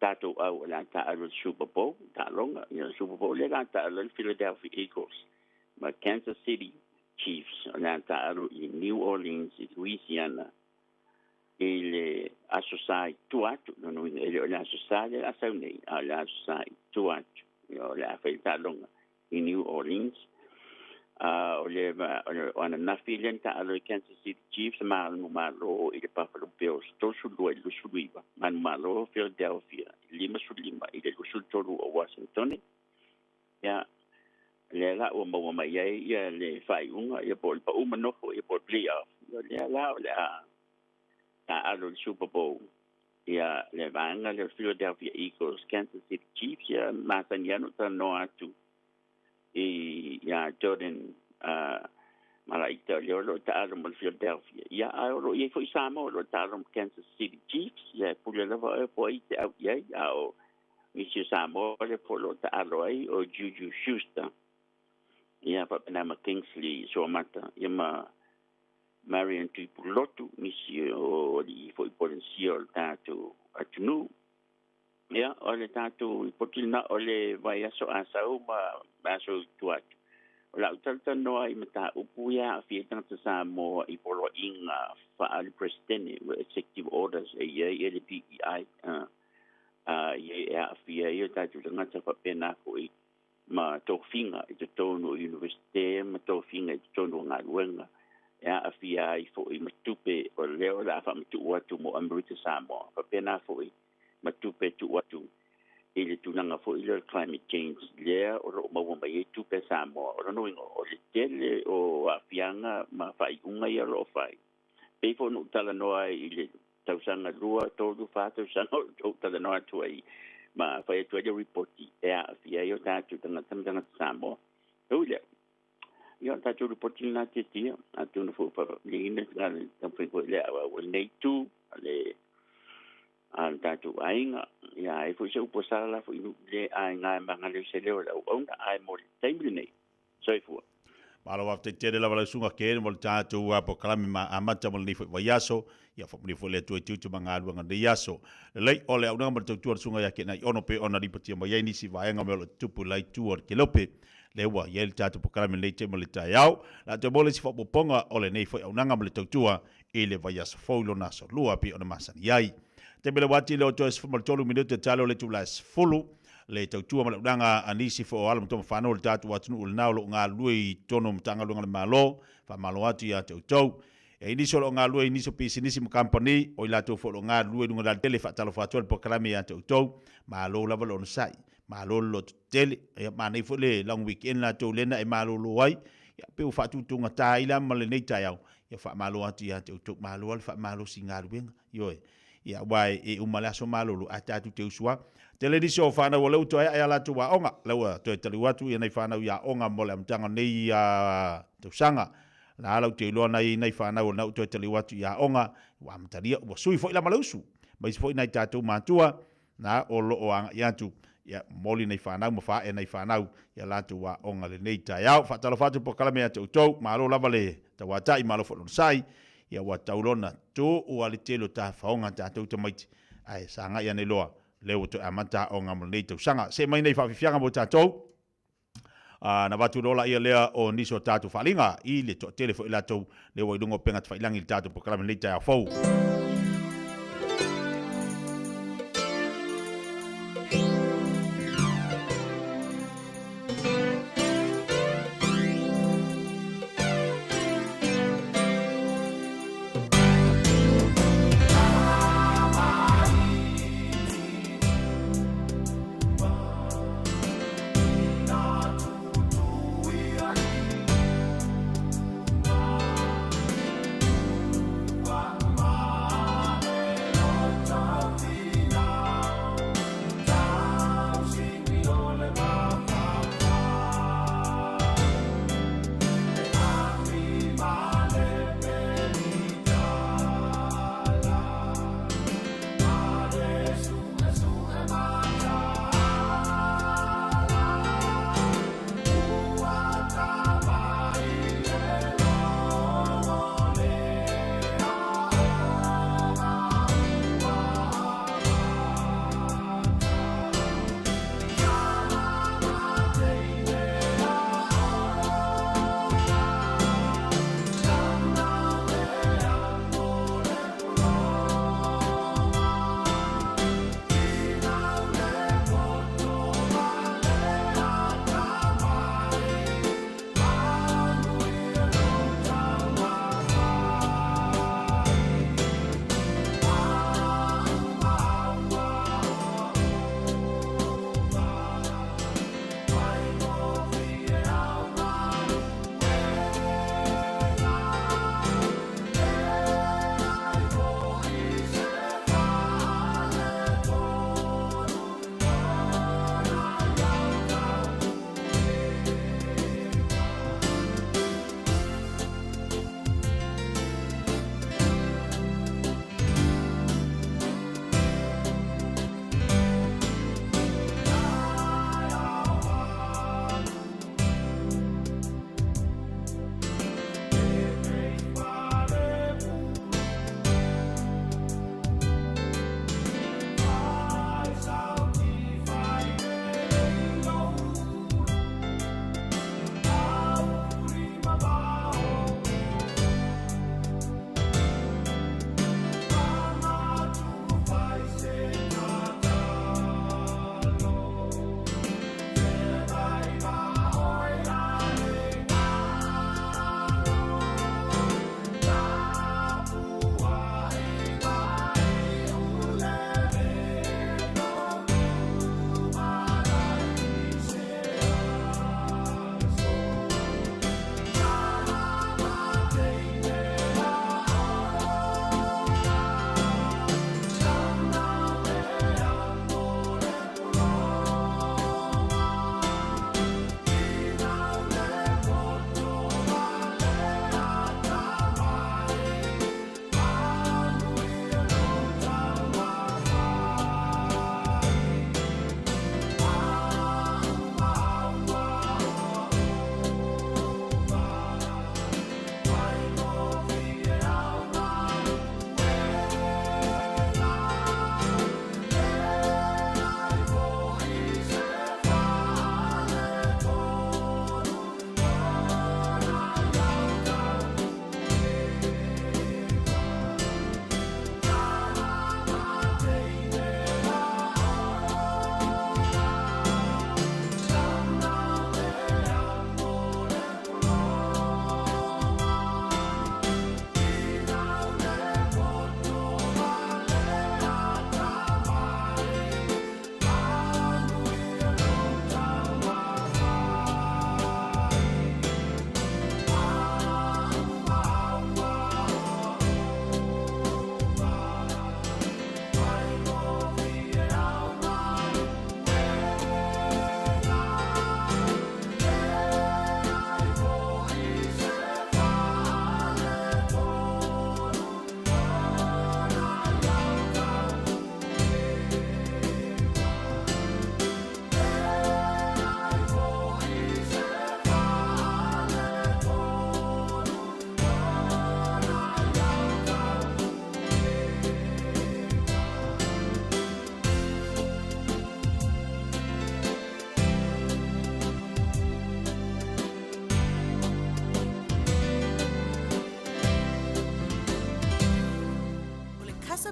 tatou au o le a taaalo i le Super Bowl, taaloga, ia le Super Bowl lea o le a taaalo ai le Philadelphia Eagles ma Kansas City Chiefs o le a taaalo i New Orleans i Louisiana i le Aso Sa i tua atu. Lona uiga e le o le Aso Sa lea o le a sau nei, a o le Aso Sa i tua atu. Ia o le a fai le taaloga i New Orleans. O le o ananafi lea na taaalo ai Kansas City Chiefs ma manumalo i le Buffalo Bills 32 i le 29, manumalo Philadelphia 55 i le 23 o Washington. Ia, lea la ua maua mai ai ia le faaiuga ia po o le pau manofo ia po o le playoff. Ia lea la o le a taaalo i le Super Bowl ia le vaega lea o Philadelphia Eagles, Kansas City Chiefs, ia masani lava ona ou talanoa atu i ia Jordan Malaita o lea o lo o taalo ma le Philadelphia. Ia, ae o lo o i ai foi Samoa o lo o taalo ma Kansas City Chiefs, ia e pule lava oe po o ai e te au i ai, a o nisi o Samoa lea foi o lo o taalo ai o Juju Schuster, ia faapena ma Kingsley Suamata, ia ma Marion Tuipulotu, nisi o alii foi Polenisia o le tatou atunuu. Ia, o le tatou lipoti lena o le vaiaso a sau ma aso i tua atu. O le a ou talatalanoa i mataupu ia e aafia ai tagata Samoa i poloaiga faale-Peresetene, Executive Orders, e i ai le DEI, e aafia ai o tatou tagata faapena foi ma tofiga i totonu o Iunivesite ma tofiga i totonu o galuega e aafia ai foi ma tupe o lea o le a faamatuu atu mo Amerika Samoa, faapena foi ma tupe e tuu atu i le tulaga foi lea o le climate change lea o lo o maua mai ai tupe a Samoa. O lona uiga, o le tele o aafiaga ma faaiuga ia o lo o fai, pei foi ona ou talanoa ai i le tausaga 2, 3, 4 tausaga o ou talanoa atu ai ma fai atu ai le ripoti e aafia ai o tatou tagata ma tagata Samoa. E ui lea, ia o le tatou ripoti lena Tiatia, atonu foi ua faafaamalieina le taumafai foi lea a lenei itu a le a le tatou aiga. Ia ai foi se upu a Sala la foi i le aiga e magaleo se leo o le auauna, ae mo le taimi lenei, Soifua. Malo faafetai tele lava lau susuga Ken mo le tatou polokalame ma amata mo lenei foi vaiaso. Ia faamanuia foi le Atua i tiute ma galuega o lenei aso. Lelei, o le auaunaga ma le tautua a le susuga ia Kenai Ono pei ona lipotia mai ai nisi vaega o mea o lo o tutupu i la itu o le Kelope. Lea ua i ai le tatou polokalame i lenei taimi o le taeao. O le a toe maua le isi faaopoopoga o lenei foi auaunaga ma le tautua i le vaiaso fou i lona aso lua pei ona masani ai. Taimi le uati lea o toe 13 minute talo le itula e 10 le tautua ma le auaunaga a nisi foi o alo ma tama fanau o le tatou atunuu lena o lo o galulue i totonu o Matagaluega a le Malo. Faamalo atu ia te outou. E i nisi o lo o galulue i nisi o pisinisi ma kamupani, o i latou foi o lo o galulue i luga o le alatele, faatalofa atu ai le polokalame ia te outou. Malo lava le onosai. Malo le lototetele. Ia, manaia foi le long weekend latou lea na e malolo ai. Ia, pei ua faatutugata ai la ma lenei taeao. Ia, faamalo atu ia te outou. Malo lava le faamalosi i galuega. Ioe. Ia, aua e uma le aso malolo, ae tatou te usu lava. Tele nisi o fanau o lea ua toe ae a latou aoga, lea ua toe taliu atu ia nai fanau i aoga mo le amataga o nei tausaga. La lau te iloa na i ai nai fanau o lena ua toe taliu atu i aoga, ua amatalia, ua sui foi la ma le usu. Ma isi foi nai tatou matua, na o lo o agai atu, ia momoli nai fanau ma faaee nai fanau i a latou aoga lenei taeao. Faatalofa atu polokalame ia te outou, malo lava le tauatai, malo foi le onosai, ia ua tau lona tuu a le tele o tafaoga tatou tamaiti, ae sagai ane loa, lea ua toe amata aoga mo lenei tausaga. See mai nei faafiafiaga mo tatou, na avatu loa laia lea o nisi o tatou faaaliga i le toatele foi latou lea ua i luga o upega tafailagi i le tatou polokalame lenei taeao fou.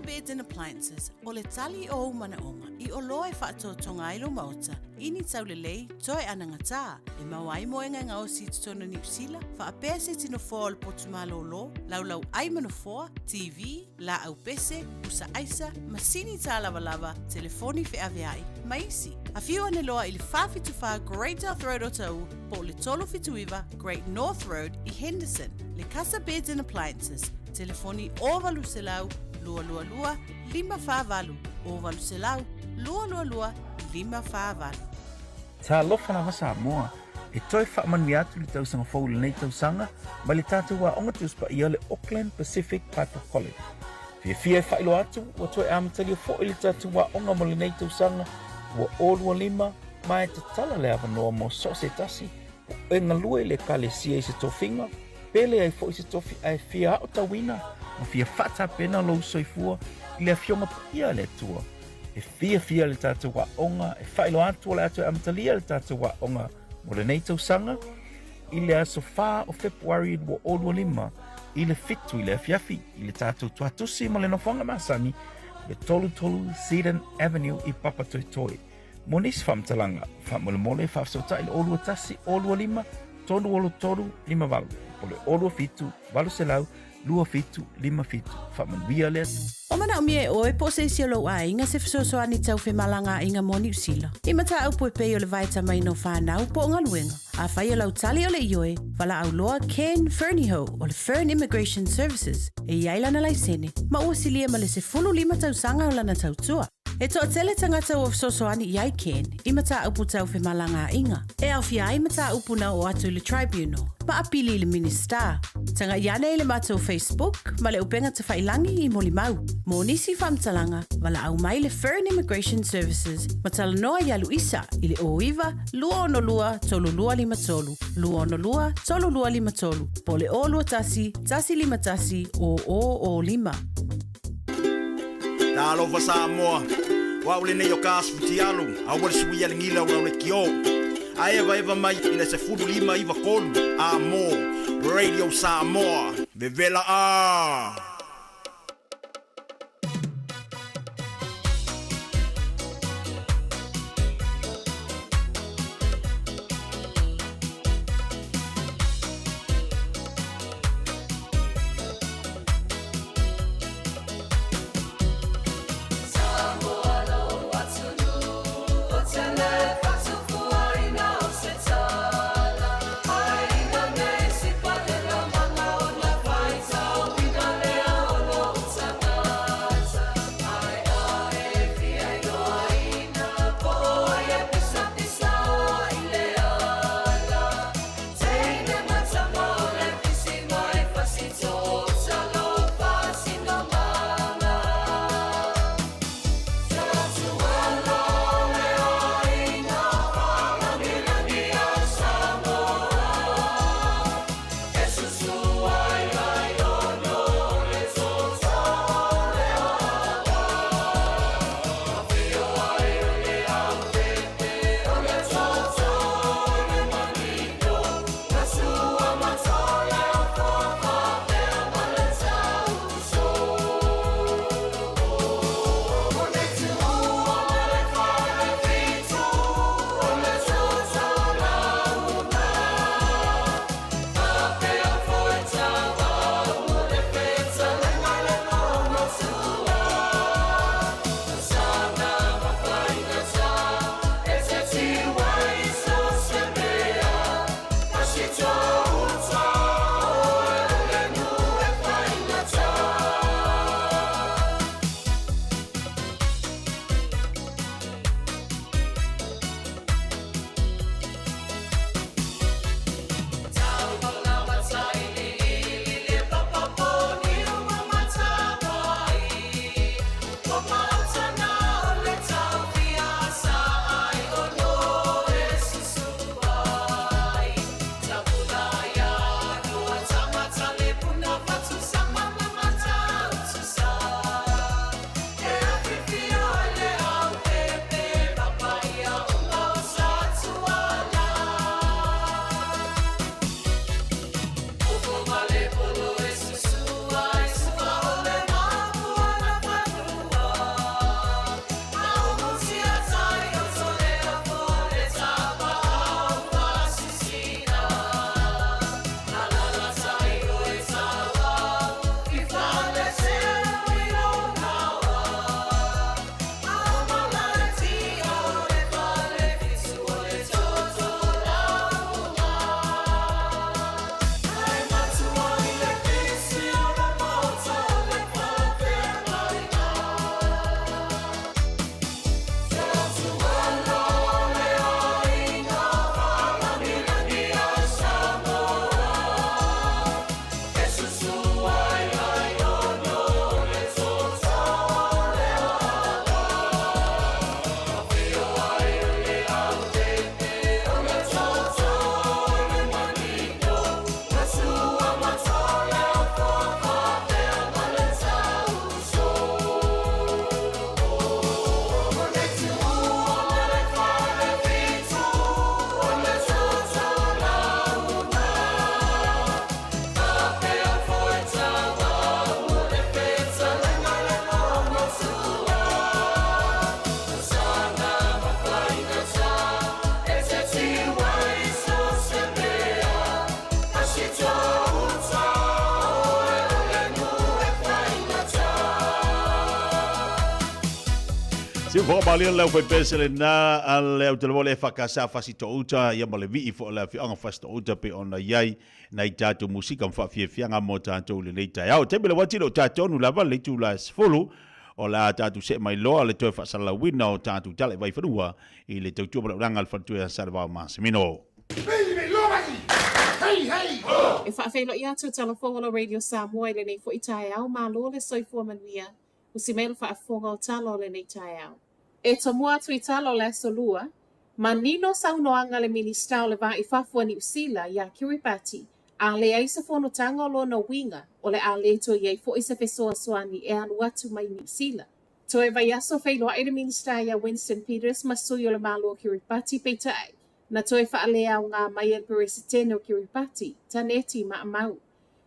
Beds and Appliances, o le tali o ou manaoga i oloa e faatotoga ai lou maota i ni taulelei toe anagatā e maua ai moega e gaosi i totonu o Niu Sila, faapea se iti nofoa o le potu malōlō, laulau ʻai ma nofoa, TV, laau pese, pusa aisa, masini tālavalava, telefoni feaveai, ma isi. Afio ane loa i le 474 Great South Road o Taʻu po o le 379 Great North Road i Henderson. Le Casa Beds and Appliances, telefoni 0800 222 548, 0800 222 548. Talofa lava Samoa, e toe faamanuia atu le tausaga fou i lenei tausaga mai le tatou aoga Tusi Paia o le Auckland Pacific Bible College. Fiafia e faailoa atu ua toe amatalia foi le tatou aoga mo lenei tausaga 2025 ma e tatala le avanoa mo so o se tasi o e galue i le Ekalesia i se tofiga, pe leai foi se tofi ae fia aotauina ma fia faatapena lou soifua i le Afioga Paia a le Atua. E fiafia le tatou aoga e faailoa atu o le a toe amatalia le tatou aoga mo lenei tausaga i le aso 4 o Fepuari 2025 i le 7 i le afiafi i le tatou tuatusi ma le nofoaga masani le 33 Seddon Avenue i Papatoetoe. Mo nisi faamatalaga, faamolemole faafesootai le 021 025 363 58 po le 027 800 2757. Faamanuia le Atua. Ua manaomia e oe po o se isi o lou aiga se fesoasoani tau femalagaaiga mo Niu Sila. I mataupu e pei o le vaetamaina o fanau po o galuega. Afai o lau tali o le ioe, valaau loa Ken Fernihough o le Fern Immigration Services e i ai lana laisene ma ua silia ma le 15 tausaga o lana tautua. E toatele tagata ua fesoasoani i ai Ken i mataupu tau femalagaaiga, e aofia ai mataupu na oo atu i le Tribunal ma apili i le Minisita. Tagai ane i le matou Facebook ma le upega tafailangi i molimau. Mo nisi faamatalaga, valaau mai le Fern Immigration Services ma talanoa iā Luisa i le 09 262 3253, 262 3253 po o le 021 151 0005. Talofa Samoa, o au lenei o ka asu futialu, aua le suia le gila o le kio. A evaeva mai i le 15 93 a mo Radio Samoa. Vevela a! Siufoga malie le aufaipese lena a le autelevo le EFKS Fasitouta ia ma le vii foi o le afioaga Fasitouta pei ona i ai nai tatou musika ma faafiafiaga mo tatou i lenei taeao. Taimi le uati le o tatonu lava le itula e 10 o le a tatou see mai loa le toe faasalalauina o tatou tala i Vaifanua i le tautua ma le ulaga a le faletua ia Salevao Masemino. E faafeiloai atu e tala fou o la Radio Samoa i lenei foi taeao, malo le soifua manuia, usi mai le faafofoga o tala o lenei taeao. E tomua atu i tala o le Aso Lua, manino saunoaga a le Minisita o le Va i Fafo a Niu Sila iā Kiribati, a leai se fonotaga o lona uiga o le a le toe i ai foi se fesoasoani e alu atu mai Niu Sila. Toe vaiaso feiloai le Minisita iā Winston Peters ma sui o le Malo o Kiribati peitai, na toe faaleaoga mai e le Peresetene o Kiribati, Taneti Maamau.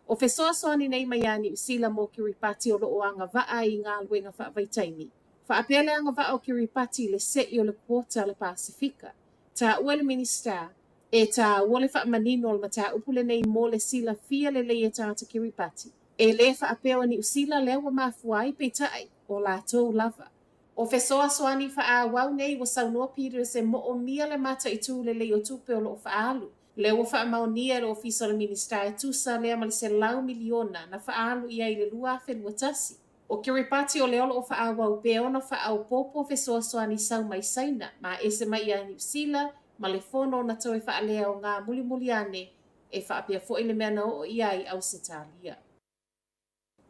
O fesoasoani nei mai iā Niu Sila mo Kiribati o lo o agavaa i galuega faavaitaimi. Faapea le agavaa o Kiribati i le se'i o le Quota a le Pasefika. Taua e le Minisita, e tāua le faamanino o le mataupu lenei mo le silafia lelei e tagata Kiribati. E lē faapea o Niu Sila lea ua mafua ai, peitai, o latou lava. O fesoasoani faaauau nei ua saunoa Peters e moomia le mataitū lelei o tupe o lo o faaalu. Lea ua faamaonia e le Ofisa o le Minisita e tusa lea ma le $100 miliona na faaalu i ai i le 2021. O Kiribati o lea o lo o faaauau pea ona faaopoopo fesoasoani sau mai Saina ma ese mai ia Niu Sila ma le fono na toe faaleaoga mulimuli ane e faapea foi le mea na oo i ai Ausetalia.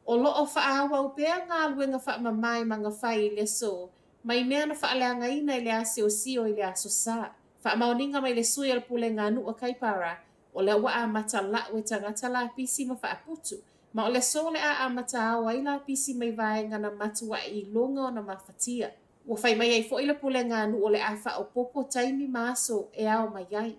O lo o faaauau pea galuega faamama i Magafai i le aso, mai mea na faaleagaina i le asiosio i le Aso Sa. Faamaoniga mai le sui o le Pulega a Nuu a Kaipara, o lea ua amata lau e tagata lapisi ma faaputu, ma o le aso o le a amata ao ai lapisi mai vaega na matua'i iloga ona mafatia. Ua fai mai ai foi le Pulega a Nuu o le a faaopoopo taimi ma aso e ao mai ai.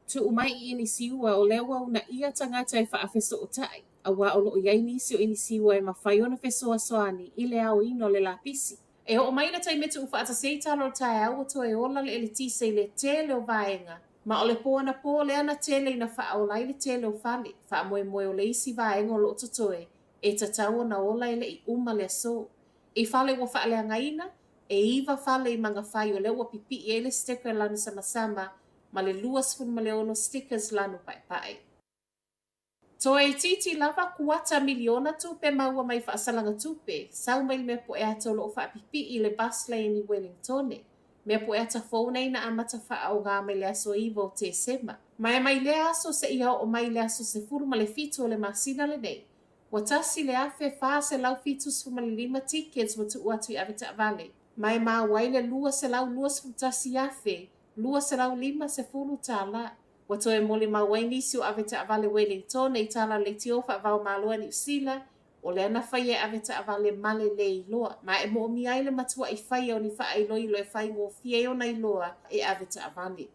Tuu mai i Inisiua o lea ua uunaia tagata e faafesootai, auā o lo o i ai nisi o Inisiua e mafai ona fesoasoani i le aoina o le lapisi. E oo mai le taimi e tuufaatasi ai tala o le taeao ua toe ola le eletise i le tele o vaega, ma o le po anapo lea na tele ina faaola ai le tele o fale, faamoemoe o le isi vaega o lo o totoe e tatau ona ola e le i uma le aso. I fale ua faaleagaina, e iva fale i Magafai o lea ua pipii ai le sticker lanu samasama ma le 26 stickers lanu paepae. Toe itiiti lava kuata miliona tupe maua mai faasalaga tupe, sau mai le mea poeata o lo o faapipii i le bus lane i Wellingtone. Mea poeata fou nei na amata faaoga mai le aso 9 o Tesema. Ma e mai lea aso seia oo mai le aso 17 o le masina lenei, ua 1,475 tickets ua tuu atu i avetaavale, ma e maua ai le 221,000 $250. Ua toe molimau ai nisi o avetaavale Wellington i tala leitio faavaomalo a Niu Sila, o lea na faia e avetaavale male lē iloa, ma e moomia ai le matua'i faia o ni faailoilo e faigofie ai ona iloa e avetaavale.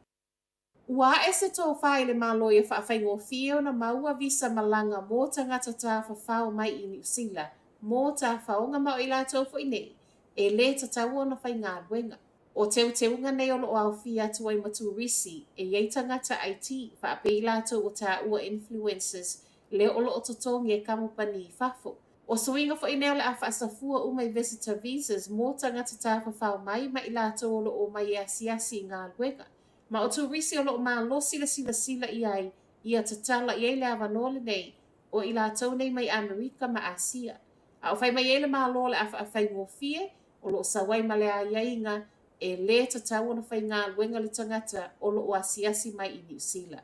Ua ae se tofā i le Malo ia faafaigofie ona maua visa malaga mō tagata tafafao mai i Niu Sila mō tafaoga ma o i latou foi nei e lē tatau ona faigaluega. O teuteuga nei o lo o aofia atu ai ma turisi, e i ai tagata IT, faapea i latou ua taua influencers, lea o lo o totogi e kamupani i fafo. O suiga foi nei o le a faasafua uma i visitor visas mo tagata tafafao mai ma i latou o lo o omai e asiasi i galuega. Ma o turisi o lo o malosi le silasila i ai ia tatala i ai le avanoa lenei o i latou nei mai Amerika ma Asia. A o fai mai ai le Malo o le a faafaigofie o lo o sau ai ma le aiaiga e lē tatau ona faigaluega le tagata o lo o asiasi mai i Niu Sila.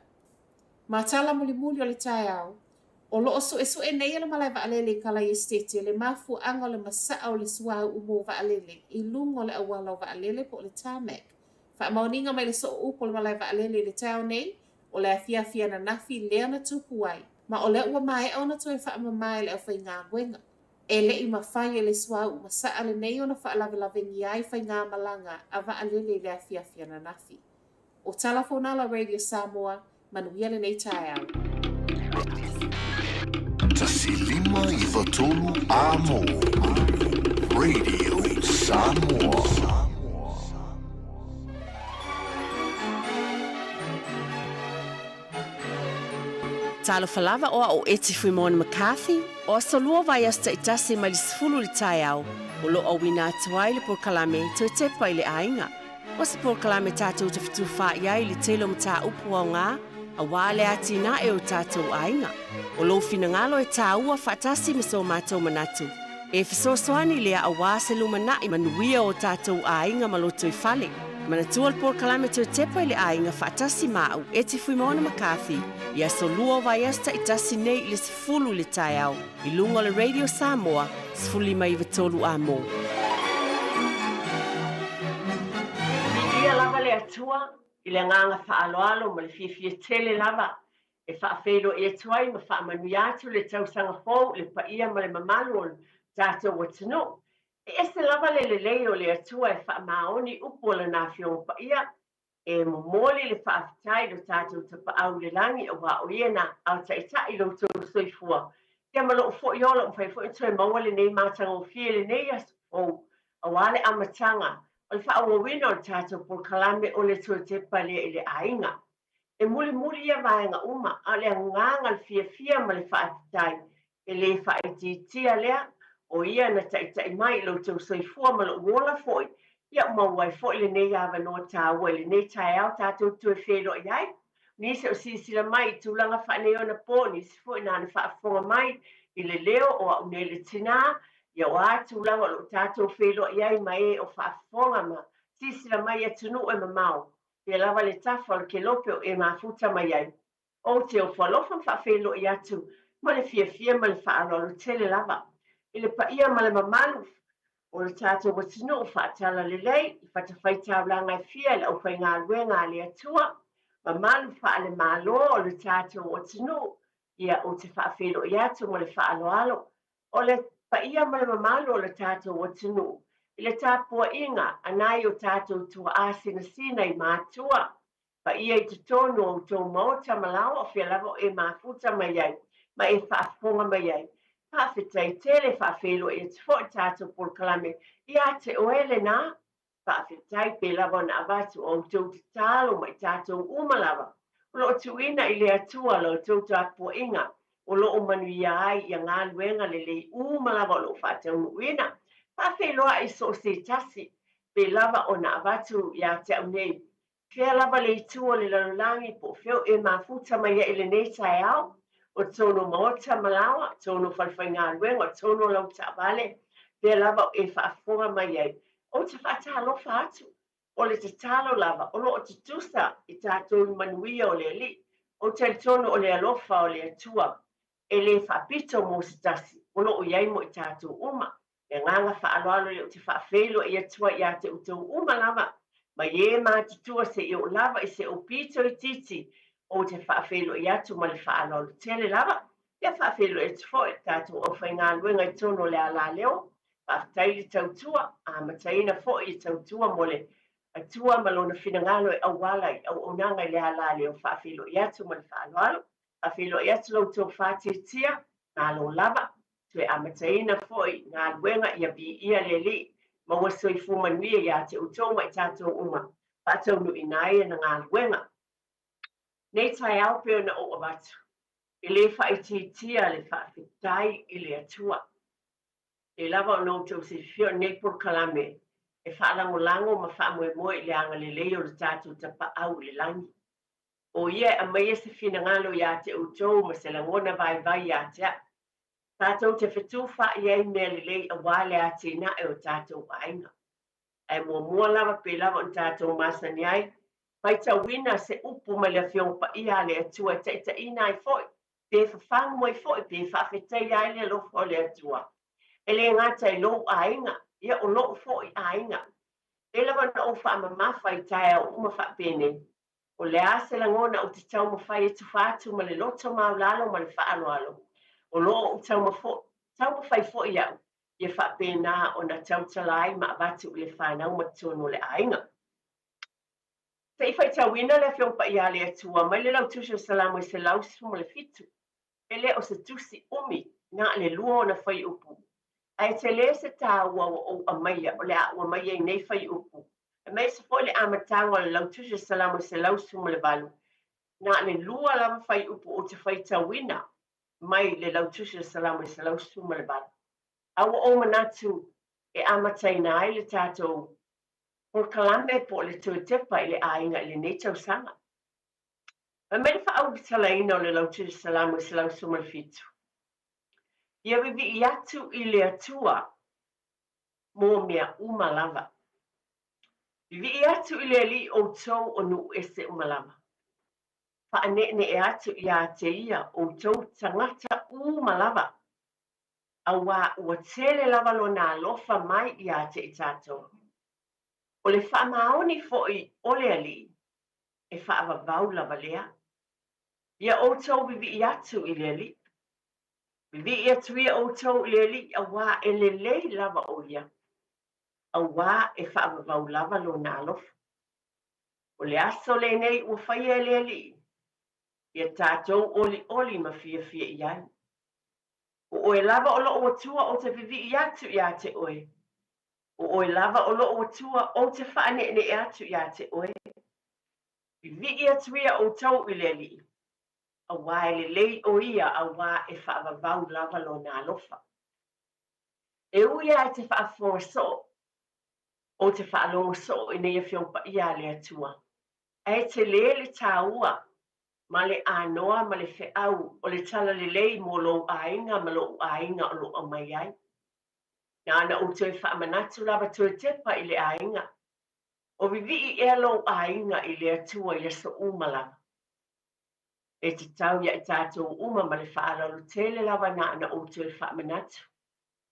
Ma tala mulimuli o le taeao, o lo o suesue nei e le malae vaalele i Kalai Esitete le mafuaaga o le masaa o le suauu mō vaalele i luga o le auala o vaalele po o le tarmac. Faamaoniga mai le sooupu o le malae vaalele i le taeao nei, o le afiafi ananafi lea na tupu ai, ma o lea ua maea ona toe faamama e le aufaigaluega. E le i mafai e le suauu masaa lenei ona faalavelavenia ai faigamalaga a vaalele i le afiafi ananafi. O Tala Fonala Radio Samoa, manuia lenei taeao. 1593 Amo Radio Samoa. Talofa lava o au o Eti Fuimoni McCarthy, o aso lua vaiaso taitasi mai le 10 i le taeao. O lo o auina atu ai le polokalame Toe Tepa i le Aiga. O se polokalame tatou te fetufaai ai i le tele o mataupu aoga aua le atinae o tatou aiga. O lou finagalo e tāua faatasi ma so matou manatu e fesoasoani lea aua se lumanai manuia o tatou aiga ma lotoifale. Manatua le polokalame Toe Tepa i le Aiga faatasi ma au Eti Fuimaono McCarthy i aso lua o vaiaso taitasi nei i le 10 i le taeao i luga o le Radio Samoa 1593 Amo. Viia lava le Atua i le agaga faaaloalo ma le fiafia tele lava e faafeiloai atu ai ma faamanuia atu le tausaga fou i le paia ma le mamalu o le tatou atunuu. E ese lava le lelei o le Atua e faamaoni upu o Lana Afioga Paia E momoli le faafetai i lo tatou Tapaau i le lagi aua o Ia na aotaitai i lo outou soifua ia ma lou foi ola ua mafai foi ona toe maua lenei matagofie i lenei aso fou aua le amataga o le faaauauina o le tatou polokalame o le Toe Tepa lea i le Aiga. E mulimuli ia vaega uma, a o le agaga, le fiafia ma le faafetai e le faaitiitia lea, o Ia na taitai mai i lo outou soifua ma lou ola foi, ia ua maua ai foi lenei avanoa taua i lenei taeao tatou toe feiloai ai. Nisi o silasila mai i tulaga faaneionapo, nisi foi na ona faafofoga mai i le leo o au nei le tinā, ia o a tulaga o lo o tatou feiloai ai ma e o faafofoga ma silasila mai i atunuu e mamao, pea lava le tafa o le kelope o e mafuta mai ai. Ou te ofo alofa ma faafeiloai atu ma le fiafia ma le faaaloalo tele lava i le paia ma le mamalu o le tatou atunuu faatalalelei i fatafaitaulaga e fia i le aufaigaluega a le Atua, mamalu faale-Malo o le tatou atunuu, ia ou te faafeiloai atu ma le faaaloalo o le paia ma le mamalu o le tatou atunuu i le tapuaiga a nai o tatou tuaa sinasina i matua paia i totonu o outou maota ma laoa o fea lava o e mafuta mai ai ma e faafofoga mai ai. Faafetai tele, faafeiloai atu foi tatou polokalame ia te oe lenā. Faafetai pe lava ona avatu o outou tatalo ma i tatou uma lava o lo o tuuina i le Atua la outou tapuaiga o lo o manuia ai ia galuega lelei uma lava o lo o faataunuuina. Faafeiloai so o se tasi pe lava ona avatu ia te au nei Fea lava le itu o le lalolagi po o fea o e mafuta mai ai i lenei taeao, o tonu o maota ma laoa, tonu o falefaigaluega, o tonu o lau taavale, fea lava o e faafofoga mai ai, ou te faatalofa atu. O le tatalo lava o lo o tutusa i tatou i manuia o le Alii. Ou te talitonu o le alofa o le Atua e le faapito mo se tasi, o lo o i ai mo i tatou uma. Le agaga faaaloalo lea ou te faafeiloai atu ai ia te outou uma lava, mai e matutua seia oo lava i se ou pito itiiti, ou te faafeiloai atu ma le faaaloalo tele lava. Ia faafeiloai atu foi i le tatou aufaigaluega i totonu o le alaleo. Faafetai le tautua, amataina foi le tautua mo le Atua ma Lona finagalo e auala i auaunaga i le alaleo. Faafeiloai atu ma le faaaloalo. Faafeiloai atu la outou faatetia, malo lava. Toe amataina foi galuega ia viia le Alii, maua soifua manuia ia te outou ma i tatou uma, faataunuuina ai ana galuega. Nei taeao pei ona ou avatu, e le faaitiitia le faafetai i le Atua. E lava ona outou silafia o lenei polokalame e faalagolago ma faamoemoe i le agalelei o le tatou Tapaau i le lagi. O ia e aumaia se finagalo ia te outou ma se lagona vaivai ia te au. Tatou te fetufaai ai mea lelei aua le atinae o tatou aiga. Ae muamua lava pei lava ona tatou masani ai, faitauina se upu mai le Afioga Paia a le Atua e taitaiina ai foi, pe fafagu ai foi, pe faafetaia ai le alofa o le Atua. E le gata i lou aiga, ia o lou foi aiga. Pei lava ona ou faamamafa i taeao uma faapenei, O le a se lagona ou te taumafai e tufa atu ma le loto maulalo ma le faaaloalo, o lo o ou taumafai foi au ia faapena ona tautala ai ma avatu i le fanau ma totonu o le aiga. Se i faitauina le Afioga Paia a le Atua mai le Lautusi o Salamo e 117. E le o se tusi umi, na o le lua ona fuaiupu. Ae tele se tāua ua ou aumaia o le a ou aumaia i nei fuaiupu, aemaise foi le amataga o le Lautusi o Salamo 118, na o le lua lava fuaiupu ou te faitauina mai le Lautusi o Salamo 118. A ua ou manatu. e amataina ai le tatou polokalame po o le toe tepa i le aiga i lenei tausaga. Fai mai le faaulutalaina o le Lautele Salamo 117, Ia vivii atu i le Atua mo mea uma lava. Vivii atu i le Alii outou o nuu ese uma lava. Faaneenee atu iā te Ia outou tagata uma lava, auā ua tele lava Lona alofa mai iā te i tatou. O le faamaoni foi o le Alii, e faavavau lava lea. Ia outou vivii atu i le Alii. Vivii atu ia outou i le Alii, auā e lelei lava o Ia, auā e faavavau lava Lona alofa. O le aso lenei ua faia e le Alii, ia tatou olioli ma fiafia i ai. O oe lava o lou Atua ou te vivii atu iā te oe. O oe lava o lou Atua ou te faaneenee atu iā te oe. Vivii atu ia outou i le Alii, auā e lelei o Ia auā e faavavau lava Lona alofa. E ui lava e te faafofoga soo, ou te faalogo soo i nei Afioga Paia a le Atua, ae tele le tāua ma le anoa ma le feau o le talalelei mo lou aiga ma loʻu aiga o lo o aumai ai. Na ona ou toe faamanatu lava toe tepa i le aiga. O vivii ea lou aiga i le Atua i aso uma lava. E tatau ia i tatou uma ma le faaaloalo tele lava na ona ou toe faamanatu.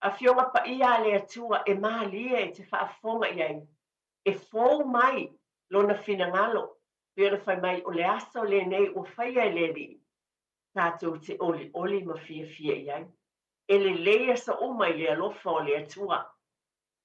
Afioga Paia a le Atua e malie e te faafofoga i ai, e fou mai Lona finagalo, pei ona fai mai o le aso lenei ua faia e le Alii, tatou te olioli ma fiafia i ai. E lelei aso uma i le alofa o le Atua.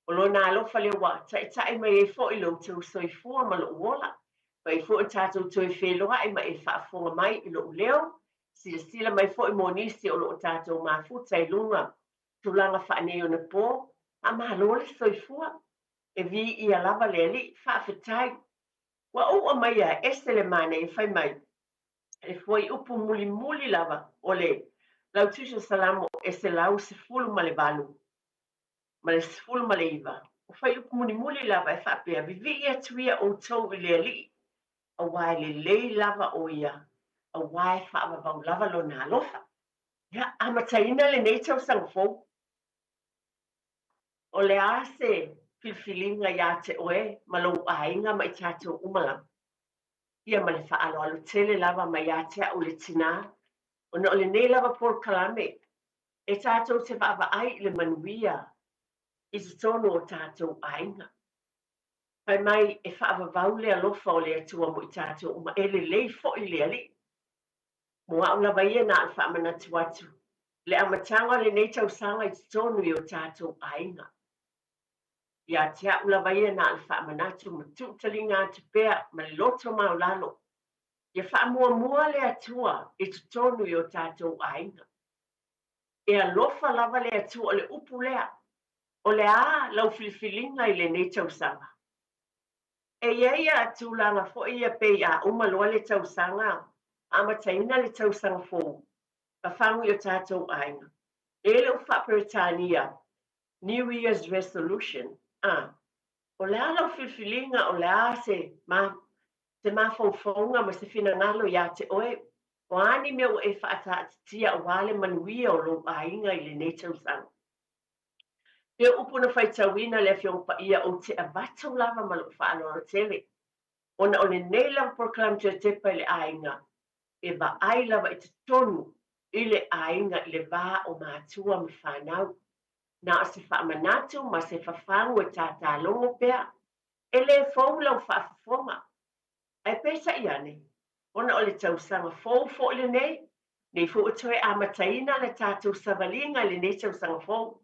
O Lona alofa lea ua taitai mai ai foi lo outou soifua ma lou ola. Fai foi o tatou toe feloai ma e faafofoga mai i lou leo, silasila mai foi mo nisi o lo o tatou mafuta i luga tulaga faaneionapo, faamalo le soifua. E viia lava le Alii, faafetai. Ua ou aumaia ese le manaia fai mai le fuaiupu mulimuli lava o le Lautusa Salamo e 118 ma le 19, o fuaiupu mulimuli lava e faapea, Vivii atu ia outou i le Alii, auā e lelei lava o Ia, auā e faavavau lava Lona alofa. Ia, amataina lenei tausaga fou. O le a se filifiliga iā te oe ma lou aiga ma i tatou uma lava? Ia ma le faaaloalo tele lava mai ia te au le tinā, ona o lenei lava polokalame e tatou te vaavaai i le manuia i totonu o tatou aiga. Fai mai e faavavau le alofa o le Atua mo i tatou uma, e lelei foi le Alii. Mo au lava ia na o le faamanatu atu le amataga o lenei tausaga i totonu i o tatou aiga. Ia te au lava ia na o le faamanatu ma tuutaliga atu pea ma le loto maulalo, ia faamuamua le Atua i totonu i o tatou aiga. E alofa lava le Atua o le upu lea, o le a lau filifiliga i lenei tausaga? E i ai a tulaga foi ia pei a uma loa le tausaga, amataina le tausaga fou, fafagu i o tatou aiga. E i ai le upu faa-Peretania, New Year's Resolution, a, o le a lau filifiliga, o le a se, ma, se mafaufauga ma se finagalo iā te oe, o a ni mea ua e faataatitia aua le manuia o lou aiga i lenei tausaga. Pei o upu na faitauina le Afioga Paia ou te avatu lava ma lou faaaloalo tele, ona o lenei lava polokalame toe tepa i le aiga, e vaai lava i totonu i le aiga i le va o matua ma fanau. Na o se faamanatu ma se fafagu e tātālogo pea, e lē fou lau faafofoga. Ae peitai ane, ona o le tausaga fou foi lenei, nei foi ua toe amataina le tatou savaliga i lenei tausaga fou.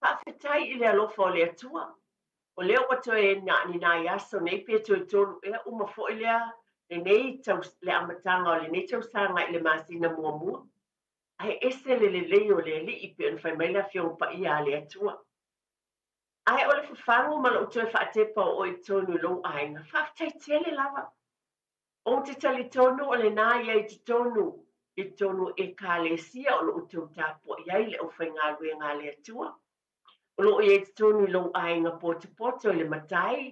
Faafetai i le alofa o le Atua, o lea ua toe na ni nai aso nei pe toe tolu ea uma foi lea lenei tau, le amataga o lenei tausaga i le masina muamua. Ae ese le lelei o le Alii pei ona fai mai le Afioga Paia a le Atua. Ae o le fafagu ma lou toe faatepa o oe i totonu i lou aiga, faafetai tele lava. Ou te talitonu o lenā ia i totonu, i totonu o Ekalesia o lo o outou tapuai ai le aufaigaluega a le Atua. O lo o i ai i totonu i lou aiga potopoto i le matai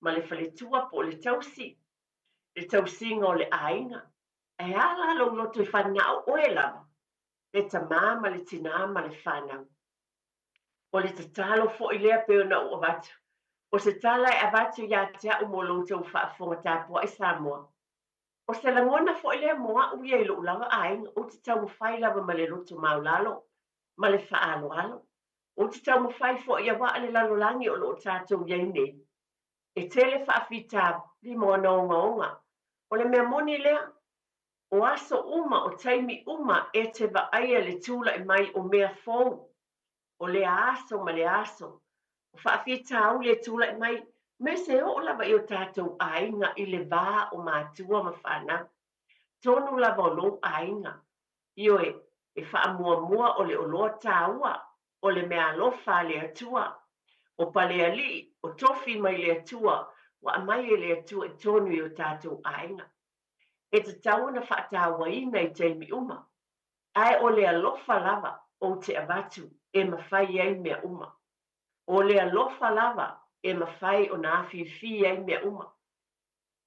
ma le faletua po o le tausi, le tausiga o le aiga. Ae a la lou loto i fanao oe lava, le tamā ma le tinā ma le fanau. O le tatalo foi lea pei ona ou avatu. O se tala e avatu ia te a'u mo lo outou faafofoga tapuai Samoa. O se lagona foi lea mo a'u ia i lo'u lava aiga, ou te taumafai lava ma le loto maulalo ma le faaaloalo. Ou te taumafai foi auā le lalolagi o lo o tatou i ai nei. E tele faafitauli ma ona ogaoga. O le mea moni lea, o aso uma, o taimi uma e te vaaia le tula'i mai o mea fou o lea aso ma lea aso. O faafitauli e tulai mai, me se oo lava i o tatou aiga i le va o matua ma fanau. Tonu lava o lou aiga. Ioe, e faamuamua o le oloa taua, o le meaalofa a le Atua. O Palealii, o tofi mai le Atua, ua aumai e le Atua i tonu i o tatou aiga. E tatau ona faatauaina i taimi uma. Ae o le alofa lava ou te avatu e mafai ai mea uma. O le alofa lava e mafai ona afifi ai mea uma.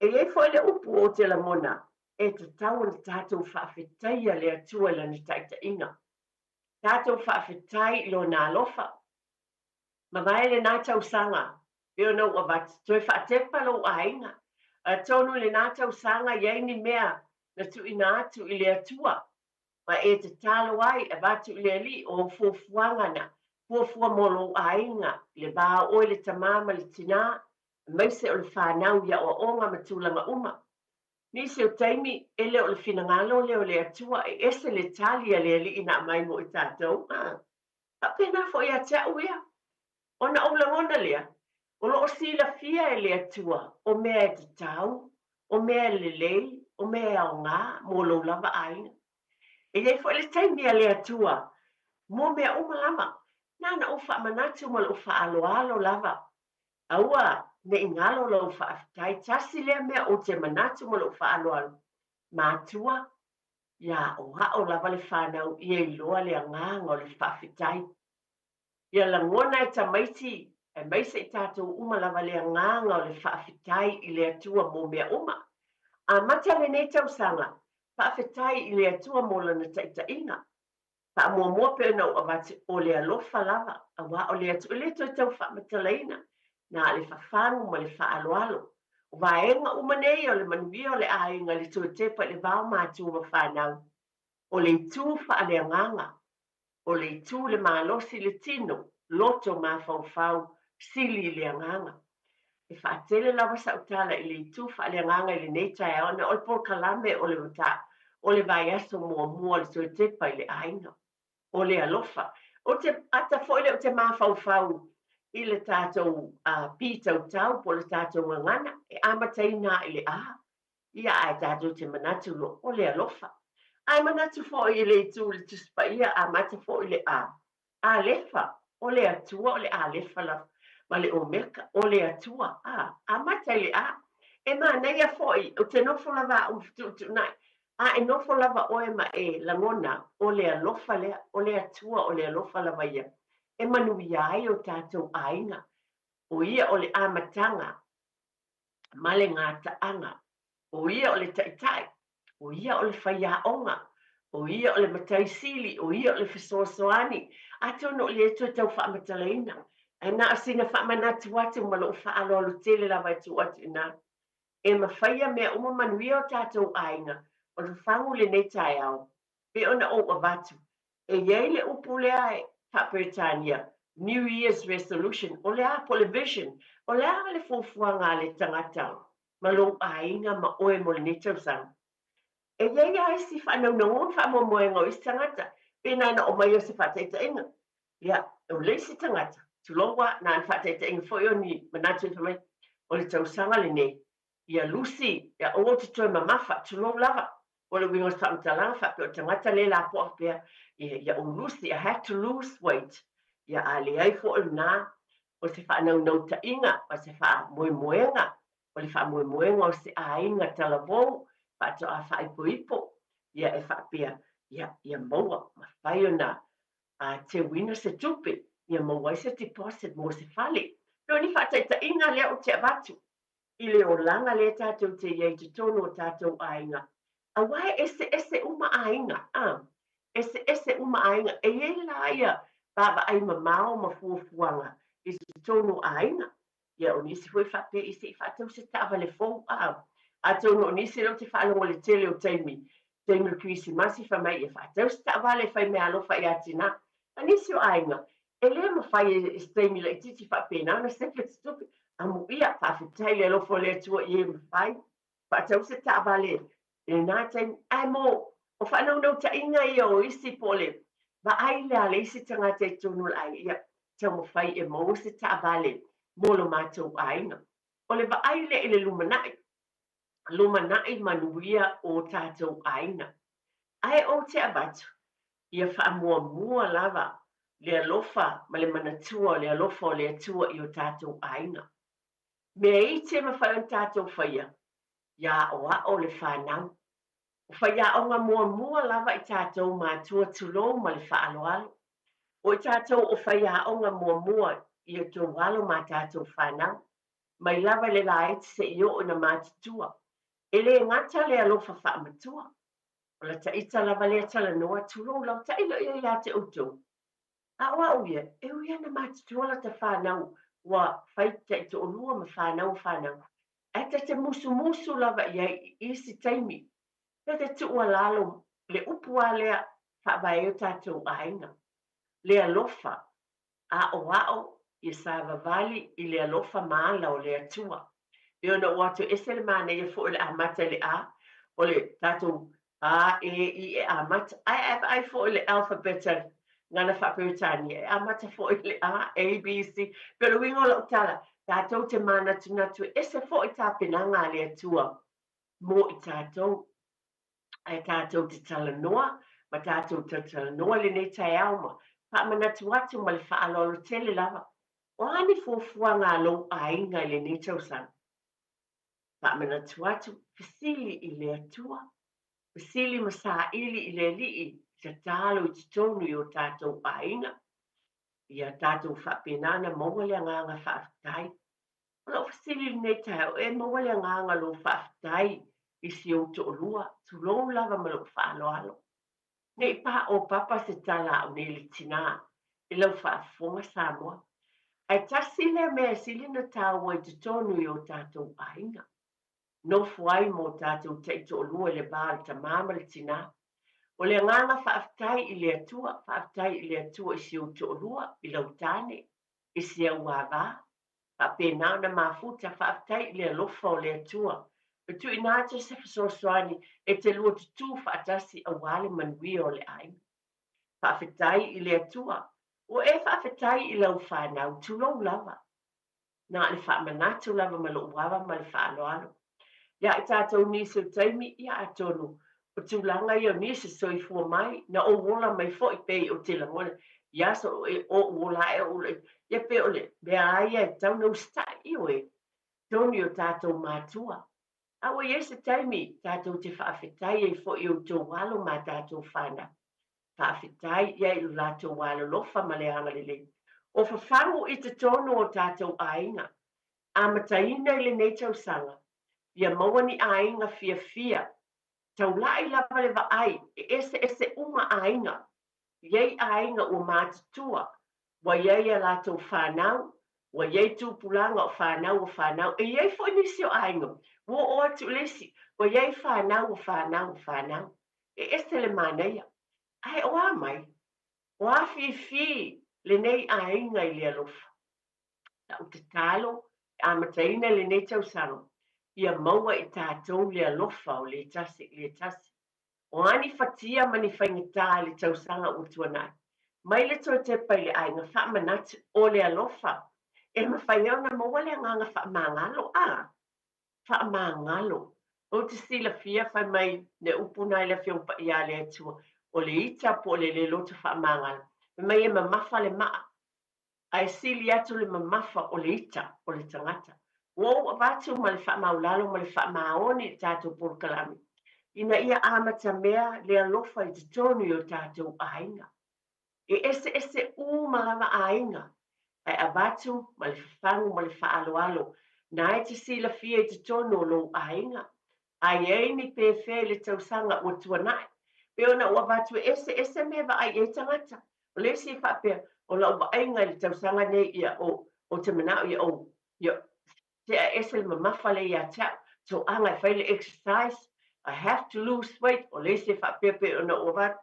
E i ai foi le upu ou te lagona, e tatau ona tatou faafetaia le Atua i Lana taitaiga. Tatou faafetai i Lona alofa. Mavae lenā tausaga, pei ona ou avatu, toe faatepa lou aiga. Atonu i lenā tausaga i ai ni mea na tuuina atu i le Atua, ma e tatalo ai, avatu i le Alii, o ou fuafuaga na fuafua mo lou aiga, i le va o oe le tamā ma le tinā, aemaise o le fanau i aoaoga ma tulaga uma. Nisi o taimi, e le o le finagalo lea o le Atua e ese le tali a le Alii na aumai mo i tatou. A faapena foi ia te a'u ia. Ona ou lagona lea, o lo o silafia e le Atua o mea e tatau, o mea e lelei, o mea e aogā mo lou lava aiga. E i ai foi le taimi a le Atua mo mea uma lava. Na ona ou faamanatu ma lou faaaloalo lava Aua ne i galo lou faafetai, tasi lea mea ou te manatu ma lou faaaloalo, matua, ia aoao lava le fanau ia iloa le agaga o le faafetai. Ia lagona e tamaiti aemaise i tatou uma lava le agaga o le faafetai i le Atua mo mea uma. Amata lenei tausaga, faafetai i le Atua mo lana taitaiga. Faamuamua pei ona ou avatu, o le alofa lava, auā o le Atua e le toe tau faamatalaina, na o le fafagu ma le faaaloalo. O vaega uma nei o le manuia o le aiga i le toe tepa i le va o matua ma fanau. O le itu faaleagaga, o le itu le malosi i le tino, loto mafaufau, sili i le agaga. E faatele lava sau tala i le itu faaleagaga i lenei taeao ona o le polokalame o le o le vaiaso muamua o le toe tepa i le aiga. O le alofa. Ou te ata foi lea ou te mafaufau i le tatou pitautau po o le tatou gagana e amataina i le A. Ia ae tatou te manatu loa o le alofa. Ae manatu foi i le itu i le Tusi Paia amata foi i le A. Alefa, o le Atua o le Alefa lava, ma le Omeka, o le Atua, a, amata i le A. E manaia foi, ou te nofo lava au ma fetuutuunai, a e nofo lava oe ma e lagona, o le alofa lea, o le Atua o le alofa lava ia, e manuia ai o tatou aiga. O ia o le amataga ma le gataaga. O ia o le Taitai, o ia o le Faiaoga, o ia o le Matai Sili, o ia o le Fesoasoani. Atonu o lea e toe tau faamatalaina, ae na o sina faamanatu atu ma lou faaaloalo tele lava e tuu atu i ina. E mafaia mea uma manuia o tatou aiga, o le fafagu lenei taeao, pei ona ou avatu, e i ai le upu lea e faa-Peretania, New Year's Resolution, o le a, po o le vision, o le a le fuafuaga a le tagata ma lou aiga ma oe mo lenei tausaga? E i ai lava isi faanaunauga ma faamoemoega o isi tagata, pēnā na omai o se faataitaiga. Ia, o le isi tagata, tulou lava, na ona faataitaiga foi o ni manatu e fai mai, o le tausaga lenei, ia Lucy, ia aua ou te toe mamafa, tulou lava. O le uiga o se faamatalaga faapea o le tagata lea e lapoa faapea, ia, ia ou Lucy, I had to lose weight. Ia, a leai foi lena, o se faanaunautaiga, o se faamoemoega, o le faamoemoega o se aiga talavou, faatoa faaipoipo, ia e faapea, ia, ia maua, mafai ona teuina se tupe Ia maua ai se deposit mo se fale. Pei o ni faataitaiga lea ou te avatu i le olaga lea tatou te i ai i totonu o tatou aiga, aua e eseese uma aiga, a, eseese uma aiga. E i ai la ia vaavaai mamao ma fuafuaga i totonu o aiga. Ia, o nisi foi faapea i se i faatau se taavale fou, a. Atonu o nisi lea ou te faalogo i le tele o taimi, taimi o le Kerisimasi fai mai ia faatau se taavale e fai meaalofa ia Tina. A nisi o aiga, e le mafai e se taimi laitiiti faapena ona sefe se tupe. Amuia, faafetai i le alofa o le Atua i e mafai faatau se taavale i lena taimi. Ae mo o faanaunautaiga ia o isi po o le vaai lea a le isi tagata i totonu o le aiga, ia taumafai e maua se taavale mo lo matou aiga. O le vaai lea i le lumanai, lumanai manuia o tatou aiga. Ae ou te avatu, ia faamuamua lava le alofa ma le manatua o le alofa o le Atua i o tatou aiga. Mea iti e mafai ona tatou faia, ia aʻoaʻo le fanau. O faiaoga muamua lava i tatou matua tulou ma le faaaloalo. O i tatou o faiaoga muamua i o tou alo ma tatou fanau, mai lava i le laiti seia oo ina matutua. E le gata le alofa faamatua. O lata ita lava lea talanoa, tulou lau tailo ia ia te outou. A o au ia, e ui ana matutua lata fanau ua fai taitoalua ma fanau o fanau, ae ta te musumusu lava i ai i isi taimi. Ta te tuualalo le upu a lea faavae ai o tatou aiga, le alofa, aʻoaʻo ia savavali i le alofa ma ala o le Atua. E pei ona ou atu ese le manaia foi o le amata i le A, o le tatou A, E, I e amata, ae a e vaai foi i le alphabet a gagana faa-Peretania, e amata foi i le A, A, B, C. Pei o le uiga o lau tala, tatou te manatunatu e ese foi tapenaga a le Atua mo i tatou. Ae tatou te talanoa ma tatou talatalanoa i lenei taeao ma faamanatu atu ma le faaaloalo tele lava, o a ni fuafuaga a lou aiga i lenei tausaga? Faamanatu atu, fesili i le Atua, fesili ma saili i le Alii i tatalo i totonu i o tatou aiga, ia tatou faapena ona maua le agaga faafetai. O lau fesili i lenei taeao, e maua le agaga o lou faafetai i si ou toalua, tulou lava ma lou faaaloalo. Ne i paopapa se tala a au nei le tinā i lau faafofoga Samoa. Ae tasi lea mea e sili ona taua i totonu i o tatou aiga. Nofo ai ma o tatou taitoalua i le va o le tamā ma le tinā. O le agaga faafetai i le Atua, faafetai i le Atua i si ou toalua, i lau tane, i si au ava, faapena ona mafuta, faafetai i le alofa o le Atua, e tuuina atu se fesoasoani e te lua tutū faatasi aua le manuia o le aiga. Faafetai i le Atua, ua e faafetai i lau fanau, tulou lava. Na o le faamanatu lava ma lou ava ma le faaaloalo. Ia i tatou nisi o taimi, ia atonu o tulaga ia o nisi soifua mai, na ou ola mai foi pei ou te lagona i aso o ou ola ae ou ola ia pei o le mea a ia e tatau ona usitai, ioe, tonu i o tatou matua. A ua i ai se taimi tatou te faafetai ai foi i outou alo ma tatou fanau. Faafetai ia i lo latou alolofa ma le agalelei o fafagu i totonu o tatou aiga. Amataina i lenei tausaga, ia maua ni aiga fiafia, taulai lava le vaai e eseese uma aiga. I ai aiga ua matutua, ua i ai a latou fanau, ua i ai tupulaga o fanau o fanau, e i ai foi nisi o aiga ua oo atu i le isi, ua i ai fanau o fanau o fanau. E ese le manaia. Ae o a mai? O afifi lenei aiga i le alofa. Lau tatalo e amataina lenei tausaga, ia maua i tatou le alofa o le tasi i le tasi. O a ni fatia ma ni faigata i le tausaga ua tuanai, mai le toe tepa i le aiga faamanatu o le alofa e mafai ai ona maua le agaga faamagalo. A faamagalo. Ou te silafia fai mai le upu na i le Afioga Paia a le Atua, o le ita po o le le loto faamagalo, fai mai e mamafa le maa, ae sili atu le mamafa o le ita o le tagata. Ua ou avatu ma le faamaulalo ma le faamaoni i le tatou polokalame, ina ia amatamea le alofa i totonu i o tatou aiga. E eseese uma lava aiga, ae avatu ma le fafagu ma le faaaloalo, na e te silafia i totonu o lou aiga. A i ai ni pefea i le tausaga ua tuanai, pei ona ua avatu e eseese mea e vaai i ai tagata. O le isi e faapea, o lau vaaiga i le tausaga nei, ia, o, ou te manao ia ou, ia, tea ese le mamafa lea ia te au, toaga e fai le exercise, I have to lose weight, o le isi e faapea pei ona ou avatu,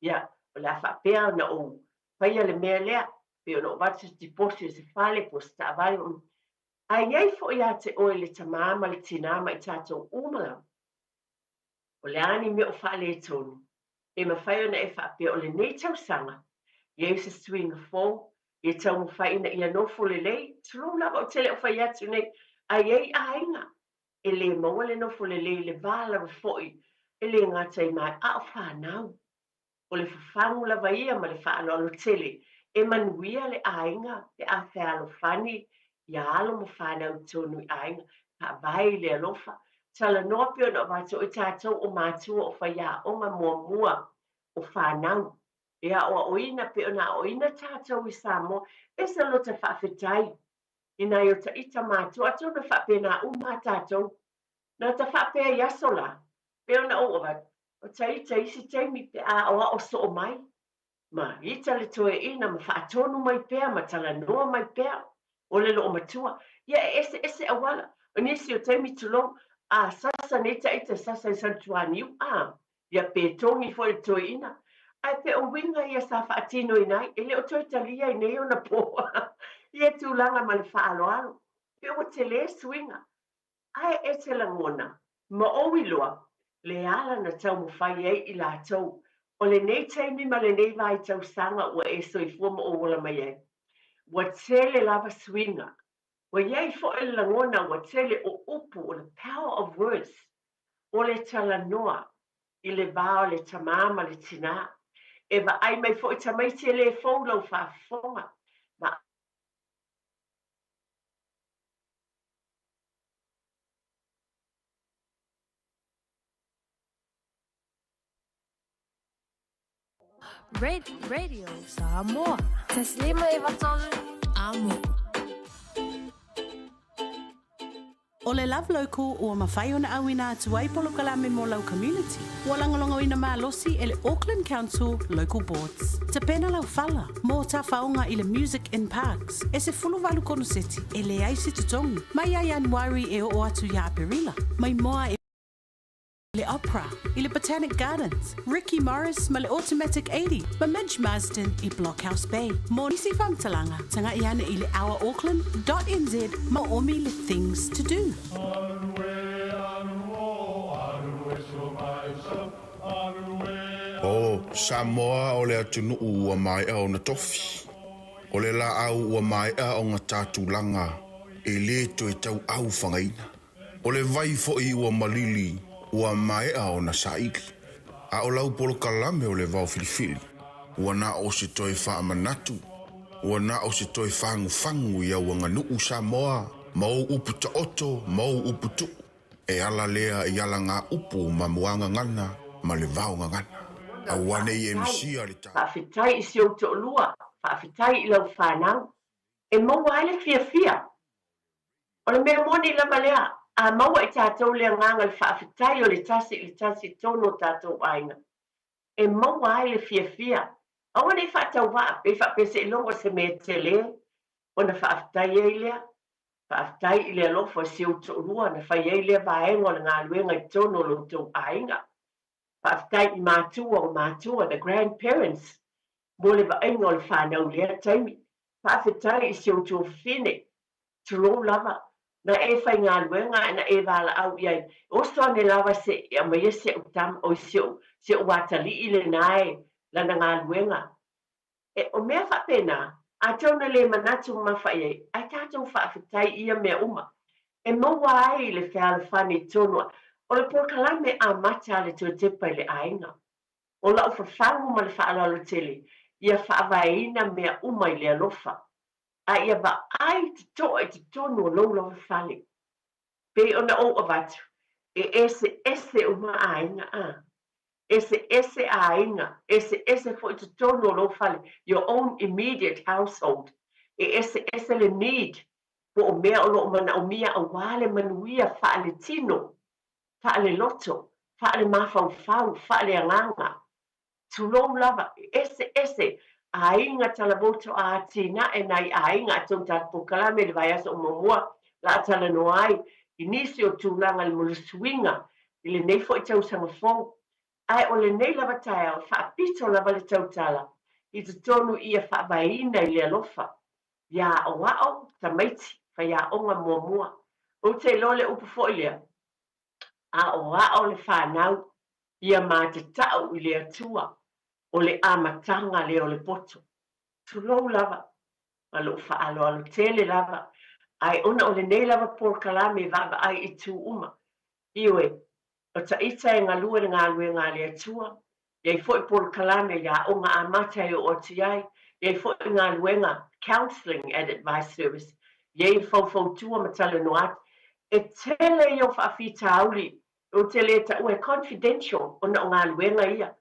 ia, o le a faapea ona ou faia le mea lea, pei ona ou avatu se tiposi o se fale po o se taavale. A i ai foi ia te oe le tamā ma le tinā ma i tatou uma lava, o le a ni mea o faaletonu, e mafai ona e faapea o lenei tausaga, i ai se suiga fou, ia taumafai ina ia nofo lelei, tulou lava ou te le o fai atu nei, a i ai aiga e le maua le nofo lelei i le va lava foi e le gata i mai, a o fanau. O le fafagu lava ia ma le faaaloalo tele e manuia le aiga pe a fealofani ia alo ma fanau i totonu i aiga, faavae i le alofa. Talanoa pei ona avatu o i tatou o matua o faiaoga muamua o fanau e aoaoina pei ona aoaoina tatou i Samoa. Ese lota faafetai i nai o taita matua, atonu e faapena uma a tatou. Na ta faapea i aso la, pei ona ou avatu, O taita isi taimi pe a aoao soo mai, ma ita le toeaina ma faatonu mai pea ma talanoa mai pea, o le loomatua, ia e eseese auala, o nisi o taimi tulou, a sasa nei taita sasa i Santuaniu, a, ia pe togi foi le toeaina, ae pe o uiga ia sa faatinoina ai, e le o toe talia i nei ona po, ia tulaga ma le faaaloalo, pe ua tele suiga, Ae e te lagona, ma ou iloa, le ala na taumafai ai i latou, o lenei taimi ma lenei vaitausaga ua e soifua ma ou ola mai ai. Ua tele lava suiga. Ua i ai foi le lagona ua tele o upu, o le power of words, o le talanoa i le va o le tamā ma le tinā. E vaai mai foi tamaiti e le fou lau faafofoga, ma. Radio Samoa. Taslima Ivatolu Amo. O le Love Local ua mafai ona ʻauina atu ai polokalame mo lau community. Ua lagolagoina malosi e le Auckland Council Local Boards. Tapena lau fala mo tafaoga i le Music in Parks e 18 konoseti e leai se totogi mai ia Ianuari e oo atu iā Aperila. Mai moa i le Opera, i le Botanic Gardens, Ricky Morris ma le Automatic 80 ma Midge Marsden i Blockhouse Bay. Mo nisi faamatalaga, taga'i ane i le ourauckland dot nz ma oomi le Things to Do. O Samoa o le atunuu ua maea ona tofi. O le laau ua maea ona ta tulaga e le toe tauau fagaina. O le vai foi ua malili ua maea ona saili. A o lau polokalame o le vao filifili, ua na o se toe faamanatu, ua na o se toe fagufagu i au aganuu Samoa ma ou upu taoto ma ou upu tuu. E ala lea i alagaupu ma muagagana ma le vaogagana. Aua ne i e misia le ta. Faafetai i si ou toalua, faafetai i lau fanau, e maua ai le fiafia. O le mea moni lava lea, a maua e tatou le agaga le faafetai o le tasi i le tasi i totonu o tatou aiga, e maua ai le fiafia. Aua ne i faatauvaa, pei faapea seiloga o se mea tele ona faafetai ai lea. Faafetai i le alofa o si ou toalua na fai ai lea vaega o le galuega i totonu o lo outou aiga. Faafetai i matua o matua, the grandparents, mo le vaaiga o le fanau i lea taimi. Faafetai i si ou tuafafine, tulou lava, na e faigaluega ae na e valaau i ai, oso ane lava se i aumaia si au tama, oi si ou, si ou atalii lena e lana galuega. E, o mea faapena, atonu e le manatu mamafa i ai, ae tatou faafetai i ia mea uma, e maua ai le fealofani i totonu o le polokalame amata a le Toetepa i le aiga. O lau fafagu ma le faaaloalo tele, ia faavaeina mea uma i le alofa, a ia vaai totoa i totonu o lou lava fale. Pei ona ou avatu, e eseese uma aiga, a. Eseese aiga, eseese foi totonu o lou fale, your own immediate household. E eseese le need po o mea o lo o manaomia aua le manuia faaletino, faaleloto, faalemafaufau, faaleagaga. Tulou lava, e eseese aiga talavou toa atinae nai aiga atonu tatou polokalame i le vaiaso o muamua la a talanoa ai i nisi o tulaga i le mo le suiga i lenei foi tausaga fou. Ae o lenei lava taeao e faapito lava le tautala i totonu ia faavaeina i le alofa ia aoao tamaiti faiaoga muamua. Ou te iloa le upu foi lea, aoao le fanau ia matatau i le Atua, o le amataga lea o le poto. Tulou lava, ma lou faaaloalo tele lava, ae ona o lenei lava polokalame e vaavaai i itu uma. Ioe, o ta ita e galue le galuega a le Atua, e i ai foi polokalame i aoga amata e oo atu i ai, e i ai foi galuega counselling and advice service, e i ai le faufautua ma talanoa atu. E tele ia o faafitauli, ou te le taua he confidential ona o galuega ia.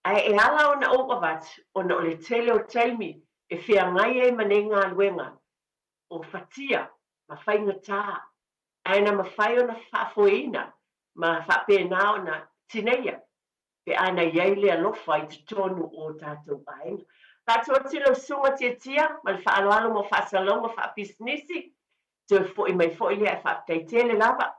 Ae e ala ona ou avatu ona o le tele o taimi e feagai ai ma nei galuega o fatia ma faigata, ae na mafai ona faafoeina ma faapena ona tineia pe a na i ai le alofa i totonu o tatou aiga. Faatu atu i lau Susuga Tiatia ma le faaaloalo mo faasalalauga faapisinisi, toe foi mai foi lea ae faafetai tele lava.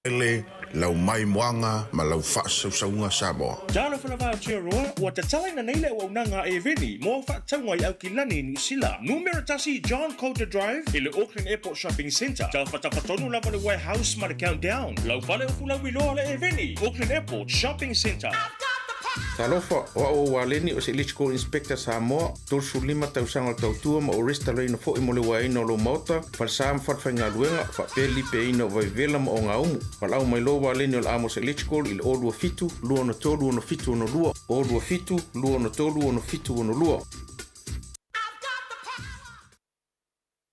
Ele, lau maimoaga ma lau faasausauga Samoa. Talofa lava Aotearoa, ua tatalaina nei le auaunaga a Airveni mo faatauga i Aukilani, Niu Sila. Numera tasi John Coulter Drive i le Auckland Airport Shopping Centre. Tafatafa tonu lava le Warehouse ma le Countdown. Lau fale o Fulauiloa le Airveni, Auckland Airport Shopping Centre. Talofa, o au o Waleni o se Electrical Inspector Samoa, 35 tausaga o le tautua ma ou resitalaina foi mo le uaeina o lou maota, falesa ma falefaigaluega, faapea le lipeaina o vaivevela ma ogaumu. Valaau mai loa Waleni o le Amos Electrical i le 027 263 6762, 027 263 6762.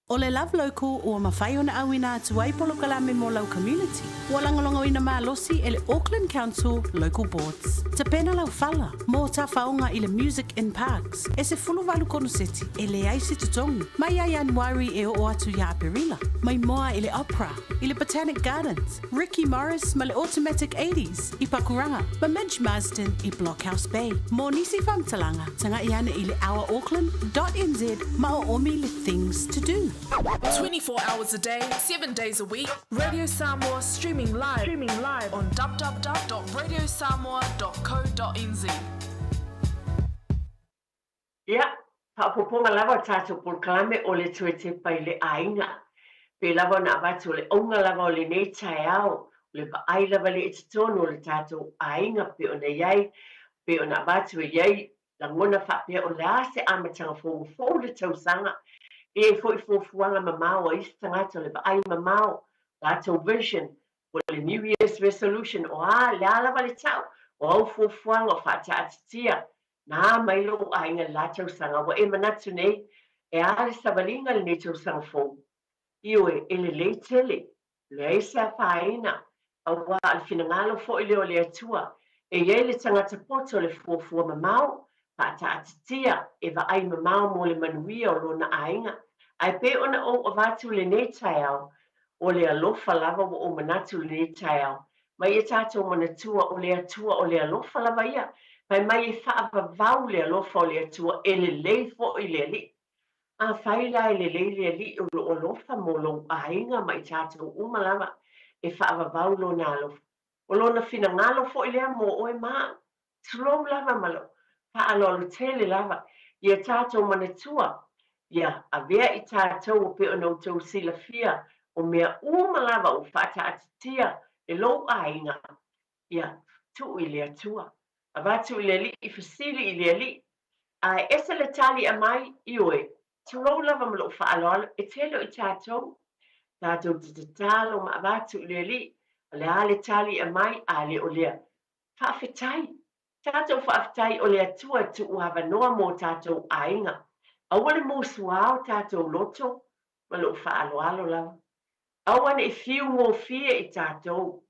O le Love Local ua mafai ona auina atu ai polokalame mo lau community. Ua lagolagoina malosi e le Auckland Council Local Boards. Tapena lau fala mo tafaoga i le Music in Parks e 18 konoseti e leai se totogi mai ia Ianuari e oo atu ia Aperila. Maimoa i le Opera, i le Botanic Gardens, Ricky Morris ma le Automatic Eighties i Pakuranga ma Midge Marsden i Blockhouse Bay. Mo nisi faamatalaga, taga'i ane i le ourauckland dot nz ma oomi le Things to Do. 24 hours a day, 7 days a week, Radio Samoa streaming live, streaming live on www.radiosamoa.co.nz. Ia, faaopoopoga lava o tatou polokalame o le toe tepa i le aiga. Pei lava ona avatu o le auga lava o lenei taeao, o le vaai lava lea i totonu o le tatou aiga pei ona i ai, pei ona avatu e i ai lagona faapea o le a se amataga fou ua fou le tausaga, e i ai foi fuafuaga mamao a isi tagata o le vaai mamao, latou vision, po o le New Year's Resolution, o a, le a lava le tau, o au fuafuaga o faataatitia, na mai lou aiga i le la tausaga, ua e manatu nei, e a le savaliga i lenei tausaga fou? Ioe, e lelei tele, leai se afaina, aua o le finagalo foi lea o le Atua, e i ai le tagata poto le fuafua mamao, faataatitia, e vaai mamao mo le manuia o lona aiga. Ae pei ona ou avatu i lenei taeao, o le alofa lava ua ou manatu i lenei taeao, ma ia tatou manatua o le Atua o le alofa lava ia, fai mai e faavavau le alofa o le Atua, e lelei foi le Alii. Afai la e lelei le Alii o loo alofa mo lou aiga ma i tatou uma lava, e faavavau lona alofa. O lona finagalo foi lea mo oe ma au. Tulou lava ma lou faaaloalo tele lava ia tatou manatua, ia avea i tatou e pei ona outou silafia o mea uma lava ua faataatitia e lou aiga, ia tuu i le Atua. Avatu i le Alii, fesili i le Alii, ae ese le tali aumai, ioe, tulou lava ma lou faaaloalo, e tele o i tatou, tatou te tatalo ma avatu i le Alii, o le a le tali aumai, a le o lea. Faafetai! Tatou faafetai o le Atua e tuu avanoa mo tatou aiga. Aua le musuā o tatou loto ma lou faaaloalo lava. Aua ne i fiu gofie i tatou.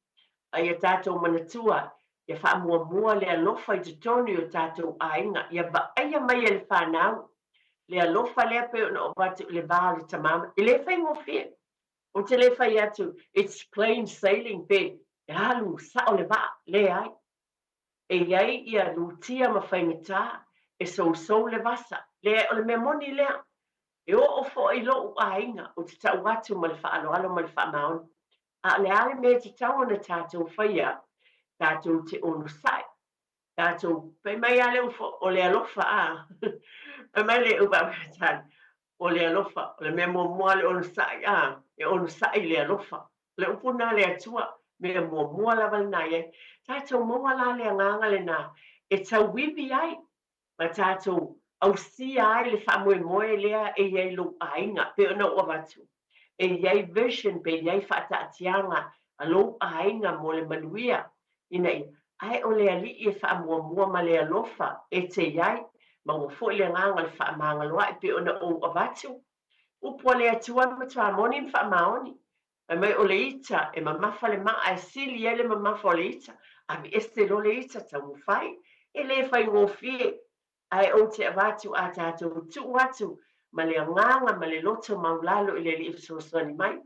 A ia tatou manatua, Ia faamuamua le alofa i totonu i o tatou aiga, ia vaaia mai e le fanau le alofa lea pei ona ou avatu i le va o le tama ma, e le faigofie. Ou te le fai atu it's plain sailing pe e alu sao le vaa, leai. E i ai ia lutia ma faigata e sousou le vasa. Leai, o le mea moni lea. E oo foi i lou aiga, ou te tau atu ma le faaaloalo ma le faamaoni. A o le a le mea e tatau ona tatou faia? Tatou te onosai. Tatou, fai mai lava le upu, o le alofa, a. Fai mai le upu a Peretani, o le alofa, o le mea muamua le onosai, a, e onosai i le alofa. O le upu lena a le Atua, mea muamua lava lena i ai. Tatou maua la le agaga lena e tauivi ai ma tatou ausia ai le faamoemoe lea e i ai lou aiga, pei ona ou avatu, e i ai vision pe i ai faataatiaga a lou aiga mo le manuia ina ia, ae o le Alii e faamuamua ma le alofa e te i ai, maua foi le agaga o le faamagaloa'i pei ona ou avatu, upu a le Atua e matua moni ma faamaoni. Fai mai o le ita e mamafa le maa e sili ai le mamafa o le ita, aveese loa le ita, taumafai. E le faigofie, ae ou te avatu a tatou tuu atu ma le agaga ma le loto maulalo i le Alii e fesoasoani mai.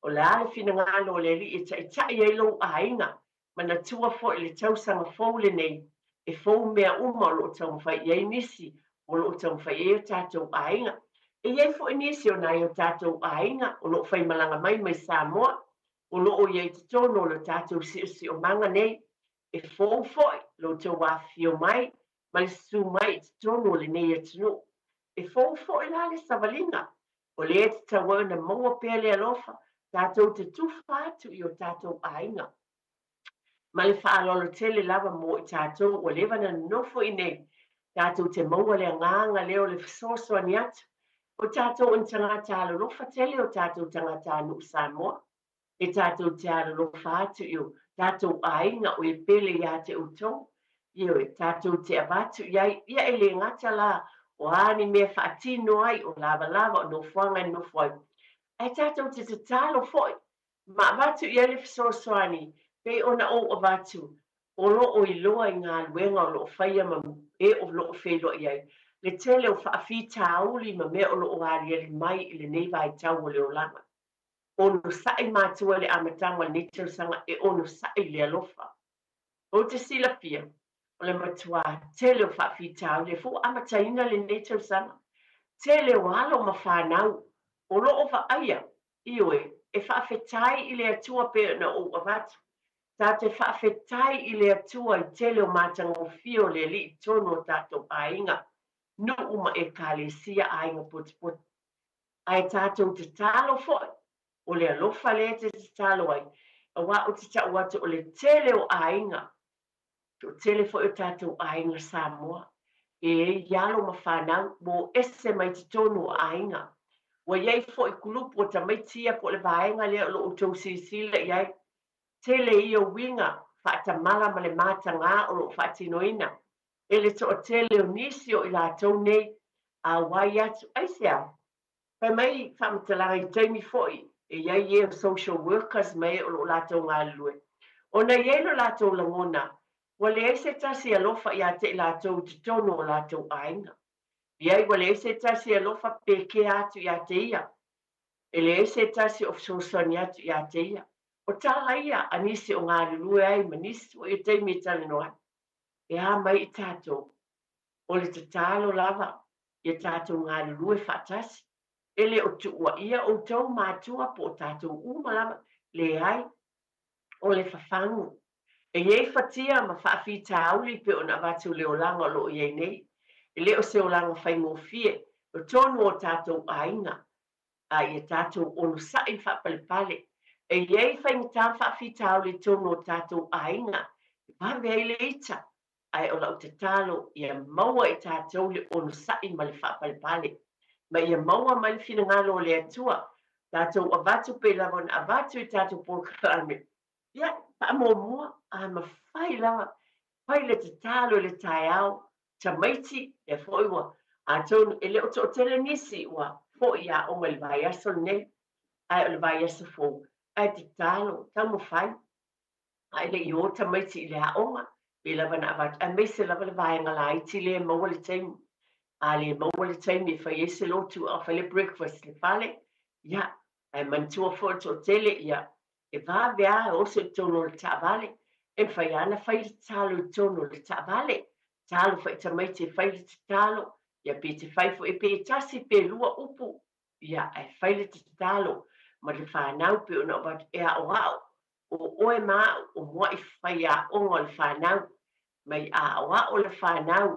O le a le finagalo o le Alii e taitai ai lou aiga Manatua foi le tausaga fou lenei, e fou mea uma o lo o taumafai i ai nisi, o lo o taumafai i ai o tatou aiga. E i ai foi nisi o nai o tatou aiga o lo o faimalaga mai mai Samoa, o lo o i ai i totonu o lo tatou siosiomaga nei. E fou foi lo outou afifio mai ma le susu mai i totonu o lenei atunuu. E fou foi la le savaliga O lea e tatau ai ona maua pea le alofa, tatou te tufa atu i o tatou aiga. Ma le faaaloalo tele lava mo i tatou ua leva ona nonofo i inei, tatou te maua le agaga lea o le fesoasoani atu. O tatou o ni tagata alolofa tele o tatou tagatanuu Samoa. E tatou te alolofa atu i o tatou aiga o e pele iā te outou, ioe, tatou te avatu i ai, ia e le gata la o a ni mea faatino ai, o lavalava, o nofoaga e nofo ai, ae tatou te tatalo foi ma avatu i ai le fesoasoani pei ona ou avatu o lo o iloa i galuega o lo o faia ma e o lo o feiloai ai le tele o faafitauli ma mea o lo o aliali mai i lenei vaitau o le olaga. Onosai matua i le amataga o lenei tausaga e onosai i le alofa. Ou te silafia, o le matuā tele o faafitauli e fua amataina lenei tausaga. Tele o alo ma fanau o lo o vaaia, ioe, e faafetai i le Atua pei ona ou avatu. Ta te faafetai i le Atua i tele o matagofie o le Alii i totonu o tatou aiga, nuu ma ekalesia aiga potopoto. Ae tatou tatalo foi, o le alofa lea e te tatalo ai, aua ou te tau atu o le tele o aiga, toatele foi o tatou aiga Samoa, e i ai alo ma fanau ua o ese mai totonu o aiga. Ua i ai foi kulupu o tamaiti ia po o le vaega lea o lo o outou silasila i ai, tele ia uiga faatamala ma le matagā o lo o faatinoina e le toatele o nisi o i latou nei a auai atu. Aisea? Fai mai faamatalaga i taimi foi e i ai e o social workers ma e o lo o latou galulue, ona e i ai lo latou lagona ua leai se tasi e alofa ia te i latou i totonu o latou aiga. Leai, ua leai se tasi e alofa pe kea atu ia te ia. E leai se tasi o fesoasoani atu ia te ia. O tala ia a nisi o galulue ai ma nisi foi o taimi e talanoa ai. E a mai i tatou? O le tatalo lava ia tatou galulue faatasi. E le o tuuaia outou matua po o tatou uma lava, leai, o le fafagu. E i ai fatia ma faafitauli pei ona avatu le olaga o lo o i ai nei. E le o se olaga faigofie, o tonu o tatou aiga, a ia tatou onosai ma faapalepale. E i ai faigata ma faafitauli i totonu o tatou aiga e vave ai le ita, ae o lau tatalo ia maua e tatou le onosai ma le faapalepale, ma ia maua mai le finagalo o le Atua, tatou avatu pei lava ona avatu i tatou polokalame. Ia, faamuamua, a mafai lava, fai le tatalo i le taeao, tamaiti, lea foi ua, atonu e le o toatele nisi ua foi i aoga i le vaiaso lenei, ae o le vaiaso fou, ae tatalo, taumafai, a e le i o tamaiti i le aoga. Pei lava na avatu, aemaise lava le vaega laiti lea e maua le taimi. A le maua le taimi e fai ai se lotu a o fai le breakfast i le fale, ia, ae manatua foi le toatele, ia, e vave lava e oso i totonu o le taavale. E mafai lava ona fai le tatalo i totonu o le taavale. Tatalo foi i tamaiti e fai le tatalo, ia pe te fai foi pe tasi pe lua upu, ia, ae fai le tatalo ma le fanau pei ona avatu e aoao o oe ma a'u o mua'i faiaoga o le fanau, mai aoao le fanau,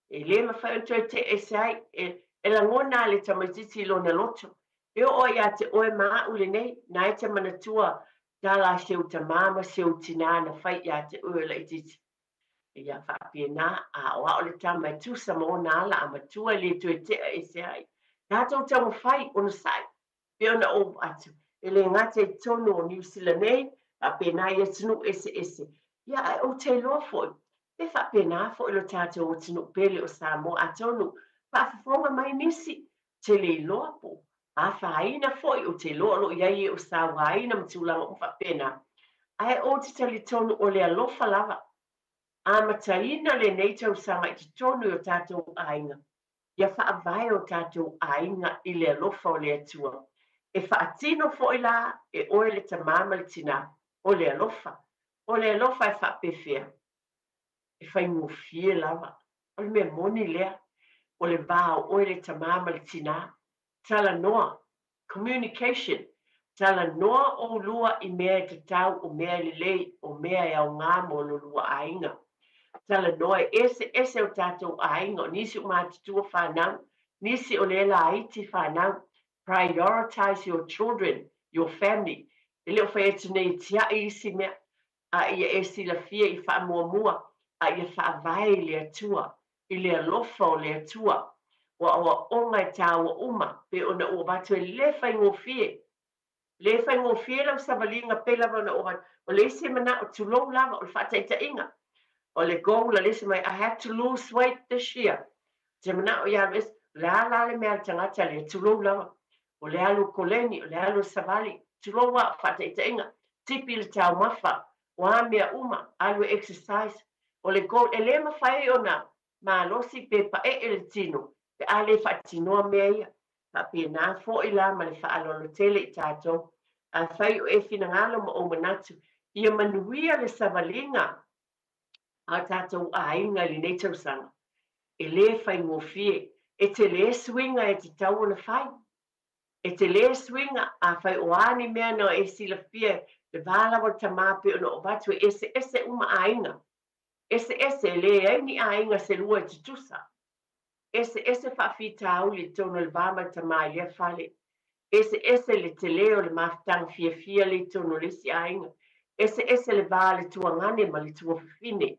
e le mafai ona toe te'e ese ai, e, e lagona a le tamaitiiti i lona loto, e oo ai ia te oe ma a'u lenei, na e te manatua tala a si ou tamā ma si ou tinā na fai ia te oe o laitiiti. Ia faapena, aoao le tama e tusa ma ona ala a matua e le toe te'a ese ai. Tatou taumafai, onosai, pei ona ou atu, e le gata i totonu o Niu Sila nei, faapena i atunuu eseese. Ia, ae ou te iloa foi, e faapena foi lo tatou atunuu pele o Samoa, atonu faafofoga mai nisi, te le iloa po o afaina foi, ou te iloa o lo o i ai e o sauaina ma tulaga uma faapena. Ae ou te talitonu o le alofa lava, amataina lenei tausaga i totonu i o tatou aiga, ia faavae o tatou aiga i le alofa o le Atua. E faatino foi la e oe le tamā ma le tinā, o le alofa. O le alofa e faapefea? E faigofie lava. O le mea moni lea, o le va o oe le tamā ma le tinā. Talanoa, Communication, Talanoa ʻolua i mea e tatau, o mea e lelei, o mea e aoga mo lo lua aiga. Talanoa e eseese o tatou aiga, o nisi o matutua fanau, nisi o le laiti fanau. Prioritize your children, your family. E le o fai atu nei e tiaʻi isi mea, a ia e silafia i faamuamua, a ia faavae i le Atua, i le alofa o le Atua. O aoaoga e tāua uma, pei ona ou avatu e le faigofie. Le faigofie lau savaliga pei lava ona ou avatu. O le isi e manao, tulou lava, o le faataitaiga. O le goal a le isi mai, I have to lose weight this year. Ou te manao ia alu ese. O le a la le mea a le tagata lea, tulou lava. O le alu koleni, o le alu savali, tulou lava, faataitaiga, tipi le taumafa, o a mea uma, alu e exercise. O le goal, e le mafai ona malosi pe paee le tino pe a le faatinoa mea ia. Faapena foi la ma le faaaloalo tele i tatou. Afai o e finagalo ma ou manatu, ia manuia le savaliga a o tatou aiga i lenei tausaga. E le faigofie, e tele suiga e tatau ona fai. E tele suiga, afai o a ni mea na e silafia le va lava o le tamā pei ona ou avatu e eseese uma aiga. Eseese, e leai ni aiga se lua e tutusa. Eseese faafitauli i totonu o le va ma le tamā i lea fale. Eseese le tele o le mafutaga fiafia lea i totonu o le isi aiga. Eseese le va o le tuagane ma le tuafafine.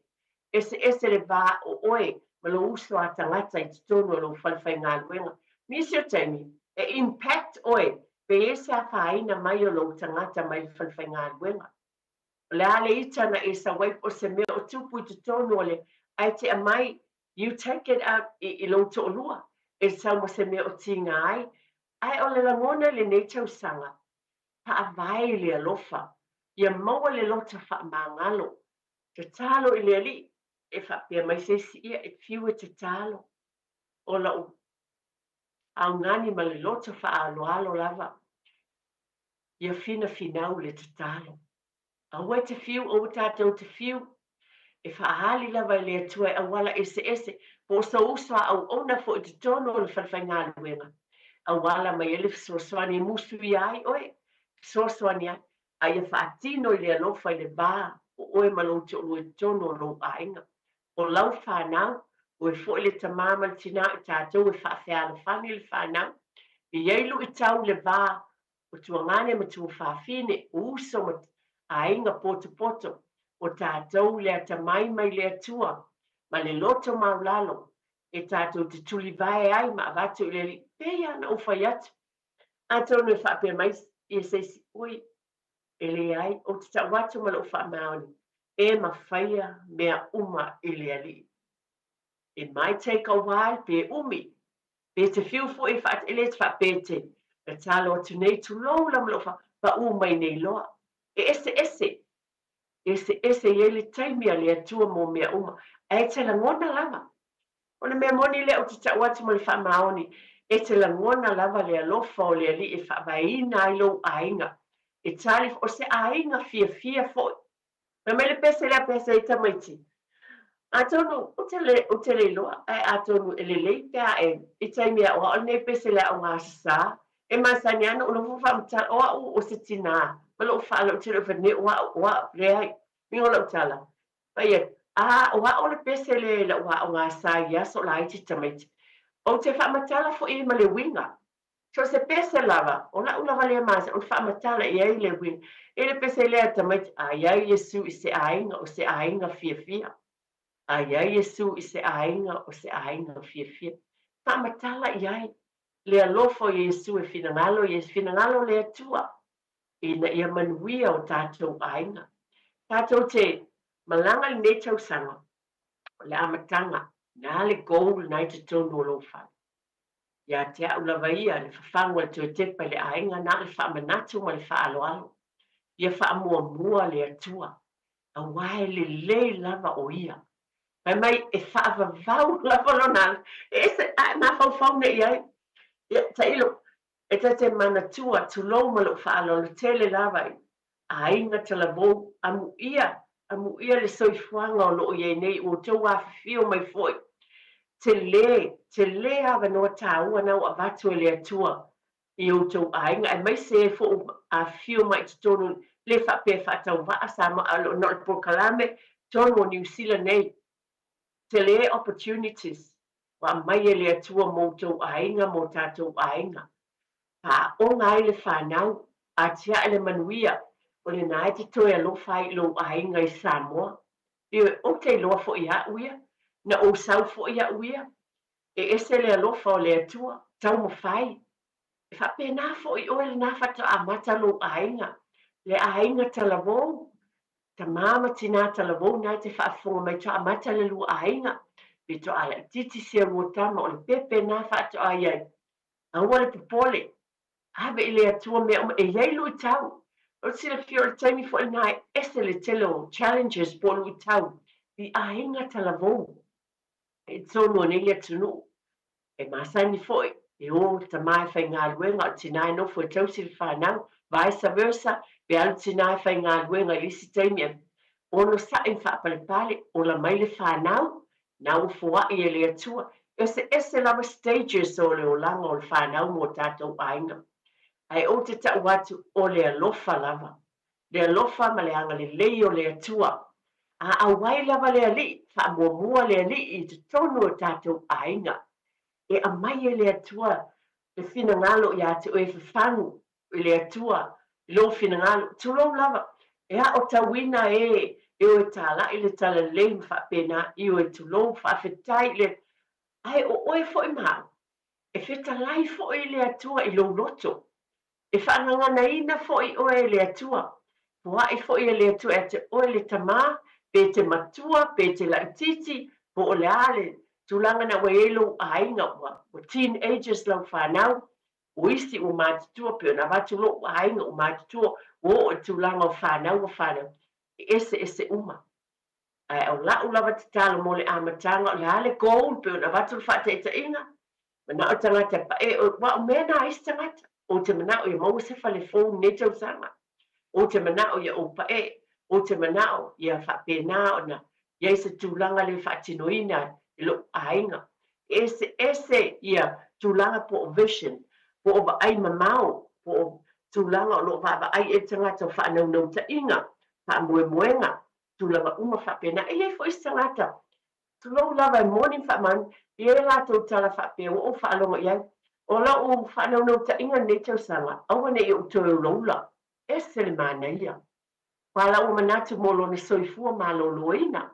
Eseese le va o oe ma lou uso a tagata i totonu o lou fale faigaluega. Nisi o taimi, e impact oe pe i ai se afaina mai o lou tagata mai le fale faigaluega. O le a le ita na e sau ai po o se mea o tupu i totonu o le ae te aumai, you take it out i, i lou toalua, e sau ma se mea o tiga ai. Ae o le lagona i lenei tausaga, faavae i le alofa, ia maua le loto faamagalo. Tatalo i le Alii, e faapea mai se isi ia, e fiu e tatalo. O lau augani ma le loto faaaloalo lava, ia finafinau le tatalo. Aua e te fiu, aua tatou te fiu, e faaali lava e le Atua e auala eseese, po o sou uso a auauna foi i totonu o le falefaigaluega, auala mai ai le fesoasoani e musuia ai oe, fesoasoani ai, a ia faatino i le alofa i le va o oe ma lou toalua i totonu o lou aiga. O lau fanau, oe foi le tamā ma le tinā i tatou e faafealofani le fanau, e i ai luitau i le va o tuagane ma tuafafine, o uso ma aiga potopoto, o tatou le atamai mai le Atua ma le loto maulalo e tatou te tulivae ai ma avatu i le Alii, pei lava ona ou fai atu. Atonu e faapea mai ia se isi, Ui, e leai, ou te tau atu ma lou faamaoni, e mafaia mea uma i le Alii. It might take a while, pe umi, pe te fiu foi e faat, e le te faapea te tatalo atu nei, tulou la ma lou fa, paʻu mai nei loa. E eseese. Eseese i ai le taimi a le Atua mo mea uma, ae te lagona lava. O le mea moni lea ou te tau atu ma le faamaoni, e te lagona lava le alofa o le Alii e faavaeina ai lou aiga. E tali, o se aiga fiafia foi. Fai mai le pese lea pese ai tamaiti. Atonu, ou te le, ou te le iloa, ae atonu e lelei pe a e, i taimi aoao lenei pese le aoga sa, e masani lava ona ou nofo faamatala, o au o se tinā, ma lou faaaloalo, ou te le o fai atu nei o au, o au, leai. Uiga o lau tala, fai atu, a, o au le pese lea i lau aoga sa i aso laiti tamaiti. Ou te faamatala foi i ai ma le uiga. So o se pese lava, o la'u lava lea masani ona faamatala i ai le uiga, e le pese lea tamaiti, a i ai Iesu i se aiga, o se aiga fiafia. A i ai Iesu i se aiga, o se aiga fiafia. Faamatala i ai le alofa o Iesu e finagalo i finagalo o le Atua ina ia manuia o tatou aiga. Tatou te malaga i lenei tausaga, o le amataga, na le goal na i totonu o lou fale. Ia te au lava ia, le fafagu a le Toetepa i le aiga na o le faamanatu ma le faaaloalo. Ia faamuamua le Atua, aua e lelei lava o Ia. Fai mai e faavavau lava lona ala, e ese a e mafaufau nei i ai. Ia, tailo, e ta te manatua, tulou ma lou faaaloalo tele lava i aiga talavou, amuia, amuia le soifuaga o lo o i ai nei, ua outou afifio mai foi. Tele, tele avanoa taua na ua avatu e le Atua i outou aiga, aemaise ai foi ua afifio mai i totonu, le faapea e faatauvaa Samoa, a o le polokalame tonu o Niu Sila nei. Tele opportunities ua aumai e le Atua mo outou aiga, mo tatou aiga. Faaoga ai le fanau, atiae le manuia, o lena e te toe alofa ai i lou aiga i Samoa. Ioe, ou te iloa foi a'u ia, na ou sau foi a'u ia, e ese le alofa o le Atua, taumafai. E faapena foi oe lena faatoa amata lou aiga, le aiga talavou, tamā ma tinā talavou na e te faafofoga mai toa amata le lua aiga, pe toa laitiiti sia lua tama, o le pepe na faatoa i ai. Aua le popole, ave i le Atua mea uma, e i ai luitau. O le silafia o le taimi foi lena e ese le tele o challenges po o luitau i aiga talavou i totonu o nei atunuu. E masani foi e o le tama e faigaluega, o le tina e nofo e tausi le fanau, vice versa, pe alu tina e faigaluega i le isi taimi e onosai ma faapalepale, ola mai le fanau, Na ua foai e le Atua. Eseese lava stages o le olaga o le fanau mo tatou aiga. Ae ou te tau atu o le alofa lava. Le alofa ma le agalelei o le Atua. A auai lava le Alii, faamuamua le Alii i totonu o tatou aiga. E aumai e le Atua le finagalo ia te oe e fafagu i le Atua i lou finagalo, tulou lava, e aotauina e e o e tālaʻi le talalelei ma faapena, ioe, tulou, faafetai i le Ae o oe foi ma au, e fetalai foi i le Atua i lou loto, e faagaganaina foi oe e le Atua, poaʻi foi e le Atua ia te oe le tamā, pe te matua, pe te laitiiti, po o le a le tulaga na ua i ai lou aiga, ua teenagers lau fanau, O isi ua matutua, pei ona avatu lo'u aiga ua matutua, ua oo i tulaga o fanau ua fanau, e eseese uma. Ae o la'u lava tatalo mo le amataga, o le a le goal, pei ona avatu le faataitaiga, mana'o le tagata e pa'e, aua o mea na a isi tagata, ou te mana'o ia maua se fale fou i lenei tausaga, ou te mana'o ia ou pa'e, ou te mana'o ia faapena ona i ai se tulaga lea e faatinoina e lo'u aiga. E eseese ia tulaga po o vision, po o vaai mamao, po o tulaga o lo o vaavaai i ai le tagata o faanaunautaiga, faamoemoega, tulaga uma faapena. E i ai foi isi tagata, tulou lava e moni ma faamaoni, e i ai a latou tala faapea ua ou faalogo i ai, o lau faanaunautaiga i lenei tausaga, aua ne i ou toe ulaula. Ese le manaia. Aua la ua manatu mo lona soifua maloloina.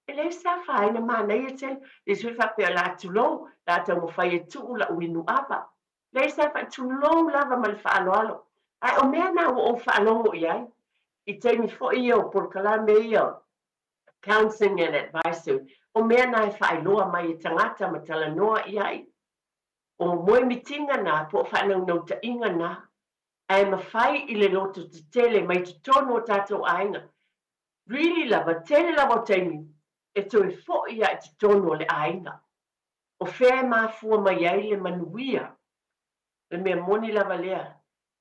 E leai se afaina, manaia tele. Le sui faapea o le a tulou, o le a taumafai e tuu la'u inu ava. Leai se afaina, tulou lava ma le faaaloalo. Ae o mea na ua ou faalogo i ai, i taimi foi ia o polokalame ia o Counselling and Advice, o mea na e faailoa mai e tagata ma talanoa i ai. O moemitiga na po o faanaunautaiga na, ae mafai i le loto tetele mai totonu o tatou aiga. Really lava, tele lava o taimi e toe fo'i a i totonu o le aiga. O fea e mafua mai ai le manuia? O le mea moni lava lea,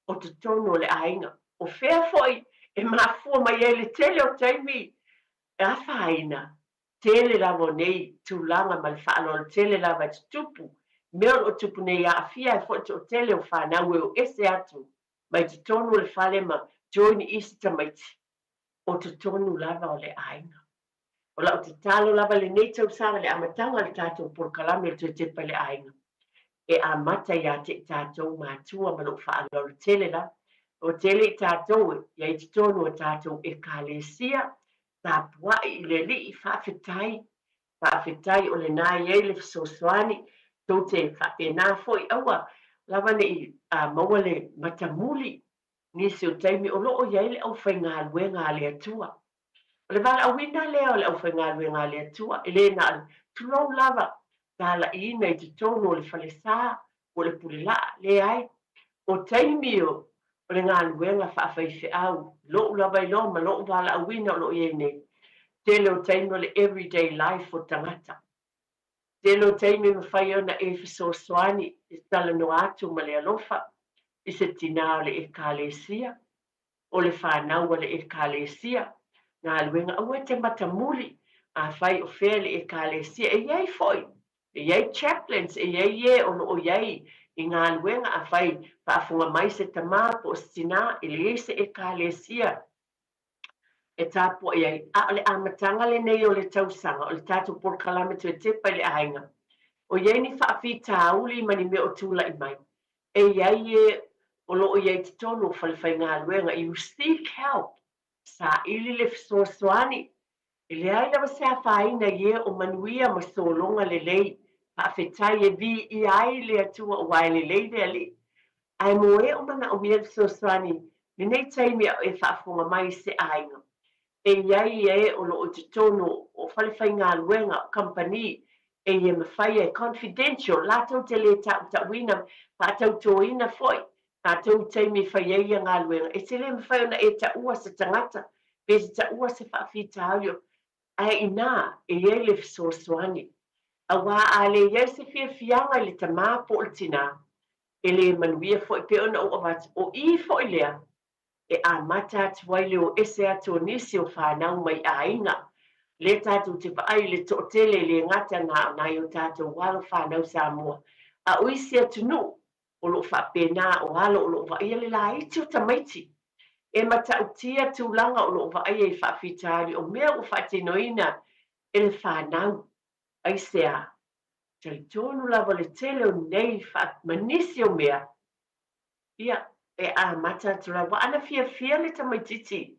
o totonu o le aiga. O fea foi e mafua mai ai le tele o taimi e afaina? Tele lava o nei tulaga ma le faaaloalo tele lava e tutupu. Mea o lo o tupu nei e aafia ai foi le toatele o fanau e o ese atu mai totonu o le fale ma join isi tamaiti o totonu lava o le aiga. O lau tatalo lava i lenei tausaga i le amataga o le tatou polokalame o le Toe Tepa i le Aiga, e amata ia te i tatou matua ma lou faaaloalo tele lava. Ua tele i tatou e i ai i totonu o tatou Ekalesia, tapuai i le Alii, faafetai, faafetai o lena e i ai le fesoasoani, tou te faapena foi, aua lava ne i maua le matamuli nisi o taimi o lo o i ai le aufaigaluega a le Atua. O le valaauina lea o le aufaigaluega a le Atua, e le na o le tulou lava talaiina i totonu o le falesa po o le pulelaa, leai. O taimi o le galuega faafaifeau, lou lava iloa ma lou valaauina o lo o i ai nei, tele o taimi o le everyday life o tagata. Tele o taimi e mafai ona e fesoasoani e talanoa atu ma le alofa i se tinā o le Ekalesia, o le fanau a le Ekalesia, galuega aua e te matamuli afai o fea le Ekalesia. E i ai foi, e i ai chaplains, e i ai e o lo o i ai i galuega afai faafofoga mai se tamā po o se tinā, e leai se Ekalesia e tapuai ai, a o le amataga lenei o le tausaga, o le tatou polokalame toe tepa i le aiga, o i ai ni faafitauli ma ni mea o tulai mai, e i ai e o lo o i ai i totonu o falefaigaluega, you seek help, saili le fesoasoani, e leai lava se afaina i e o manuia ma sologa lelei, faafetai e viia ai le Atua aua e lelei le Alii. Ae mo e o manaomia le fesoasoani lenei taimi a o e faafofoga mai i se aiga, e i ai e o lo o i totonu o falefaigaluega, o kamupani, e ia mafai ai, confidential, latou te le tautauina, faatautoina foi tatou i taimi e fai ai ia galuega, e te le mafai ona e taua se tagata pe te taua se faafitauli, ae inā e i ai le fesoasoani. Aua a le i ai se fiafiaga i le tamā po o le tinā, e le manuia foi pei ona ou avatu, o i foi lea e amata atu ai le o ese atu o nisi o fanau mai aiga. Lea tatou te vaai i le toatele e le gata na o nai o tatou alo fanau Samoa, a o isi atunuu o lo o faapena o alo o lo o vaaia le laiti o tamaiti. E matautia tulaga o lo o vaaia i faafitauli o mea ua faatinoina e le fanau. Aisea? Talitonu lava le tele o nei ma nisi o mea, ia, e amata atu lava ana fiafia le tamaitiiti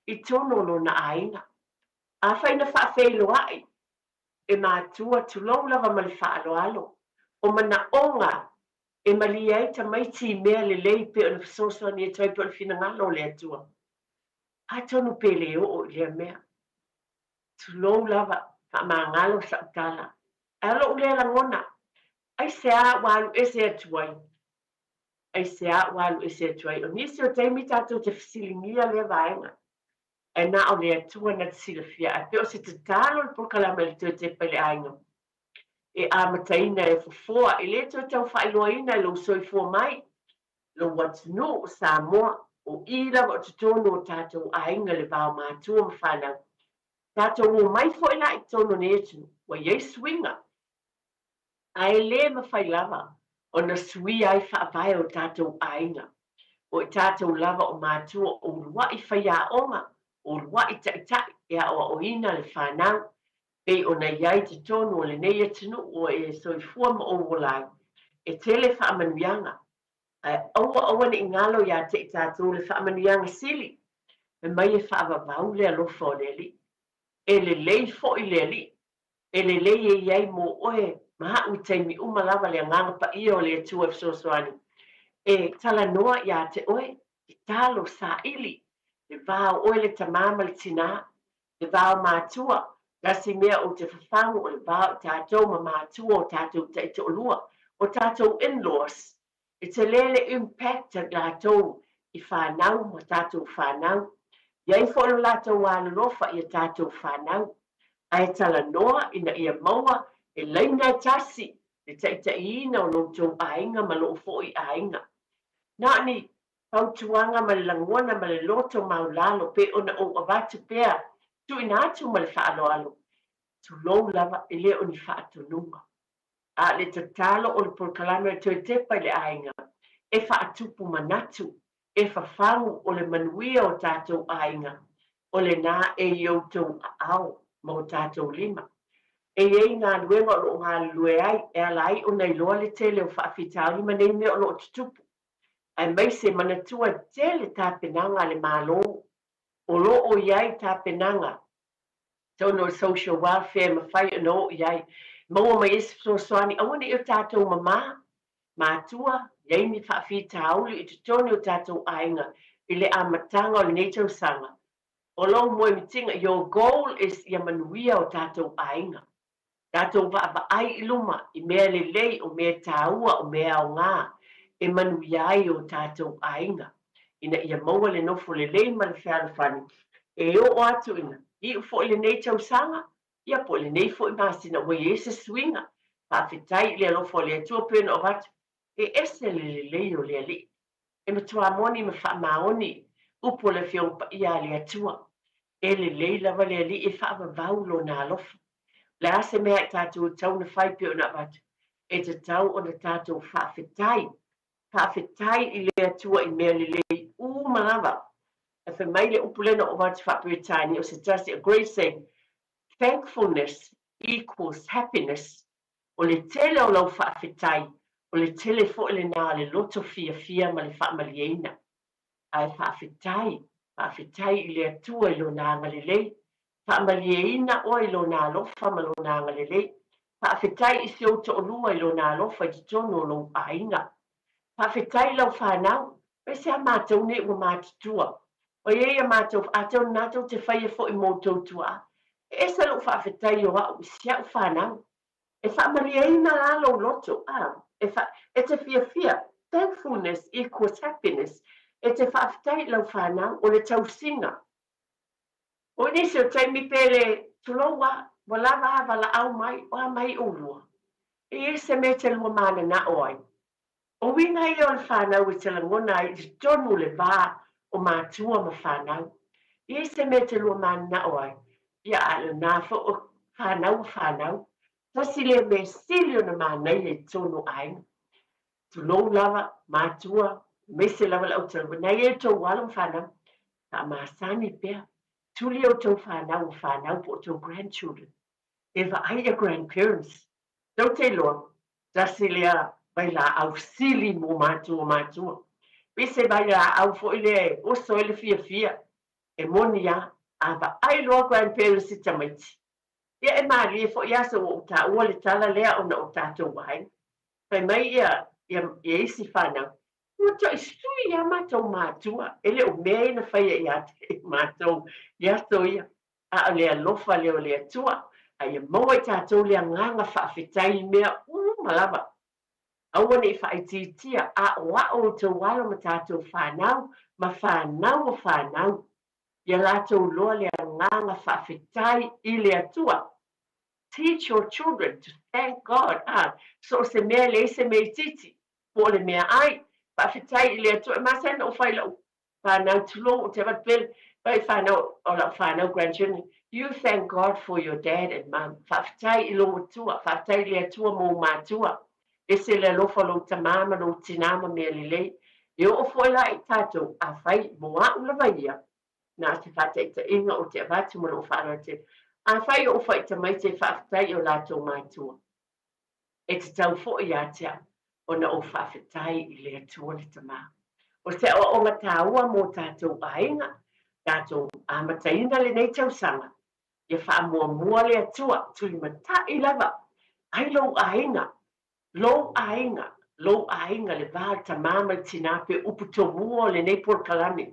i tonu o lona aiga. Afai na faafeiloai e matua, tulou lava ma le faaaloalo, o manaoga e malie ai tamaiti i mea lelei pei ona fesoasoani atu ai pei o le finagalo o le Atua. Atonu pe le oo i lea mea. Tulou lava, faamagalo sa'u tala. Ae o lo'u lea lagona, aisea ua alu ese atu ai? Aisea ua alu ese atu ai? O nisi o taimi tatou te fesiligia lea vaega, ae na o le Atua na te silafia. Ae pei o se tatalo le polokalame a le Toe Tepa i le Aiga, e amataina e fofoa, e le toe tau faailoaina i lou soifua mai, lou atunuu o Samoa, o i lava o totonu o tatou aiga le vao matua ma fanau. Tatou omai foi la i totonu o nei atunuu, ua i ai suiga, ae le mafai lava ona suia ai faavae o tatou aiga. O i tatou lava o matua o uluai faiaoga, o uluai taitai e aoaoina le fanau, pei ona i ai i totonu o lenei atunuu ua e soifua ma ou ola ai, e tele faamanuiaga, ae aua aua ne i galo ia te i tatou le faamanuiaga sili, fai mai e faavavau le alofa o le Alii. E lelei foi le Alii, e lelei e i ai mo oe ma aʻu i taimi uma lava le Agaga Paia o le Atua e fesoasoani, e talanoa ia te oe, tatalo, saili, le va o oe le tamā ma le tinā, Le va o matua, tasi mea ou te fafagu o le va o tatou ma matua o tatou taitoalua, o tatou in-laws. E tele le impact a latou i fanau ma tatou fanau. I ai foi lo latou alolofa i a tatou fanau, ae talanoa ina ia maua e laina e tasi le taitaiina o lo outou aiga ma lou foi aiga. Na o ni fautuaga ma le lagona ma le loto maulalo pei ona ou avatu pea, tuuina atu ma le faaaloalo, tulou lava e le o ni faatonuga. A o le tatalo o le polokalame o le toe tepa i le aiga, e faatupu manatu, e fafagu o le manuia o tatou aiga, o lena e i outou aao ma o tatou lima. E i ai galuega o lo o galulue ai e ala ai ona iloa le tele o faafitauli ma nei mea o lo o tutupu, aemaise manatua tele tapenaga a le Malo o lo o i ai tapenaga totonu o le social welfare e mafai ona oo i ai, maua mai ai se fesoasoani, aua ne i o tatou mamā, matua, i ai ni faafitauli i totonu o tatou aiga i le amataga o lenei tausaga. O lou moemitiga, your goal is ia manuia o tatou aiga. Tatou vaavaai i luma i mea lelei, o mea taua, o mea aoga e manuia ai o tatou aiga, ina ia maua le nofo lelei ma le fealofani e oo atu ina iu foi lenei tausaga, ia po o lenei foi masina ua i ai se suiga. Faafetai i le alofa o le Atua pei ona avatu, e ese le lelei o le Alii. E matua moni ma faamaoni upu o le Afioga Paia a le Atua. E lelei lava le Alii e faavavau Lona alofa. O le a se mea a i tatou e tatau ona fai pei ona avatu? E tatau ona tatou faafetai. Faafetai i le Atua i mea lelei uma lava. Ae fai mai le upu lea na ou avatu faa-Peretania, o se tasi, a great saying, Thankfulness equals happiness. O le tele o lau faafetai, o le tele foi lena o le loto fiafia ma le faamalieina. Ae faafetai, faafetai i le Atua i Lona agalelei. Faamalieina oe i Lona alofa ma Lona agalelei. Faafetai i si ou toalua i Lona alofa i totonu o lou aiga. Faafetai i lau fanau, aemaise a matou nei ua matutua. Ua i ai a matou, atonu na tou te faia foi mo outou tuaa. E ese lou faafetai o au i si au fanau. E faamalieina la lou loto, a, e fa, e te fiafia, thankfulness equals happiness, e te faafetai i lau fanau, o le tausiga. O nisi o taimi pe le, tulou a, ua lava a valaau mai, o a mai ʻolua? E i ai se mea e te lua mananao ai? O uiga ia o le fanau e te lagona ai i totonu o le va o matua ma fanau. E i ai se mea e te lua mananao ai? Ia, a o lena foi o fanau o fanau. Tasi lea mea sili ona manaia i totonu o aiga. Tulou lava, matua, aemaise lava le autalavou, na i ai outou alo ma fanau, faamasani pea, tuli outou fanau o fanau po o outou grandchildren. E vaai ia grandparents. Tou te iloa, tasi lea vailaau sili mo matua matua. Pei se vailaau foi lea e oso ai le fiafia, e moni a, a vaai loa grandparents i tamaiti. Ia e malie foi aso ua ou taua le tala lea ona o tatou aiga. Fai mai ia, ia, ia isi fanau, ua toʻi sui a matou matua, e le o mea ia na faia ia te matou i aso ia. A o le alofa lea o le Atua, a ia maua i tatou le agaga faafetai i mea uma lava. Aua ne i faaitiitia, aʻoaʻo outou alo ma tatou fanau, ma fanau o fanau, ia latou loa le agaga faafetai i le Atua. Teach your children to thank God, a, so o se mea e leai se mea itiiti, po o le meaai, faafetai i le Atua. E masani ona ou fai i lau Whānau tulou o te avatu pele pai whānau o lau whānau grandchildren you thank God for your dad and mum faafetai i lou Atua faafetai i le Atua mōu matua ese le alofa o lou tamā ma lou tinā ma mea lelei e oo foi la i tatou afai mō a'u lava ia na o se faataitaiga o te avatu ma lou faaaloalo tele afai o ou fai tamaiti e faafetai i o latou matua E tatau foi ia te au ona ou faafetai i le Atua le Tama. O se aoaoga tāua mō tātou aiga, tātou amataina lenei tausaga, ia faamuamua le Atua, tulimataʻi lava ai lou aiga, lou aiga, lou aiga, le va o le tamā ma le tinā pei o upu tomua o lenei polokalame,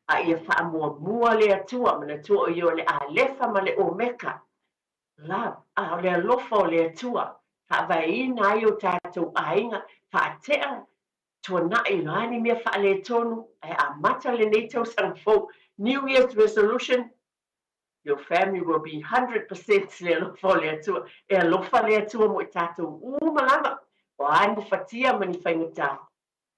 a ia faamuamua le Atua, manatua o ia o le Alefa ma le Omeka, Love, a o le alofa o le Atua, faavaeina ai o tatou aiga, faatea, tuanai, o a ni mea faaletonu, ae amata lenei tausaga fou New Year's resolution, Your family will be 100% le alofa o le Atua. E alofa le Atua mo i tātou uma lava. O a ni fatia ma ni faigata.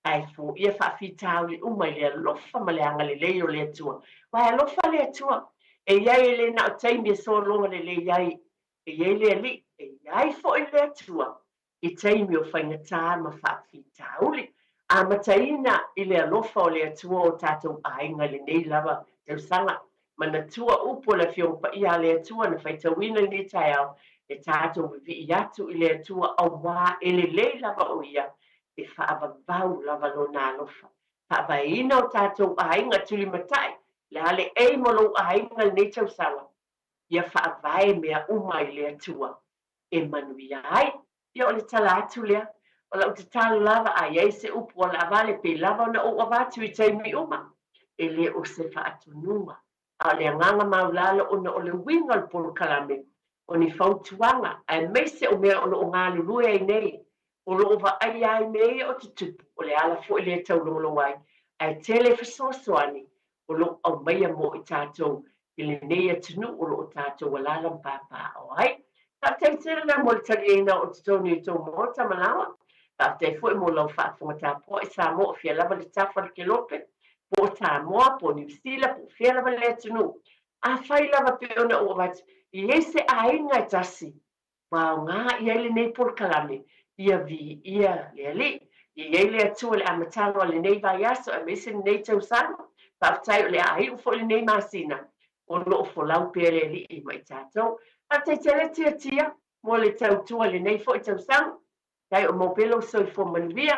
Ae foia faafitauli uma i le alofa ma le agalelei o le Atua. Aua e alofa le Atua. E i ai e le na o taimi e sologa lelei ai. E i ai le Alii, e i ai foi le Atua i taimi o faigata ma faafitauli. Amataina i le alofa o le Atua o tatou aiga i lenei lava tausaga. Manatua upu o le Afioga Paia a le Atua na faitauina i lenei taeao, e tatou vivii atu i le Atua auā e lelei lava o Ia, e faavavau lava Lona alofa. Faavaeina o tatou aiga tulimatai, le a le aim o lou aiga i lenei tausaga, ia faavae mea uma i le Atua e manuia ai. Ia o le tala atu lea. O lau tatalo lava a i ai se upu o laavale pe lava ona ou avatu i taimi uma, e le o se faatonuga, a o le agaga maulalo ona o le uiga o le polokalame, o ni fautuaga aemaise o mea o lo o galulue ai nei, o lo o vaaia ai mea ia o tutupu, o le ala foi lea e taulogologo ai, ae tele fesoasoani o lo o aumaia mo i tatou i lenei atunuu o lo o tatou alaala ma papaaao ai. Faafetai tele la mo le taliaina o totonu i tou maota ma laoa. Faafetai foi mo lau faafofoga tapuai Samoa o fea lava le tafa o le kelope, po o Samoa, po o Niu Sila, po o fea lava le atunuu. Afai lava pei ona ou avatu, i ai se aiga e tasi Ua aoga i ai lenei polokalame, ia viia le Alii. Ia i ai le Atua i le amataga o lenei vaiaso aemaise lenei tausaga. Faafetai o le a iu foi lenei masina o lo o folau pea le Alii ma i tatou. Faafetai tele Tiatia mo le tautua i lenei foi tausaga. Tai o mau pea lou soifua manuia,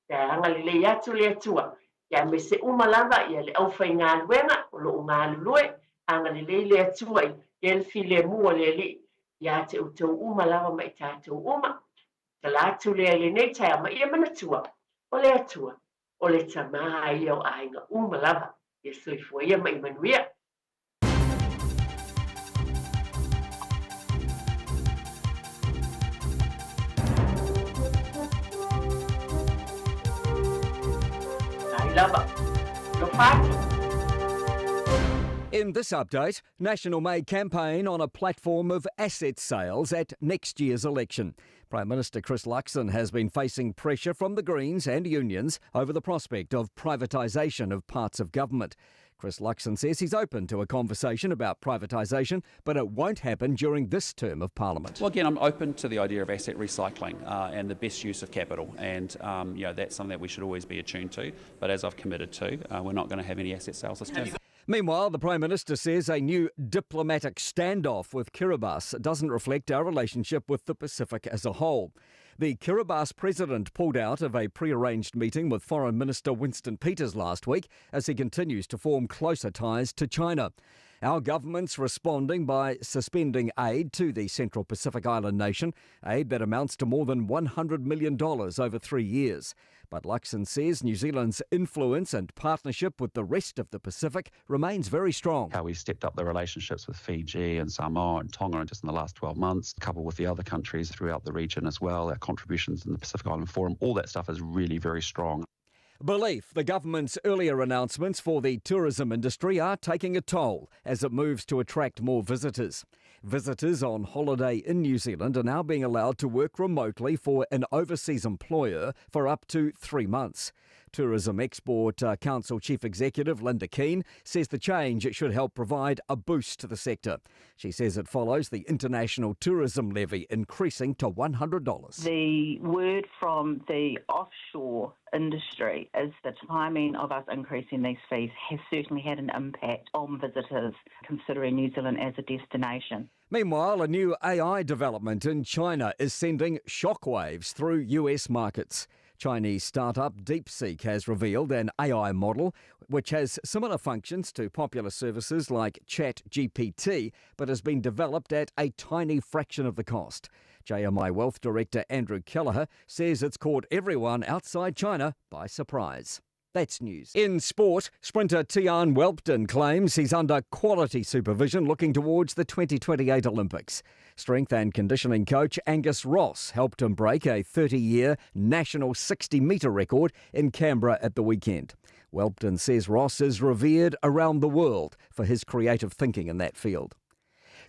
pe agalelei atu le Atua, ia aemaise uma lava ia le aufaigaluega o lo o galulue, agalelei le Atua i le filemu o le Alii ia te outou uma lava ma i tatou uma. Tala atu lea i lenei taeao ma ia manatua, o le Atua, o le Tama ia o aiga uma lava, ia soifua ia ma ia manuia. In this update, National may campaign on a platform of asset sales at next year's election. Prime Minister Chris Luxon has been facing pressure from the Greens and unions over the prospect of privatisation of parts of government. Chris Luxon says he's open to a conversation about privatisation, but it won't happen during this term of Parliament. Well, again, I'm open to the idea of asset recycling uh, and the best use of capital, and um, you know, that's something that we should always be attuned to. But as I've committed to, uh, we're not going to have any asset sales this term. Meanwhile, the Prime Minister says a new diplomatic standoff with Kiribati doesn't reflect our relationship with the Pacific as a whole. The Kiribati president pulled out of a prearranged meeting with Foreign Minister Winston Peters last week as he continues to form closer ties to China. Our government's responding by suspending aid to the Central Pacific Island nation, aid that amounts to more than $100 million over three years. But Luxon says New Zealand's influence and partnership with the rest of the Pacific remains very strong. How we stepped up the relationships with Fiji and Samoa and Tonga just in the last 12 months, coupled with the other countries throughout the region as well, our contributions in the Pacific Island Forum, all that stuff is really very strong. Belief the government's earlier announcements for the tourism industry are taking a toll as it moves to attract more visitors. Visitors on holiday in New Zealand are now being allowed to work remotely for an overseas employer for up to three months. Tourism Export uh, Council Chief Executive Linda Keane says the change should help provide a boost to the sector. She says it follows the international tourism levy increasing to $100. The word from the offshore industry is the timing of us increasing these fees has certainly had an impact on visitors considering New Zealand as a destination. Meanwhile, a new AI development in China is sending shockwaves through US markets. Chinese startup DeepSeek has revealed an AI model which has similar functions to popular services like ChatGPT, but has been developed at a tiny fraction of the cost. JMI Wealth Director Andrew Kelleher says it's caught everyone outside China by surprise. That's news. In sport, sprinter Tiaan Whelpton claims he's under quality supervision looking towards the 2028 Olympics. Strength and conditioning coach Angus Ross helped him break a 30 year national 60 metre record in Canberra at the weekend. Whelpton says Ross is revered around the world for his creative thinking in that field.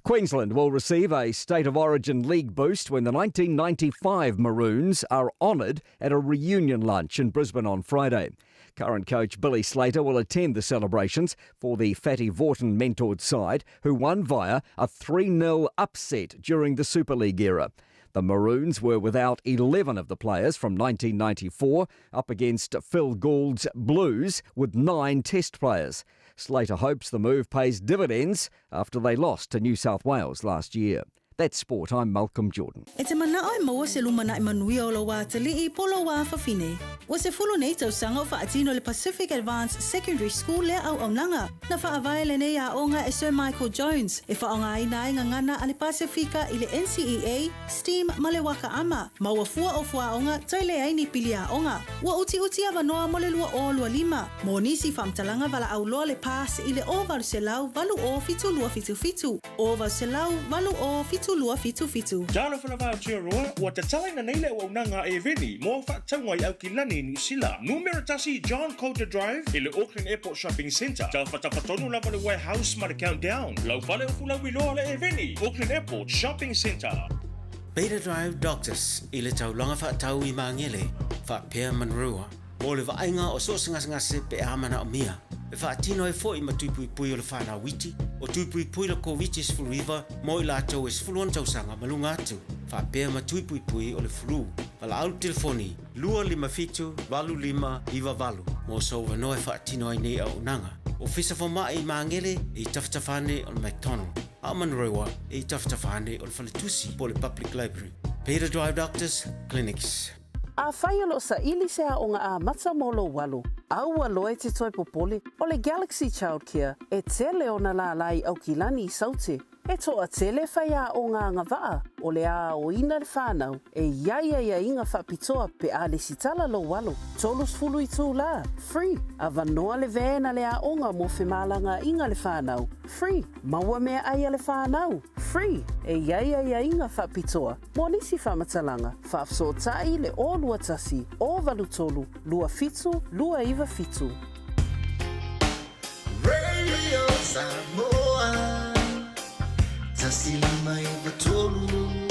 Queensland will receive a State of Origin League boost when the 1995 Maroons are honoured at a reunion lunch in Brisbane on Friday. Current coach Billy Slater will attend the celebrations for the Fatty Vautin mentored side, who won via a 3 0 upset during the Super League era. The Maroons were without 11 of the players from 1994, up against Phil Gould's Blues with nine test players. Slater hopes the move pays dividends after they lost to New South Wales last year. That's sport. I'm Malcolm Jordan. E te mana'o e maua se lumana'i manuia o lou atalii po o lou afafine. Ua sefulu nei tausaga o fa'atino le Pacific Advanced Secondary School lea auaunaga. Na fa'avae lenei aoga e Sir Michael Jones e fa'aogaina ai gagana a le Pasefika i le NCEA, STEAM ma le Waka Ama, ma ua fua o fuaoga toe leai ni pili aoga. Ua utiuti avanoa mo le 2025. Mo nisi faamatalaga valaau loa le PASS i le 0800 80 7277, 0800 80 7277. Talofa lava Aotearoa, ua tatalaina nei le auaunaga a Airveni mo faatauga i Aukilani, Niu Sila. Numera tasi John Coulter Drive i le Auckland Airport Shopping Centre. Tafatafa tonu lava le Warehouse ma le Countdown. Lau fale o fulauiloa le Airveni, Auckland Airport Shopping Centre. Beta Drive Doctors i le taulaga faatau i Magele, faapea Manurewa, mo le vaaiga o so o se gasegase pe a manaomia. E faatino ai foi ma tui puipui o le fanau iti, o tui puipui le Koviti-19 mo i latou e 16 tausaga ma luga atu, faapea ma tui puipui o le flu. Valaau le telefoni 257 8598 mo sou avanoa e faatino ai nei auaunaga. Ofisa Fomai i Magele e i tafatafa ane o le McDonald, a o Manurewa e i tafatafa ane o le Faletusi po o le Public Library. Beta Drive Doctors Clinics. Afai o lo o saili se aoga amata mo lou alo, aua loa e te toe popole, o le Galaxy Childcare e tele ona lālā i Aukilani i Saute. E toatele faiaoga agavaa o le a aoina le fanau e i ai aiaiga faapitoa pe a lesitala lou alo. 30 itulā, free, avanoa le van a le aoga mo femalagaaiga le fanau, free, maua meaai a le fanau, free, e i ai aiaiga faapitoa mo nisi faamatalaga, faafesootai le 021 083 27 297. Radio Samoa 153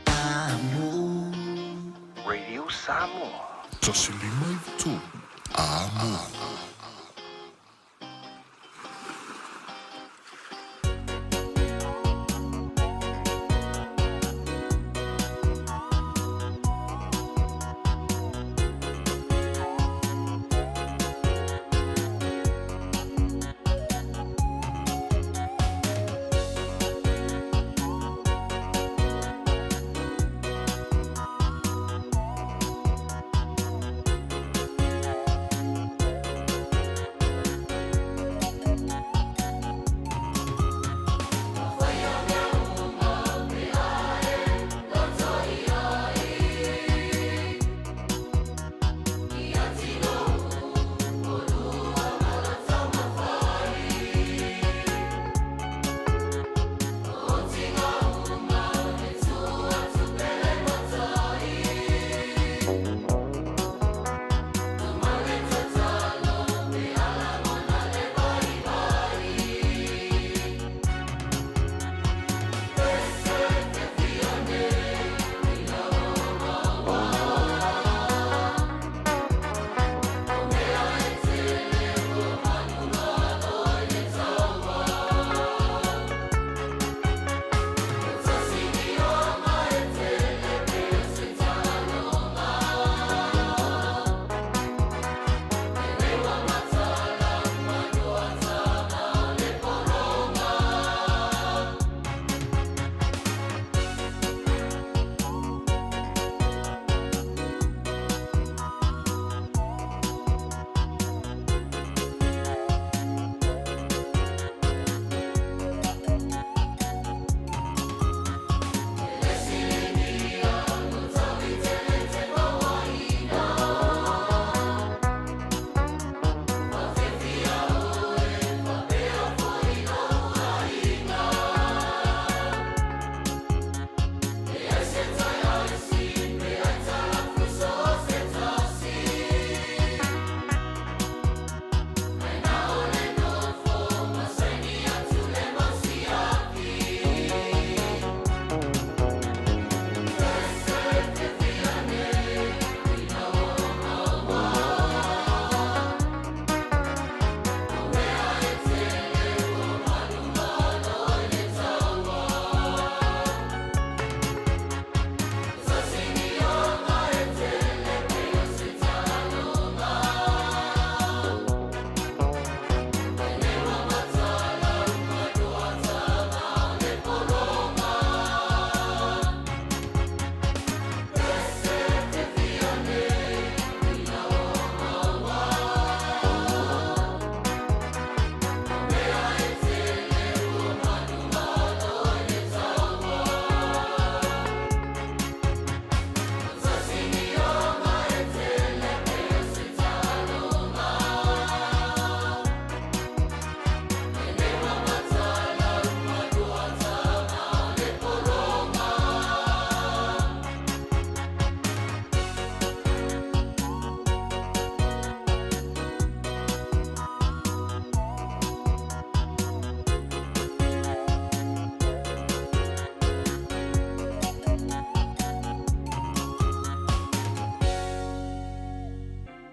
Amo. Radio Samoa. 153 Amo.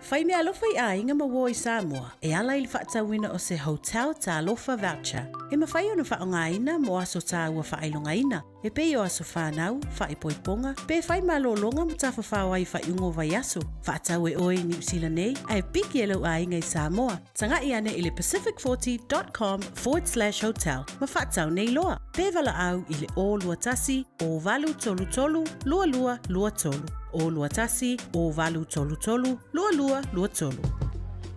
Fai meaalofa i aiga ma uo i Samoa e ala i le faatauina o se Hotel Talofa Voucher e mafai ona faaaogaina mo aso taua faailogaina e pei o aso fanau, faaipoipoga, pe fai malologa ma tafafao ai i faaiuga o vaiaso. Faatau e oe i Niu Sila nei ae piki e lou aiga i Samoa. Taga'i ane i le pacific40 dot com forward slash hotel ma faatau nei loa. Pe valaau i le 021 0833 2223. 021 0833 2223.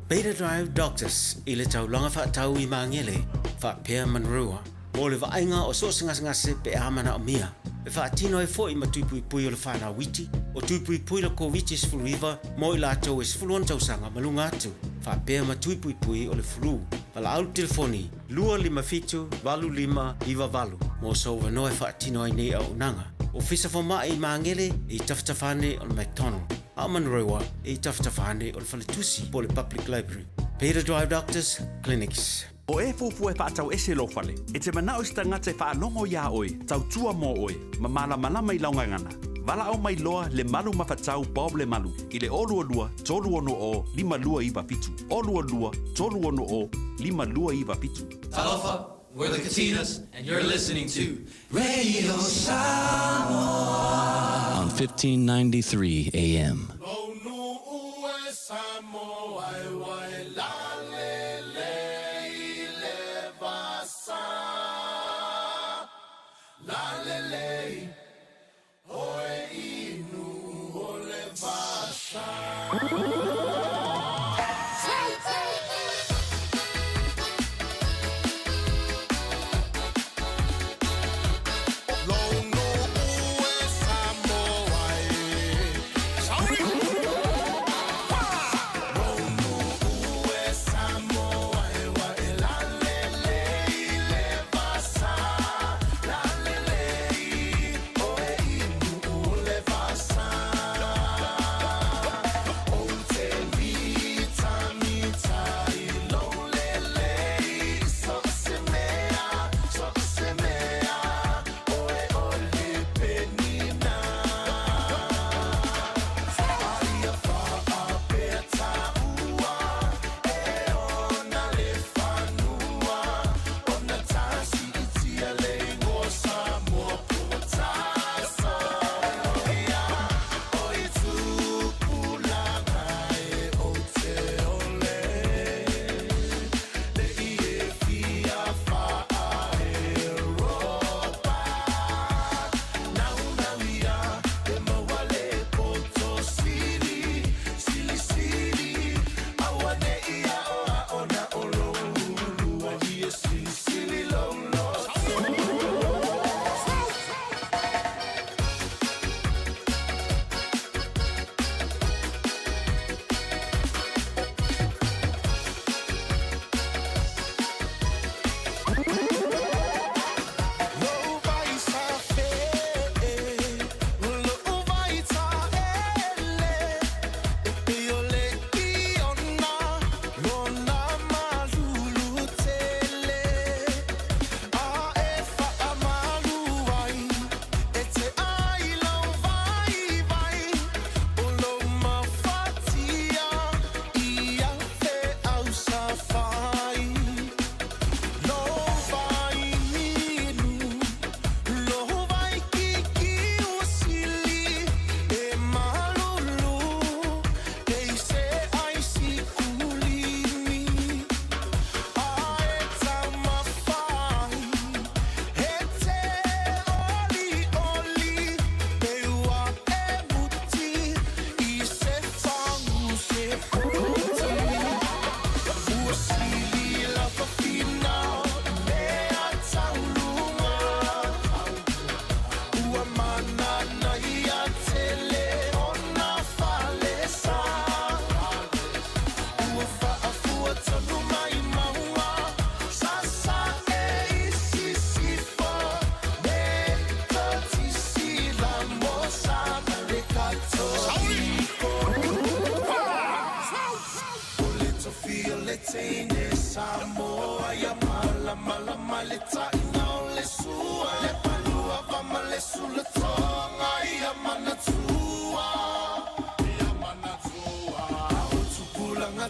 Beta Drive Doctors i le taulaga faatau i Magele, faapea Manurewa, mo le vaaiga o so o se gasegase pe a manaomia. E faatino ai foi ma tui puipui o le whanau iti, o tui puipui le Koviti-19 mo i latou e 16 tausaga ma luga atu, faapea ma tui puipui o le flu. Valaau le telefoni 257 8598 mo sou avanoa e faatino ai nei auaunaga. Ofisa Fomai i Magele i tafatafa ane o le McDonald, a o Manurewa i tafatafa ane o le Faletusi po o le Public Library. Beta Drive Doctors Clinics. O e fuafua e faatau ese lou fale, e te manao i se tagata e faalogo iā oe, tautua mō oe, ma malamalama i lau gagana. Valaau mai loa Lemalu Mafatau Bob Lemalu i le 022 360 5297, 022 360 5297. Talofa, we're the Katinas and you're listening to Radio Samoa on 1593 AM.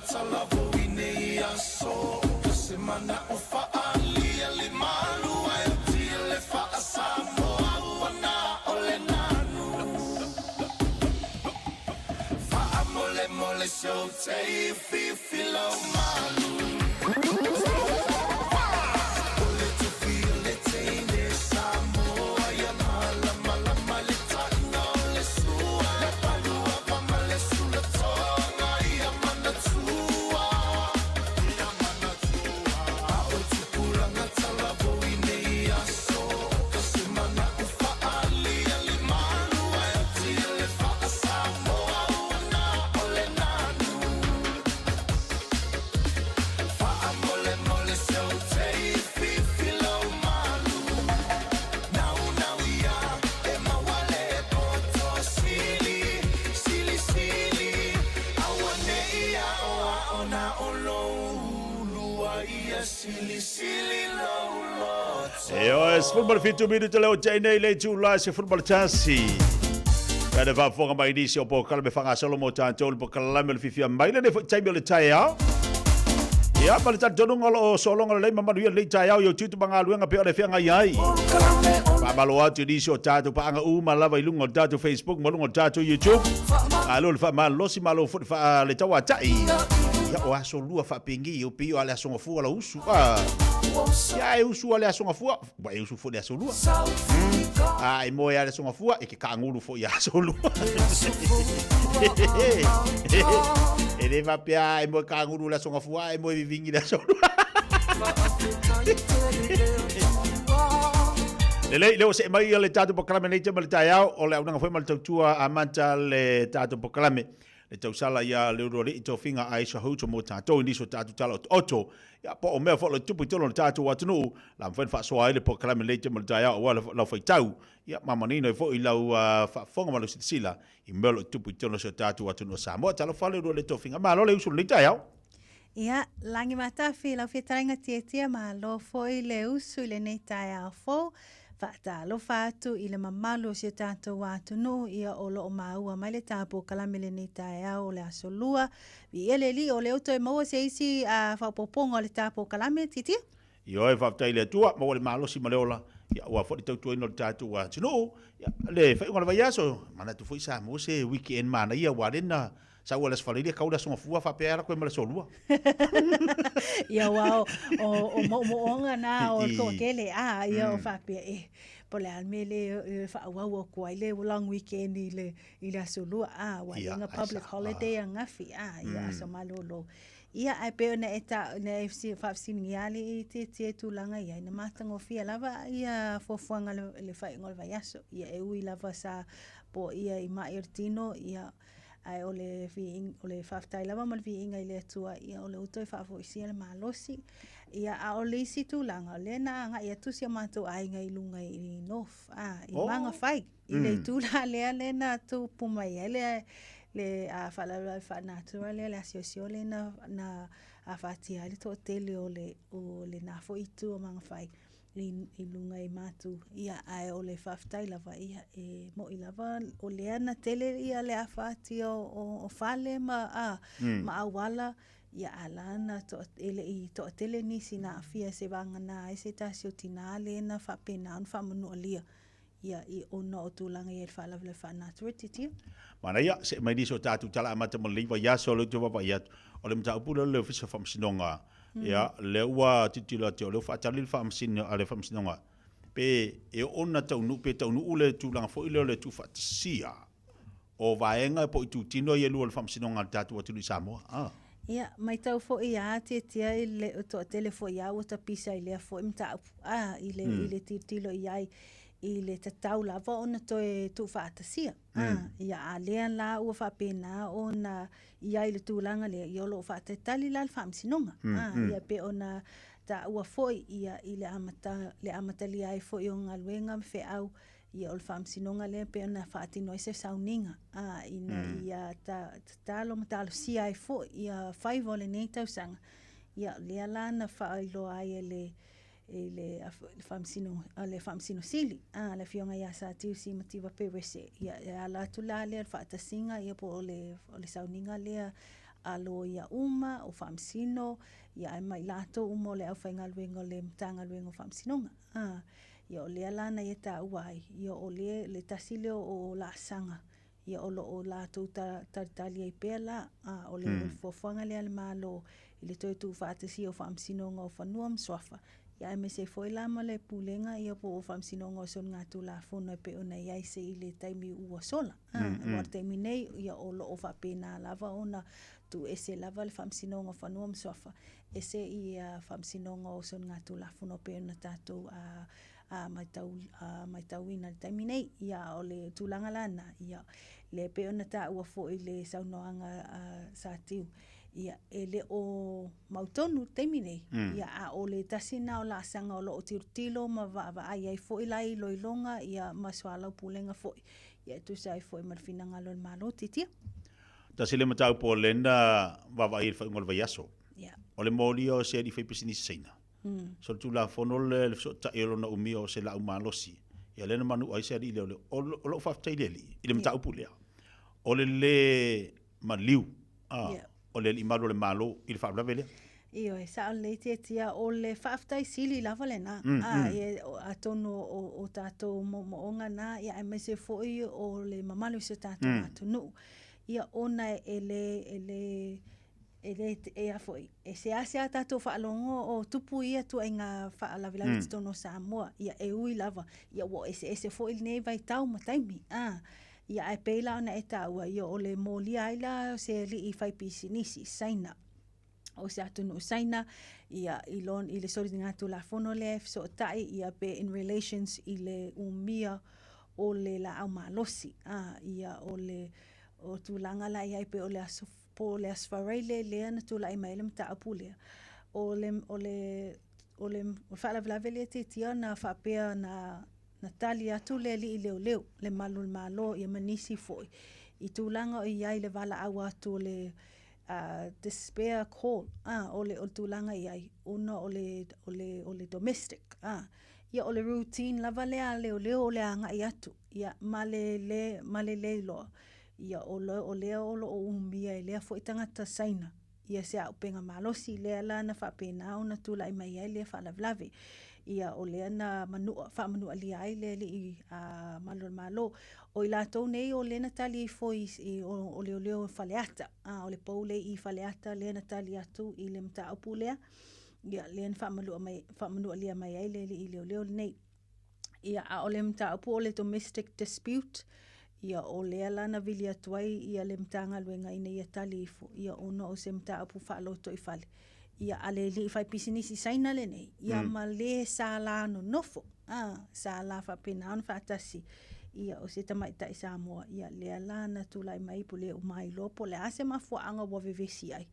talavou i nei aso ʻO ka se manaʻo faʻaliali malu ae oti le faa-Samoa ua na ʻole nanu Faamolemole se ou tei fifi lau malu O le tufi o le teine Samoa ia malamalama le taina o le sua Le paluava ma le sulatoga ia manatua Ia manatua A o tupulaga talavou i nei aso O ka se manaʻo faaliali malu ae oti le faa-Samoa ua na ʻole nanu Faamolemole se ou tei fifi lau malu Naunau ia e maua le poto sili Silisili auaneʻi aʻoaʻo na o lou ulua ia Silisili lou loto. Ioe, 17 minute le o te nei le itula e 11. Pea le faafofoga mai nisi o polokalame faagasolo mo tatou le polokalame o le fiafia mai lenei foi taimi o le taeao. Ia, ma le talitonuga o lo o sologa lelei ma manuia lenei taeao i ou tiute ma galuega pei ona e feagai ai. Faamalo atu i nisi o tatou paaga uma lava i luga o le tatou Facebook ma luga o le tatou YouTube. Malo le faamalolosi, malo foi le faa le tauatai. Ia, o aso lua faapengei, o pei o a le aso gafua lau usu. Ah. Ia, e usu a le aso gafua. Ua e usu foi le aso lua. A e moe a le aso gafua, e ke kaagulu foi ia aso lua. E le faapea e moe kaagulu le aso gafua, e moe vivingi le aso lua. Lelei, lea ua see mai le tatou polokalame nei te ma le taeao, o le auaunaga foi ma le tautua amata le tatou polokalame. Le tausala ia le ulualii tofiga Aisha Houto mo tatou i nisi o tatou tala otooto. Ia, po o mea foi o lo o tupu i totonu o le tatou atunuu, la mafai ona faasoa ai le polokalame lenei te ma le taeao aua lau faitau, ia, ma manino ai foi i lau faafofoga ma lau silasila i mea o lo o tupu i totonu o si o tatou atunuu o Samoa. Talofa le ulualii tofiga. Malo le usu i lenei taeao. Ia, Lagi Matafi, lau fetalaiga tietie, malo foi le usu i lenei taeao fou. Faatalofa atu i le mamalu o si o tatou atunuu, ia o lo o maua mai le ta polokalame i lenei taeao o le Aso Lua. Viia le Alii, o lea ua toe maua se isi faaopoopoga o le ta polokalame, Tietie. Ioe, faafetai i le Atua, maua le malosi ma le ola, ia aua foi le tautuaina o le tatou atunuu. Ia, le faaiuga o le vaiaso, manatu foi sa maua se weekend manaia aua lea na sau ai le Aso Faraile kau le Aso Gafua faapea e ala koe ma le Aso Lua. Ia aua o, o, o moomooga na o le toatele, a, ia o faapea, e, po o le a le mea lea e faaauau atu ai le long weekend i le, i le Aso Lua, a, ua Ia, lenga ai public sa, holiday angafi, a, ia aso malolo. Ia, ae pei ona e ta, na e faafesiligia le i tietie tulaga i ai, na matagofie lava ia fuafuaga le, le faaiuga o le vaiaso. Ia, e ui lava sa po ia i mai o le tino, ia, ae o le viiga, o le faafetai lava ma le viiga i le Atua, ia, o lea ua toe faafoisia le malosi. Ia, a o le isi tulaga, o lea na agai atu si o matou aiga i luga i North, a, i Magafai. I le itula lea lea na tupu mai ai le le a faalavelave faalenatura lea, le asiosio lea na na afatia ai le toatele o le o lena foi itu o Magafai i i luga i Matu. Ia, ae o le faafetai lava, ia, e mo'i lava o lea na tele ia le afatia o o fale ma a ma auala, ia, a la na toa, e le i toatele nisi na aafia seivagana ai se tasi o tinā lea na faapena ona faamanualia Ia, i ona o tulaga i ai le faalavelave faalenatura, titio. Manaia, see mai nisi o tatou tala amata mo lenei vaiaso lea ou te vaavaai atu, o le mataupu lea o le Ofisa o Faamasinoga, ia, lea ua tilotilo atu, o lea ua faatali le Faamasino, a le Faamasinoga, pe e oo ona taunuu, pe taunuu le tulaga foi lea o le tuufaatasia o vaega po o itutino ia e lua o le Faamasinoga a le tatou atunuu i Samoa. Ah. Ia, matau foi a tietia i le toatele foi a ua tapisa i lea foi mataupu, a, i le, i le tilotilo i ai i le tatau lava ona toe tuufaatasia. A, ia, a lea la ua faapena ona i ai le tulaga lea, ia o lo o faatalitali la le Faamasinoga. A, ia pei ona taua foi ia i le amata, le amatalia ai foi o galuega ma feau Ia, o le faamasinoga lea pei ona faatino ai se sauniga, a, ina ia tatalo ma talosia ai foi ia faiva o lenei tausaga. Ia, o lea la na faailoa ai e le i le faamasino, le faamasino sili, a, le afioga ia Satiusi Mativa Perese. Ia, e ala atu la lea le faatasiga, ia po o le, o le sauniga lea. a loia uma, o faamasino, ia ae ma i latou uma o le aufaigaluega o le Matagaluega o Faamasinoga. A, ia o lea la na ia taua ai, ia o le, le tasi lea o laasaga, ia o lo o latou ta, talitali ai pea la, a, o le, mm. o le fuafuaga lea a le Malo i le toe tuufaatasia o Faamasinoga o Fanua ma Suafa, ia aemaise ai foi la ma le Pulega ia po o Faamasinoga o Soligatulafono e pei ona i ai se i le taimi ua sola. A, mm, mm. le taimi nei, ia o lo o faapena lava ona tuuese lava le Faamasinoga o Fanua ma Suafa, ese ia Faamasinoga o Soligatulafono e pei ona tatou a, a matau, a matauina i le taimi nei. Ia, o le tulaga la na, ia, le pei ona taua foi i le saunoaga a Satiu, ia, e le o mautonu i le taimi nei. Mm. Ia, a o le tasi na o laasaga o lo o tilotilo ma vaavaai ai foi la i iloiloga, ia, ma soalaupulega foi, ia, e tusa ai foi ma le finagalo o le Malo, titia. Tasi le mataupu o lena vaavaai i le faaiuga o le vaiaso. Yeah. O le molia o se alii faipisinisi Saina. Mm. So le tulafono le, le fesootai o lona umia o se laau malosi. Ia lea na manua ai se alii leoleo. O, o lou faafetai i le alii, i le mataupu lea. O le lē maliu ah, yeah. o le alii malu o le Malo i le faalavelave lea. Ioe, sao lelei Tiatia, o le faafetai sili lava lena. Mm, a, mm. E, atonu o, o tatou moomooga na, ia aemaise foi o le mamalu o si o tatou mm. atunuu. Ia ona e le, e le, e le, e a foi, e seasea a tatou faalogo o tupu ia tuaiga faalavelave mm. totonu o Samoa, ia e ui lava, ia ua eseese foi lenei vaitau ma taimi. A, ia ae pei la ona e taua, ia o le molia ai la o se alii fai pisinisi, Saina o se atunuu Saina, ia i, lon, i le soligatulafono lea e fesootai ia pe in relations i le umia o le laau malosi. A, ia o le o tulaga la i ai pe o le aso po o le Aso Faraile lea na tulai mai ai le mataupu lea. O le, o le, o le, o le faalavelave lea Tiatia na faapea na, na tali atu le alii leoleo, le malu o le Malo ia ma nisi foi i tulaga o i ai le valaau atu o le uh, despair call, ah, o le, o le tulaga i ai, ona o le, o le, o le domestic, ah, ia o le routine lava lea a leoleo o le agai atu, ia ma le le, ma le le iloa, ia o, le, o lea o lo o umia e lea foi tagata Saina, ia se auupega malosi, lea la na faapena ona tulai mai ai lea faalavelave. Ia o lea na manua, faamanualia ai le alii a Malu o le Malo. O i latou nei o lea na tali ifo i, i o, o leoleo i Faleata, a, o le pou lea i Faleata lea na tali atu i le mataupu lea, ia lea na faamalua mai, faamanualia mai ai le alii leoleo lenei. Ia, a o le mataupu o le domestic dispute, ia o lea la na vili atu ai ia le Matagaluega ina ia tali ifo, ia ona o se mataupu faalotoifale. Ia a le alii faipisinisi Saina lenei, ia mm. ma le sa la nonofo, a, sa la faapena ona faatasi, ia o se tamaitai Samoa, ia lea la na tulai mai po le uma iloa po o le a se mafuaaga ua vevesi ai.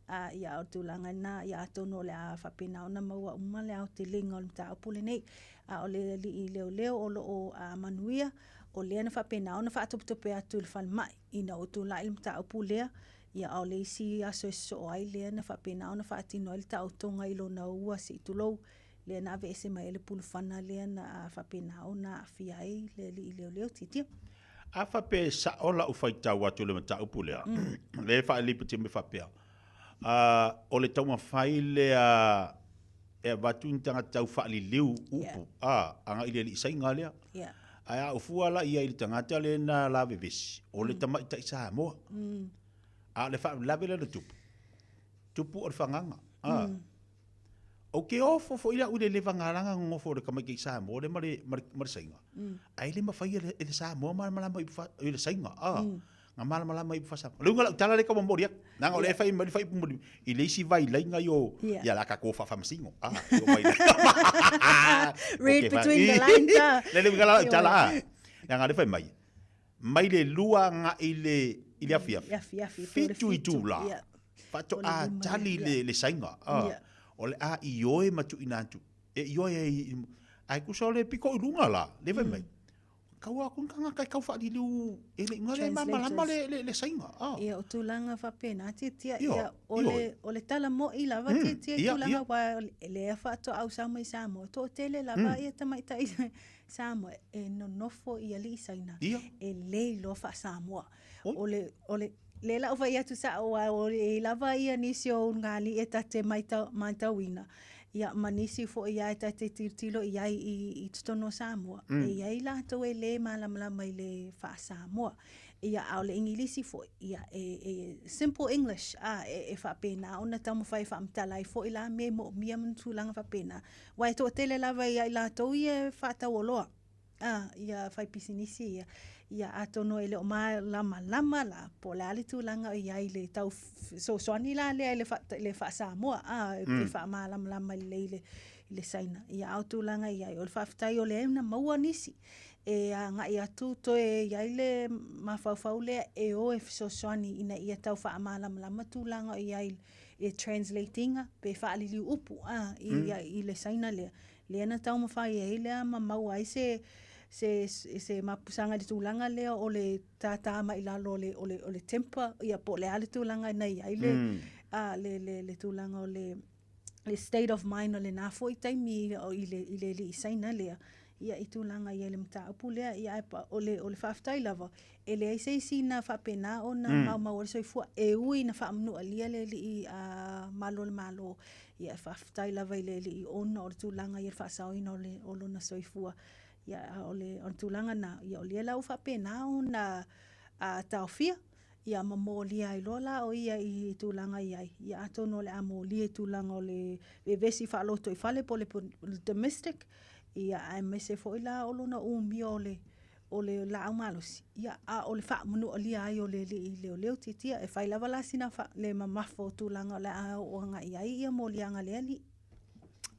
A, ia, o le tulaga lena, ia, atonu o le a faapena ona maua uma le aotelega o le mataupu lenei. A o le alii leoleo o lo o a, manuia, o lea na faapena ona faatopetope atu i le falemai ina ua tulai le mataupu lea, ia, a o le isi aso e sosoo ai lea na faapena ona faatino ai le taotoga i lona ua se i tulou, lea na aveese mai ai le pulufana lea na faapena ona aafia ai le alii leoleo Titia. A faapea e sao lau faitau atu i le mataupu lea, mm. lea e faalipoti mai faapea, uh, o le taumafai lea e avatu ni tagata tau faaliliu upu, yeah. a, agai i le alii Saina lea. Yeah. Ae a ufua la ia i le tagata lea na lavevesi, o le mm. tamaitai Samoa. Mm. A o le faalavelave lea na tupu, tupu o le fagaga. A. Mm. Ou te ofo foi au i le le vagalaga nonofo o le tamaiti Samoa lea ma le, ma le, ma le Saina. Mm. Ae le mafai e le, e le Samoa malamalama i i le Saina. Ah, mm. Nga malamalama i fa Samoa. Le uiga lau tala le ka momoli atu. Nanga o le fai mai fai momoli i le isi vailaiga i o yeah. ia la ka ko faamasino. Ah, i o vailaiga. Read okay, between the lines. Ah. Le le uiga lau tala. Ah. Nanga le fai mai. Mai le lua agai le i le afiafi. Afiafi. Fitu itula. Yeah. Faatoa tali le, le saiga. Ah. Yeah. O le a ioe ma tuuina atu. E ioe ai, ae tusa o le pito i luga la, le fai mai. Kau a kun kanga kai kau whaaliliu e le inga le mamalama le, le, le sainga. Ah. Ia, o tulaga faapena, tiatia, ia, o le, o le tala mo'i lava, tiatia i tulaga, aua lea faatoa ausa mai Samoa, toatele lava ia tamaitai Samoa e nonofo i alii Saina, e le iloa faa-Samoa. O le, o le, lea la ou fai atu sa'o aua o le lava ia nisi o ulugalii e ta te matauina, ia ma nisi foi lava e ta te tilotilo i ai i totonu o Samoa, e i ai latou e le malamalama i le faa-Samoa. Ia, a o le Igilisi foi, ia, e, e simple English, a, e, e faapena ona taumafai e faamatala ai foi la mea e moomia ma tulaga faapena. Aua e toatele lava ia i latou ia e faatauoloa. A, ia faipisinisi ia, ia atonu e le o malamalama la, po o le a le tulaga o i ai le tau fesoasoani la lea i le, fa, le faa-Samoa, a, e, mm. e faamalamalama lelei le, i le Saina. Ia, a o tulaga i ai, o le faafetai o lea na maua nisi e agai atu toe i ai le mafaufau lea e o e fesoasoani ina ia tau faamalamalama tulaga o i ai i le translate ina pe faaliliu upu a, i, mm. i, i le Saina lea. Lea na taumafai ai lea ma maua ai se, se, se mapusaga i le tulaga lea o le tātā mai i lalo o le, o le, o le temper, ia po o le a le tulaga na i ai le, mm. a, le, le, le tulaga o le, le state of mind o lena foi taimi o i le, i le alii Saina lea, ia i tulaga i ai le mataupu lea, ia ae pa, o le, o le faafetai lava, e leai se isi na faapena ona mm. maumau ai le soifua, e ui na faamanualia le alii a Malo o le Malo, Ia, e faafetai lava i le Alii ona o le tulaga ia le faasaoina o, le, o lona soifua. Ia, a o le, o le tulaga na, ia o lea la ua faapena ona a, taofia, ia ma molia ai loa la o ia i tulaga i ai. Ia atonu o le a molia i tulaga o le vevesi faaloto i fale po o le, le domestic, ia aemaise foi la o lona umia o le, o le laau malosi, ia, a o le faamanualia ai o le alii leoleo tiatia, e fai lava la sina fa, le mamafa o tulaga o le a oo agai ai ia moliaga a le alii.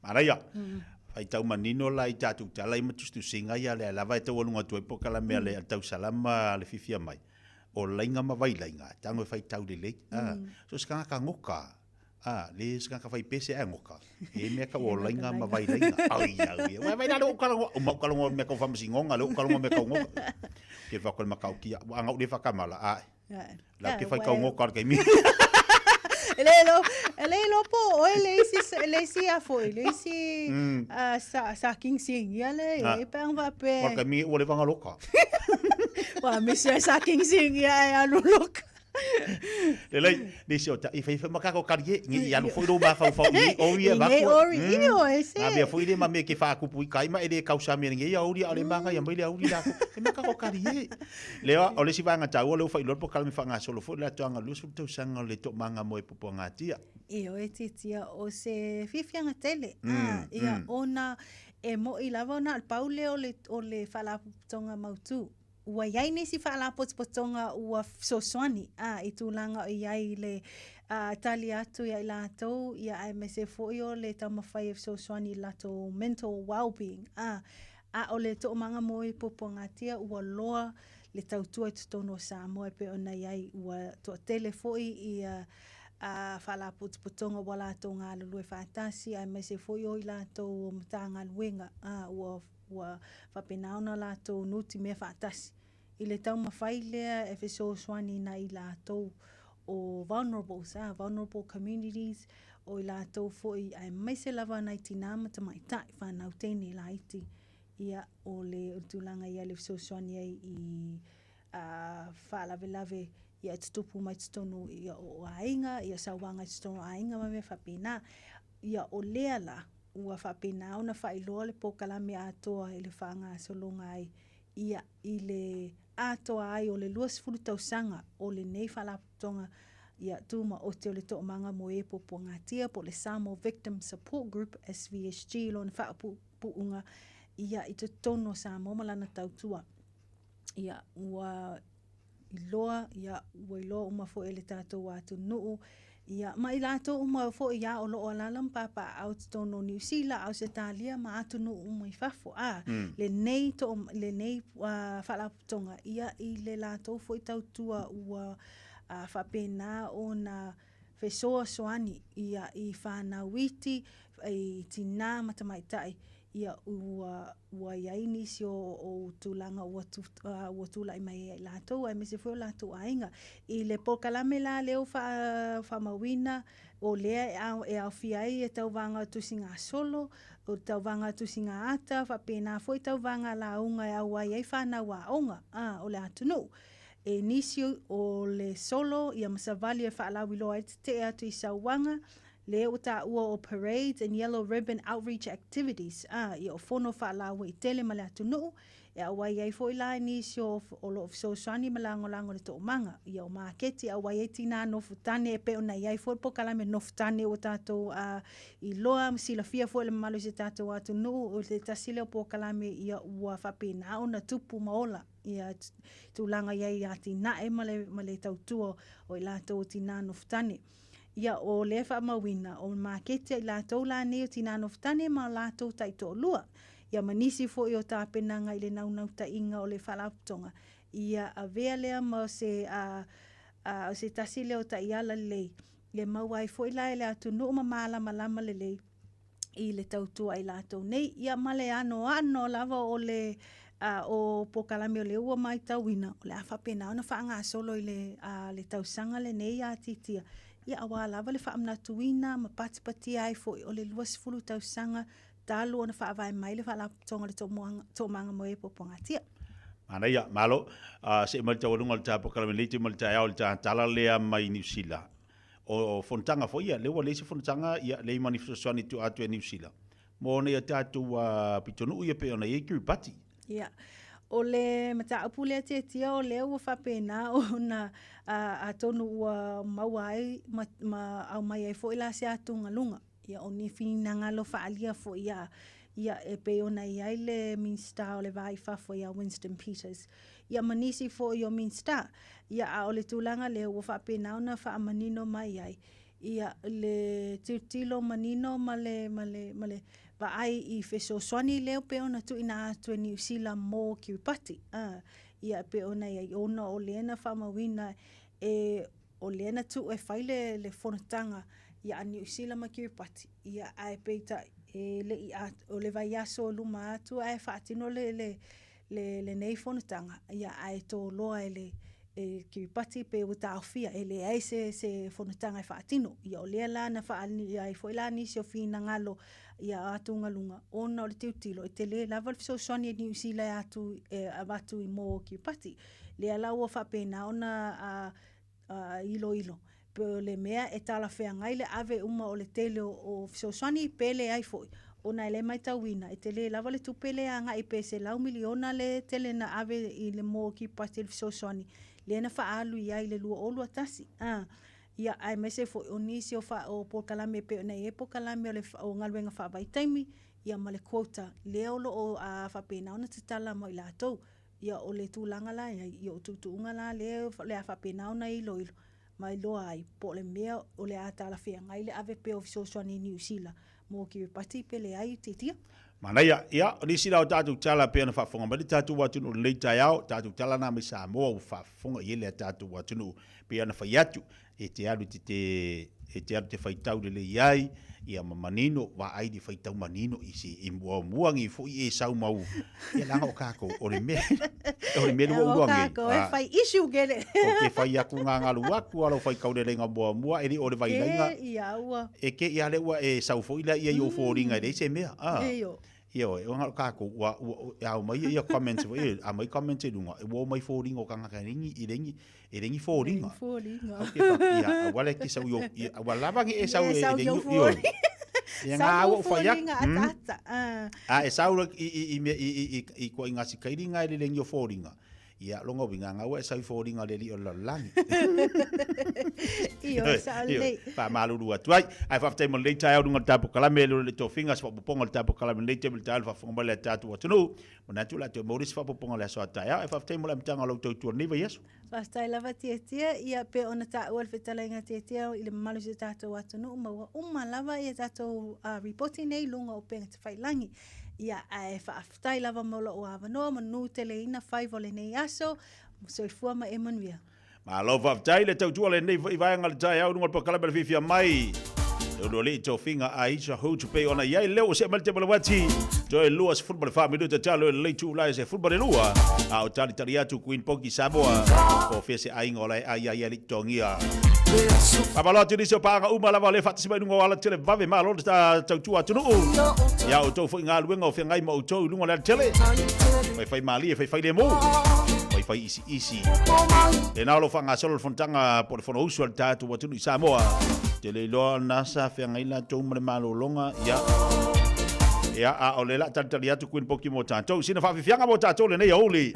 Manaia. Mm. Faitau manino la i tatou tala i ma tusitusiga ia lea lava e taualuga atu ai polokalame a le mm. tausalama le fiafia mai. O laiga ma vailaiga, tago e faitau lelei. Mm. Ah, so se tagata goka, A, le se tagata fai pese ae goka. E mea kau o laiga ma vailaiga. Ai, au ia. Wai, vai la le o kalongo, o mau kalongo mea kau whamasingonga, le o kalongo mea kau ngoka. Ke whakole makau kia, wa anga u le whakamala, a. La ke whai kau ngoka le kaimi. Le lo, le lo po oe le isi le isi a foi, le isi mm. sa sa king sing ia le e pe ang va pe. Wa kaimi o le vanga loka. Wa monsieur sa king sing ia e alu loka. Lelei, nisi o ta, i whai whai makako kari e, ngi i alu foi rō māwhauwhau i o ia I nei ori, i o e se. Ngā mea foi le ma me ke whākupu i kaima e le kausa mea ngi ia ori a le manga ia mai le auri lako. E makako kari e. Lea, o le si vānga tāua leo whai lorpo kalame wha ngā solo foi le atoanga luasu tausanga o le to manga mo e popo ngā tia. I o e titia o se fiafiaga tele. Mm, ia mm. ona e mo'i lava ona al pau lea o le, o le whaalapotopotoga mautū. Ua i ai nisi faalapotopotoga ua fesoasoani a i tulaga o i ai le a, tali atu ia i latou, ia aemaise foi o le taumafai e fesoasoani i le latou mental well-being, a, a o le toomaga mo i puapuagatia ua loa le tautua i totonu o Samoa e pei ona i ai ua toatele foi ia a faalapotopotoga ua latou galulue faatasi aemaise foi o i latou o Matagaluega a ua Ua faapena ona latou nutimea faatasi i le taumafai lea e fesoasoani nai i latou o vulnerables, ah, vulnerable communities, o i latou foi aemaise lava nai tinā ma tamaitai, whanau teine laiti, ia, o le, o le tulaga ia le fesoasoani ai i a faalavelave ia e tutupu mai totonu ia o aiga, ia sauaga i totonu o aiga ma mea faapena. Ia o lea la, ua faapena ona faailoa le polokalame atoa i le faagasologa ai ia i le atoa ai o le 20 tausaga o lenei faalapotopotoga ia tumaoti o le Toomaga mo e Puapuagatia po o le Samoa Victim Support Group, SVSG, lona faaupuuga ia i totonu o Samoa ma lana tautua. Ia ua iloa, ia, ua iloa uma foi e le tatou atunuu, ia, ma i latou uma foi ia o lo o alaala ma papaaao i totonu o Niu Sila, Ausetalia ma atunuu uma i fafo, a, mm. lenei, to, lenei uh, faalapotopotoga, ia, i le latou foi tautua ua uh, faapena ona fesoasoani ia i whanau iti, i tinā ma tamaitai, Ia, ua, ua i ai nisi o, o tulaga ua, tu, uh, ua tulai mai ai ia i latou, aemaise foi o latou aiga. I le polokalame la lea ua faa, faamauina, o lea e, ao, e aofia ai e tauvaga o tusigasolo, o tauvaga o tusigaata, faapena foi tauvaga lauga e auai ai fanau aoga, a, o le atunuu. E nisi o le solo ia ma savali e faalauiloa ai le tetee atu i sauaga, lea ua taua o parades and yellow ribbon outreach activities, a, ia o fono faalauaitele ma le atunuu, e auai ai foi la nisi o, o lo o fesoasoani ma lagolago i le toomaga, ia o maketi e auai ai tinā nofo tane e pei ona i ai foi le polokalame nofo tane ua tatou a, iloa ma silafia foi e le mamalu o si o tatou atunuu, o se tasi lea o polokalame ia ua faapena ona tupu ma ola. Ia tulaga i ai i atinae ma le, ma le tautua o i latou o tinā nofo tane. Ia, o lea faamauina, o maketi a i latou la nei o tinā nofo tane ma o latou taitoalua. Ia, ma nisi foi o tapenaga i le naunautaiga o le Faalapotopotoga, ia avea lea ma se, a, a, o se tasi lea o taiala lelei, e maua ai foi la e le atunuu ma malamalama lelei i le tautua i latou nei. Ia ma le anoano lava o le a, o polokalame o lea ua matauina, o le a faapena ona faagasolo i le, a, le tausaga lenei ia Titia, ia aua lava le faamanatuina ma patipatia ai foi o le 20 tausaga talu ona faavae mai le Faalapotopotoga o le Toomaga, Toomaga mo e Puapuagatia. Manaia, malo. Uh, se'e mai le taualuga o le ta polokalame nei te ma le taeao i le ta tala lea mai Niu Sila. O fonotaga foi ia, lea ua leai se fonotaga, ia, leai ma ni fesoasoani tua atu e Niu Sila. Mo nei a tatou uh, pitonuu ia pei ona i ai Kiribati. Ia. O le mataupu lea Tiatia o lea ua faapena ona uh, atonu ua maua ai ma, ma aumai ai foi la se atugaluga. Ia, o ni finagalo faaalia foi ia, ia e pei ona i ai le Minisita o le Va i Fafo ia Winston Peters. Ia ma nisi foi o Minisita. Ia, a o le tulaga lea ua faapena ona faamanino mai ai, ia, le tilotilo manino ma le, ma le, ma le vaai i fesoasoani lea pei ona tuuina atu e Niu Sila mo Kiribati. A, ia, e pei ona i ai, ona o lea na faamauina e o lea na tuu e fai le, le fonotaga ia a Niu Sila ma Kiribati, ia ae peitai e le i a, o le vaiaso o luma atu ae faatino le, le, le, lenei fonotaga, ia ae toloa e le, e Kiribati pe ua taofia, e leai se, se fonotaga e faatino. Ia o lea la na faaalia ai foi la nisi o finagalo ia atugaluga, ona o le tilotilo e tele lava le fesoasoani a Niu Sila e atu, e avatu i mo Kiribati. Lea la ua faapena ona a, a, iloilo, pe o le mea e talafeagai le ave uma o le tele o, o fesoasoani pe leai foi, ona e le matauina e tele lava le tupe lea agai pe 100 miliona le tele na ave i le mo Kiribati le fesoasoani lea na faaalu i ai i le 2021. A, ia, aemaise foi o nisi o, fa, o polokalame e pei ona i ai polokalame o le o galuega faavaitaimi, ia ma le quota lea o lo o a, faapena ona tatala mo i latou. Ia, o le tulaga la i ai, ia o tuutuuga la lea o le a faapena ona iloilo ma iloa ai po o le mea o le a talafeagai le ave pea o fesoasoani i Niu Sila mo Kiribati pe leai Titia. Manaia. Ia, o nisi la o tatou tala pei ona faafofoga mai le tatou atunuu i lenei taeao, tatou tala na mai Samoa ua faafofoga i ai le tatou atunuu. Pei ona fai atu, e te alu e te, e te alu te faitau lelei ai, ia ma manino, vaai le faitau manino i se i muamua nei foi e sau mau, ia leaga o kākou, o le mea, o le mea lua ulua nei. O kākou e fai issue kele. O ke fai aku ngā ngalu aku, alo faitau lelei ngā muamua, e li o le vailaiga. Ke ia ua. E ke ia le ua e sau foi lea ia i o fōringa e leai se mea. Ah. E io. Ioe, o ngā kākou, ua, ua, e ao mai ia comments, e, a mai comments e lunga, e ua o mai fōringa o kangaka e lengi, i lengi, e lengi fōringa. Fōringa. Au ke wha, ia, a wale ki sau i, a wa lava nge e sau e sau lengi, i ioe. Ia ngā Sau au o whai fōringa ataata. Ah. A e sau i, i, i, i, i, i, i kua i ngā sikairi ngā e le lengi o fōringa. Ia, longa winga, ngā ua e sau i fōringa le li o la langi. Io, sa o lei. Wha maluru atu ai. Ai whawhitai mo lei tae au runga le tapo kalame, le le tofinga, se whapoponga le tapo kalame lei te le tae au whafonga mai le tātou atunuu. Mona atu la te mauri se whapoponga le aso a tae au. Ai whawhitai mo le amtanga o lau tautua nei vai aso. Faafetai lava Tiatia, ia pei ona taua le fetalaiga Tiatia i le mamalu o si o tatou atunuu ma ua uma lava ia tatou uh, ripoti nei i luga o upega tafailagi. Ia ae faafetai lava mo lou avanoa, manu teleina faiva o lenei aso, soifua ma e manuia. Malo faafetai le tautua lenei foi vaega o le taeao i luga o le polokalame o le fiafia mai. E ulualii tofiga Aisha Hood pei ona i ai lea ua see mai le taimi o le uati. Toe 24 minute talo i le itula e 12, a o talitali atu Queen Poki Samoa po o fea se aiga o la e ai ai e le i totogia. Faamalo atu i nisi o paaga uma lava o lea e faatasi mai i luga o alatele vave malo le tautua atunuu. Ia outou foi galuega o feagai ma outou i luga o le alatele. Faifai malie, faifai lemu, faifai isiisi. Lena o lo o faagasolo le fonotaga po o le Fonousu a le tatou atunuu i Samoa. Ou te le iloa na sa feagai latou ma le malologa, ia. Ia, a o lea la talitali atu Queen Poki mo tatou. Sina faafiafiaga mo tatou lenei aoauli.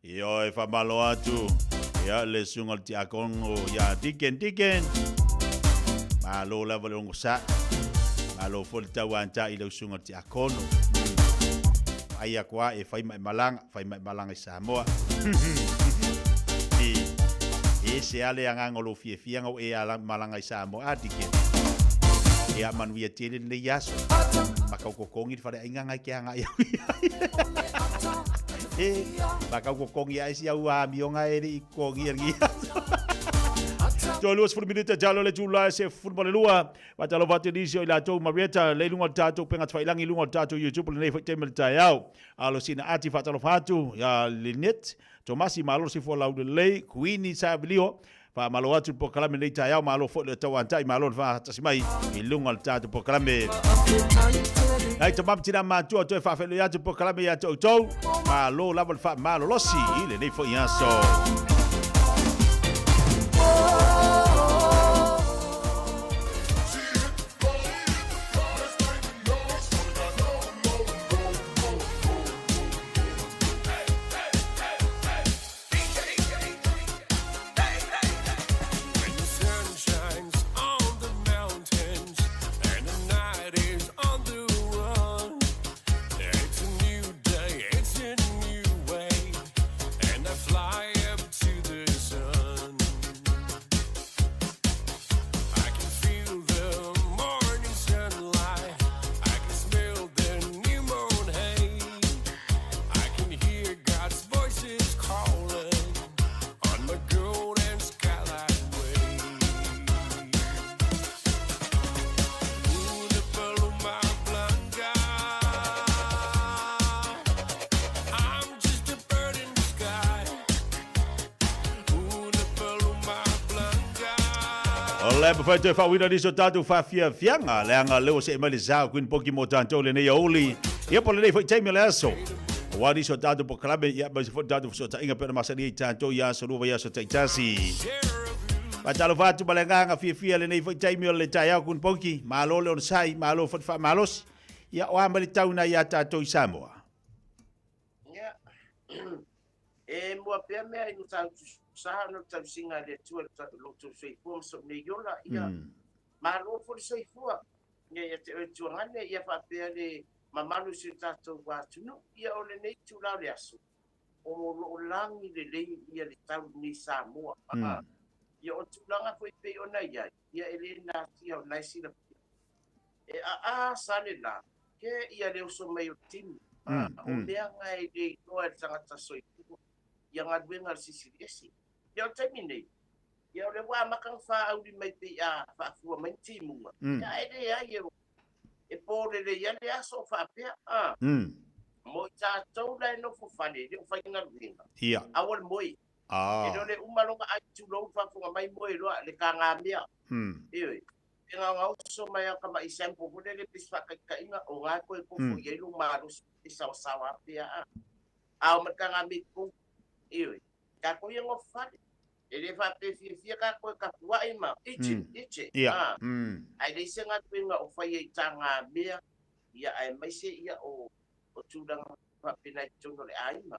Ioe, faamalo atu ia le susuga o le tiakono ia Deacon Deacon. Malo lava le ogosa. Malo foi le tauanta'i i lau susuga o le tiakono. Ai aku a e fai ma e malaga, fai ma e malaga i Samoa. I, e se ale agaga o lou fiafiaga o e ala malaga i Samoa a Deacon. Ia manuia tele lenei aso. Makaukokogi le faleaiga ngai ke agai au i ai. E, makaukokogi ai si au amioga e le i kogi e lenei aso. Toe 20 minute talo le tula se 12. Faatalofa atu i nisi o i latou Marietta le i luga o le tatou upega tafailangi i luga o le tatou YouTube lenei foi taimi o le taeao. Alo sina ati faatalofa atu ia Lynette Tomasi malo le soifua laulelei Kuini Savilio Faamalo atu i le polokalame lenei taeao, malo foi le tauantai, malo le faatasi mai i luga o le tatou polokalame. Nai tama ma tina matua toe faafeiloai atu le polokalame ia te outou, malo lava le faamalolosi i lenei foi aso. O le mawhai toe whaawina nisi o tātou whaafiafiaga, leaga lea ua see mai le sa o Queen Poki mo tātou lenei aoauli. Ia po o lenei foi taimi o le aso. Aua nisi o tātou polokalame, ia aemaise foi le tātou fesootaiga pei ona masani ai tātou i aso lua vaiaso taitasi. Faatalofa atu ma le agaga fiafia lenei foi taimi o le taeao Queen Poki. Malo le onosai, malo foi le faamalosi. Ia o a mai le tau ina iā tātou i Samoa? Ia, e mua pea mea i no tāutu sa ona o le tausiga a le Atua i lo outou soifua ma sou nei ola, ia, malo foi le soifua, ia, ia te oe tuagane, ia faapea le mamalu i si o tatou atunuu, ia, o lenei itula o le aso, o lo o lagi lelei ia le tau i nei Samoa, ia, o tulaga foi e pei ona i ai, ia, e le natia o lena e silafia. E aa sa le la, ke ia le oso mai o le timu. O mea nga e le iloa e le tagata soifua ia galuega a le Silisili Ese. Ia o le taimi nei, ia o lea ua amata ona faauli mai pei a faafua mai ni timuga, ia ae leai e, e po lelei lava le aso o faapea. Mo i tatou la e nofo fale e le o faigaluega, aua le moe. E le o le uma loa ona ai tulou le faafofoga mai moe loa le kagamea. Ioe. E gaogaoso mai a tama'i sample foi lele pei se faataitaiga o ga toe kofo i ai lou malosi e saosaoa pea a. A o ma le taga meko, ioe, tatou ia nofo fale. E le faapea fiafia tatou e tapua'i ma itch, itch, a. Ae leai se galuega o faia i tagamea, ia aemaise ia o tulaga faapena i totonu o le aiga.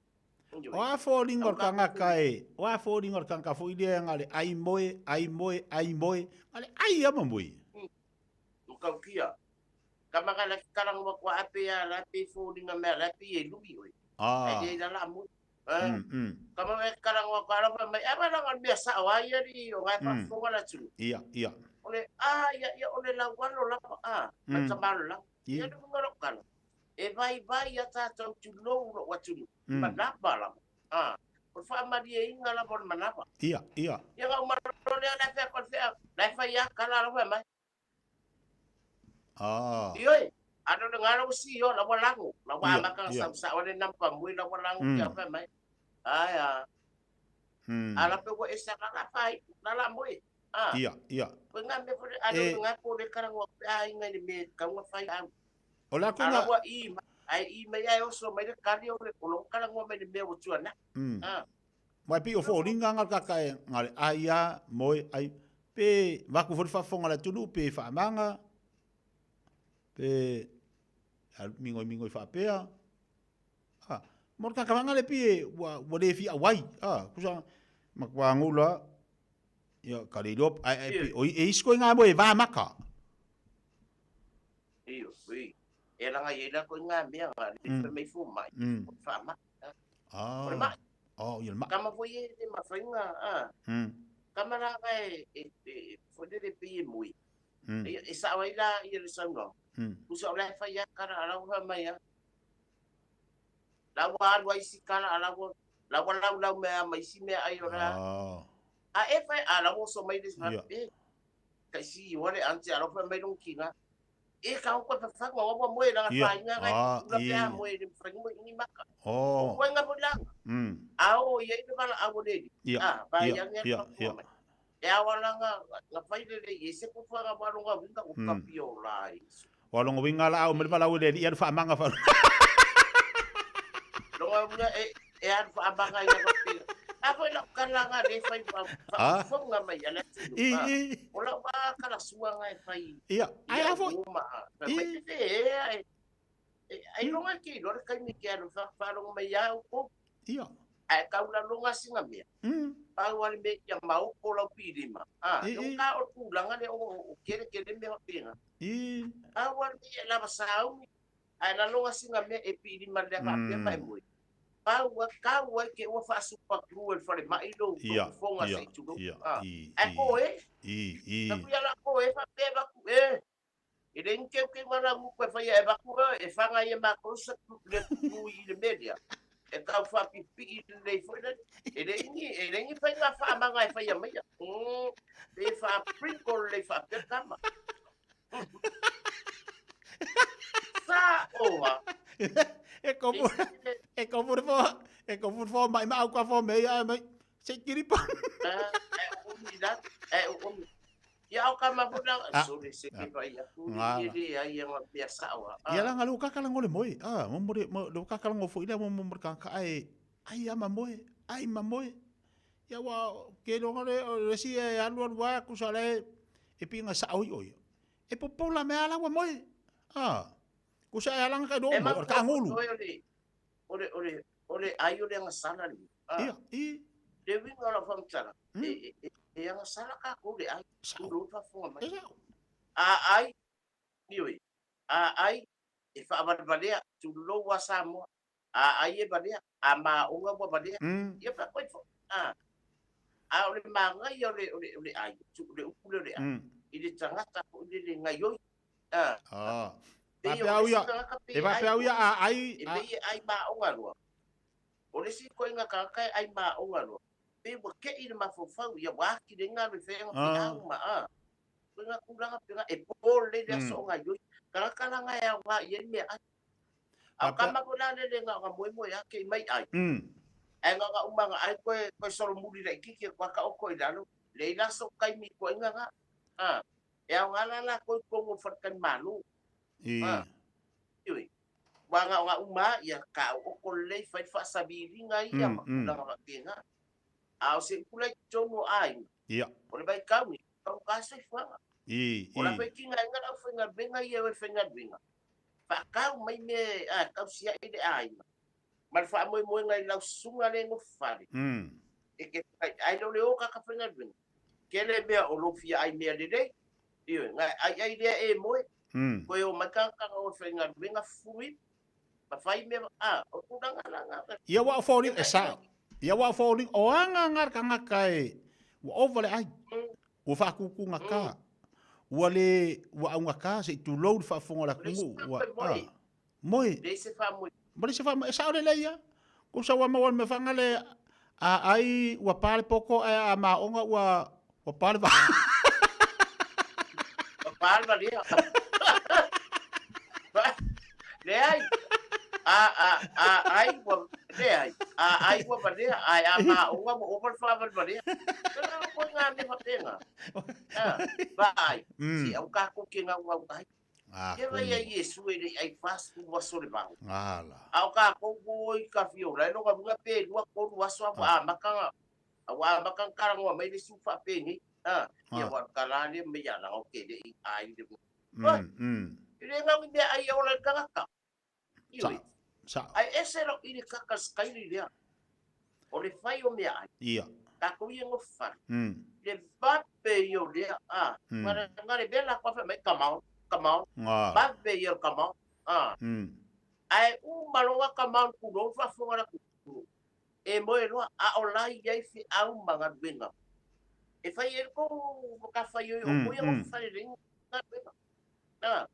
O a foliga o le tagata e, o a foliga o le tagata foi lea na o le ai moe, ai moe, ai moe, na o le ai lava ma moe. Matautia. Tama ka la kalanga wa ape ya la pe foliga mea la pe e lui oe. Ai le la la moe. Tama ka kalanga wa la mai ava la ngal mea sa o ai ali o ngai faafofoga la tunu. Ia, ia. O le a ia ia o le lau alo lava a, ma tamalo la. Ia le unga lo kala. E vaivai a tatou tulou lou atunuu, manava lava. A, o le faamalieina lava o le manava. Ia, ia. Ia na uma loa lea, la e fai atu a le fea, la e fai a kala la fai mai. Ah. Ioe, a no le ngalo ua sio, la ua lago, la ua amata na sau sao le nampa mui, la ua lago kia fai mai. Ai a. A la pe ua esa la la fai, la la moe. Ah. Ia, ia. Koe nga mea foi, a no le nga po le kala ngua pe a inga i le me kaunga fai au. O la koe nga. Ua i mai, ae i mai ae oso mai le kali o le o kala ngua mai le mea ua tuana. Ah. Mai pi o foliga nga kaka e nga le ai a moe ai pe vaku foi le faafofoga a le atunuu pe faamaga pe a migoi migoi faapea. Ah, mo le kakavaga le pi e ua ua le fia auai. Ah, kusa matua gula ia ka le iloa ae ae pi o e isi koe nga moe e va maka. Io, ui. E langa i la koe ngā mea ngā le mm. mai fō mai. O te whaama. Ah. O le mai. Oh, ia le mai. Kama foi e le mawhainga, ah. Kama rā ka e, e, e, foi le le pi e mui. E, e sao ai la ia le saunoa. Kusa o la e whai a kara a lau mai a. La ua alu ai si kara a lau la ua lau lau mea mai si mea ai o la. A e whai a lau oso mai le yeah. e. Kai si i wale ante a lau whai mai long kinga. E ka hoko e whawhango wa wa moe langa whainga ngai kura pea moe le whainga moe ingi maka. Oh. O koe nga mo langa. A o ia i le wala a wole ni. Ia. A, vai ange Ia, ia. mai. E awa langa, nga whai lele i e se kufuanga walonga winga o kapi o la i. Walonga winga la au me le wala ule ia le whaamanga wha. Longa winga e, e alu whaamanga ia wapira. A foi lau kalanga le whai whafonga mai ala tino. I, i. O lau wā kala suanga e whai. Ia, ai a foi. Uma. Mai te e, e, ai longa ki, lore kai mi ke alu whaalonga mai au ko. Ia. Ai kaula longa singa mea. Pau ale me ia mau ko lau pirima. Ah, I, o i. ka o tūlanga le o, o kere kere mea whapenga. I. Pau ale me ia lava saumi. Ai la longa singa mea e pirima le whapea mai moe. Pau a kau ai ke ua whaasupa glue le whare mai lo Ia, fonga ia, se i ia, Ah. i, Ai i. ko e. I, i. Na kuia la ko e whapea vaku e. E le nke ke ngara mu koe whai e vaku e, e whanga i e mākou sa le ku i le media. E kau whapipi i le nei foi le. E le ingi, e le ingi whai ngā whaamanga e whai a maia. E wha sprinkle le whapea kama. Sa oa. E kopu, e kopu fo, e kopu fo mai mau ka fo me ia mai. Se kiri pa. E umi la, e umi. Ia o ka mafuna, Ah. sole se Ah. ke vai atu, Ngala. le le ai nga mea sao. Ah. Ia la nga le ukaka lango le moe. Ah, mo mo le mo le ukaka lango fo ile mo mo mo ka ka ai ai ama moe, ai ma moe. Ia wa ke lo le le si e alu alu wa ku sa le e pinga sa oi oi. E popola me ala wa moe. Ah. Ku sa ala ka do E mo ka ngulu. O le o le o le o le ai o le nga sala ni. Ah. Ia, i. Le winga la fam tala. E e e nga sala ka ko le ai. Ku fa fo mai. A ai ni oi. A ai e fa valvalea tu lo wa sa mo. A ai e valea a ma unga wa valea. Ia fa ko fo. A a o le manga ia o le o le o le ai tu le upu le ai. I le tangata ko le le ngai oi. Ah. Ah. Pei Pa o pe le au ia. isi tagata pe E pa ai pe au ia a ai E pei e ai maoga loa. O le isi koiga tagata e ai maoga loa. Pe ua ke'i le mafaufau ia ua aki le galu i fe'ega Ah. fe'au ma a. Koiga tulaga pega e po lelei le aso Mm. o gaioi. Tagata laga e aogā i ai mea'ai. A o kama koe la lele gaoga moemoe a ke'i mai ai. Ae gaoga umaga ai koe koe solomuli laʻikiki e koa kaʻoko i lalo. Lei la so kaimi koaiga ga. A. E aogā la lakou i totonu o faletalimālō. I. Ah. Ioe. Ua gaoga uma ia kaʻoʻoko lelei fai le faasaviliga ia Mm, ma mm. tulaga faapega. A o se upu lai totonu o aiga. Ia. O le vaikauni, taugā soifuaga. I. O la I. faitigaina le aufaigaluega ia o le faigaluega. Faakau mai mea a tausiaʻi le aiga. Ma le faamoemoega i laususuga le gofale. E ke fai ai le o le o kaka faigaluega. Kele mea o lo fia ai mea lelei. Ioe, ngai ai ai lea e moe. Koe o mai kaka o faigaluega fui. Ma fai mea a o tulaga laga. Ia wa fo e sa. Ia wa fo o anga nga ka nga kai. Ua ova le ai. Ua whaakuku ngā ka. Ua le, ua au ngā ka, se i tūlou le whaafonga la kungu. Ua, ah. Moe. Le se faamoe. Ma le se wha, e sao le leia. Ko sa ua maua me whanga le, a ai, ua pāle poko, a, a maonga, ua, ua pāle wha. Ua pāle valea. Leai. A a a ai ua leai. A ai ua valea ai a maonga ua ova le faavalvalea. Tala koe ngā mea faapega. Ah, vaai. Si au kākou ke gaugau ai. Ah, Ke vai ai Iesu e leʻi ai fasefulu aso le vao. Ngala. A o kākou ua i ka fiola e loga uga pe lua tolu aso a ua amata a ua amata ona kalagoa mai le isi ua faapenei. Ah, ia Ah. ua kalā lea mai ia laga o ke leʻi ai le E le gau i meaʻai e ola i le tagata. Sa. Ioe. Sa. Ae ese loʻi le kaka skaili lea. O le fai o meaʻai. Ia. Kākou ia gofale. Le vape ia o lea. Ah, ngare ngare mea lakou afe mai come on, come on. Ngala. Vape ia o le come on. Ah. Ae uma loa come on kulou faafofoga le atunuu. E moe loa a o lai ai feʻau ma galuega. E fai ai le kou makafaioi o koe ia gofale lelei galuega. Ah.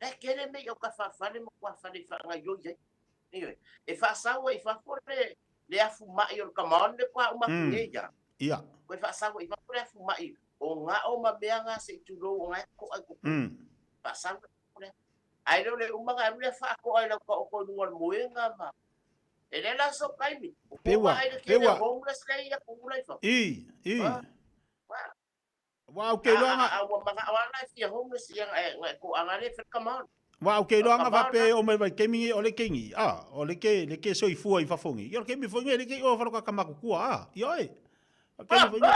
E kele mea i o ka faafale ma kuafale i faagaioi ai. Ioe. E faasau ai i fafo le le afumaʻi o le come on le koa uma atu nei ia. Ia. Koe faasau ai i fafo le afumaʻi o ga'o ma mea ga seʻi tulou o gae ko'a i totonu. Faasau le. Ae le o le uma ga alu le faako'a i lau kaʻoko i luga o le moega ma. E le la so kaimi. O Peua, koa ai le kele peua. homeless le ia kula i fafo. I, i. Ah. Wa au ke loa A ua magaʻo ala e fia homeless ia e e koʻaga le fe come on. Wa au ke loa Come va on, pe o mai vai kemi o le kengi. Ah, o le ke le ke soifua i fafongi. Ia o le kemi fongi le ke o fa ka makukua ah. Ia oi. O kemi fongi.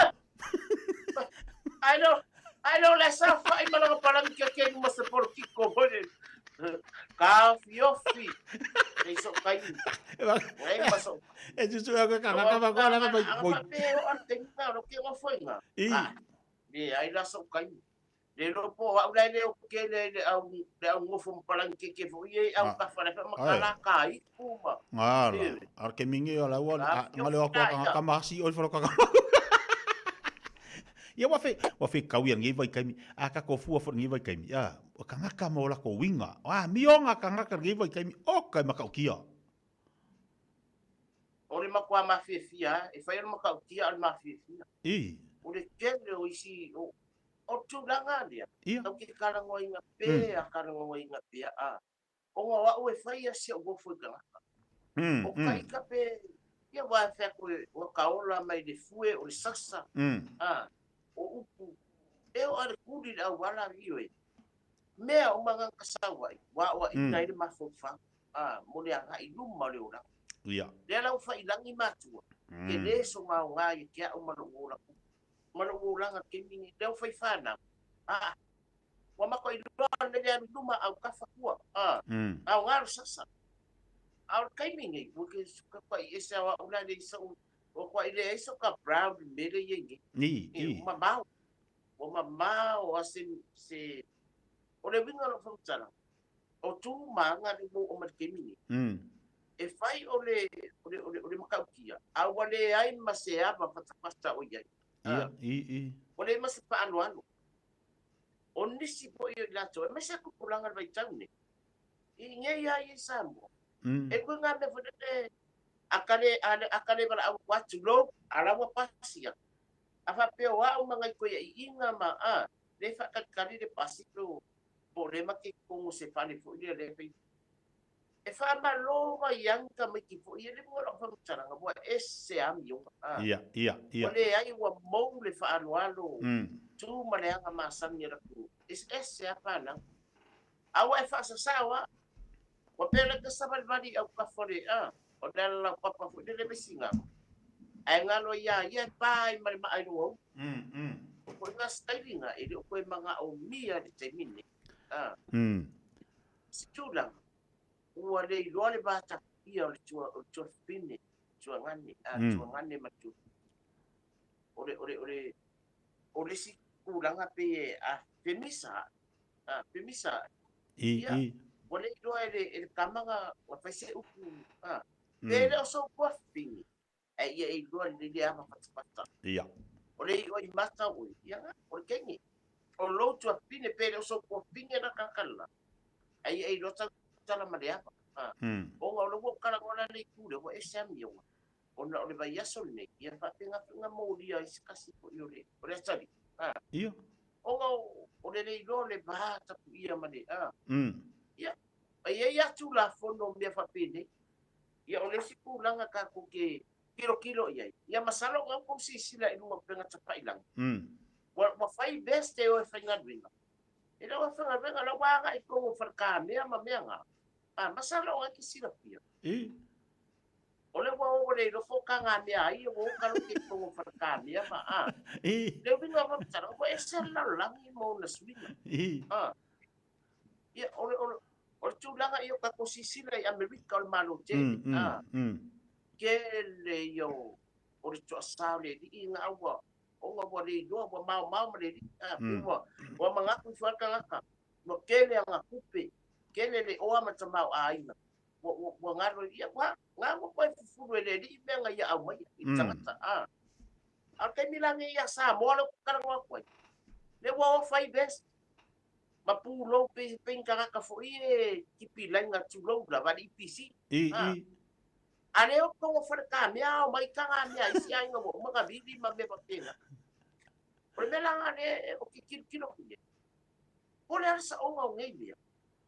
I know I know le sa fa i malaga palangi ke ke ma se politiko hone. Ka fiofi. Nei so kai. Nei ma so. E tu tu ka ka ka ka ka la ba Ko pe o a tenga ro ke o foinga. I. Le ai la so kai. Le lo po au le le o ke le le au le au ngofo palangi ke ke fo i au ka fa le fa ma Ai. kala ka i kuma. Ngala. Ar ke mingi o la ua ngale o ka ka ka masi o fa ka ka. Ia wa fe wa fe kau ia ngi vai kaimi. A ka ko fua fo ngi vai kaimi. A o ka ngaka mo la ko winga. A mi o ngaka ngaka ngi vai kaimi o kai makaukia. O le makuā mafiafia e fai o le makautia o le mafiafia. I. O le tele o isi o o tulaga lea. Ia. Tau ke kalagoaina pea, kalagoaina pea. A. Ona o aʻu e fai a si au ofo i tagata. O kaika pe, ia ua fai atu e ua kaola mai le fue o le sasa. A. O upu. E oo a le kuli le auala ioe. Mea o magaga sau ai, ua aoaina ai le mafaufau, a, mo le agai i luma o le olaga. Ia. Lea la ua failagi matua, ke le sogaoga ia te a'u ma lo'u ola kupu, ma lo'u olaga kemi nei, lea ua fai fanau, a, ua matua iloa nei le alu i luma a aukafa tua, a, aoga le sasa. A o le taimi nei, ua ke kai ese au a'u la leai sa'u, ua kua'i leai so ka brown i le mea lea e i ai nei. I, i. Ua mamao. Ua mamao a se, se, o le uiga o lau faamatalaga, o tu ma aga lea ua oo mai i le taimi nei, e fai o le, o le, o le, o le matautia, a ua leai ma se ava fatafata o i ai. Ia, i, i. Ua leai ma se paanoano. O nisi foi o i latou, aemaise lava tupulaga o le vaitau nei, i nei lava ia i Samoa, e koe ngā mea foi lele, a ka le, a, a ka le valaau atu, tulou, a la ua pasi atu. A faapea o a'u ma ngai koiaʻiiga ma a le faakalikali le pasi po o le ma ke kogo se fale foi lea le fai e faamalo mai ai tamaiti foi ia le luga o la'u faamatalaga ua ese amioga a Ia, ia, ia. Ua leai ua mou le faaaloalo tu ma le aga masani a le atunuu eseese a fanau a ua e faasasao a Ua pea le savalivali i autafa o le a, o le ala laupapa foi lele me sigalo, ae galo iā ia e pā ai ma le maa i luga o uta. O koe ngā stylinga e le o koe manaomia i le taimi nei. A, se tulaga, ua le iloa le va tapuia o le tua, o le tuafafine, tuagane, a, tuagane ma le tuafafine. O le, o le, o le, o le isi tulaga pei e, a femisa, a, femisa, I, ia, i. ua le iloa e le, e le tama na, na fai se upu, a, pe le o sou tuafafine, ae ia e iloa lelei le ava fatafata. Ia. O le iʻo i mata oe, ia, o le kenge. O lou tuafafine, pe le o sou tuafafine la tagata la, ae ia e iloa tau tala ma le ava. A, ona o le ua ou talanoa la le itu lea, ua ese amioga. Ona o le vaiaso lenei, ia faapena foi ona molia ai se tasi foi o le, o le atalii. A. Ia. Ona o, o le le iloa o le va tapuia ma le, a. Ia, e i ai lava Tulafono o mea faapenei. Ia, o le isi tulaga tatou te tilotilo i ai, ia masalo o lena ua tou silasila i luga o upega tafailagi, ua, ua fai vest e o e faigaluega. E le o e faigaluega, o la ua agai i totonu o falekamea ma mea na. A, masalo o lena e te silafia. I. O le ua oo le iloa fo ka ngā mea ai, ua oo ka loke i totonu o falekamea ma, a. I. Le uiga o faamatalaga, ua ese le lalolagi ma ona suiga. I. A. Ia, o le, o le, o le tulaga ia o tatou sisila i Amerika o le Malo tele, a, tele ia o, o le toasā o le alii na ua, ona ua le iloa, ua maomao ma le alii, a, pei ua, ua manatu ifo lava le tagata, ua tele ana tupe, tele le oa ma tamaoaiga, ua, ua, ua galo i ia, ua, na ua toe fufulu e le alii mea na ia aumaia i le tagata, a. A o le taimi la lenei ia Samoa lea ou te talanoa atu ai, lea ua o fai vest, ma pulou pe pe ni tagata foi e tipi laina tulou lava le EPC. I, Ah. i. A le o tongo fale ka mea ao mai ka ngā mea isi aiga ua uma na vili ma mea faapena. O le mea la ngā le o ke kilokilo ku ia. Po le a le saoga o nei mea.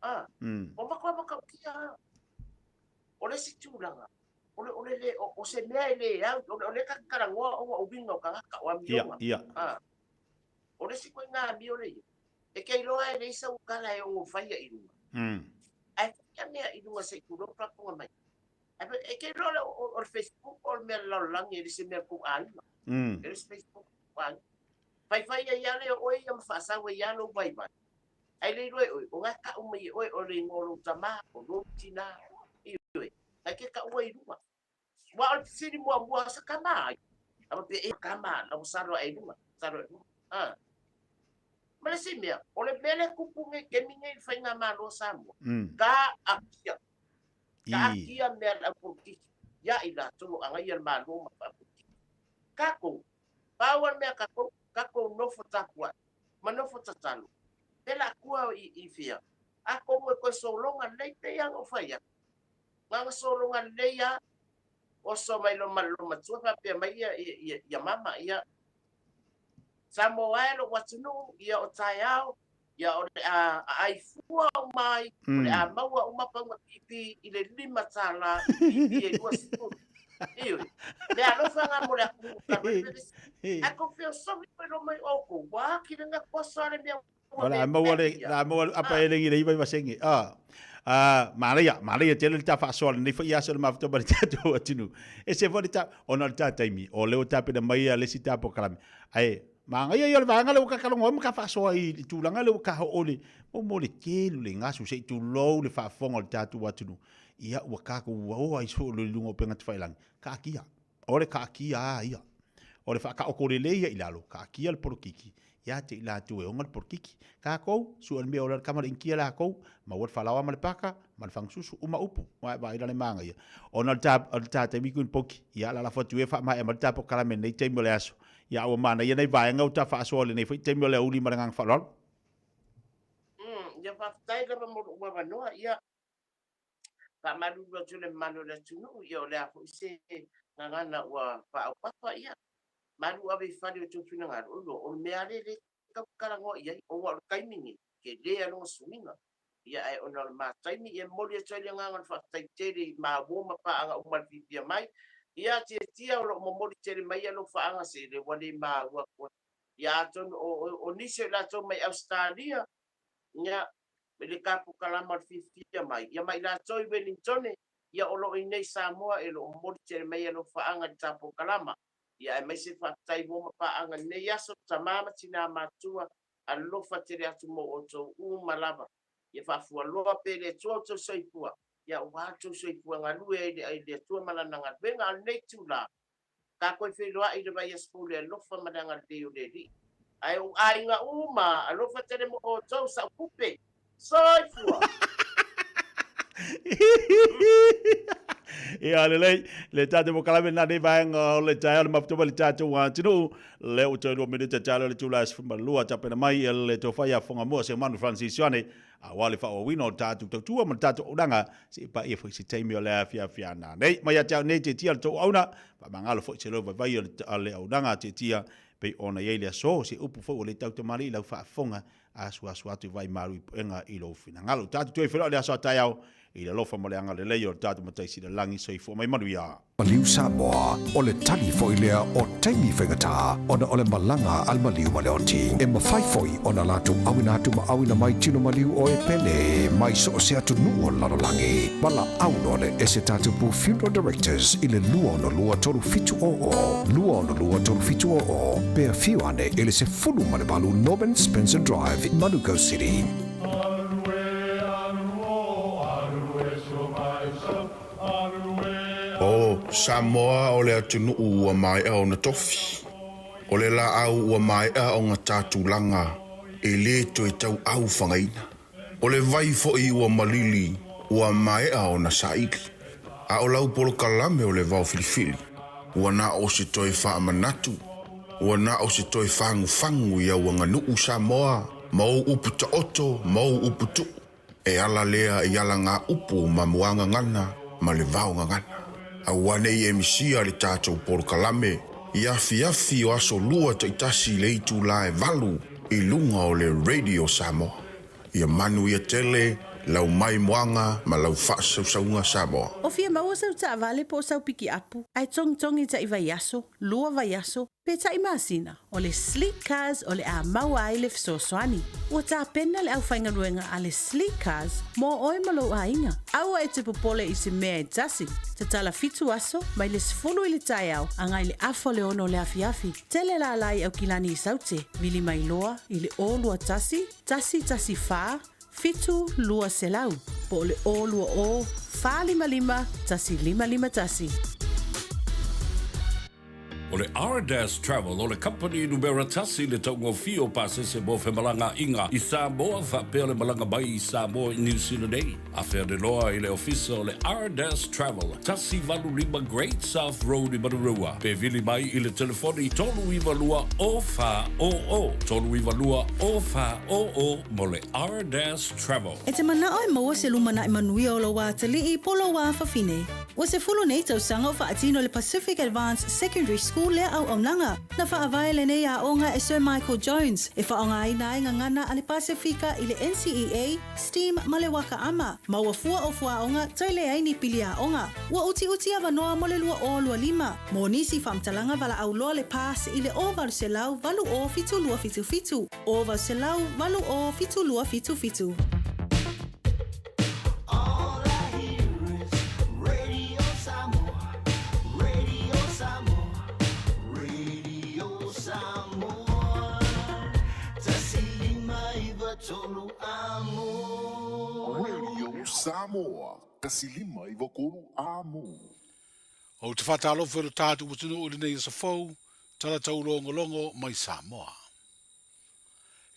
Ah. O matua matautia a. O le isi tulaga, o le, o le le, o, o se mea e le au, o le, o le ka talanoa ona o uiga o tagata, o amioga. Ia, ia. Ah. O le isi koiga amio le ia, e ke iloa e leai sau tala e ono faia i luga. Ae faia mea i luga se i tulou faafofoga mai. Ae fai, e ke iloa le, o, o le Facebook o le mea lalolagi e le se mea tou aiga. E le se Facebook a tou aiga. Faifai ai lava lea o oe ia ma faasau ai lava lou vaivai. Ae le iloa e oe, o na e tau mai e oe o le igoa o lou tama, o lou tina, ioe, na e te taua i luga. Aua o le fesili muamua o se tama ai, a faapea, e tama, la ua salo ae i luga, salo ae i luga. A. Ma le isi mea, o le mea lea e tupu nei i le taimi nei i le faigamalo a Samoa, ka akia, ka akia mea a le aupolokiki ia i latou o agaia le Malo ma faapolokiki. Tatou, pau lava le mea a tatou, tatou nofo tapuai ma nofo tatalo, pe la tua i, i fea, atonu e toe sologa lelei pei lava ona ou fai atu. Na ona sologa lelei lava, oso mai loma le matua faapea mai ia, ia, ia, ia mama, ia, Samoa e lou atunuu, ia o taeao, ia o le a aai fua uma ai, o le a maua uma pauga pipi i le $5 i pipi e 20. Ioe, mea alofa nga mo le atunuu talu ai pele. Ae tou feosofi koe loma i outou, ua Ua ki le koso le mea O le a maua le, le a maua le apa e lengi le iwa iwa senge. Ah, ah, manaia, manaia tele le ta faasoa lenei foi aso le mafuta ma le tatou atunuu. E se foi le ta, ona o le ta taimi, o lea ua tapena mai le isi ta polokalame. Ae, manaia ia o le vaega lea ua ka kalongo ai ma ka faasoa i le tulaga lea ua ka oo le, mo mo le tele o le gasu se i tulou le faafofoga o le tatou atunuu. Ia ua tatou o ai soo i luga o upega tafailagi, taatia. O le taatia lava ia. O le faataoto lelei ia i lalo, taatia le polokiki, ia te i latou e ona le polokiki. Tatou, sue le mea o le tama le Initia latou, maua le falaoa ma le paka, ma le fagasusu, uma upu. Ua e vaai la le manaia. Ona o le ta, o le ta taimi Queen Poki, ia lalafo atu ia faamaea mai le ta polokalame i lenei taimi o le aso. Ia ua manaia nai vaega ua ta faasoa i lenei foi taimi o le aoauli ma le agaga faaaloalo. Ia faafetai lava mo lou avanoa, ia faamalulu atu i le mamalu o le atunuu, ia o le a foi se gagana ua faaopapa, ia malu ave i fale o outou finagalo, oi loa, o le mea lava lea e le tatau talanoa i ai, aua o le taimi lenei, tele lava lona suiga. Ia ae ona o le ma taimi, ia e momoli atu ai le agaga o le faafetai tele i maua ma paaga uma i le fiafia mai. Ia Tiatia o lo o momoli tele mai alofaaga se le ua le maua atu ai. Ia atonu o nisi o i latou mai Ausetalia, ia, i le tapukalama o le fiafia mai, ia ma i latou i Welingtone, ia o lo o i inei i Samoa e lo o momoli tele mai alofaaga i le tapukalama. Ia aemaise faafetai mo ma paaga i lenei aso, tama ma tinā matua, alofa tele atu mo outou uma lava. Ia faafualoa pea e le Atua outou soifua, ia aua lo outou soifua galue ai i le Atua ma Lana galuega. A o lenei itula, tatou e feiloai i le vaiaso fou i le alofa ma le agalelei o le Alii. Ae ou aiga uma, alofa tele mo outou, saupupe. Soifua! Ia lelei, le tatou polokalame lena nei vaega o le taeao le mafuta mai le tatou atunuu. Lea ua toe 2 minute tala le itula e 12 tapena mai le tofa ia Fogamua Seumanu Francis Ioane aua le faaauauina o le tatou tautua ma le tatou auaunaga seia paia foi se taimi o le afiafi a nanei. Mai ia te au nei Tietia le tou auauna, faamagalo foi se leo vaivai o le auaunaga a Tietia pei ona i ai le aso, se upu foi ua le tautamalii i lau faafofoga asuasu atu i vai malu i puega i lou finagalo. Tatou toe feiloai i le aso a taeao i le alofa ma le agalelei o le tatou Matai Sili i le Lagi. Soifua mai manuia. Maliu Samoa, o le tali foi lea o taimi faigata ona o le malaga a le maliu ma le oti. E mafai foi ona latou auina atu ma auina mai tino maliu o e pele mai so o se atunuu o le lalolagi. Valaau loa le ese tatou pu Funeral Directors i le 262 3700, 262 3700, pe afio ane i le 18 Norman Spencer Drive, Manukau City. O Samoa o le atunuu ua maea ona tofi. O le laau ua maea ona ta tulaga e le toe tauau fagaina. O le vai foi ua malili ua maea ona saili. A o lau polokalame o le vao filifili, ua na o se toe faamanatu, ua na o se toe fagufagu i au aganuu Samoa ma ou upu taoto ma ou upu tuu. E ala lea i alagaupu ma muagagana ma le vaogagana. Aua ne i e misia le tatou polokalame i afiafi o aso lua taitasi i le itula e valu i luga o le Radio Samoa. Ia manuia tele lau maimoaga ma lau faasausauga Samoa. O fia maua sau taavale po o sau pikiapu, ae togitogi taʻi vaiaso, lua vaiaso, pe taʻi masina, o le Sleek Cars o le a maua ai le fesoasoani. Ua tapena le aufaigaluega a le Sleek Cars mo oe ma lou aiga. Aua e te popole i se mea e tasi. Tatala fitu aso, mai le 10 i le taeao agai le afa o le ono o le afiafi. Tele lala i Aukilani i Saute, vili mai loa i le 021 114 7200 po o le 020 455 1551. O le Ardas Travel o le kamupani numera tasi i le taugofie o pasese mo femalagaaiga i Samoa faapea le malaga mai i Samoa i Niu Sila nei. Afe ane loa i le ofisa o le Ardas Travel, 185 Great South Road i Manurewa, pe vili mai i le telefoni 392 0400, 392 0400 mo le Ardas Travel. E te manao e maua se lumanai manuia o lou atalii po o lou afafine. Ua sefulu nei tausaga o faatino le Pacific Advance Secondary School. School lea auaunaga. Na faavae lenei aoga e Sir Michael Jones, e faaaogaina ai gagana a le Pasefika i le NCEA, STEAM ma le Waka Ama, ma ua fua o fuaaoga toe leai ni pili aoga. Ua utiuti avanoa mo le 2025. Mo nisi faamatalaga valaau loa le PASS i le 0800 80 7277, 0800 80 7277. All I hear is Radio Samoa, Radio Samoa, Radio Samoa. 1.593 Amo. Radio Samoa, 1.593 Amo. Ou te faatalofa i lo tatou atunuu i lenei aso fou, tala taulogologo mai Samoa.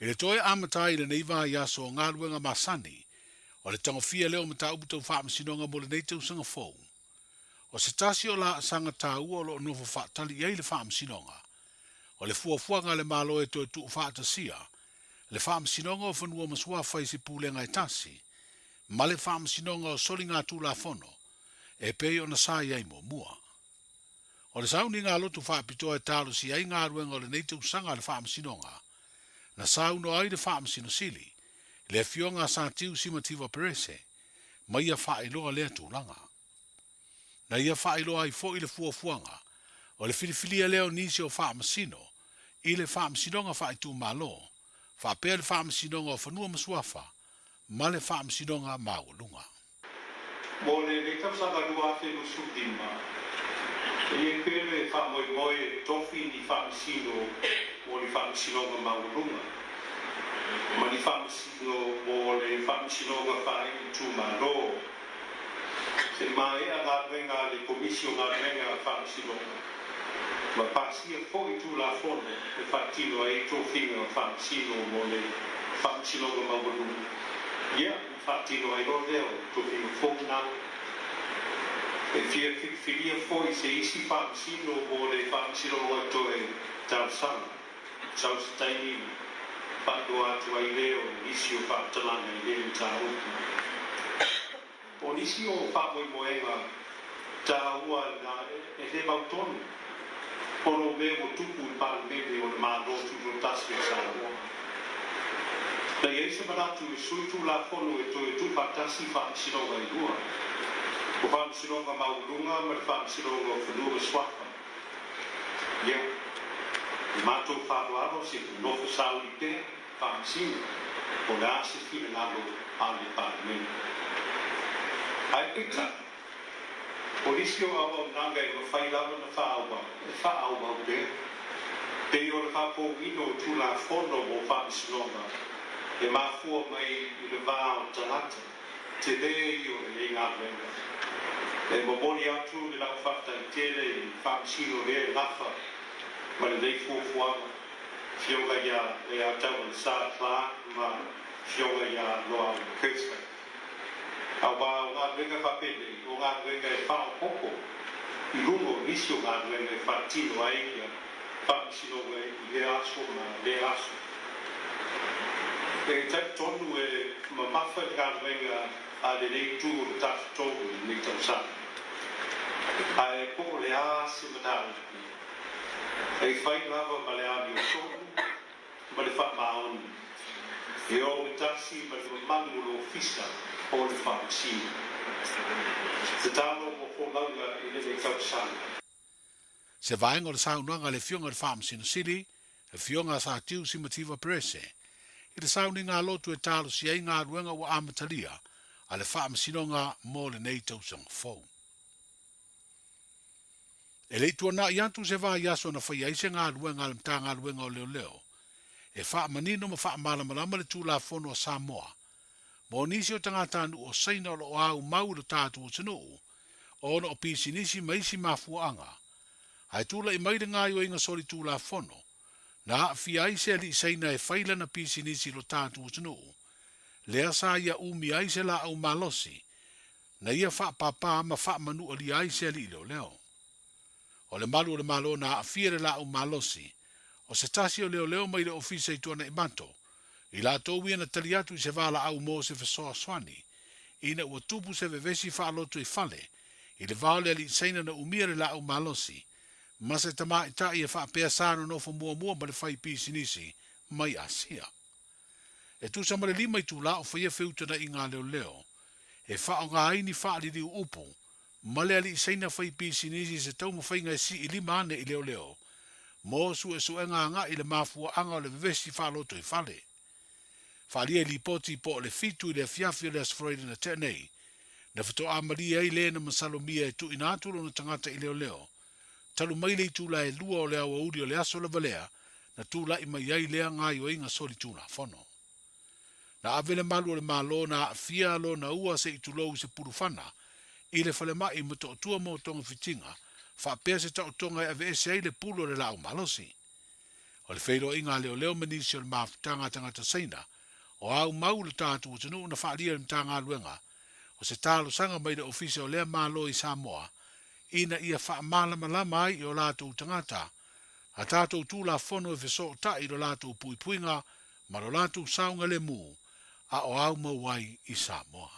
I le toe amata ai i lenei vaiaso o galuega masani, o le tagofia lea o mataupu tau faamasinoga mo lenei tausaga fou. O se tasi o laasaga taua o lo o nofo faatali i ai le Faamasinoga, o le fuafuaga a le Malo e toe tuufaatasia le Faamasinoga o Fanua ma Suafa i se pulega e tasi ma le Faamasinoga o Soligatulafono e pei ona sa i ai muamua. O le sauniga a lotu faapitoa e talosia ai galuega o lenei tausaga a le Faamasinoga, na saunoa ai le Faamasino Sili, le Afioga a Satiu Simativa Perese, ma ia faailoa lea tulaga. Na ia faailoa ai foi le fuafuaga o le filifilia lea o nisi o Faamasino i le Faamasinoga Faaitumalo, faapea le Faamasinoga o Fanua ma Suafa ma le Faamasinoga Maualuga. Mo lenei tausaga 2025, e i ai pea le faamoemoe e tofi ni faamasino mo le Faamasinoga Maualuga ma ni faamasino mo le Faamasinoga Faaitumalo. Se i maea galuega a le Komisi o Galuega a Faamasinoga ma pasia foi Tulafono e faatino ai tofiga o faamasino mo le Faamasinoga Maualuga, ia, ona faatino ai loa lea o tofiga fou na. E fia filifilia foi se isi faamasino mo le Faamasinoga toe talosaga, sau se taimi ona faailoa atu ai lea o nisi o faamatalaga i lea mataupu. O nisi o faamoemoega taua na e le mautonu ona o mea ua tupu i le Palemene o le Malo Tutoatasi o Samoa. Na i ai se manatu e sui Tulafono e toe tuufaatasi Faamasinoga e lua, o Faamasinoga Maualuga ma le Faamasinoga o Fanua ma Suafa. Ia, i matou faaaloalo se nofo sauli pea. Faamasino, po o le a se finagalo a le Palemene. Ae peitai, o nisi o auaunaga e mafai lava ona faaauau, e faaauau pea, pei o le faapouina o Tulafono mo Faamasinoga e mafua mai i le va o tagata, tele ia o lenei galuega. E momoli atu le lau faafetai tele i Faamasino lea e nafa ma lenei fuafuaga. Afioga ia Leiataualesa Clark ma Afioga ia Loau Kerslake. Aua o galuega faapenei, o galuega e faaopoopo i luga o nisi o galuega e faatino ai ia faamasinoga i lea aso ma lea aso. E talitonu e mamafa le galuega a lenei itu o le Tafatolu i lenei tausaga. Ae po o le a se mataupu E fai lava ma le amiotonu ma le faamaoni, e ogatasi ma le mamalu o le Ofisa o le Faamasino. Tatalo mo folauga i lenei tausaga. Se vaega o le saunoaga a le Afioga i le Faamasino Sili, Afioga a Satiu Simativa Perese, i le sauniga a lotu e talosia ai galuega ua amatalia a le Faamasinoga mo lenei tausaga fou. E le i tuanai atu se vaiaso na faia ai se galuega a le Matagaluega o Leoleo e faamanino ma faamalamalama le Tulafono a Samoa mo nisi o tagatanuu o Saina o lo o aumau i lo tatou atunuu ona o pisinisi ma isi mafuaaga ae tulai mai le gaoioiga solitulafono na aafia ai se alii Saina e fai lana pisinisi i lo tatou atunuu lea sa ia umi ai se laau malosi na ia faapāpā ma faamanualia ai se alii leoleo. O le malu o le Malo na aafia le laau malosi, o se tasi o leoleo mai le ofisa i Tuanaimato, i latou ia na tali atu i se valaau mo se fesoasoani ina ua tupu se vevesi faaloto i fale i le va o le alii Saina na umia le laau malosi ma se tamaitai e faapea sa nonofo muamua ma le faipisinisi mai Asia. E tusa ma le lima itulā o faia feutagaiga a leoleo e faaaoga ai ni faaliliu upu ma le alii Saina faipisinisi i se taumafaiga e sii lima ane i leoleo mo suesuega agai i le mafuaaga o le vevesi faalotoifale. Faaalia i lipoti po o le fitu i le afiafi o le Aso Faraile na tea nei, na faatoa malie ai le na masalomia e tuuina atu lona tagata i leoleo, talu mai le itula e lua o le aoauli o le aso lava lea na tulai mai ai lea gaoioiga solitulafono. Na ave le malu o le Malo na aafia lona ua se i tulou i se pulufana i le falemai i Motootua mo togafitiga faapea se taotoga e aveese ai le pulu o le laau malosi. O le feiloaiga a leoleo ma nisi o le mafutaga a tagata Saina o aumau le tatou atunuu na faaalia e le Matagaluega o se talosaga mai le Ofisa o lea Malo i Samoa ina ia faamalamalama ai i o latou tagata a tatou Tulafono e fesootai i lo latou puipuiga ma lo latou saogalemu a o aumau ai i Samoa.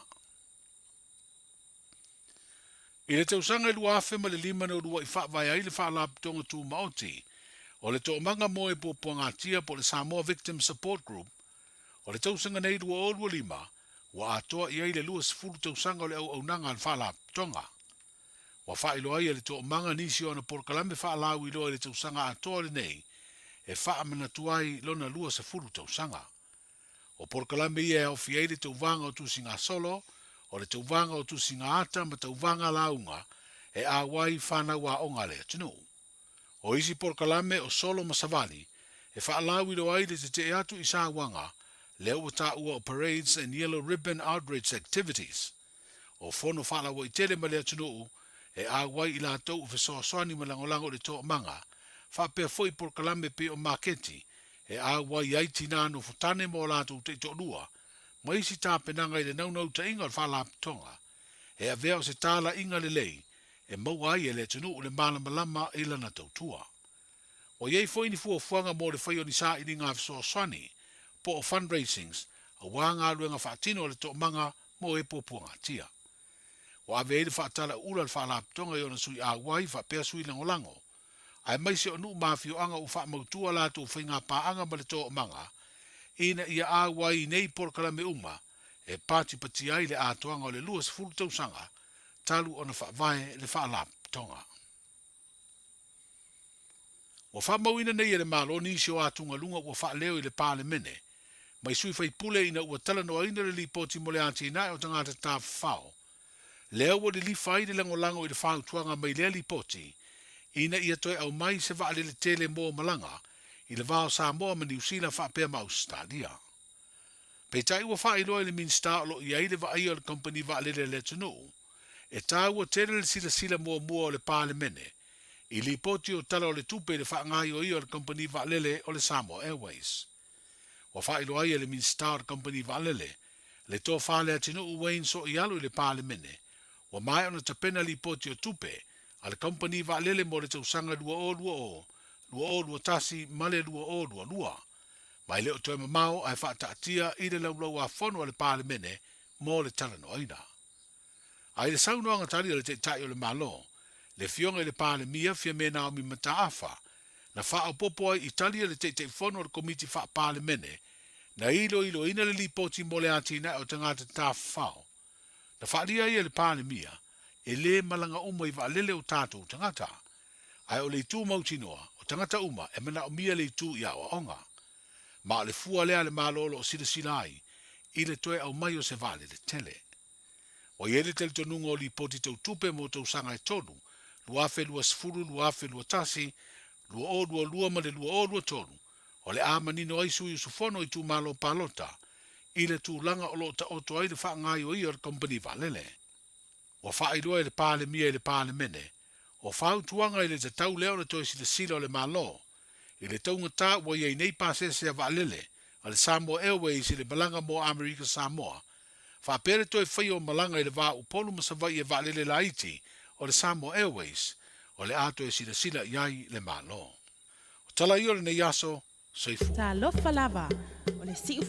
I le tausaga e 2005 na ulua'i faavae ai le Faalapotopotoga Tumaoti o le Toomaga mo e Puapuagatia po o le Samoa Victim Support Group. O le tausaga nei 2025 ua atoa i ai le 20 tausaga o le auaunaga a le Faalapotopotoga. Ua faailoa ai e le Toomaga nisi o ana polokalame faalauiloa i le tausaga atoa lenei e faamanatu ai lona 20 tausaga. O polokalame ia e aofia ai le tauvaga o tusigasolo, o le tauvaga o tusigaata ma tauvaga lauga e auai fanau aoga a le atunuu. O isi polokalame o solo ma savali e faalauiloa ai le tetee atu i sauaga lea ua taua o Parades and Yellow Ribbon Outreach Activities. O fono faalauaitele ma le atunuu e auai i latou i fesoasoani ma lagolago i le toomaga, faapea foi polokalame pei o maketi e auai ai tinā nofotane ma o latou taitoalua, ma isi tapenaga i le naunautaiga o le Faalapotopotoga, e avea o se talaiga lelei e maua ai e le atunuu le malamalama i lana tautua. Ua i ai foi ni fuafuaga mo le fai o ni sailiga fesoasoani po o fundraisings aua galuega faatino a le toomaga mo e puapuagatia. Ua ave ai le faatalauula a le Faalapotopotoga i ona sui auai faapea sui lagolago, aemaise o nuu ma afioaga ua faamautu a latou faigapaaga ma le toomaga, ina ia auai i nei polokalame uma e patipatia ai le atoaga o le 20 tausaga talu ona faavae le Faalapotopotoga. Ua faamauina nei e le Malo nisi o atugaluga ua faaleo i le Palemene mai sui faipule ina ua talanoaina le Lipoti mo le Atinae o Tagata Tafafao, lea ua lilifa ai le lagolago i le fautuaga mai lea Lipoti ina ia toe aumai se vaalele tele mo malaga i le va o Samoa ma Niu Sila faapea ma Ausetalia. Peitai ua faailoa i le Minisita o lo o i ai le vaaia o le kamupani vaalele a le atunuu, e taua tele le silasila muamua o le Palemene i lipoti o Tala o le Tupe i le faagaoioia o le kamupani vaalele o le Samoa Airways. Ua faailoa ai e le Minisita o le kamupani vaalele, le Tofa Leatinuu Wayne Sooialo i le Palemene, ua maea ona tapena lipoti o tupe a le kamupani vaalele mo le tausaga 2020, 2021 ma le 2022, ma e le o toe mamao ae faataatia i le Laulau-a-Fono a le Palemene mo le talanoaina. A i le saunoaga tali a le Taitai o le Malo, le Afioga i le Palemia Fiame Naomi Mataafa, na faaopoopo ai i tali a le Taitaifono o le Komiti Faa-Palemene na iloiloina le Lipoti mo le Atinae o Tagata Tafafao, na faaalia ai e le Palemia e lē malaga uma i vaalele o tatou tagata, ae o le itu mautinoa, o tagata uma e manaomia le itu i aoaoga. Ma o le fua lea a le Malo o lo o silasila ai i le toe aumai o se vaalele tele. Ua i ai le talitonuga o lipoti tau tupe mo tausaga e tolu, 2020, 2021, 2022 ma le 2023, o le a manino ai sui usufono o itumalo palota i le tulaga o lo o taoto ai le faagaoioia o le kamupani vaalele. Ua faailoa e le Palemia i le Palemene, o fautuaga i le tatau lea o le toe silasila o le Malo i le taugata ua i ai nei pasese a vaalele a le Samoa Airways i le malaga mo Amerika Samoa, faapea le toe faia o malaga i le va o Upolu ma Savaii e vaalele laiti o le Samoa Airways, o le a toe silasila i ai le Malo. O tala ia o lenei aso, soifua. Talofa lava, o le siu.